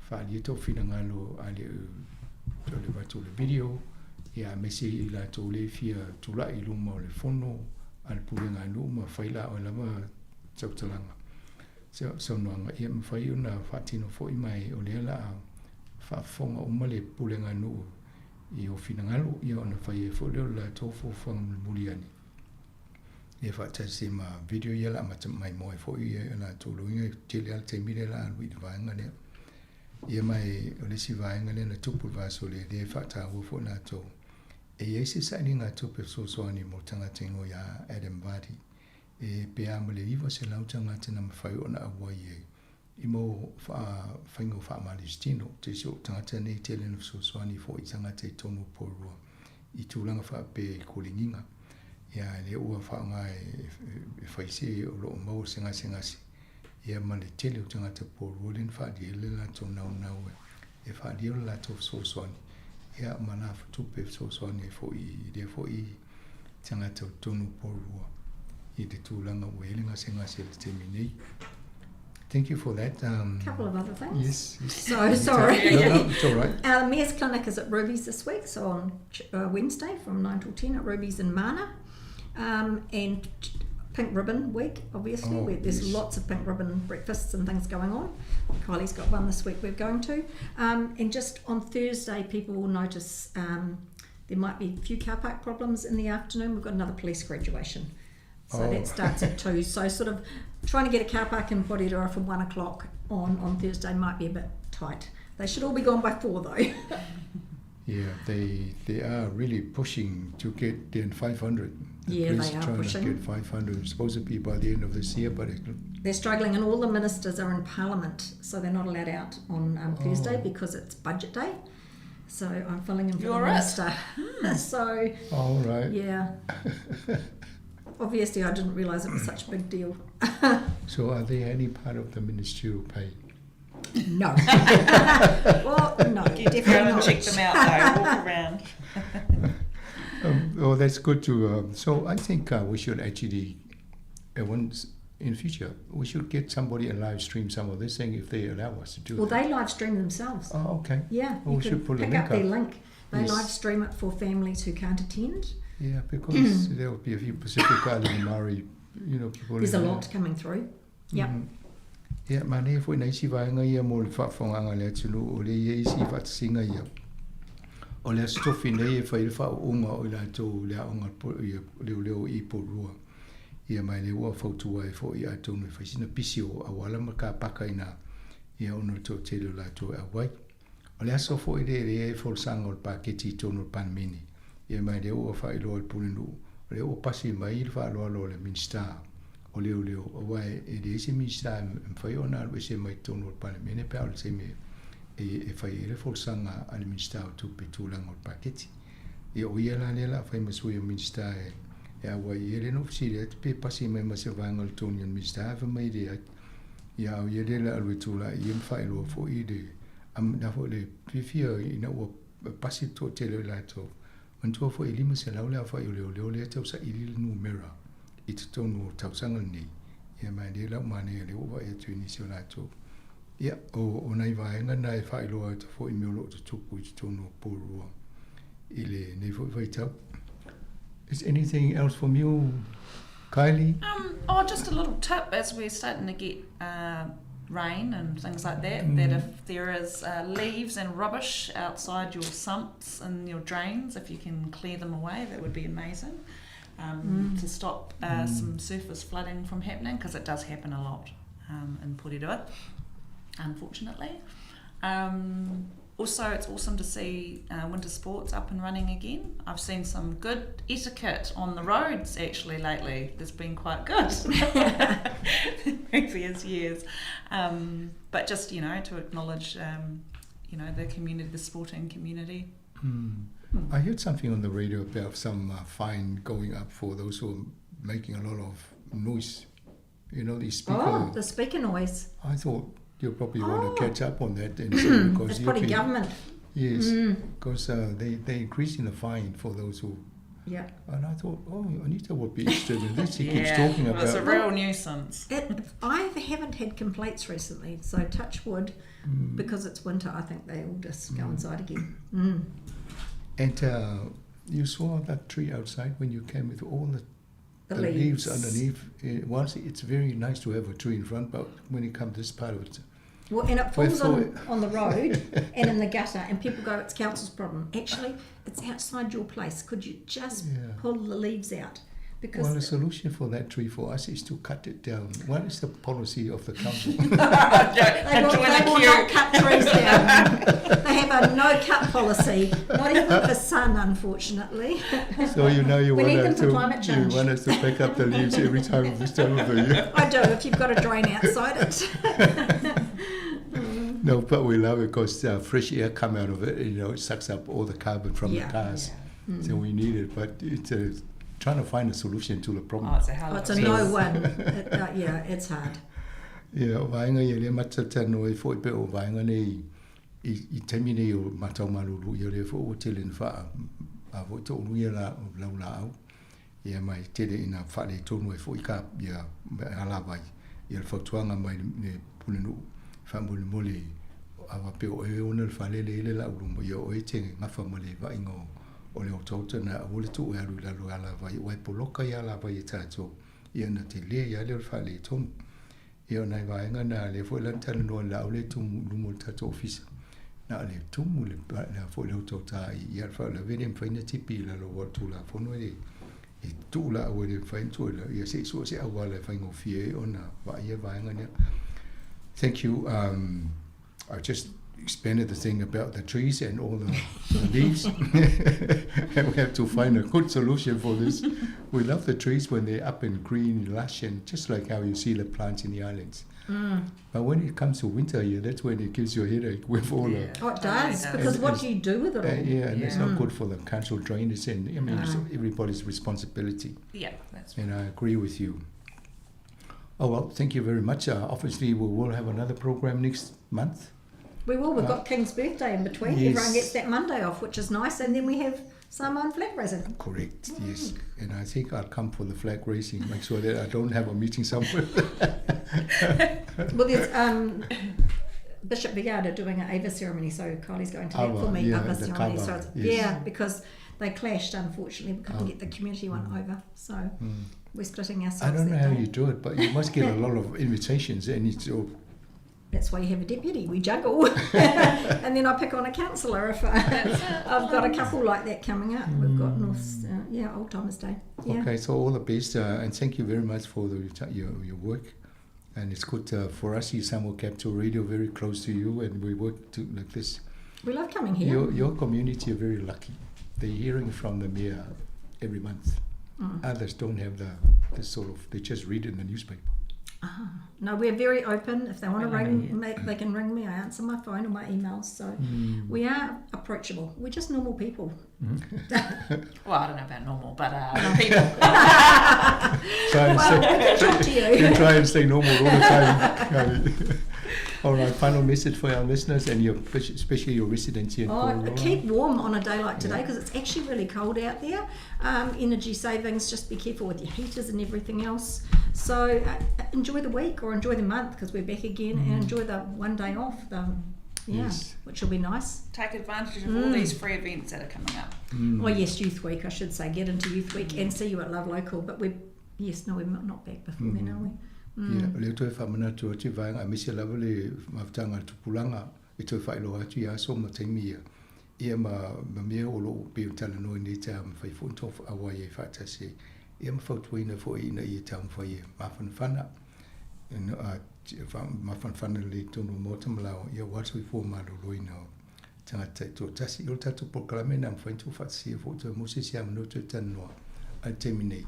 faaalia tou finagalo a le o le vatu o le video ia aemaise i latou lea e fia tula'i i luma o le fono a le pulega a nuu ma fai la'o e lava tautalaga saunoaga ia mafai ona faatino fo'i mai o lea la'a faafofoga uma le pulega a nuu i o finagalo ia ona fai ai fo'i lea o le latou fuafuaga mulimuli ane e faatasi ma video ia la'a maimoa ai fo'i ia latou loiga e tele a le taimi lea la'a alu i le vaega lea ia mai o le isi vaega lea na tupu i le vaiaso lea lea e faataua fo'i latou e iai se sailiga tupe fesoasoani mo tagata igoa iā Adam Vardy e pe a ma le 900 tagata na mafai ona auai ai i mo faiga o faamalositino te isi o tagata nei tele na fesoasoani fo'i tagata i tonu o Porirua i tulaga faapea i koligiga ia lea ua faaaoga e fai se o loo maua se gasegase ia ma le tele o tagata Porirua lea na faaalia ai le latou naunau e faaalia o le latou fesoasoani ia ma la fatupe fesoasoani ai fo'i i lea fo'i tagata o totonu o Porirua i le tulaga ua i ai le gasegase i le taimi nei. Thank you for that. Couple of other things. Yes. Yes. So sorry. No, it's all right. Our Mayor's Clinic is at Ruby's this week, so on Wednesday from 9 till 10 at Ruby's in Mana. And Pink Ribbon Week, obviously. Oh, where there's yes. lots of Pink Ribbon breakfasts and things going on. Kylie's got one this week we're going to. And just on Thursday, people will notice there might be a few car park problems in the afternoon. We've got another police graduation. So that starts at 2. So sort of trying to get a car park in Porirua from 1 o'clock on Thursday might be a bit tight. They should all be gone by 4 though. Yeah, they are really pushing to get then 500. The Yeah, police they are trying pushing. to get 500. It's supposed to be by the end of this year, but they're struggling, and all the ministers are in Parliament, so they're not allowed out on Thursday because it's budget day. So I'm filling in for You're the it. minister. So All right. Yeah. Obviously, I didn't realise it was such a big deal. So are they any part of the ministerial pay? No. Well, no, You definitely go and not. check them out though, walk around. Oh, that's good to. So I think we should actually, once in future, we should get somebody and live stream some of this thing if they allow us to do Well, that. they live stream themselves. Oh, okay. Yeah, Well, you we could should put a pick link up their up. link. They Yes. live stream it for families who can't attend. Yeah, because there will be a few Pacific Island Maori, you know, people. There's a in there. lot coming through. Yeah. Ia, manaia foi nai isi vaega ia mo le faafofogaaga a le atunuu o lea e i ai isi faatasiga ia. O le Aso Tofi nei e fai ai le faaūūga o i latou i le aoga ia leoleo i Porirua. Ia ma e lea ua fautua ai foi atonu e fai sina pisi o auala ma kapaka inā, ia ona o le toatele o latou e auai. O le aso foi lea e leai ai folasaga o le paketi i totonu o le Palemene. Ia ma e lea ua faailoa e le Pulenuu, o lea ua pasi mai le faaaloalo a le Minisita o Leoleo, aua e leai se Minisita e mafai ona alu ese mai totonu o le Palemene pe a o le taimi e fai ai le folasaga a le Minisita o Tupe i tulaga o le paketi. Ia o ia la lea o le a fai ma sui o Minisita e auai i ai lea na ou fesili atu pe pasi mai ma se vaega o le totogi o le Minisita ae fai mai e leai. Ia a o ia lea o le a alu e tulai ia ma faailoa foi le na foi le fiafia ina ua pasi le toatele o i latou. Manatua foi e 500 le aofai o leoleo lea e tausaili le numera i totonu o le tausaga lenei. Ia ma e le lau manaia lea ua ou vaai atu i nisi o latou. Ia, o nai vaega na e faailoa atu foi i mea o lo o tutupu i totonu o Porirua i lenei foi vaitau. Is anything else from you, Kylie? Oh, just a little tip as we're starting to get rain and things like that, that if there is leaves and rubbish outside your sumps and your drains, if you can clear them away, that would be amazing. To stop some surface flooding from happening, because it does happen a lot in Porirua, unfortunately. Also, it's awesome to see winter sports up and running again. I've seen some good etiquette on the roads actually lately. It's been quite good in previous years. But just, you know, to acknowledge, you know, the community, the sporting community. I heard something on the radio about some fine going up for those who are making a lot of noise. You know, the speaker. Oh, the speaker noise. I thought you probably want to catch up on that and see, because It's probably government. Yes, because they're increasing the fine for those who. Yeah. And I thought, oh, Anita would be interested in this. She keeps talking Well, it's a about. real nuisance. I haven't had complaints recently, so touch wood, because it's winter, I think they all just go inside again. And you saw that tree outside when you came with all The the leaves leaves. underneath. Once it's very nice to have a tree in front, but when you come this part of it, Well, and it Well, falls for on the road and in the gutter, and people go, it's council's problem. Actually, it's outside your place. Could you just pull the leaves out? Because well, the solution for that tree for us is to cut it down. What is the policy of the council? they will not cut trees down. They have a no-cut policy, not even for sun, unfortunately. So you know you We want need them us for to climate you change. want us to pick up the leaves every time this time of the year. I do, if you've got a drain outside it. No, but we love it because fresh air come out of it. You know, it sucks up all the carbon from the cars. So we need it, but it's trying to find a solution to the problem. Oh, it's a hell of Oh, it's a a mess. no win. Yeah, it's hard. Ia, o vaega ia lea matou talanoa ai foi pei o vaega nei i taimi nei o matau malulu ia lea foi ua tele ina faa a foi toʻulu ia la laulaau ia ma e tele ina faaletonu ai foi ka ia alavai ia le fautuaga mai le pulenuu faamolemole a faapea o oe ona le fale le le lauluma ia oe te gafa ma le vaaiga o le otaota na aua le tuu e alu i lalo e alavai ua e poloka ia alavai e tatou ia na telē ia lea o le faaletonu ia o nai vaega na lea foi la na talanoa i le laau lea e tumu i luma o le tatou ofisa na o le tumu le la foi le otaota i ia le faalavelave le mafai ona tipi i lalo o le tulafono e le e tuu laau e le mafai ona tuu i ia seʻi sue se auala e faigofie ai ona vaaia vaega lea. Thank you. I just expanded the thing about the trees and all the leaves. And we have to find a good solution for this. We love the trees when they're up and green and lush, and just like how you see the plants in the islands. But when it comes to winter here, that's when it gives you a headache with all the... Oh, it does, because what do you do with it all? Yeah, and it's not good for the council drainage, and I mean, it's everybody's responsibility. Yeah, that's And I agree with you. Oh, well, thank you very much. Obviously, we will have another program next month. We will. We've got King's Birthday in between. Yes. Everyone gets that Monday off, which is nice. And then we have Samoan flag raising. Correct, yes. And I think I'll come for the flag raising, make sure that I don't have a meeting somewhere. Well, there's Bishop Viada doing an Ava ceremony, so Kylie's going to that Ava, for me. yeah, Ava the ceremony. kava, So it's, yes. yeah, because they clashed, unfortunately. We couldn't Oh. get the community one over, so we're splitting ourselves. I don't know that how day. you do it, but you must get a lot of invitations and it's all That's why you have a deputy. We juggle, and then I pick on a councillor if I've got a couple like that coming up. We've got North, yeah, Old Timers Day. Yeah. Okay, so all the best, and thank you very much for your work. And it's good for us here, Samoa Capital Radio, very close to you, and we work to, like this. We love coming here. Your community are very lucky. They're hearing from the mayor every month. Others don't have the this sort of, they just read it in the newspaper. Ah, no, we're very open. If they want to We love it ring, here. they can ring me. I answer my phone or my emails. So we are approachable. We're just normal people. Well, I don't know about normal, but people. Try and Well, stay, we can talk to you. you try and stay normal all the time. All right, final message for our listeners and your especially your residents here in Oh, Koroa. keep warm on a day like today Yeah. because it's actually really cold out there. Energy savings, just be careful with your heaters and everything else. So enjoy the week or enjoy the month because we're back again, and enjoy the one day off. Yes. Which will be nice. Take advantage of all these free events that are coming up. Well, yes, Youth Week, I should say. Get into Youth Week and see you at Love Local. But we're, yes, no, we're not back before then, are we? Ia, o lea toe faamanatu atu i vaega aemaise lava le mafutaga a le tupulaga e toe faailoa atu ia aso ma taimi ia. Ia ma mea o loo pei ona talanoa i nei taeao mafai foi ona tofaauai ai faatasi ai. Ia ma fautuaina foi ina ia taumafai e mafanafana. Mafanafana lelei i totonu o maota ma laoa, ia aua le soifua malōlōina o tagata taitoatasi. Ia o le tatou polokalame na mafai ona tuufaatasia foi toe mo se isi avanoa toe talanoa ai le taimi nei.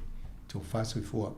Tofa soifua.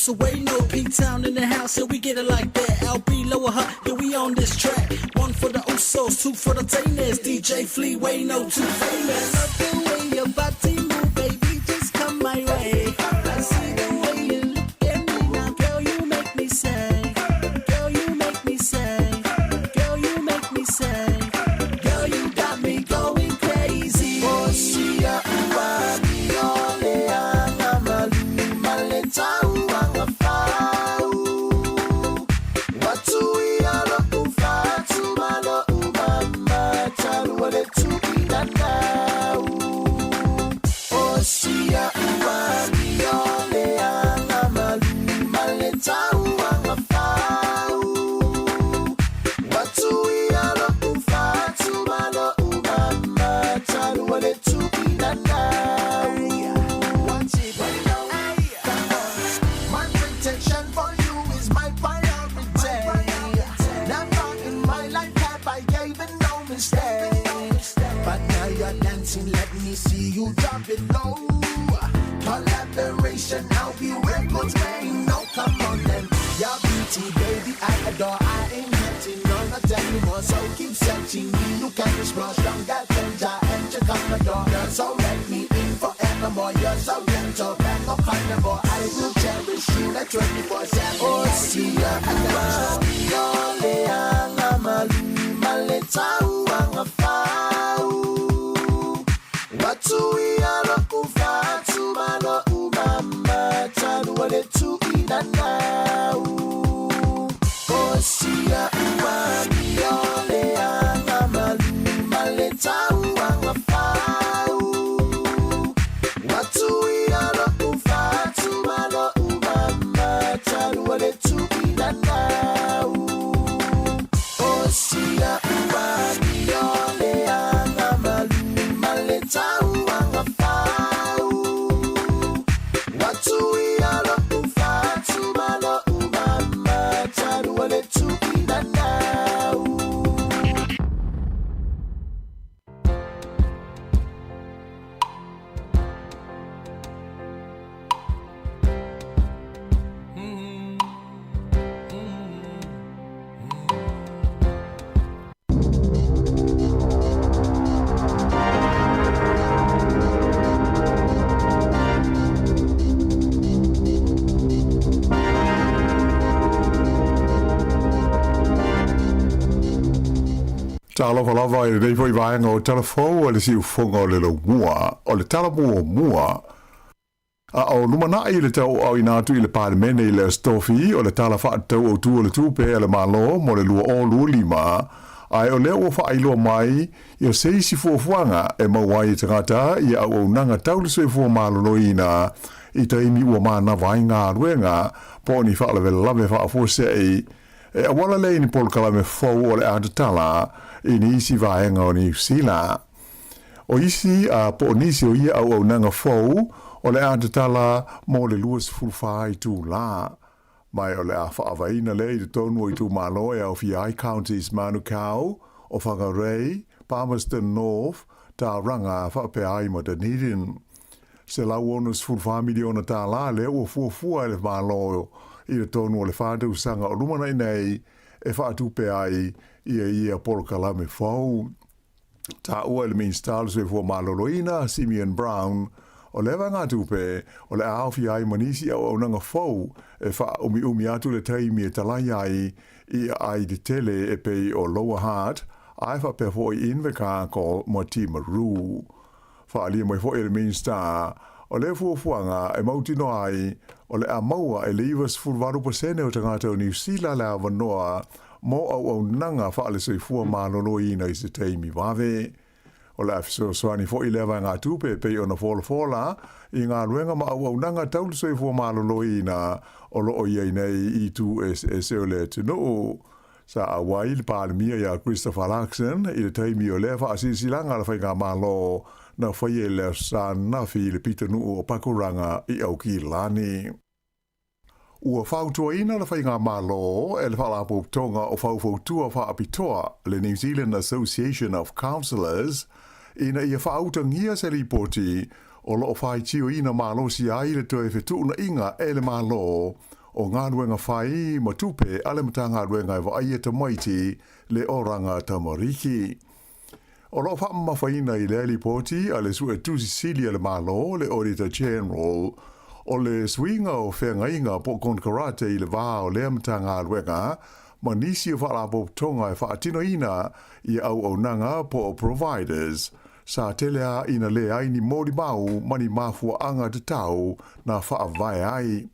Uso way no P-Town in the house, yeah we get it like that. LB Lower Hutt, yeah we on this track. One for the Usos, two for the Tainers. DJ Flea, way no too famous. Love the way your body move, baby, just come my way. I see the way you look at me now, girl, you make me say. Girl, you make me say. Girl, you make me say. Girl, you got me going crazy. Oh, sia ua mi o le anga malu ma le tauanga fau. Watu ia lo ufatu ma lo umama talua le tuina nau. Oh, sia ua mi o le anga malu ma le tauanga fau. Watu ia lo ufatu ma lo umama talua le tuina nau. Watch it, come on. My protection for you is my priority. Never in my life have I given no mistake. But now you're dancing, let me see you drop it low. Collaboration, I'll be records, man. No, come on then. Your beauty, baby, I adore. I ain't hurting, no, not anymore. So keep searching me, you can explore. Stronger than and your commodore. Girl, so let me in forevermore. You're so gentle, bang a carnivore. I will cherish you like 24/7. Oh, see, I got you. Le anga malu, male tauanga fau. Watu ia lo ufatu malo umama talua le tuina nau. Oh, sia ua mi o le anga malu male tauanga fau. Watu ia lo ufatu malo umama talua le tuina nau. Oh, sia ua mi o le anga malu male tauanga fau. Watu ia lo ufatu malo umama talua le tuina nau. Talofa lava i lenei foi vaega o Tala Fou a le siufoga o le laumua, o le tala muamua. A o lumanai le tauaaoina atu i le Palemene i le Aso Tofi o le Tala Faatatau Autu o le Tupe a le Malo mo le 2025, ae o lea ua faailoa mai i o se isi fuafuaga e maua ai e tagata ia auaunaga tau le soifua maloloina i taimi ua manava ai galuega po o ni faalavelave faafuasei e auala lea i ni polokalame fou o le a tatala i nisi vaega o Niu Sila. O isi a po o nisi o ia auaunaga fou o le a tatala mo le 24 itulā, ma o le a faaavaina lea i totonu o itumalo e aofia ai Counties Manukau, o Whangarei, Palmerston North, Tauranga faapea ai ma Dunedin. $164 miliona tālā lea ua fuafua e le Malo i totonu o le fa tausaga o lumanai nei e faatupe ai ia ia polokalame fou. Taua e le Minista o le Soifua Maloloina, Simeon Brown, o lea vaegatupe o le a aofia ai ma nisi auaunaga fou e faaumiumi atu le taimi e talai ai i aai tetele e pei o Lower Hutt ae faapea foi Invercargill ma Timaru. Faaalia mai foi e le Minista, o lea fuafuaga e mautinoa ai o le a maua e le 98% o tagata o Niu Sila le avanoa mo auaunaga faale-soifua maloloina i se taimi vave. O le a fesoasoani foi lea vaegatupe e pei ona folafola i galuega ma auaunaga tau le soifua maloloina o lo o i ai nei i itu eseese o le atunuu. Sa auai le Palemia ia Christopher Luxon i le taimi o lea faasilasilaga a le Faigamalo na faia i le Aso Sa ananafi i le pitonuu o Pakuranga i Aukilani. Ua fautuaina le Faigamalo e le Faalapotopotoga o Faufautua Faapitoa, le New Zealand Association of Counsellors, ina ia faautagia se lipoti o lo o faitioina malosi ai le toe fetuunaiga e le Malo. o Galuega Fai ma Tupe a le Matagaluega e Vaaia Tamaiti le Oranga Tamariki. O lo o faamamafaina i lea lipoti a le Suetusi Sili a le Malo, le Auditor General, o le suiga o feagaiga po o konekarate i le va o lea Matagaluega ma nisi o faalapotopotoga e faatinoina ia auaunaga po o providers, sa tele lava ina leai ni molimau ma ni mafuaaga tatau na faavae ai.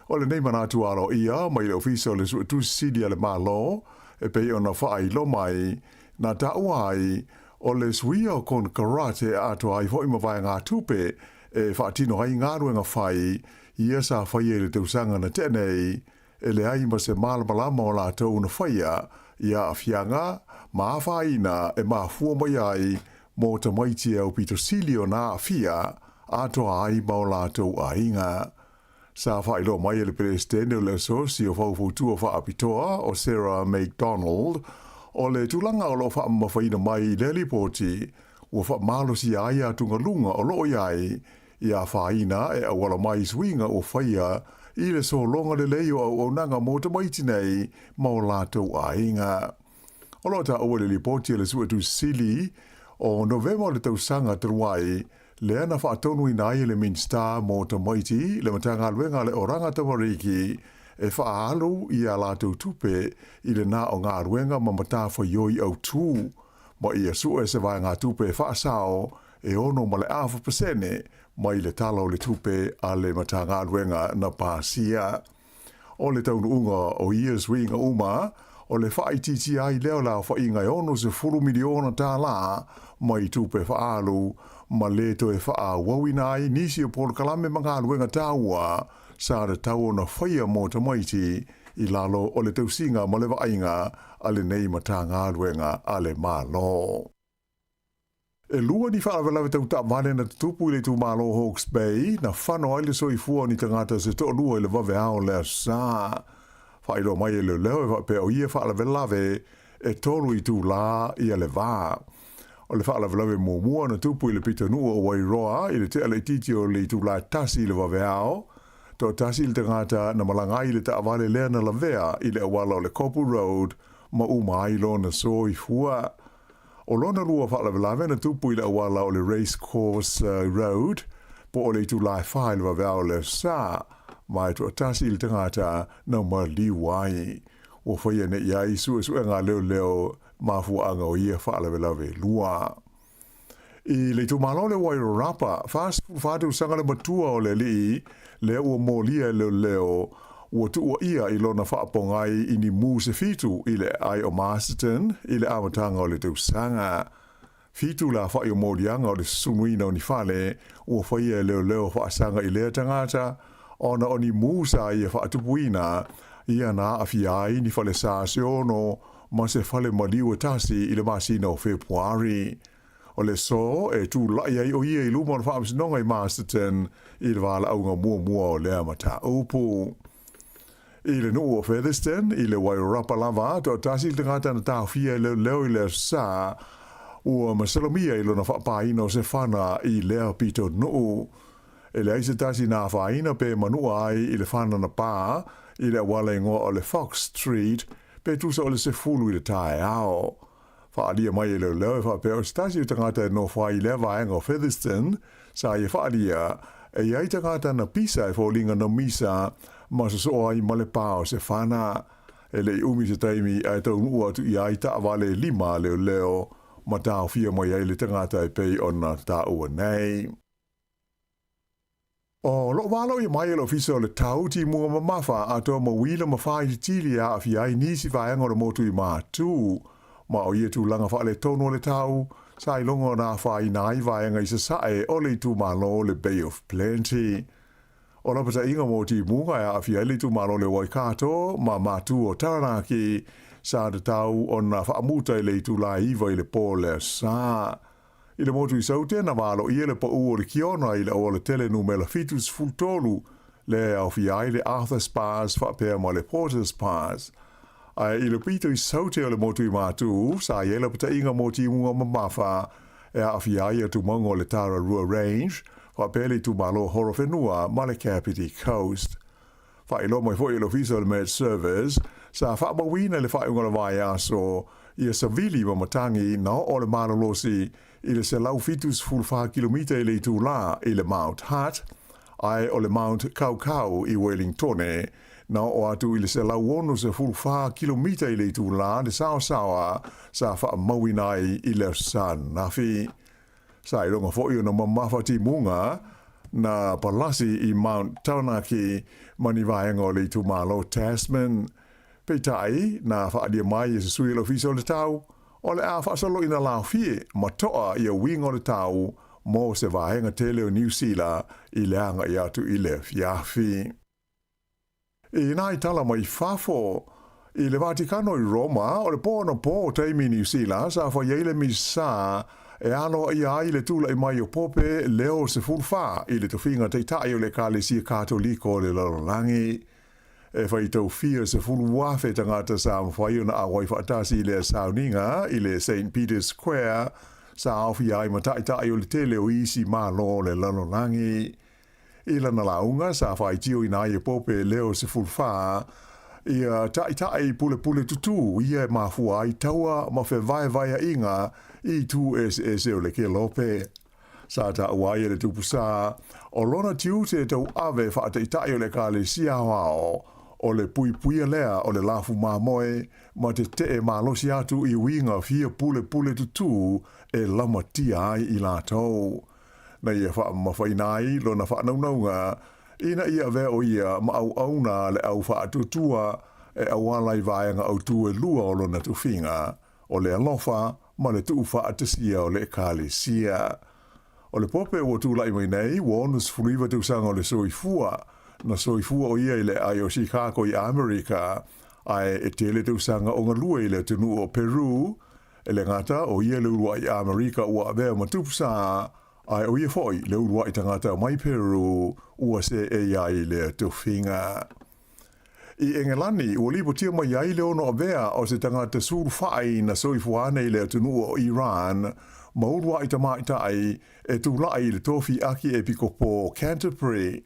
O lenei manatu aloaia mai le Ofisa o le Suetusi Sili a le Malo e pei ona faailoa mai, na taua ai, o le suia o konekarate e atoa ai foi ma vaegatupe e faatino ai galuega fai ia sa faia i le tausaga na tea nei, e leai ma se malamalama o latou na faia i aafiaga ma afaina e mafua mai ai mō tamaiti e aupito sili ona aafia atoa ai ma o latou aiga. Sa faailoa mai e le Peresetene o le Asosi o Faufautua Faapitoa o Sarah McDonald, o le tulaga o lo o faamamafaina mai i lea lipoti ua faamalosia ai atugaluga o lo o i ai i afaina e auala mai i suiga ua faia i le sologa lelei o auaunaga mo tamaiti nei ma o latou aiga. O lo o taua i le lipoti a le Suetusi Sili o Novema o le tausaga talu ai, lea na faatonuina ai e le Minisita mo Tamaiti le Matagaluega a le Oranga Tamariki e faaalu i a latou tupe i le na o galuega ma matafaioi autū ma ia sue se vaegatupe e faasao e 6.5% mai le Tala o le Tupe a le Matagaluega na pasia. O le taunuuga o ia suiga uma, o le faaitiitia ai lea o le aofaiga e $60 miliona tālā mai tupe faaalu ma lē toe faaauauina ai nisi o polokalame ma galuega taua sa tatau ona faia mo tamaiti i lalo o le tausiga ma le vaaiga a lenei Matagaluega a le Malo. E lua ni faalavelave tau taavale na tutupu i le itumalo o Hawke's Bay, na fano ai le soifua o ni tagata se toalua i le vaveao o le Aso Sa. Faailoa mai e leoleo e faapea o ia faalavelave e tolu itulā ia le va. O le faalavelave muamua na tupu i le pitonuu o Wairoa i le tea laitiiti o le itulā e 1 i le vaveao, toatasi le tagata na malaga ai i le taavale lea na lavea i le auala o le Kopu Road ma uma ai lona soifua. O lona lua faalavelave na tupu i le auala o le Race Course Road po o le itulā e 4 i le vaveao o le Aso Sa, ma e toatasi le tagata na maliu ai. Ua faia nei ai suesuega a leoleo mafuaaga o ia faalavelave e lua. I le itumalo le Wairarapa, 44 tausaga le matua o le alii lea ua molia e leoleo ua tuuaia i lona faapogai i ni mū se fitu i le aai o Masterton i le amataga o le tausaga. Fitu le afa'i o moliaga o le susunuina o ni fale ua faia e leoleo faasaga i lea tagata ona o ni mū sa ia faatupuina ia na aafia ai ni falesā se ono ma se fale maliu e tasi i le masina o Fepuari. O le aso e tulai ai o ia i luma o le Faamasinoga i Masterton i le valaauga muamua o lea mataupu. I le nuu o Featherston, i le Wairarapa lava, toatasi le tagata na taofia e leoleo i le Aso Sa, ua masalomia i lona faapaina o se fana i lea pitonuu. E leai se tasi na afaina pe manua ai i le fana na pā i le auala igoa o le Fox Street pe tusa o le 10 i le taeao. Faaalia mai e leoleo e faapea o se tasi o tagata e nofo ai i lea vaega o Featherston sa ia faaalia e i ai tagata na pisa e foliga na misa ma sosoo ai ma le pā o se fana. E le i umi se taimi ae taunuu atu ia ai taavale e lima a leoleo ma taofia mai ai le tagata e pei ona taua nei. O loo valoia mai e le Ofisa o le Tau Timuga Mamafa atoa ma uila ma faaitiitili e aafia ai nisi vaega o le motu i Matū. Ma o ia tulaga faaletonu o le tau, sa iloga ona afaina ai vaega i sasae o le itumalo o le Bay of Plenty. O lapataiga mo timuga e aafia ai le itumalo le Waikato ma Matū o Taranaki, sa tatau ona faamuta i le itulā e 9 i le pō le Aso Sa. I le motu i Saute, na valoia le paū o le Kiona i le auala tele numera 73, lea e aofia ai le Arthur's Pass faapea ma le Porter's Pass. Ae i le pito i Saute o le motu i Matū, sa i ai lapataiga mo timuga mamafa e aafia ai atumauga o le Tararua Range, faapea le itumalo Horowhenua ma le Kapiti Coast. Faailoa mai foi e le Ofisa o le Met Service, sa faamauina i le faaiuga o le vaiaso ia savili ma matagi na oo le malolosi i le 174 kilomita i le itulā i le Mount Hutt, ae o le Mount Kaukau i Wellingtone, na oo atu i le 164 kilomita i le itulā le saosaoa sa faamauina ai i le Aso Sa ananafi. Sa iloga foi ona mamafa timuga na palasi i Mount Taranaki ma ni vaega o le itumalo Tasman. Peitai, na faaalia mai e se sui o le Ofisa o le Tau, o le a faasoloina laofie ma toa ia uiga o le tau mo se vaega tele o Niu Sila i le agai atu i le afiafi. I nai tala mai fafo, i le Vatikano i Roma, o le po anapo taimi Niu Sila sa fai ai le Misa e aloaia ai le tulai mai o Pope Leo XIV i le tofiga Taitai o le Ekalesia Katoliko o le lalolagi. E faitau fia 10,000 tagata sa mafai ona auai faatasi i lea sauniga i le Saint Peter's Square sa aofia ai ma taitai o le tele o isi Malo o le lalolagi. I lana lauga sa faitioina ai e Pope Leo XIV ia taitai pulepule tutū ia e mafua ai taua ma fevaevaeaiga i itu eseese o le kelope. Sa taua ai e le tupu sa, o lona tiute tauave faataitai o le Ekalesia Aoao, o le puipuia lea o le lafu mamoe ma tetee malosi atu i uiga fia pulepule tutū e lamatia ai i latou. Na ia faamamafaina ai lona faanaunauga ina ia avea o ia ma auauna a le au faatuatua e auala i vaega autū e lua o lona tofiga, o le alofa ma le tuufaatasia o le Ekalesia. O le Pope ua tulai mai nei, ua 69 tausaga o le soifua. Na soifua o ia i le aai o Chicago i Amerika, ae e tele tausaga o galue i le atunuu o Peru. E le gata o ia le uluai Amerika ua avea ma tupu sa, ae o ia foi le uluai tagata mai Peru ua seei ai lea tofiga. I Engelani, ua lipotia mai ai le ono avea o se tagata sulufai na soifua ane i le atunuu o Iran ma uluai tamaitai e tulai i le tofi Akiepikopo o Canterbury.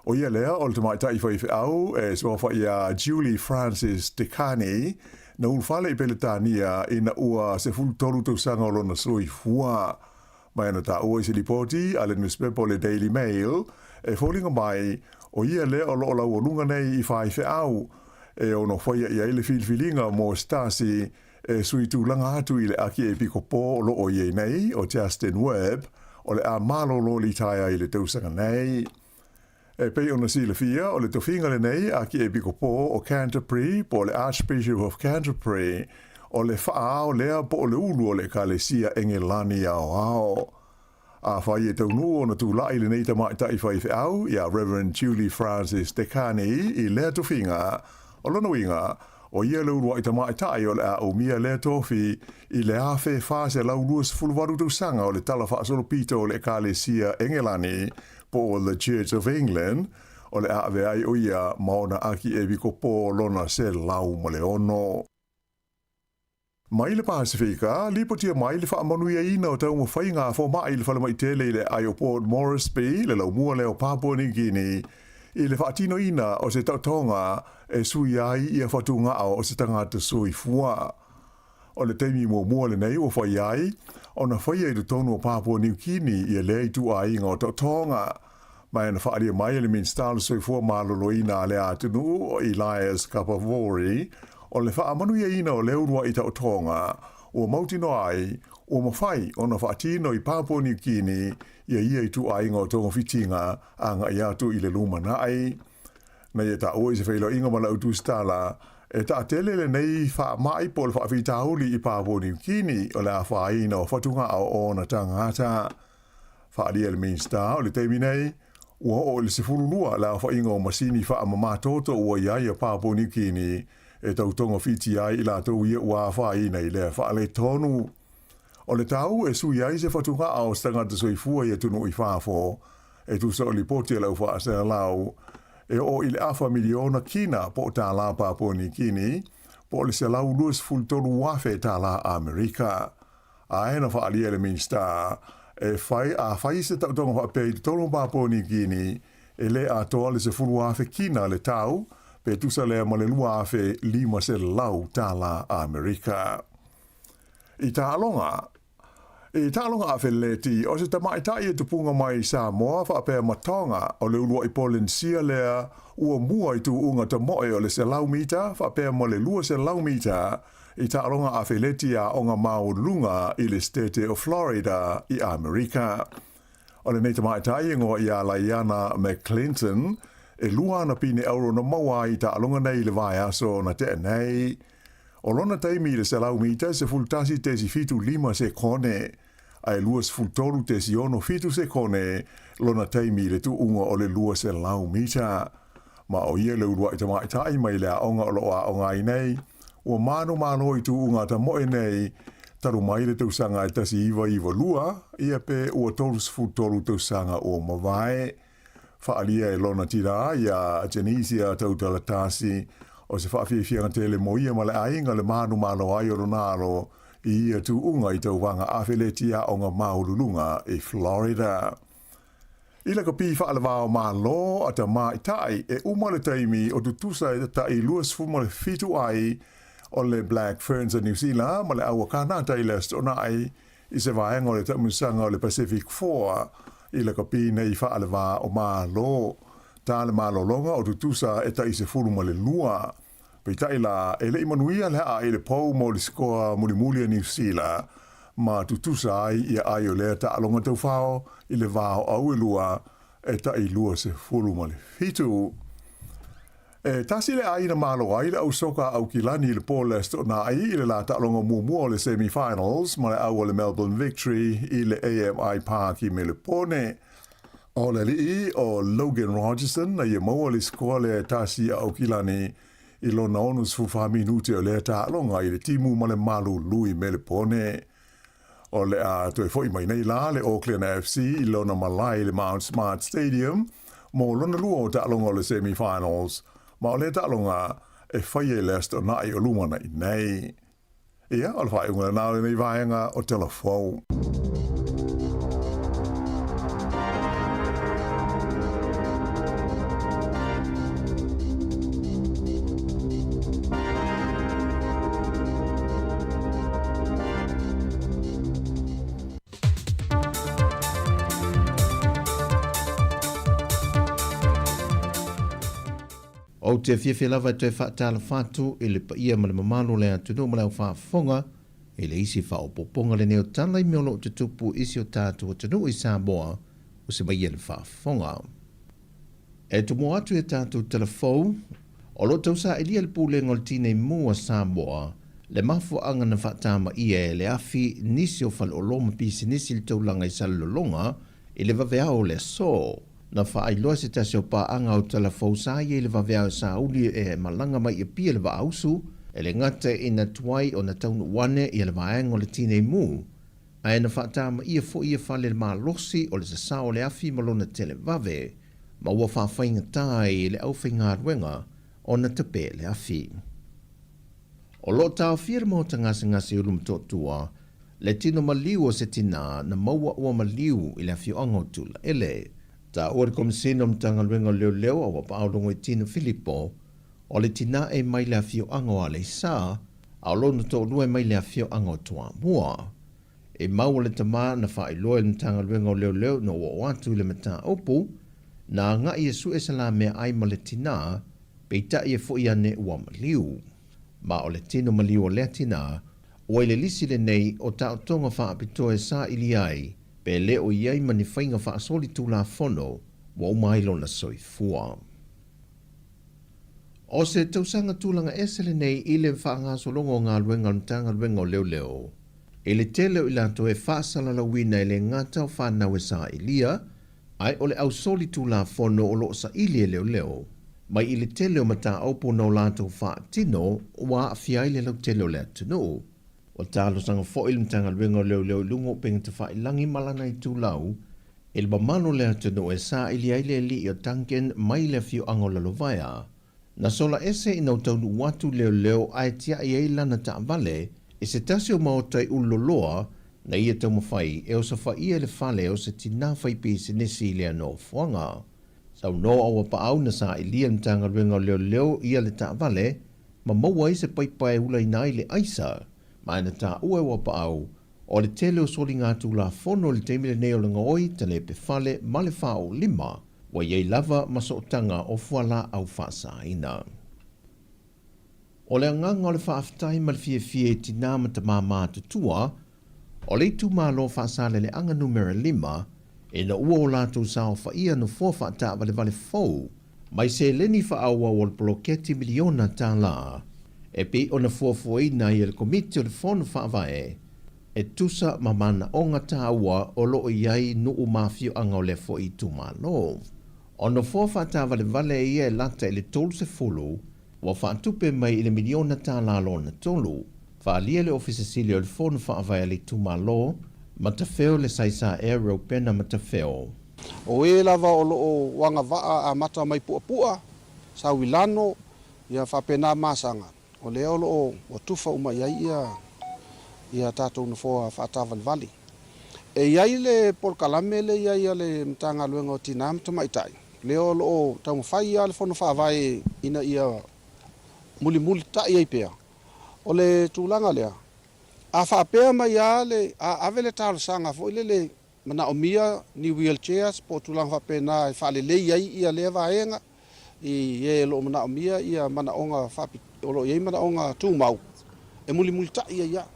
O ia lea o le tamaitai faifeau e suafa iā Julie Frances Dekani, na ulufale i Peletania ina ua 13 tausaga o lona soifua. Mai ana taua i se lipoti a le nusipepa o le Daily Mail, e foliga mai, o ia lea o lo o laualuga nei i faifeau e ono faia i ai le filifiliga mo se tasi e sui tulaga atu i le Akiepikopo o lo o i ai nei, o Justin Webb, o le a malolo litaea i le tausaga nei. E pei ona silafia, o le tofiga lenei Akiepikopo o Canterbury po o le Archbishop of Canterbury, o le faaao lea po o le ulu o le Ekalesia Engelani Aoao. Afai e taunuu ona tulai lenei tamaitai faifeau iā Reverend Julie Frances Dekani i lea tofiga, o lona uiga, o ia le uluai tamaitai o le a umia lea tofi i le 1428 tausaga o le Tala Faasolopito o le Ekalesia Engelani po o The Church of England, o le a avea ai o ia ma ona Akiepikopo lona 106. Mai le Pasefika, lipotia mai le faamanuiaina o taumafaiga a fomai i le falemai tele i le aai o Port Moresby, le laumua lea o Papua New Guinea, i le faatinoina o se taotoga e suia ai ia fatugao o se tagata soifua. O le taimi muamua lenei ua fai ai ona faia i totonu o Papua New Guinea ia lea ituaiga o taotoga. Ma na faaalia mai e le Minisita o le Soifua Maloloina a lea atunuu o Elias Kapavori, o le faamanuiaina o le uluai taotoga ua mautinoa ai ua mafai ona faatino i Papua New Guinea ia ia ituaiga o togafitiga agai atu i le lumanai. Na ia taua i se feiloaiga ma lau tusitala, e taatele lenei faamai po o le faafitauli i Papua New Guinea o le afaina o fatugao o ona tagata. Faaalia e le Minisita o le taimi nei, ua oo i le 12 le aofaiga o masini faamamatoto ua i ai a Papua New Guinea e tau togafiti ai i latou ia ua afaina i lea faaletonu. O le tau e sui ai se fatugao o se tagata soifua i atunuu i fafo, e tusa o lipoti a le au faasalalau, e oo i le afa miliona kina po o tālā Papua New Guinea, po o le $123,000 tālā Amerika. Ae na faaalia e le Minisita, e fai, a fai se taotoga faapea i totonu o Papua Niu Kini, e lē atoa le 10,000 kina le tau, pe tusa lea ma le 2,500 tālā Amerika. I taaloga, I taaloga afeleti, o se tamaitai e tupuga mai i Samoa faapea ma Tonga, o le uluai Polenisia lea ua mua i tuuga tamoe o le 100 mita faapea ma le 200 mita i taaloga afeleti a aoga maualuluga i le Setete o Florida i Amerika. O lenei tamaitai e igoa ia Laiana McClinton, e lua ana pine auro na maua ai i taaloga nei i le vaiaso na tea nei. O lona taimi i le 100 mita e 11.75 sekone, a e 23.67 sekone lona taimi i le tuuga o le 200 mita. Ma o ia le uluai tamaitai mai le aoga o lo o aoga ai nei, ua manumalo i tuuga tamoe nei talu mai le tausaga e 1992, ia pe ua 33 tausaga ua mavae. Faaalia e lona tinā iā Genesia Tautalatasi, o se faafiafiaga tele mo ia ma le aiga le manumalo ai o lona alo i ia tuuga i tauvaga afeleti aoga maualuluga i Florida. I lakapi faalevao Malo a tamaitai e uma le taimi o tutusa e ta'i 27 ai o le Black Ferns a Niu Sila ma le au a Kānata i le Aso Toonai i se vaega o le taamilosaga o le Pacific Four i lakapi nei faalevā o Malo. Tā le malologa o tutusa e ta'i 12. Peitai la, e le i manuia le haa i le pou mo le sikoa mulimuli a Niu Sila, ma tutusa ai ia ai o lea taaloga taufao i le va o au e lua e ta'i 27. E tasi le ʻāina malo ai le au soka a Aukilani i le pō le Aso Toonai i le lā taaloga muamua o le semi-finals ma le au o le Melbourne Victory i le AMI Park i Melepone. O le aliʻi o Logan Rogerson na ia maua le sikoa lea e tasi a Aukilani i lona 64 minute o lea taaloga i le timu ma le malulu i Melepone. O le a toe fo'i mai nei la le Auckland FC i lona malae i le Mount Smart Stadium mo lona lua o taaloga o le semi-finals, ma o lea taaloga e faia i le Aso Toonai o lumanai nei. Ia, o le faaiuga lena o lenei vaega o Tala Fou. Ou te fiafia lava e toe faatalofa atu i le paia ma le mamalu o le atunuu ma le au faafofoga i le isi faaopoopoga lenei o tala i mea o lo o tutupu i si o tatou atunuu i Samoa o se mai le faafofoga. E tomo atu i a tatou tala fou, o lo o tausailia le Pulega o le Tinei Mu a Samoa le mafuaaga na faatamaia e le afi nisi o faleoloa ma pisinisi i le taulaga i Salelologa i le vaveao o le aso. Na faailoa se tasi o paaga o tala fou sa ia i le vaveao e sauli e malaga mai i Apia le Vaausu, e le gata ina tuai ona taunuu ane ia le vaega o le Tinei Mu, Ae na faatamaia foi ia fale le malosi o le sasao o le afi ma lona televave, ma ua faafaigata ai i le aufaigaluega ona tape le afi. O lo o taofia le maota gasegase i Ulumotootua le tino maliu o se tinā na maua ua maliu i le afioaga o Tulaele. Taua le Komisina o Matagaluega o Leoleo a ua paologo i Tino Filipo, o le tinā e mai le afioaga o Aleisa, a o lona toalua e mai le afioaga o Toamua. E maua le tama na faailoa e le Matagaluega o Leoleo ina ua oo atu i le mataupu, na agai e sue se la meaai ma le tinā, peitai e fo'i ane ua maliu. Ma o le tino maliu o lea tinā, ua i le lisi lenei o taotoga faapitoa e saili ai pe le o i ai ma ni faiga faasolitulafono ua uma ai lona soifua. O se tausaga tulaga ese lenei i le faagasologa o galuega a le Matagaluega o Leoleo i le tele o i latou e faasalalauina e le gata o fanau e sailia ae o le ausoli tulafono o lo o saili e leoleo mai i le tele o mataupu na o latou faatino ua aafia ai le lautele o le atunuu. Ua talosaga foi le Matagaluega o Leoleo i luga o upega tafailagi ma lana itulau I le mamalu o le atunuu e saili ai le alii o Duncan mai le afioaga o Lalovaea, na sola ese ina ua taunuu atu leoleo ae tiai ai lana taavale i se tasi o maota i Ululoloa na ia taumafai e osofaia le fale o se tinā fai pisinisi i lea nofoaga. Saunoa ʻo Auapaau na sailia e le Matagaluega o Leoleo ia le taavale ma maua ai se paipa e ulaina ai le aisa, ma na taua e Auapaau o le tele o soligatulafono i le taimi lenei o le gaoi talepe fale ma le faaoolima ua i ai lava ma sootaga o fualaau faasaina. O le agaga o le faafetai ma le fiafia i tinā ma tamā matutua o le itumalo Faasaleleaga Numera 5 ina ua o latou saofaia nofoa faataavalevale fou mai seleni faaauau o le poloketi miliona tālā e pei ona fuafuaina ai e le Komiti o le Fono Faavae e tusa ma manaoga taua o loo i ai nuu ma afioaga o lea foi itumalo. O nofoa faataavalevale ia e lata i le 30 ua faatupe mai i le miliona tālā lona tolu. Faaalia le Ofisa Sili o le Fono Faavae a le itumalo, Matafeo Lesaisa Reupena Matafeo. O e lava o loo agavaa amata mai Puapua, Sauilano, ia faapena Masaga, o lea o loo ua tufa uma i ai ia tatou nofoa faataavalevale. E i ai le polokalame le i ai a le Matagaluega o Tinā ma Tamaitai, lea o loo taumafai lava le Fono Faavae ina ia mulimulitai ai pea. O le tulaga lea, a faapea mai lava le a ave le talosaga foi lele manaomia ni wheelchairs po o tulaga faapena e faalelei ai ia lea vaega i e o loo manaomia ia manaoga o loo i ai manaoga tumau e mulimulitai ai lava.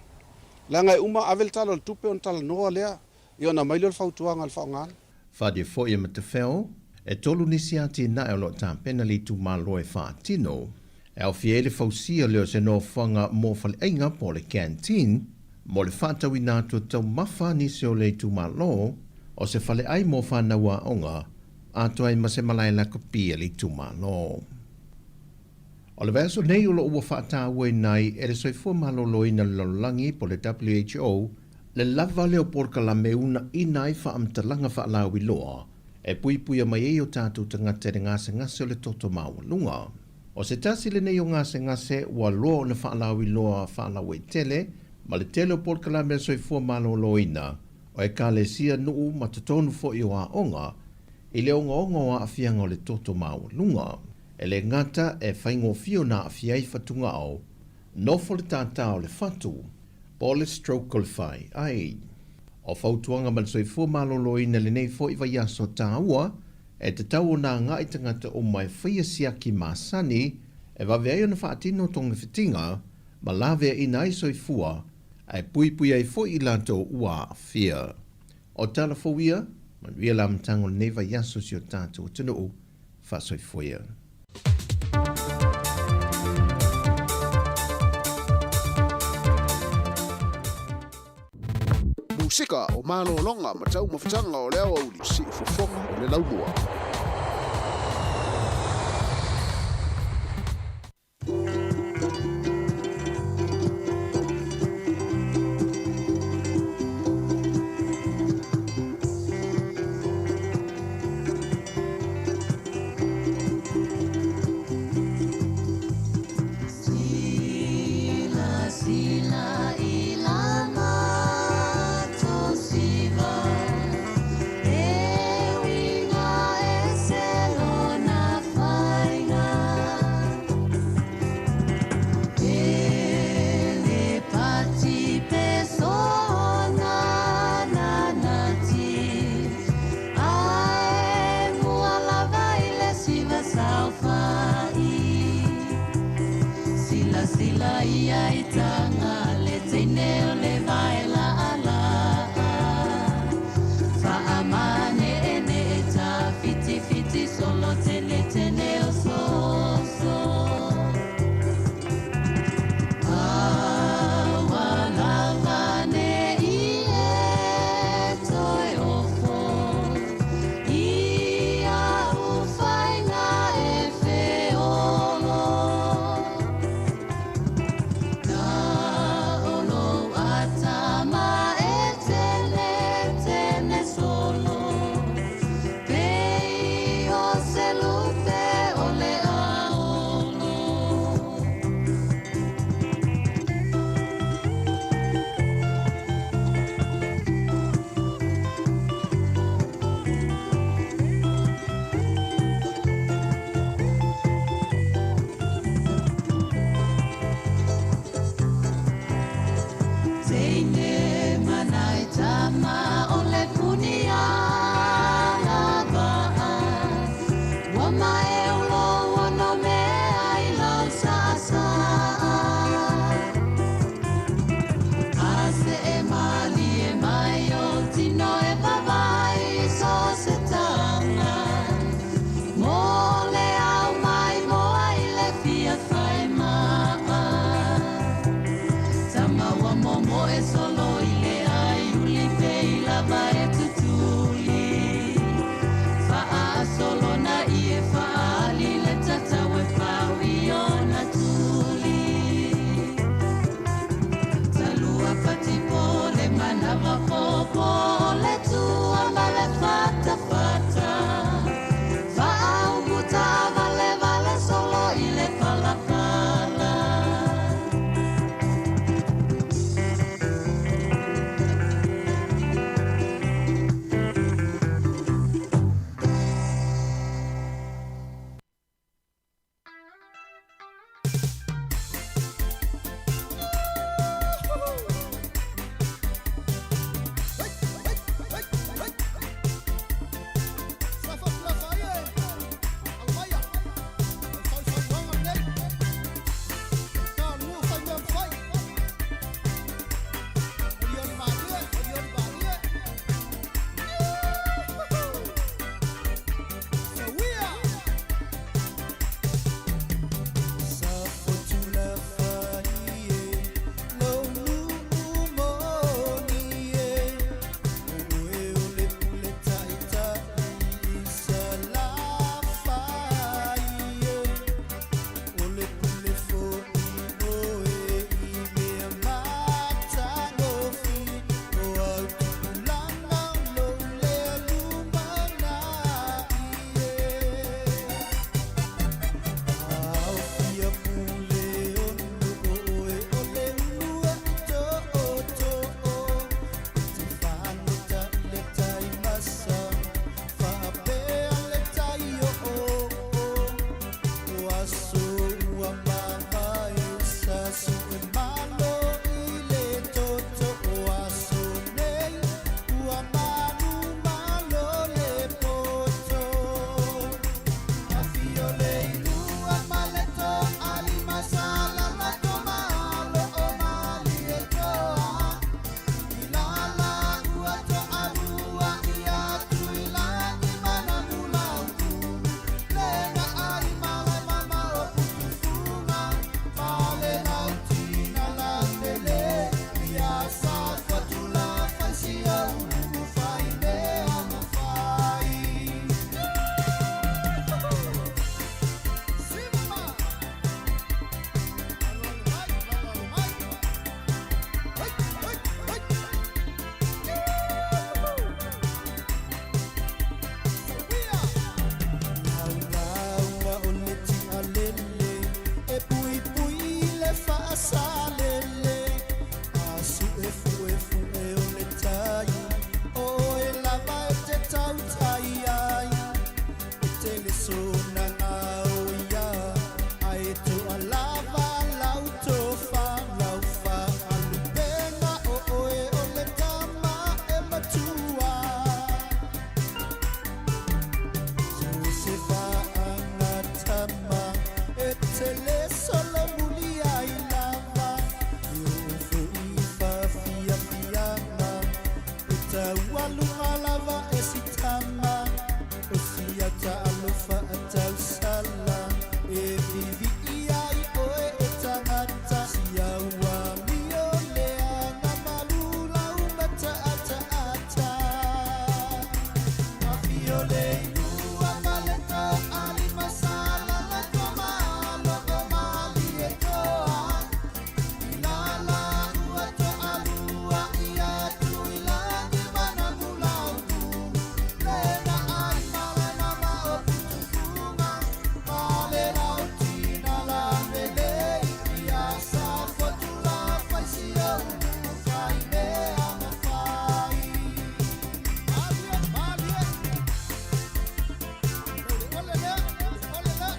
Leaga e uma ave le Tala o le Tupe ona talanoa lea, ia ona aumai lea o le fautuaga i le faaaogaina. Faaalia foi e Matafeo, e tolu nisi atinae o loo tapena le itumalo e faatino. E aofia ai le fausia lea o se nofoaga mo faleaiga po o le canteen, mo le faatauina atu o taumafa nisi o le itumalo, o se faleai mo fanau aoga, atoa ai ma se malae lakapi a le itumalo. O le vaiaso nei o loo ua faatauaina ai e le Soifua Maloloina o le Lalolagi po o le WHO le lava lea o polokalame e uunaina ai faamatalaga faalauiloa e puipuia mai ai o tatou tagata i le gasegase o le toto maualuga. O se tasi lenei o gasegase ua loa ona faalauiloa faalauaitele ma le tele o polokalame a le Soifua Maloloina o Ekalesia, nuu ma totonu foi o aoga i le ogaoga o aafiaga o le toto maualuga. E le gata e faigofie ona aafia ai fatugao, nofo le tātā o le fatu, po o le stroke o le fai ai. O fautuaga ma le soifua maloloina i lenei foi vaiaso taua, e tatau ona agai tagata uma e faia siaki masani e vave ai ona faatino togafitiga ma laveaina ai soifua ae puipui ai foi i latou ua aafia. O tala fou ia, manuia le amataga o lenei vaiaso i si o tatou atunuu. Faasoifua ia. Musika o malologa ma taumafataga o le aoauli, siufofoga o le laumua. faasalele A suʻefuʻefuʻe o le tai O oe lava e te tautai ai E te le sonaga o ia Ae toalava lau tofa lau faalupega O oe o le tama e matua So se faagatama E te le solomuli ai lava E oo foʻi i faafiafiaga E taualuga lava e sitama O siata alofa atausala E vivii ai oe e tagata Sia ua mio leaga malu lau mataataata Afio le ilua ma le toalima Sa lala toamalo o malie toa I lala ua toalua ia Tuilagi ma Namulau'u Lena ai malae mama o Putufuga Ma le lautina lavelei Ia Safotu la faisi o ulu fai mea mafai Malie, malie Ole ole ole le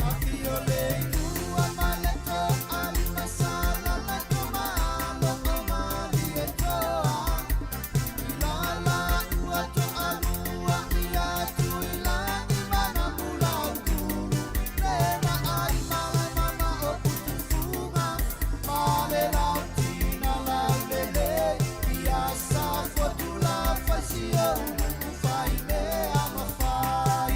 Afio le ilua ma le toalima Sa lala toamalo o malie toa I lala ua toalua ia Tuilagi ma Namulau'u Lena ai malae mama o Putufuga Ma le lautina laulelei Ia Safotu la faisi o ulu fai mea mafai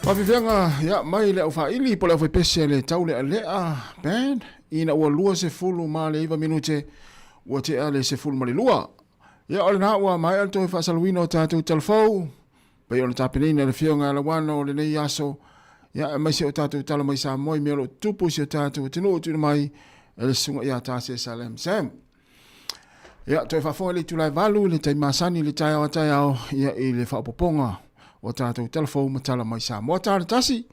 Faafeafeaga ia mai le aufaaili po o le aufaipese a le Taulealea Band ina ua 29 minute ua tea le 12. Ia o lena ua maea le toe faasaluina o tatou talafou pei ona tapenaina e le Afioga ia Lauano o lenei aso ia aemaise o tatou tala mai Samoa i mea o lo o tutupu i si o tatou atunuu e tuuina mai e le Susuga ia Tasesa Lam Sam. Ia, toe faafofoga i le itula e 8 i le taimi masani i le taeao a taeao ia i le faaopoopoga o tatou talafou ma tala mai Samoa. Ta le tasi,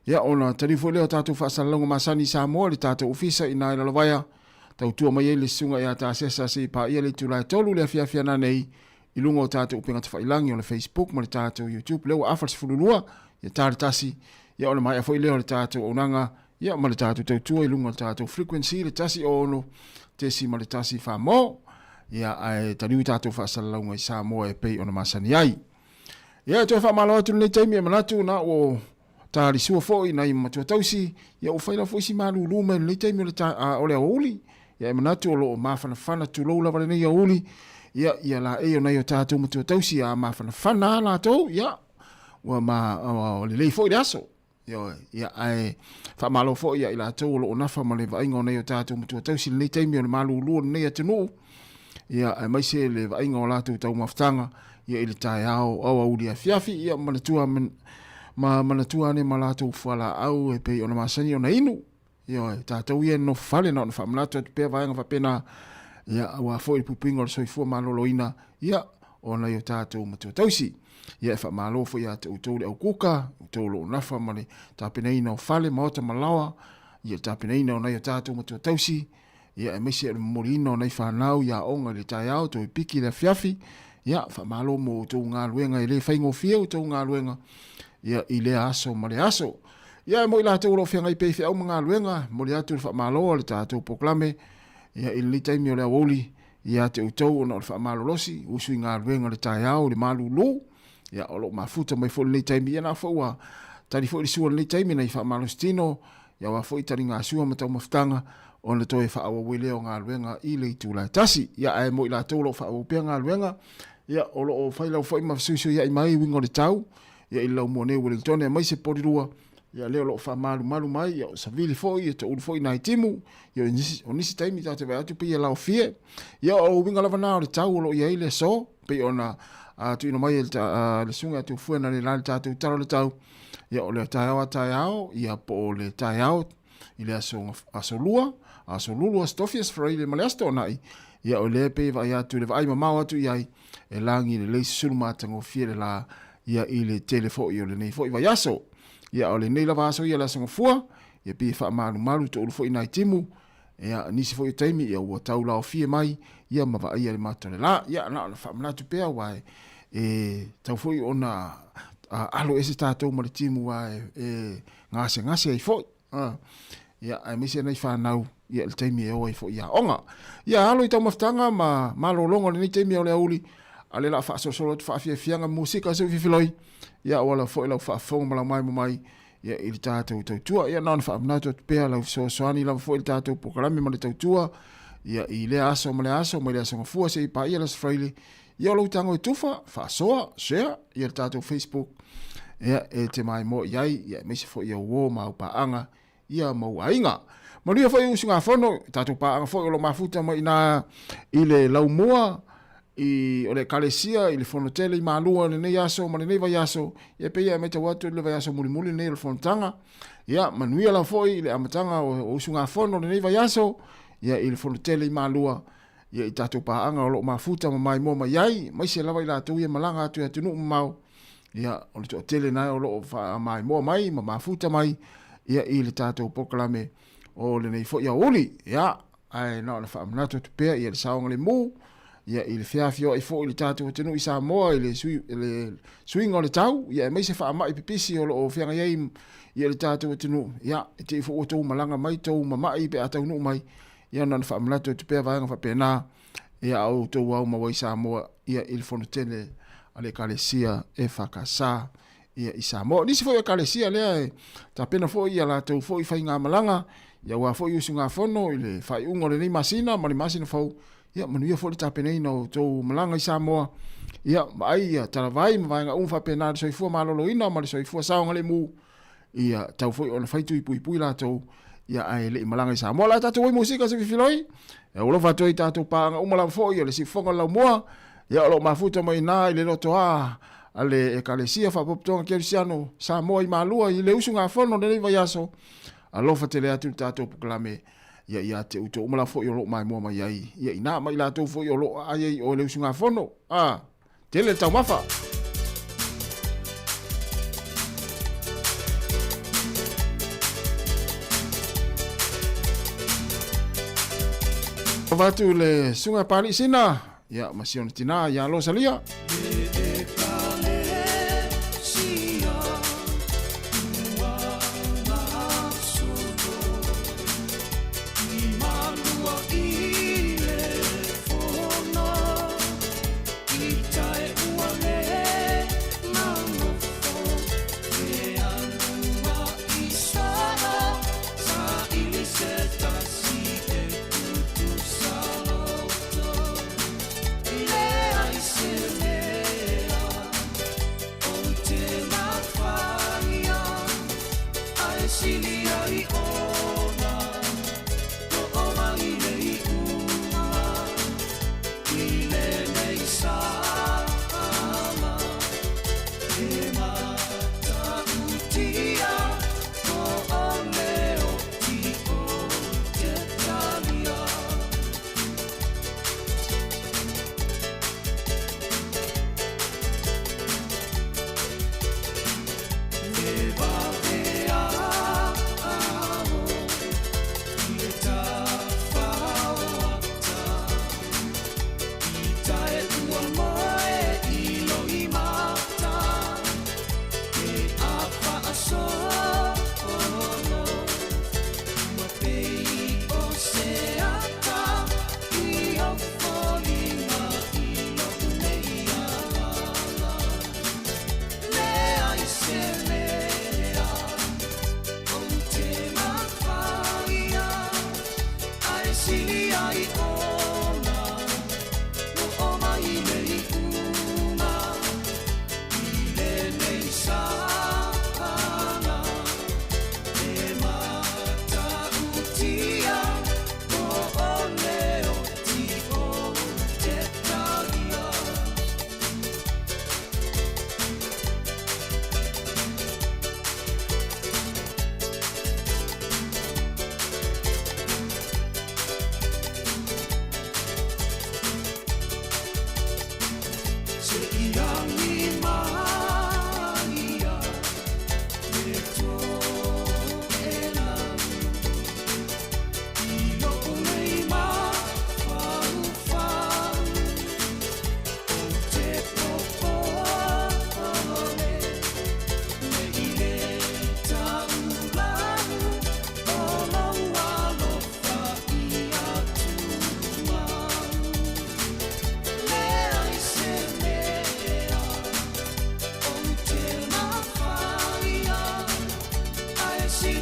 ia ona taliu foi lea o tatou faasalalauga masani i Samoa i le tatou ofisa i ina i Lalovaea, tautua mai ai le Susuga ia Tasesa se i paia le itula e 3 i le afiafi ana nei i luga o tatou upega tafailagi o le Facebook ma le tatou YouTube. Lea ua afa le 12, ia ta le tasi, ia ona maea foi lea o le tatou auaunaga Ia, ma le tatou tautua i luga o le tatou frequency, le 106.1 Famo. Ia, ae taliu i tatou faasalalauga i Samoa e pei ona masani ai. Ia, e toe faamalo atu lenei taimi e manatu na ua talisua foi nai matua tausi, ia ua fai lava foi si malulu mai lenei taimi o le, ta, a, o le aoauli. Ia, e manatu o lo o mafanafana tulou lava lenei aoauli. Ia, ia laei o nai o tatou matua tausi a mafanafana a latou, ia, ua ma, ua lelei foi le aso. Ioe, ia, ae faamalo foi ia i latou o lo o nafa ma le vaaiga o nai o tatou matua tausi i lenei taimi o le malulu o lenei atunuu, ia, aemaise le vaaiga o latou taumafataga, ia, i le taeao aoauli afiafi, ia, manatua, ma manatua ane ma latou fualaau e pei ona masani ona inu. Ioe, tatou ia e nonofo fale na ona faamanatu atu pea vaega faapena, ia, aua foi le puipuiga o le soifua maloloina, ia, o nai o tatou matua tausi. Ia, e faamalo foi ia te outou le aukuka, outou o lo o nafa ma le tapenaina o fale, maota ma laoa, ia, le tapenaina o nai o tatou matua tausi, ia, aemaise o le momoliina o nai fanau i aoga i le taeao, toe piki i le afiafi, ia, faamalo mo outou galuega e le faigofie outou galuega, ia, i lea aso ma lea aso. Ia, e mo i latou o lo o feagai pea i feau ma galuega, e momoli atu le faamalo a le tatou polokalame, ia, i lenei taimi o le aoauli, ia te outou ona o le faamalolosi, usu i galuega i le taeao i le malulu, ia, o lo o mafuta mai foi lenei taimi, ia na foi ua tali foi le sua i lenei taimi nai faamalositino, ia aua foi taligasua ma taumafataga, ona toe faaauau ai lea o galuega i le itula e tasi. Ia, ae mo i latou o lo o faaauau pea galuega, ia, o lo o fai lau foi ma fesuisuiai mai uiga o le tau, ia i le laumua nei o Wellington aemaise Porirua, ia lea o lo o faamalumalu mai, ia o savili foi, ia toulu foi nai timu, ia o nisi, o nisi taimi tatou te vaai atu pei e laofie. Ia o uiga lava na o le tau o lo o i ai le aso, pei ona tuuina mai e le susuga ia Tufue na le la le tatou tala o le tau, ia o le taeao a taeao, ia po o le taeao i le aso, aso lua, aso lulu, aso tofi, aso faraile ma le aso toonai, ia o lea pei e vaai atu i le vaai mamao atu i ai, e lagi lelei susulu matagofie le la, ia i le tele foi o lenei foi vaiaso. Ia o lenei lava aso ia le aso Gafua, ia pei e faamalumalu toulu foi nai timu, ia nisi foi o taimi ia ua tau laofie mai ia ma vaaia le mata o le la. Ia na ona faamanatu pea aua e, e tau foi ona alo ese tatou ma le timu aua e, e gasegase ai foi. Ia aemaise nai fanau ia i le taimi e o ai foi i aoga. Ia alo i taumafataga ma malologa o lenei taimi o le aoauli, a o lea o le a faasolosolo atu faafiafiaga musika se ufifiloi, ia aua lava foi lau faafofoga ma lau maemo mai ia i le tatou tautua. Ia na ona faamanatu atu pea lau fesoasoani lava foi i le tatou polokalame ma le tautua ia i lea aso ma lea aso mai le aso Gafua seia paia le aso Faraile. Ia o lou tago e tufa, faasoa, share ia le tatou Facebook ia e te maimoa i ai ia aemaise foi au uo ma au paaga ia ma ou aiga. Manuia foi usugafono, tatou paaga foi o lo o mafuta mai i ina i le laumua i o le Ekalesia i le fono tele i Malua i lenei aso ma lenei vaiaso, ia pei e matau atu i le vaiaso mulimuli lenei o le fonotaga. Ia manuia lava foi i le amataga o usugafono lenei vaiaso ia i le fono tele i Malua ia i tatou paaga o lo o mafuta ma maimoa mai ai, aemaise lava i latou ia malaga atu i atunuu mamao, ia o le toatele na o lo o faamaimoa mai ma mafuta mai ia i le tatou polokalame o lenei foi aoauli. Ia, ae na ona faamanatu atu pea ia le saogalemu ia i le feafioai foi i le tatou atunuu i Samoa i le, sui, le suiga o le tau, ia aemaise faamai pipisi o lo o feagai ai ia le tatou atunuu, ia e te i foi ua tou malaga mai tou mamai pe a taunuu mai, Ia na ona faamanatu atu pea vaega faapena, ia a outou au mau ai Samoa ia i le fono tele a le Ekalesia EFKS ia i Samoa. O nisi foi o Ekalesia lea e tapena foi ia latou foi faigamalaga ia aua foi usugafono i le faaiuga o lenei masina ma le masina fou, ia manuia foi le tapenaina o outou malaga i Samoa, ia vaai ia talavai ma vaega uma faapena le soifua maloloina ma le soifua saogalemu ia tau foi ona fai tui puipui latou ia ae le i malaga i Samoa. La tatou ai musika se fifiloi, e alofa atu ai tatou paaga uma lava foi o le siufofoga o le laumua, ia o lo o mafuta mai ina i le lotoa a le Ekalesia Faapopotoga Kerisiano Samoa i Malua i le usugafono lenei vaiaso. Alofa tele atu le tatou polokalame ia ia te outou uma lava foi o lo o maimoa mai ai ia ina ma i latou foi o lo o aai ai i o i le usugafono. Ah, Tele le taumafa! Avatu le susuga Pali Sina, ia ma si ona tinā ia Rosalia.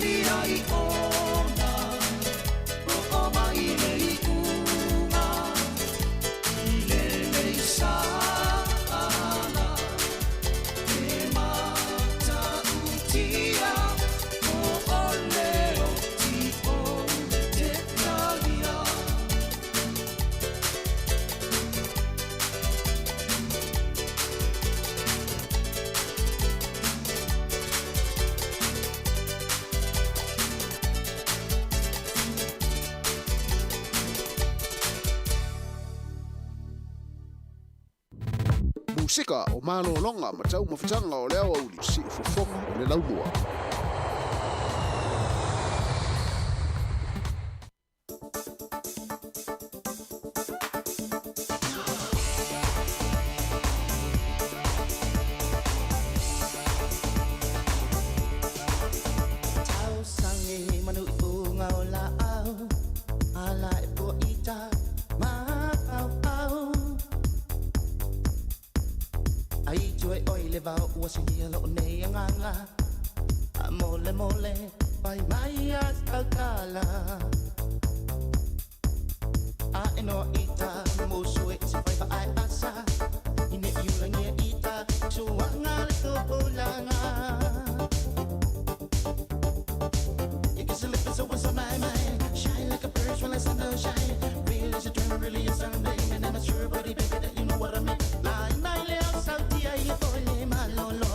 talia i ona O o mai le iuga I lenei sala E matautia O ole oti o te talia. Musika o malologa ma taumafataga o le aoauli siufofoga o le laumua. Tausangi manu i fuga o laau ala e puaita ma au au ai tue oi le vao ua silia loo nei agaga a mole mole pai mai a tautala a e noa ita musu e se faiva ai asa ine i ulagia ita suaga le tupulaga. You kiss a lip so what's on my mind? Shine like a bird when the sun don't shine. Real is a dream, really is Sunday. And I'm sure, buddy, baby, that you know what I mean. Lai mai leo sauti ai pole malolo.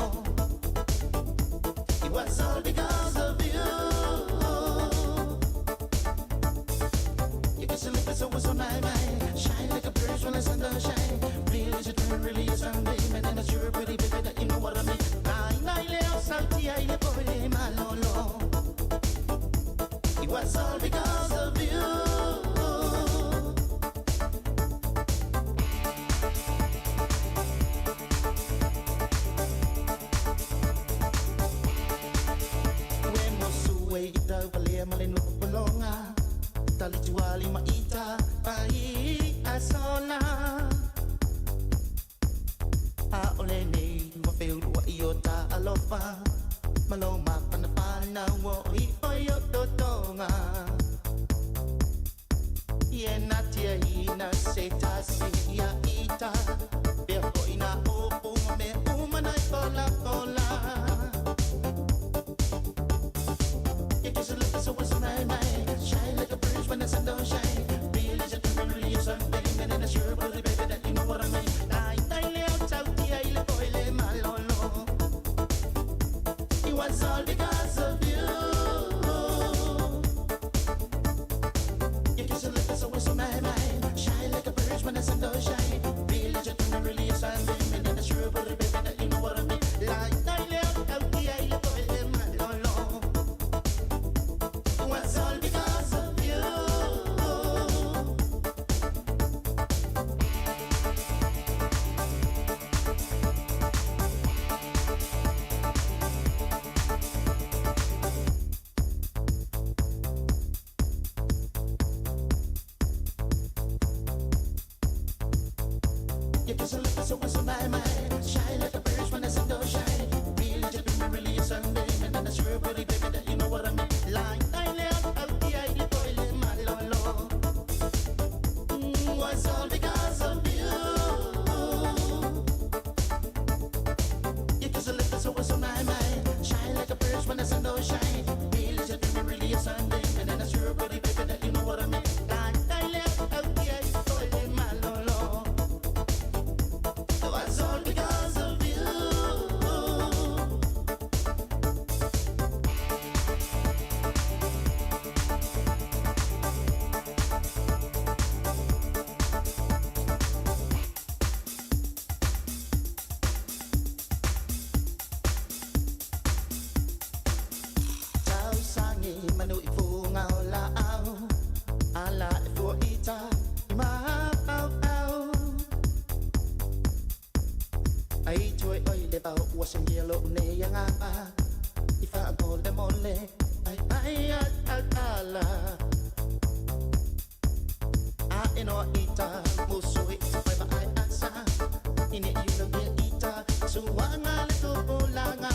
It was all because of you. You kiss a lip so what's on my mind? Shine like a bird when the sun don't shine. Real is a dream, really is Sunday. And I'm sure, buddy, baby, that you know what I mean. Lai mai leo sauti ai pole malolo. It was all because of you. We mosu e i tau palea ma le nuku polonga. Tali tuali ma ita pai a sola. A ole nei wa feulua i o ta alofa. Malo mapana pana wo i oi o totonga. Ie na tia ina se tasi ia ita. Pea ho ina opu ma me umana i pola pola. You kiss a lip so what's on my mind? Shine like a bird when the sun don't shine. Real is a dream, really is Sunday. And I'm sure, baby, that you know what I mean. Lai tai leo tau tia i le poi le malolo. It was all because of you. You kiss a lip so what's on my mind? Shine like a bird when the sun don't shine. Real is a dream, really is Sunday. And I'm sure, baby, that you know what I mean. Lai tai leo tau tia i le poi le malolo. It was all because of you. You kiss a lip so what's on my mind? Shine like a bird when the sun don't shine. Real is a dream, really is Sunday. And I'm sure, pretty baby, that you know what I mean. Lai tai leo tau tia i le poi le malolo. Was all because of you. You kiss a lip so what's on my mind? Shine like a bird when the sun don't shine. Real is a dream, really is Sunday. And I'm sure, pretty baby, that you know what I mean. Lai tai leo tau tia i le poi le malolo. It was all because of you. Tausangi manu i fuga o laau ala e fuaita i maau au ai tue oi le vao ua sengia loo nei agaga i faamolemole ai ai al ala a e noa ita musu i te faiva ai asa ine i ulagia ita suaga le tupulaga.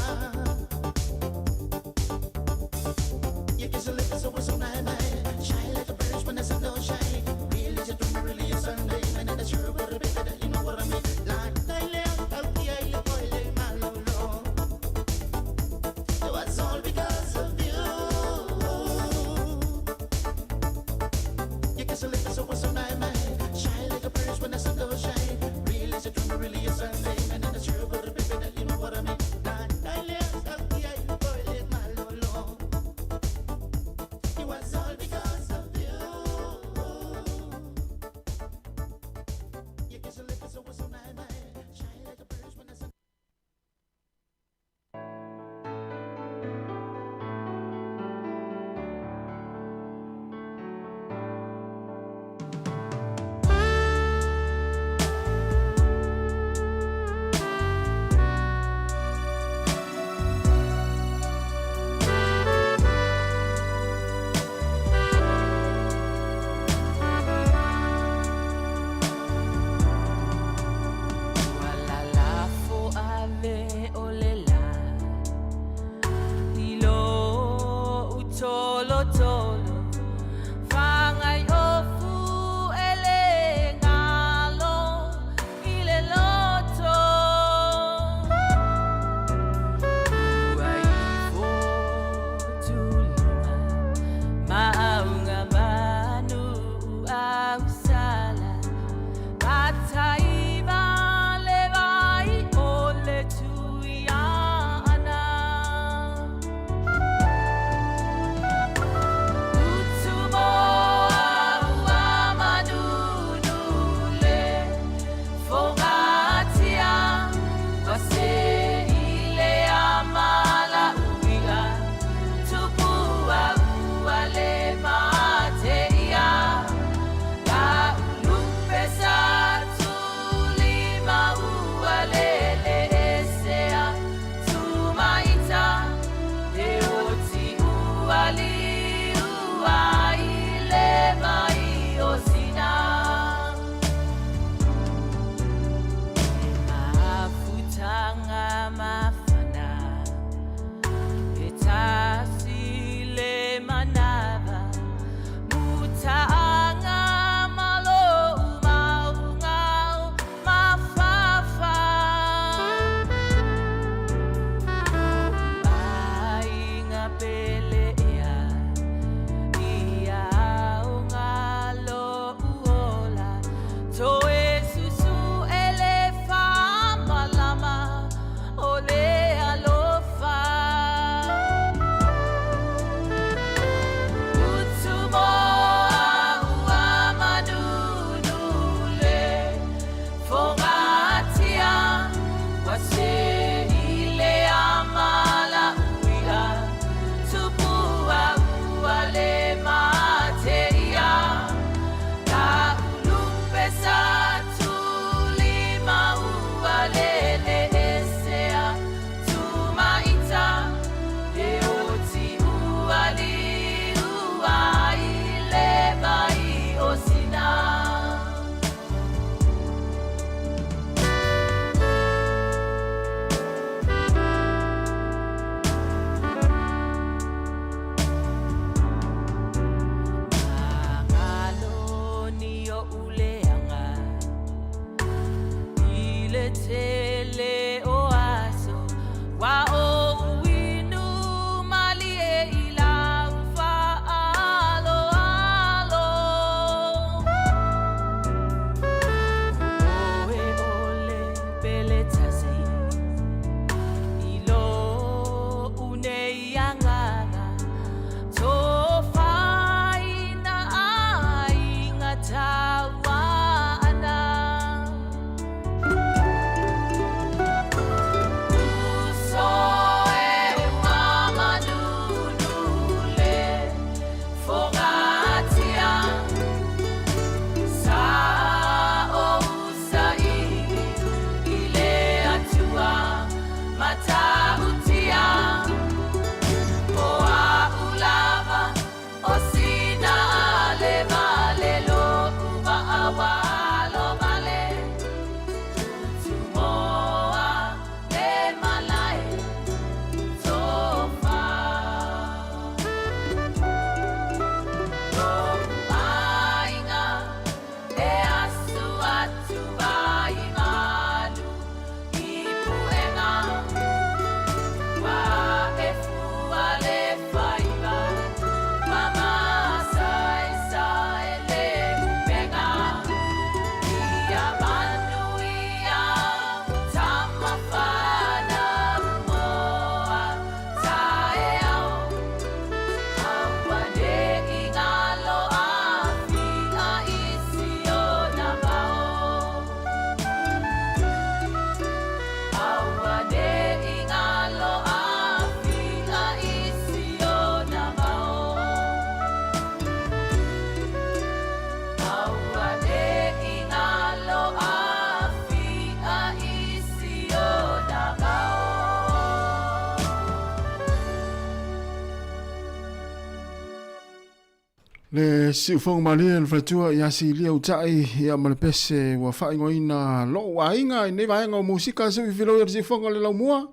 Le siufogo malie o le faletua ia Silia Uta'i ia ma le pese ua faaigoaina Lo'u Aiga i lenei vaega o musika se fifiloi o le siufogo o le laumua.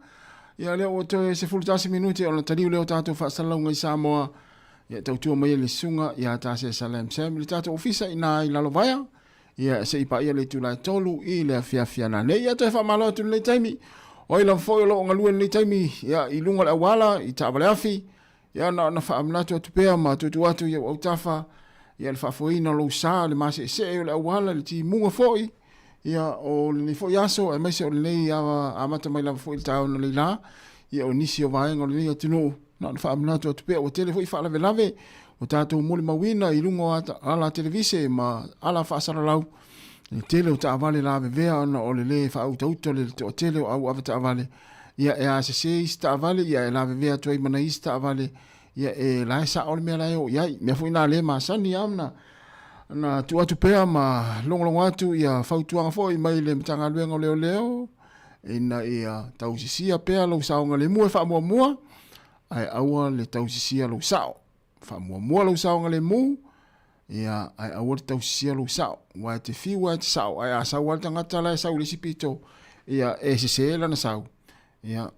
Ia lea ua toe 11 minute ona taliu lea o tatou faasalalauga i Samoa. Ia tautua mai le susuga ia Tasia Salam Sam i le tatou ofisa i na i Lalovaea. Ia se i paia le itula e 3 i le afiafi ananei. Ia toe faamalo atu i lenei taimi. O ai lava foi o lo o galue i lenei taimi ia, i luga o le auala, i taavale afi, ia na ona faamanatu atu pea ma tuutuu atu i ou autafa ia le faafoeina o lou sa, le maseesee o le auala, le timuga foi, ia o lenei foi aso, aemaise o lenei amata mai lava foi i le taeao analeila, ia o nisi o vaega o lenei atunuu, na ona faamanatu atu pea, ua tele foi faalavelave ua tatou molimauina i luga o ala televise ma ala faasalalau, le tele o taavale lavevea ona o le lē faautauta o le toatele o au avetaavale, ia e asese isi taavale, ia e lavevea atu ai ma nai isi taavale, ia e la e sao le mea la e oo i ai. Mea foi na lē masani lava ona na tuu atu pea ma logologo atu ia fautuaga foi mai le Matagaluega o Leoleo ina ia tausisia pea lou saogalemu e faamuamua, ae aua le tausisia lou sao. Faamuamua lou saogalemu, ia, ae aua le tausisia lou sao. Aua e te fiu lava e te sao, ae a sau lava le tagata la e sau i le isi pito, ia, e sese lana sau, ia,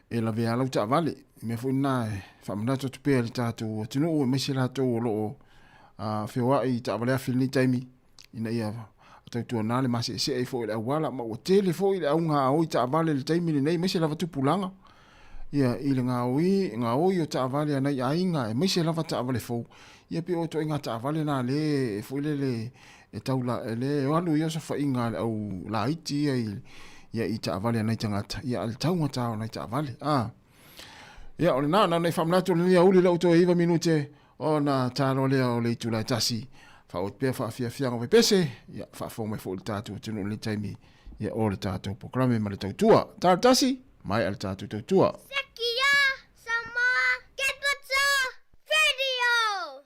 e lavea lava lau taavale. O le mea foi lena e faamanatu atu pea i le tatou atunuu, aemaise latou o lo o feoai i taavale afi i lenei taimi, ina ia tautuana le maseesee ai foi o le auala, ma ua tele foi le auga gaoi taavale i le taimi lenei, aemaise lava tupulaga ia i le gaoi, gaoi o taavale a nai aiga, aemaise lava taavale fou. Ia pei o ituaiga taavale na lea e foi lele e tau la, e le alu i osofaiga a le au laiti ia i, ia i taavale a nai tagata, ia a le taugata o nai taavale. A. Ia, o lena, na ona i faamanatu o lenei aoauli lea ua toe 9 minute ona talo lea o le itula e tasi. Faaauau pea faafiafiaga o vaipese, ia, faafofoga mai foi i le tatou atunuu i lenei taimi, ia, o le tatou polokalame ma le tautua. Talo tasi, maea le tatou tautua. Sekia Samoa Capital Radio!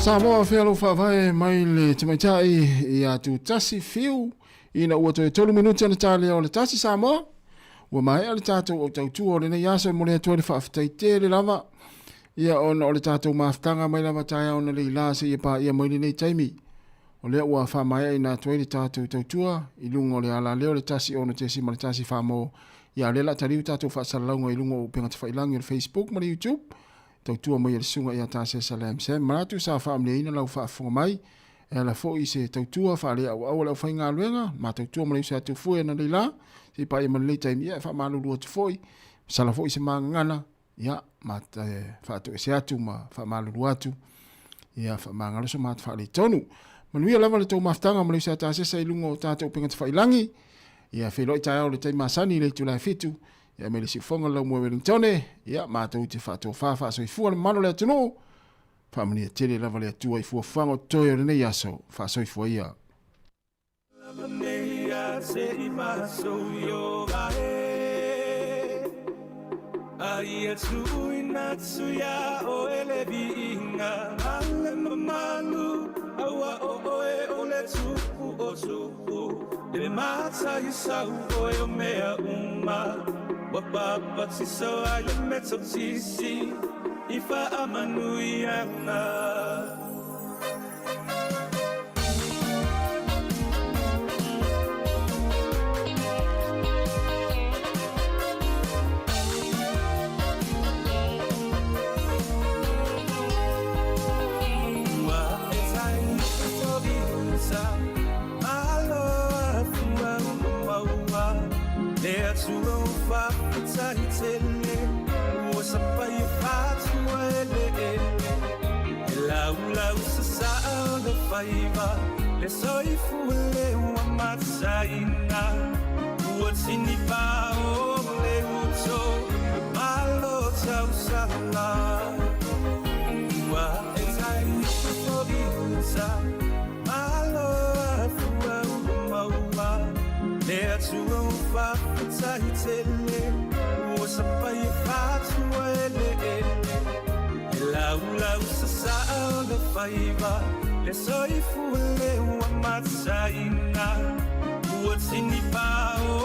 Samoa fea lou faavae mai le tamaitai ia Tutasi Fiu ina ua toe tolu minute ona talia o le tasi Samoa. Ua maea le tatou au tautua o lenei aso e momoli atu ai le faafetai tele lava ia ona o le tatou mafutaga mai lava taeao na leila seia paia mai lenei taimi. O lea ua faamaeaina atu ai le tatou tautua i luga o le alaleo o le 106.1 Famo ia o lea la taliu tatou faasalalauga i luga o upega tafailagi o le Facebook ma le YouTube tautua mai e le susuga ia Tasesa Lam Sam. Manatu sa faamalieina lau faafofoga mai e ala foi i se tautua faaleauau a le aufaigaluega, ma tautua ma le uso ia Tufue analeila, se i paia ma lenei taimi, ia e faamalulu atu foi, sala foi se magagana, ia, ma te faatoese atu ma faamalulu atu, ia faamagalo so matou faaletonu. Manuia lava le tou mafutaga ma le uso ia Tasesa i luga o tatou upega tafailangi, ia feiloai taeao i le taimi masani i le itula e 7, ia mai le siufofoga o le Laumua i Wellingtone, ia matou te faatofa faasoifua le mamalu o le atunuu, faamanuia tele lava le Atua i fuafuaga o totoe o lenei aso, faasoifua ia. Le mata i sau oe o mea uma Ua papatiso ai le Metotisi I faamanuiaga. Ua e tai i Malo afua ua maua Le Atua ua faafetai tele Ua sapai e fatua eleele E laulau sasaa o le faiva Le soifua le ua mataina Ua tinipa o le uto Malo tausala Ua e tai i Malo afua ua maua Le Atua ua faafetai tele Ua sapai e fatua eleele E laulau sasaa o le faiva Le soifua le ua mataina Ua tinipa o.